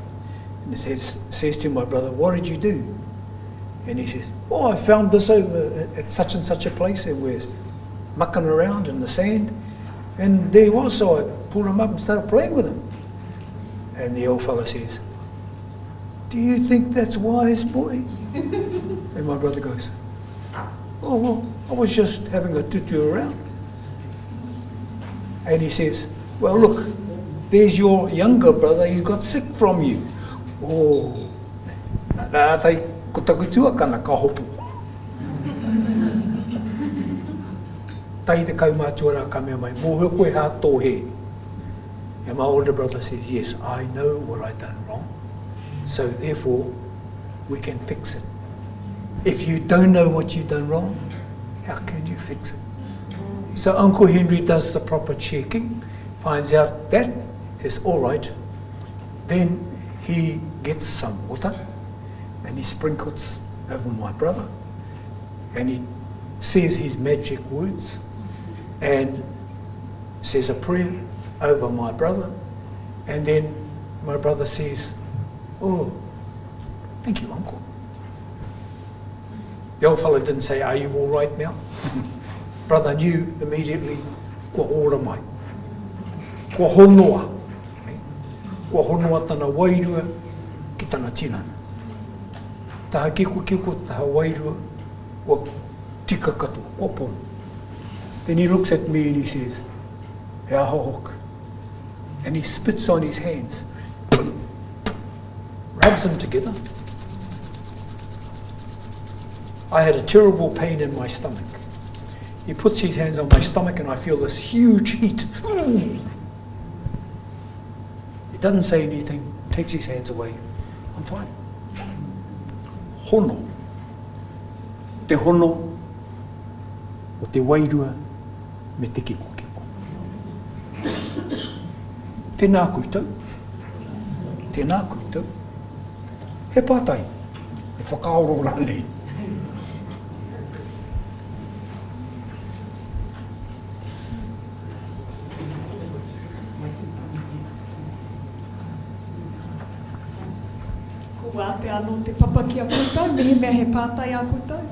and says, says to my brother, what did you do? And he says, oh, I found this over at such and such a place, and we're mucking around in the sand. And there he was, so I pulled him up and started playing with him. And the old fellow says, do you think that's wise, boy? and my brother goes, oh, well, I was just having a tutu around. And he says, well, look, there's your younger brother, he's got sick from you. Oh, nā tai ko taku tuakana ka hopu. Tai te kaumātua rā ka mea mai, mōhio koe hā tō hē. And my older brother says, yes, I know what I done wrong, so therefore we can fix it. If you don't know what you've done wrong, how can you fix it? So Uncle Henry does the proper checking, finds out that, says, all right. Then he gets some water and he sprinkles over my brother and he says his magic words and says a prayer over my brother. And then my brother says, Oh, thank you, uncle. The old fellow didn't say, Are you all right now? Brother knew immediately, kua ora mai. Kua honoa. Kua honoa tana wairua ki tana tinana. Taha kikokiko, taha wairua, kua tika katoa, kua pono. Then he looks at me and he says, He aha hoki. And he spits on his hands, rubs them together. I had a terrible pain in my stomach. He puts his hands on my stomach and I feel this huge heat. He doesn't say anything, takes his hands away. I'm fine. Hono. Te hono o te wairua me te kikokiko. Tēnā koutou. Tēnā koutou. He pātai, he whakaaro rānei. Ko wātea anō te papa ki a koutou, mehemea he pātai ā koutou.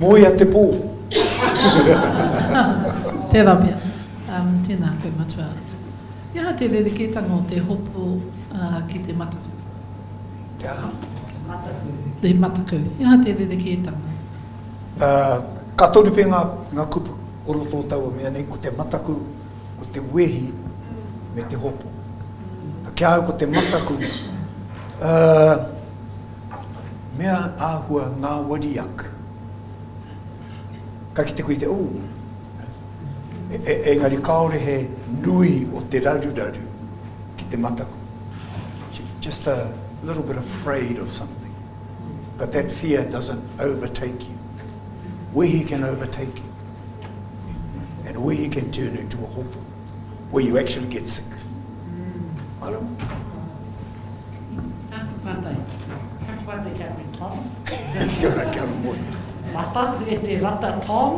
Moea te pō. Tērā pea. Um, tēnā koe, Matua. He aha te rerekētanga o te hopo uh, ki te mataku? Te aha? Mataku. Te mataku. He aha te rerekētanga? Uh, ka toru pea ngā, ngā kupu o roto o taua mea nei, ko te mataku, ko te wehi me te hopo. Ki a au ko te mataku, uh, mea āhua ngāwari ak. Ka kite koe i te, oh, e, e, engari kāore he nui o te raruraru ki te mataku. Just a little bit afraid of something. But that fear doesn't overtake you. Wehi can overtake you. And wehi can turn into a hopo, where you actually get sick. Marama? Tāku pātai. Tāku pātai ki a koe, Tom. Kia ora, kia ora moe. Rata, e te rata, Tom.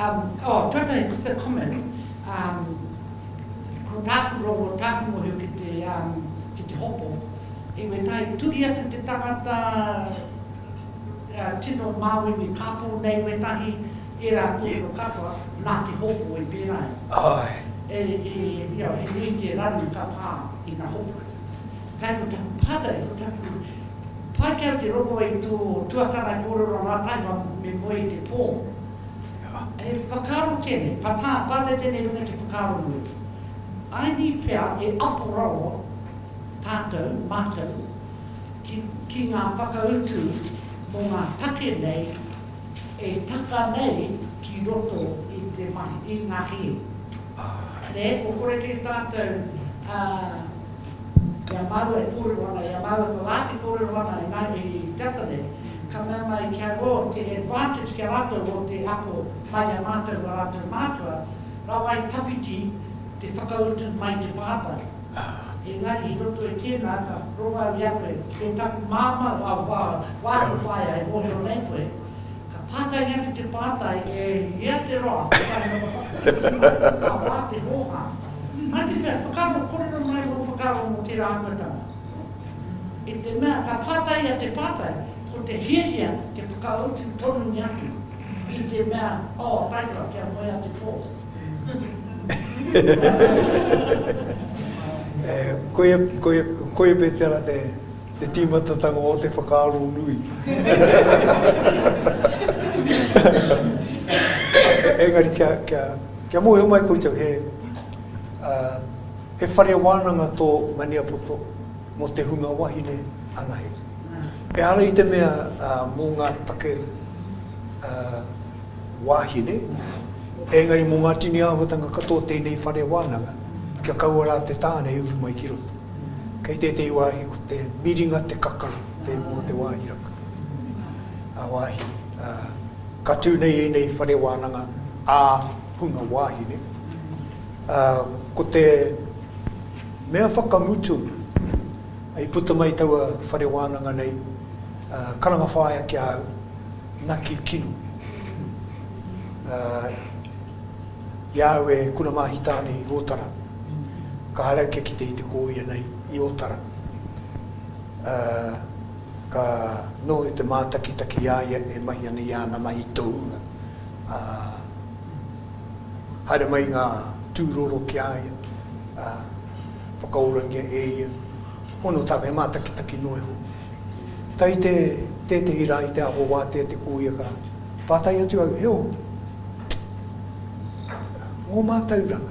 um, oh, tuatahi, just a comment. Um, ko tāku rongo, tāku mōhio ki te, um, ki te hopo, i wētahi turi atu te tangata, tino māuiui kāpō nei wētahi, ērā kōrero katoa, nā te hopo i pērā ai. Āe. E, e, you know, he nui te raru ka pā i ngā hopo. Kai ko taku pātai, ko taku, pai ki au te rongo i tō tuakana e kōrero ana tahi me moe i te pō. He whakaaro tēnei, patā, pātai tēnei i runga i te whakaaro nui. Aini pea e apo rawa tātou, mātou, ki, ki ngā whakautu mō ngā take nei e taka nei ki roto i te mahi, i ngā hē. Nē, kua kore kē tātou, ā, i a māua e kōrero ana, i a māua ko Lāti kōrero ana i ngā, i te ata nei, ka mea mai ki au, oh, te advantage ki a rātou o te ako mai i a mātou a rātou mātua, rawa i tawhiti te whakautu mai te pātai. Engari i roto i tēnā ka rongo au i a koe, me taku māmā, a, wā, wāku whaea e mōhio nei koe, ka pātai atu te pātai e hia te roa kotahi rawa whakawhiti mai, ka wā te hōhā. Mai te whea, whakaaro kōrero mai wō whakaaro mō tērā āhuatanga. I te mea ka pātaia te pātai, ko te hiahia kia whakautu tonungia atu, i te mea, oh, taikoa, kia moea te pō. Koia, koia, koia pea tērā te, te tīmatatanga o te whakaaro nui. Engari kia, kia, kia mōhio mai koutou he, uh, he whare wānanga tō Maniapoto mō te hunga wahine anahe. Ehara i te mea uh, mō ngā take uh, wāhine, engari mō ngā tini āhuatanga katoa tēnei whare wānanga. Kia kaua rā te tāne e uru mai ki roto. Kei tētehi wāhi ko te miringa te kakara te ingoa o te wāhi raka. A wāhi, ā, ka tū nei ēnei whare wānanga ā hunga wāhine. Ā, ko te mea whakamutunga i puta mai taua whare wānanga nei, ā, karanga whāia ki a au, naki kino. Ā, I a au e kura māhita ana i Ōtara, ka haere au kia kite i te kōia nei i Ōtara. Ā, ka noho i te mātakitaki i a ia e mahi ana i āna mahi tohunga. Ā, haere mai ngā tūroro ki a ia, ā, whakaorangia e ia. Hono tāku, he mātakitaki noa iho. Tai te, tētehi rā i te aho wātea te kōia ka pātai atu au, Heo, Ngō mātauranga.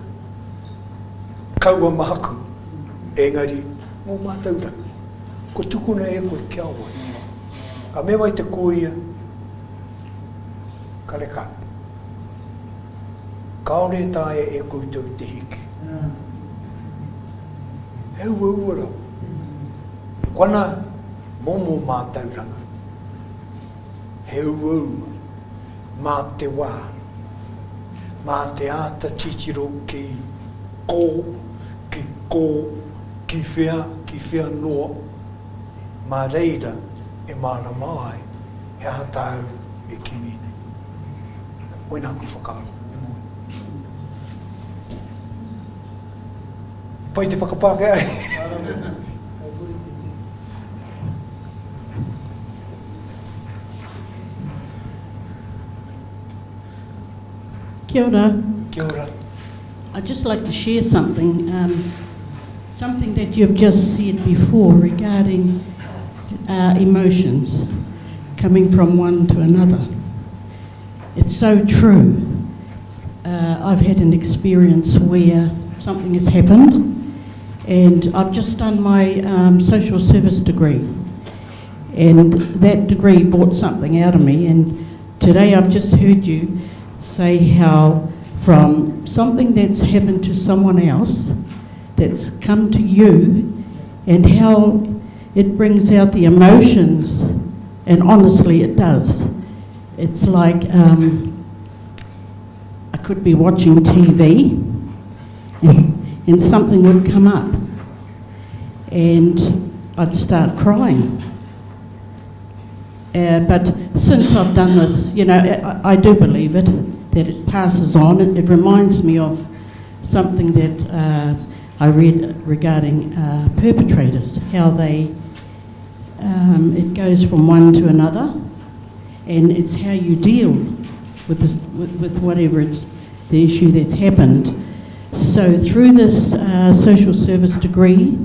Kaua māku, engari ngō mātauranga. Ko tukuna e koe kia wai. Ka mea mai te kōia, Karekau. Kāore e taea e koutou te hiki. He uaua rawa. Kona momo mātauranga, he uaua. Mā te wā. Mā te āta titiro ki kō, ki kō, ki whea, ki whea noa, mā reira e mārama ai he aha tāu e kimi nei. Koinā aku whakaaro, e moe. Pai te whakapākehā. Kia ora. Kia ora. I'd just like to share something, um, something that you've just said before regarding uh, emotions coming from one to another. It's so true. Uh, I've had an experience where something has happened, and I've just done my um, social service degree. And that degree brought something out of me. And today I've just heard you say how from something that's happened to someone else that's come to you and how it brings out the emotions, and honestly, it does. It's like um, I could be watching TV and, and something would come up, and I'd start crying. Uh, but since I've done this, you know, I, I do believe it, that it passes on. It, it reminds me of something that uh, I read regarding uh, perpetrators, how they, um, it goes from one to another, and it's how you deal with, this, with, with whatever it's, the issue that's happened. So through this uh, social service degree,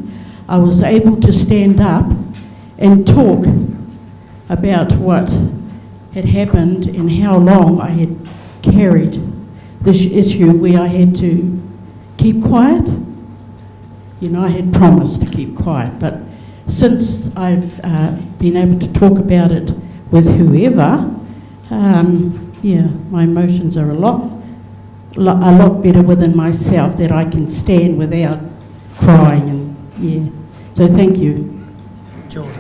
I was able to stand up and talk about what had happened and how long I had carried this issue where I had to keep quiet. You know, I had promised to keep quiet, but since I've uh, been able to talk about it with whoever, um, yeah, my emotions are a lot, a lot better within myself that I can stand without crying and yeah. So thank you. Kia ora.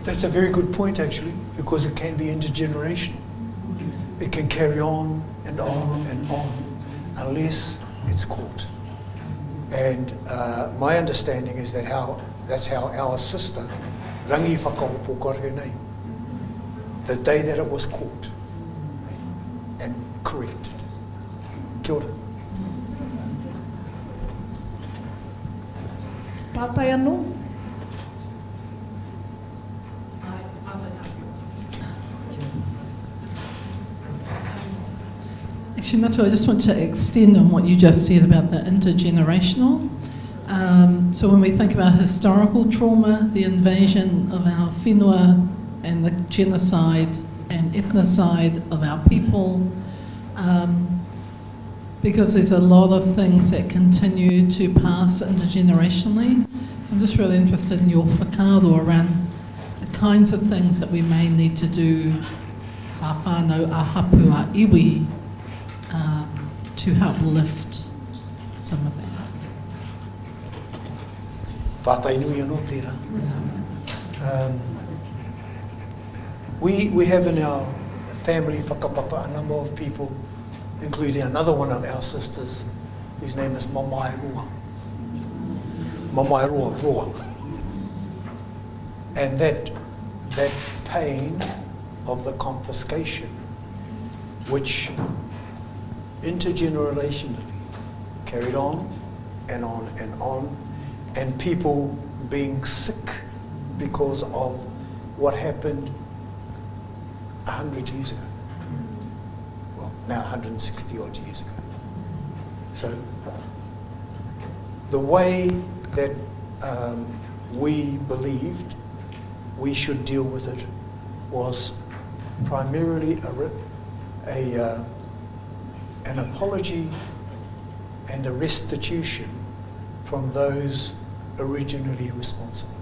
That's a very good point actually, because it can be intergenerational. It can carry on and on and on unless it's caught. And uh, my understanding is that how that's how our sister Rangi Whakaopo got her name. The day that it was caught and corrected. Kia ora. Pātai anō? Actually, Matua, I just want to extend on what you just said about the intergenerational. Um, so when we think about historical trauma, the invasion of our whenua and the genocide and ethnocide of our people, um, because there's a lot of things that continue to pass intergenerationally. So I'm just really interested in your whakaaro around the kinds of things that we may need to do Ā-whānau, ā-hapū, ā-iwi um, to help lift some of that. Pātai nui anō tērā. Um, we, we have in our family whakapapa a number of people, including another one of our sisters, whose name is Mamae Roa. Mamae Roa Roa. And that, that pain of the confiscation, which intergenerationally carried on and on and on, and people being sick because of what happened 100 years ago. Well, now 160 odd years ago. So the way that um, we believed we should deal with it was primarily a, a uh, an apology and a restitution from those originally responsible.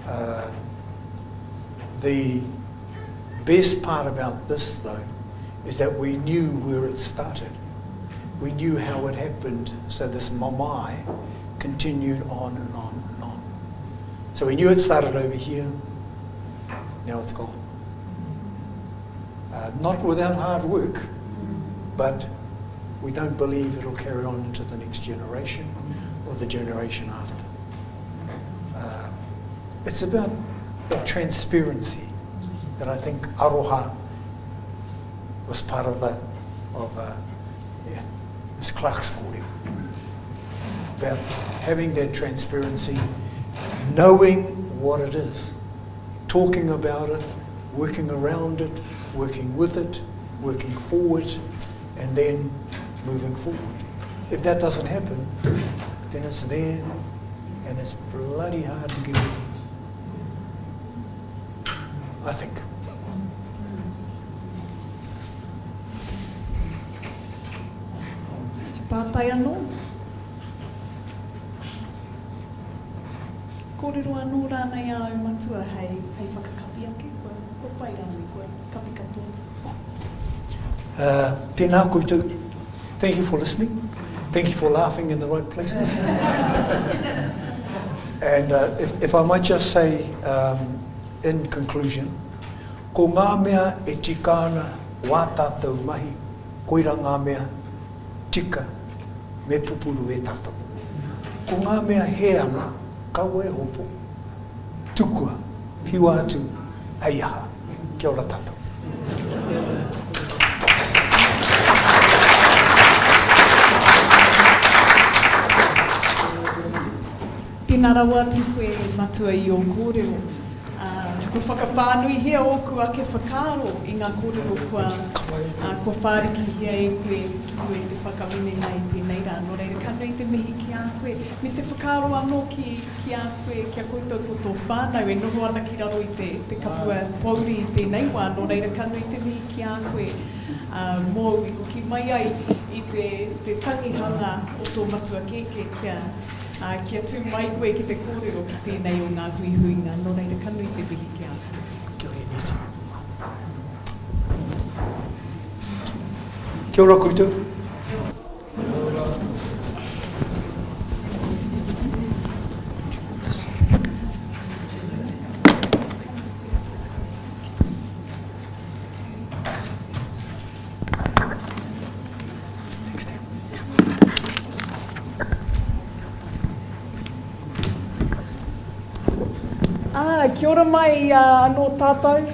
Uh, the best part about this, though, is that we knew where it started. We knew how it happened, so this mamai continued on and on and on. So we knew it started over here, now it's gone. Uh, not without hard work, but we don't believe it'll carry on into the next generation or the generation after. Uh, it's about the transparency that I think aroha was part of the of uh, yeah, Ms. Clark's kōrero. About having that transparency, knowing what it is, talking about it, working around it, working with it, working forward, and then moving forward. If that doesn't happen, then it's there and it's bloody hard to get rid of. I think. Pātai anō? Kōrero anō rānei āu matua hei, hei whakakapi ake? Kua, kua pai rānei, kua kapi katoa? Uh, tēnā koutou. Thank you for listening. Thank you for laughing in the right places. And uh, if, if I might just say um, in conclusion, ko ngā mea e tika ana wā tātou mahi, koira ngā mea tika me pupuru e tātou. Ko ngā mea hē ana, kaua e hopo, tukua, whiua atu hei aha. Kia ora tātou. Tēnā rawa atu koe Matua i ō kōrero. Kua whakawhānuihia ōku ake whakaaro i ngā kōrero kua, kua whārikihia e koe ki koe te whakaminenga i tēnei rā. Nō reira, ka nui te mihi ki a koe, me te whakaaro anō ki, ki a koe, ki a koutou ko tō whānau e noho ana ki raro i te, te kapua pōuri i tēnei wā. Nō reira, ka nui te mihi ki a koe, mōu i hoki mai ai i te, te tangihanga o tō matua kēkē kia, Ā, kia tū mai koe ki te kōrero ki tēnei o ngā huihuinga, nō reira ka nui te mihi ki a koe. Kia ora Nita. Kia ora koutou. Ā, kia ora mai anō tātou,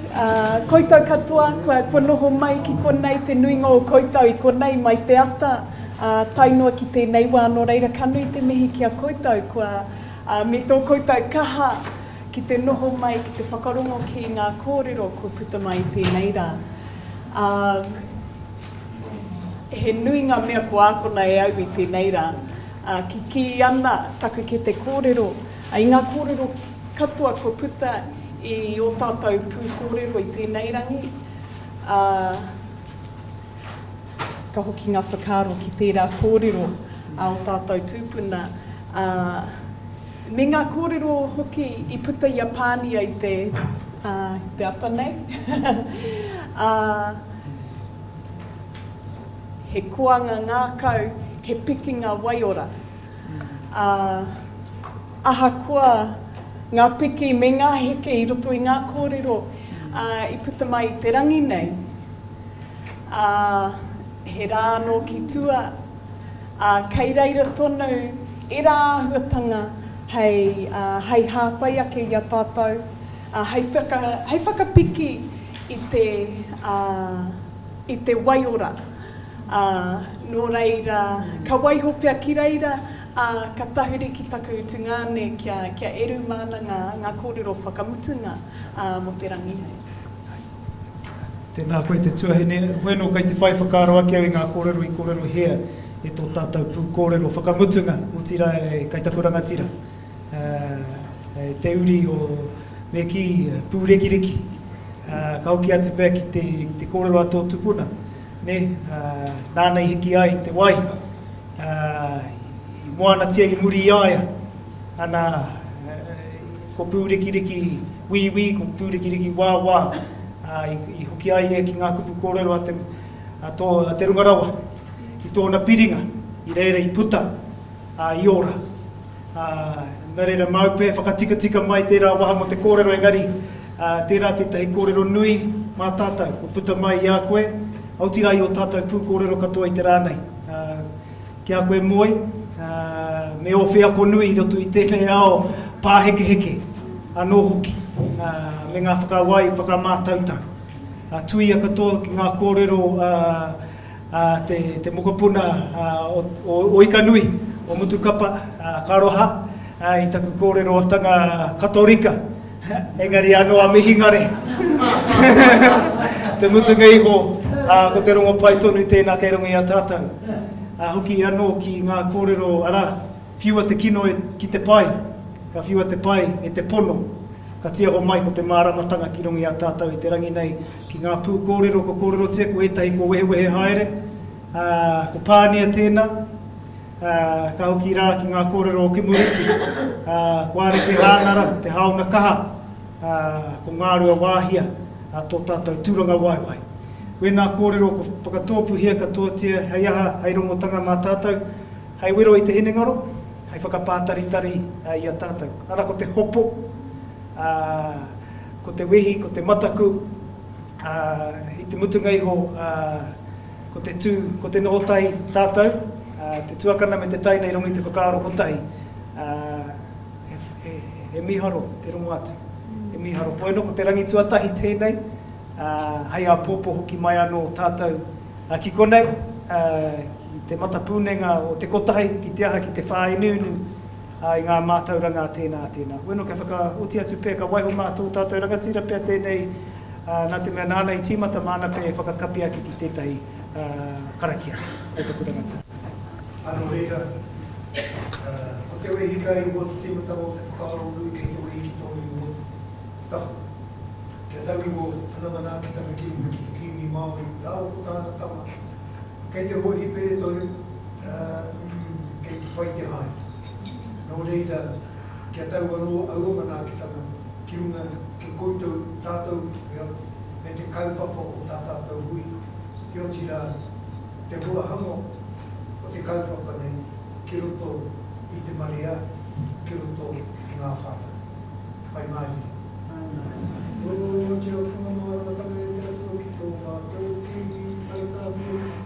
koutou katoa kua, kua noho mai ki konei, te nuinga o koutou i konei mai te ata, ā, tae noa ki tēnei wā, nō reira ka nui te mihi ki a koutou kua, ā, me tō koutou kaha ki te noho mai, ki te whakarongo ki ngā kōrero kua puta mai i tēnei rā. Ā, he nui ngā mea kua ākona e au i tēnei rā. Ā, kikī ana taku kete kōrero, ā, i ngā kōrero katoa kua puta i ō tātou pūkōrero i tēnei rangi, ā, ka hoki ngā whakaaro ki tērā kōrero a ō tātou tūpuna, ā, me ngā kōrero hoki i puta i a Pānia i te. te ata nei. Ā, he koanga ngākau, he pikinga waiora. Ā, ahakoa ngā piki me ngā heke i roto i ngā kōrero i puta mai i te rangi nei, ā, he rā anō ki tua, ā, kei reira tonu ērā āhuatanga hei, ā, hei hāpai ake i a tātou, ā, hei whaka, hei whakapiki i te, ā, i te waiora. Ā, nō reira, ka waiho pea ki reira, ā, ka tahuri ki taku tungāne kia, kia eru māna ngā, ngā kōrero whakamutunga, ā, mō te rangi nei. Tēnā koe te tuahine, bueno kei te whai whakaaro ake au i ngā kōrero i kōrerohia e tō tātou pūkōrero whakamutunga, otirā e kai taku rangatira, e te uri o, me kī, Pūrekireki. Ka hoki atu pea ki te, te kōrero a tō tupuna, nē, nāna i hiki ai te wai, i moanatia i muri i a ia, ana, ko Pūrekireki wīwī, ko Pūrekireki wāwā, ā, i hoki ai ia ki ngā kupu kōrero a te, a tō, a te runga rawa, i tōna piringa, i reira i puta, ā, i ora. Ā, nā reira, māu pea e whakatikatika mai tērā waha mō te kōrero, engari, ā, tērā tētahi kōrero nui mā tātou, kua puta mai i a koe, otirā i ō tātou pūkōrero katoa i te rā nei. Ā, Ki a koe Moe, me ō wheako nui i roto i tēnei ao pāhekeheke anō hoki, me ngā whakawai whakamātautau. Tuia katoa ki ngā kōrero a te mokopuna o Ikanui, o Mutukapa, ka aroha i taku kōrerotanga Katorika. Engari anō a Mihingare. Te mutunga iho, ā, ko te rongopai tonu tēnā kei runga i a tātou. Ā, hoki anō ki ngā kōrero, arā, whiua te kino e, ki te pai, ka whiua te pai e te pono. Ka tiaho mai ko te māramatanga ki runga i a tātou i te rangi nei, ki ngā pūkōrero kua kōrerotia, ko ētahi kua wehewehe haere, ā, ko Pānia tēnā, Ā, ka hoki rā ki ngā kōrero o Kemureti, ā, ko Ārepe Hānara te haona kaha, ā, ko Ngāruawāhia ā tō tātou tūrangawaewae. Wēnā kōrero kua whakatōpūhia katoatia hei aha, hei rongotanga mā tātou, hei wero i te hinengaro, hei whakapātaritari i a tātou. Arā ko te hopo, ā, ko te wehi, ko te mataku, ā, i te mutunga iho, ā, Ko te tū, ko te noho tahi tātou, te tuakana me te taina i runga i te whakaaro kotahi, he, he, he mīharo te rongo atu. He mīharo. Koe anō ko te rangi tuatahi tēnei, hei āpōpō hoki mai anō tātou ki konei, ki te matapūnenga o te kotahi, ki te aha, ki te whāinuinu i ngā mātauranga a tēnā, a tēnā. Koe anō kia whakaoti atu pea, ka waiho mā tō tātou rangatira pea tēnei, Ā, nā te mea nāna i tīmata, māna pea e whakakapi ake ki tētahi karakia hei taku rangatira. Ā, nō reira, ko te wehi kai o te tīmatanga o te whakaaro nui kei te wehi ki tōna ingoa tapu. Kia tau iho tana manaakitanga ki runga ki te Kīngi Māori rāua ko tāna tama, kei te hōhipere tonu, ā, kei te pai te haere. Nō reira, kia tau anō aua manaakitanga ki runga ki koutou, tātou, me te kaupapa o tā tātou hui, heoti rā, te horahanga o te kaupapa nei ki roto i te marea, ki roto i ngā whānau. Pai mārire. Ō, tiro punga māramatanga e te Atua ki tō mātou Kīngi whai tāmia.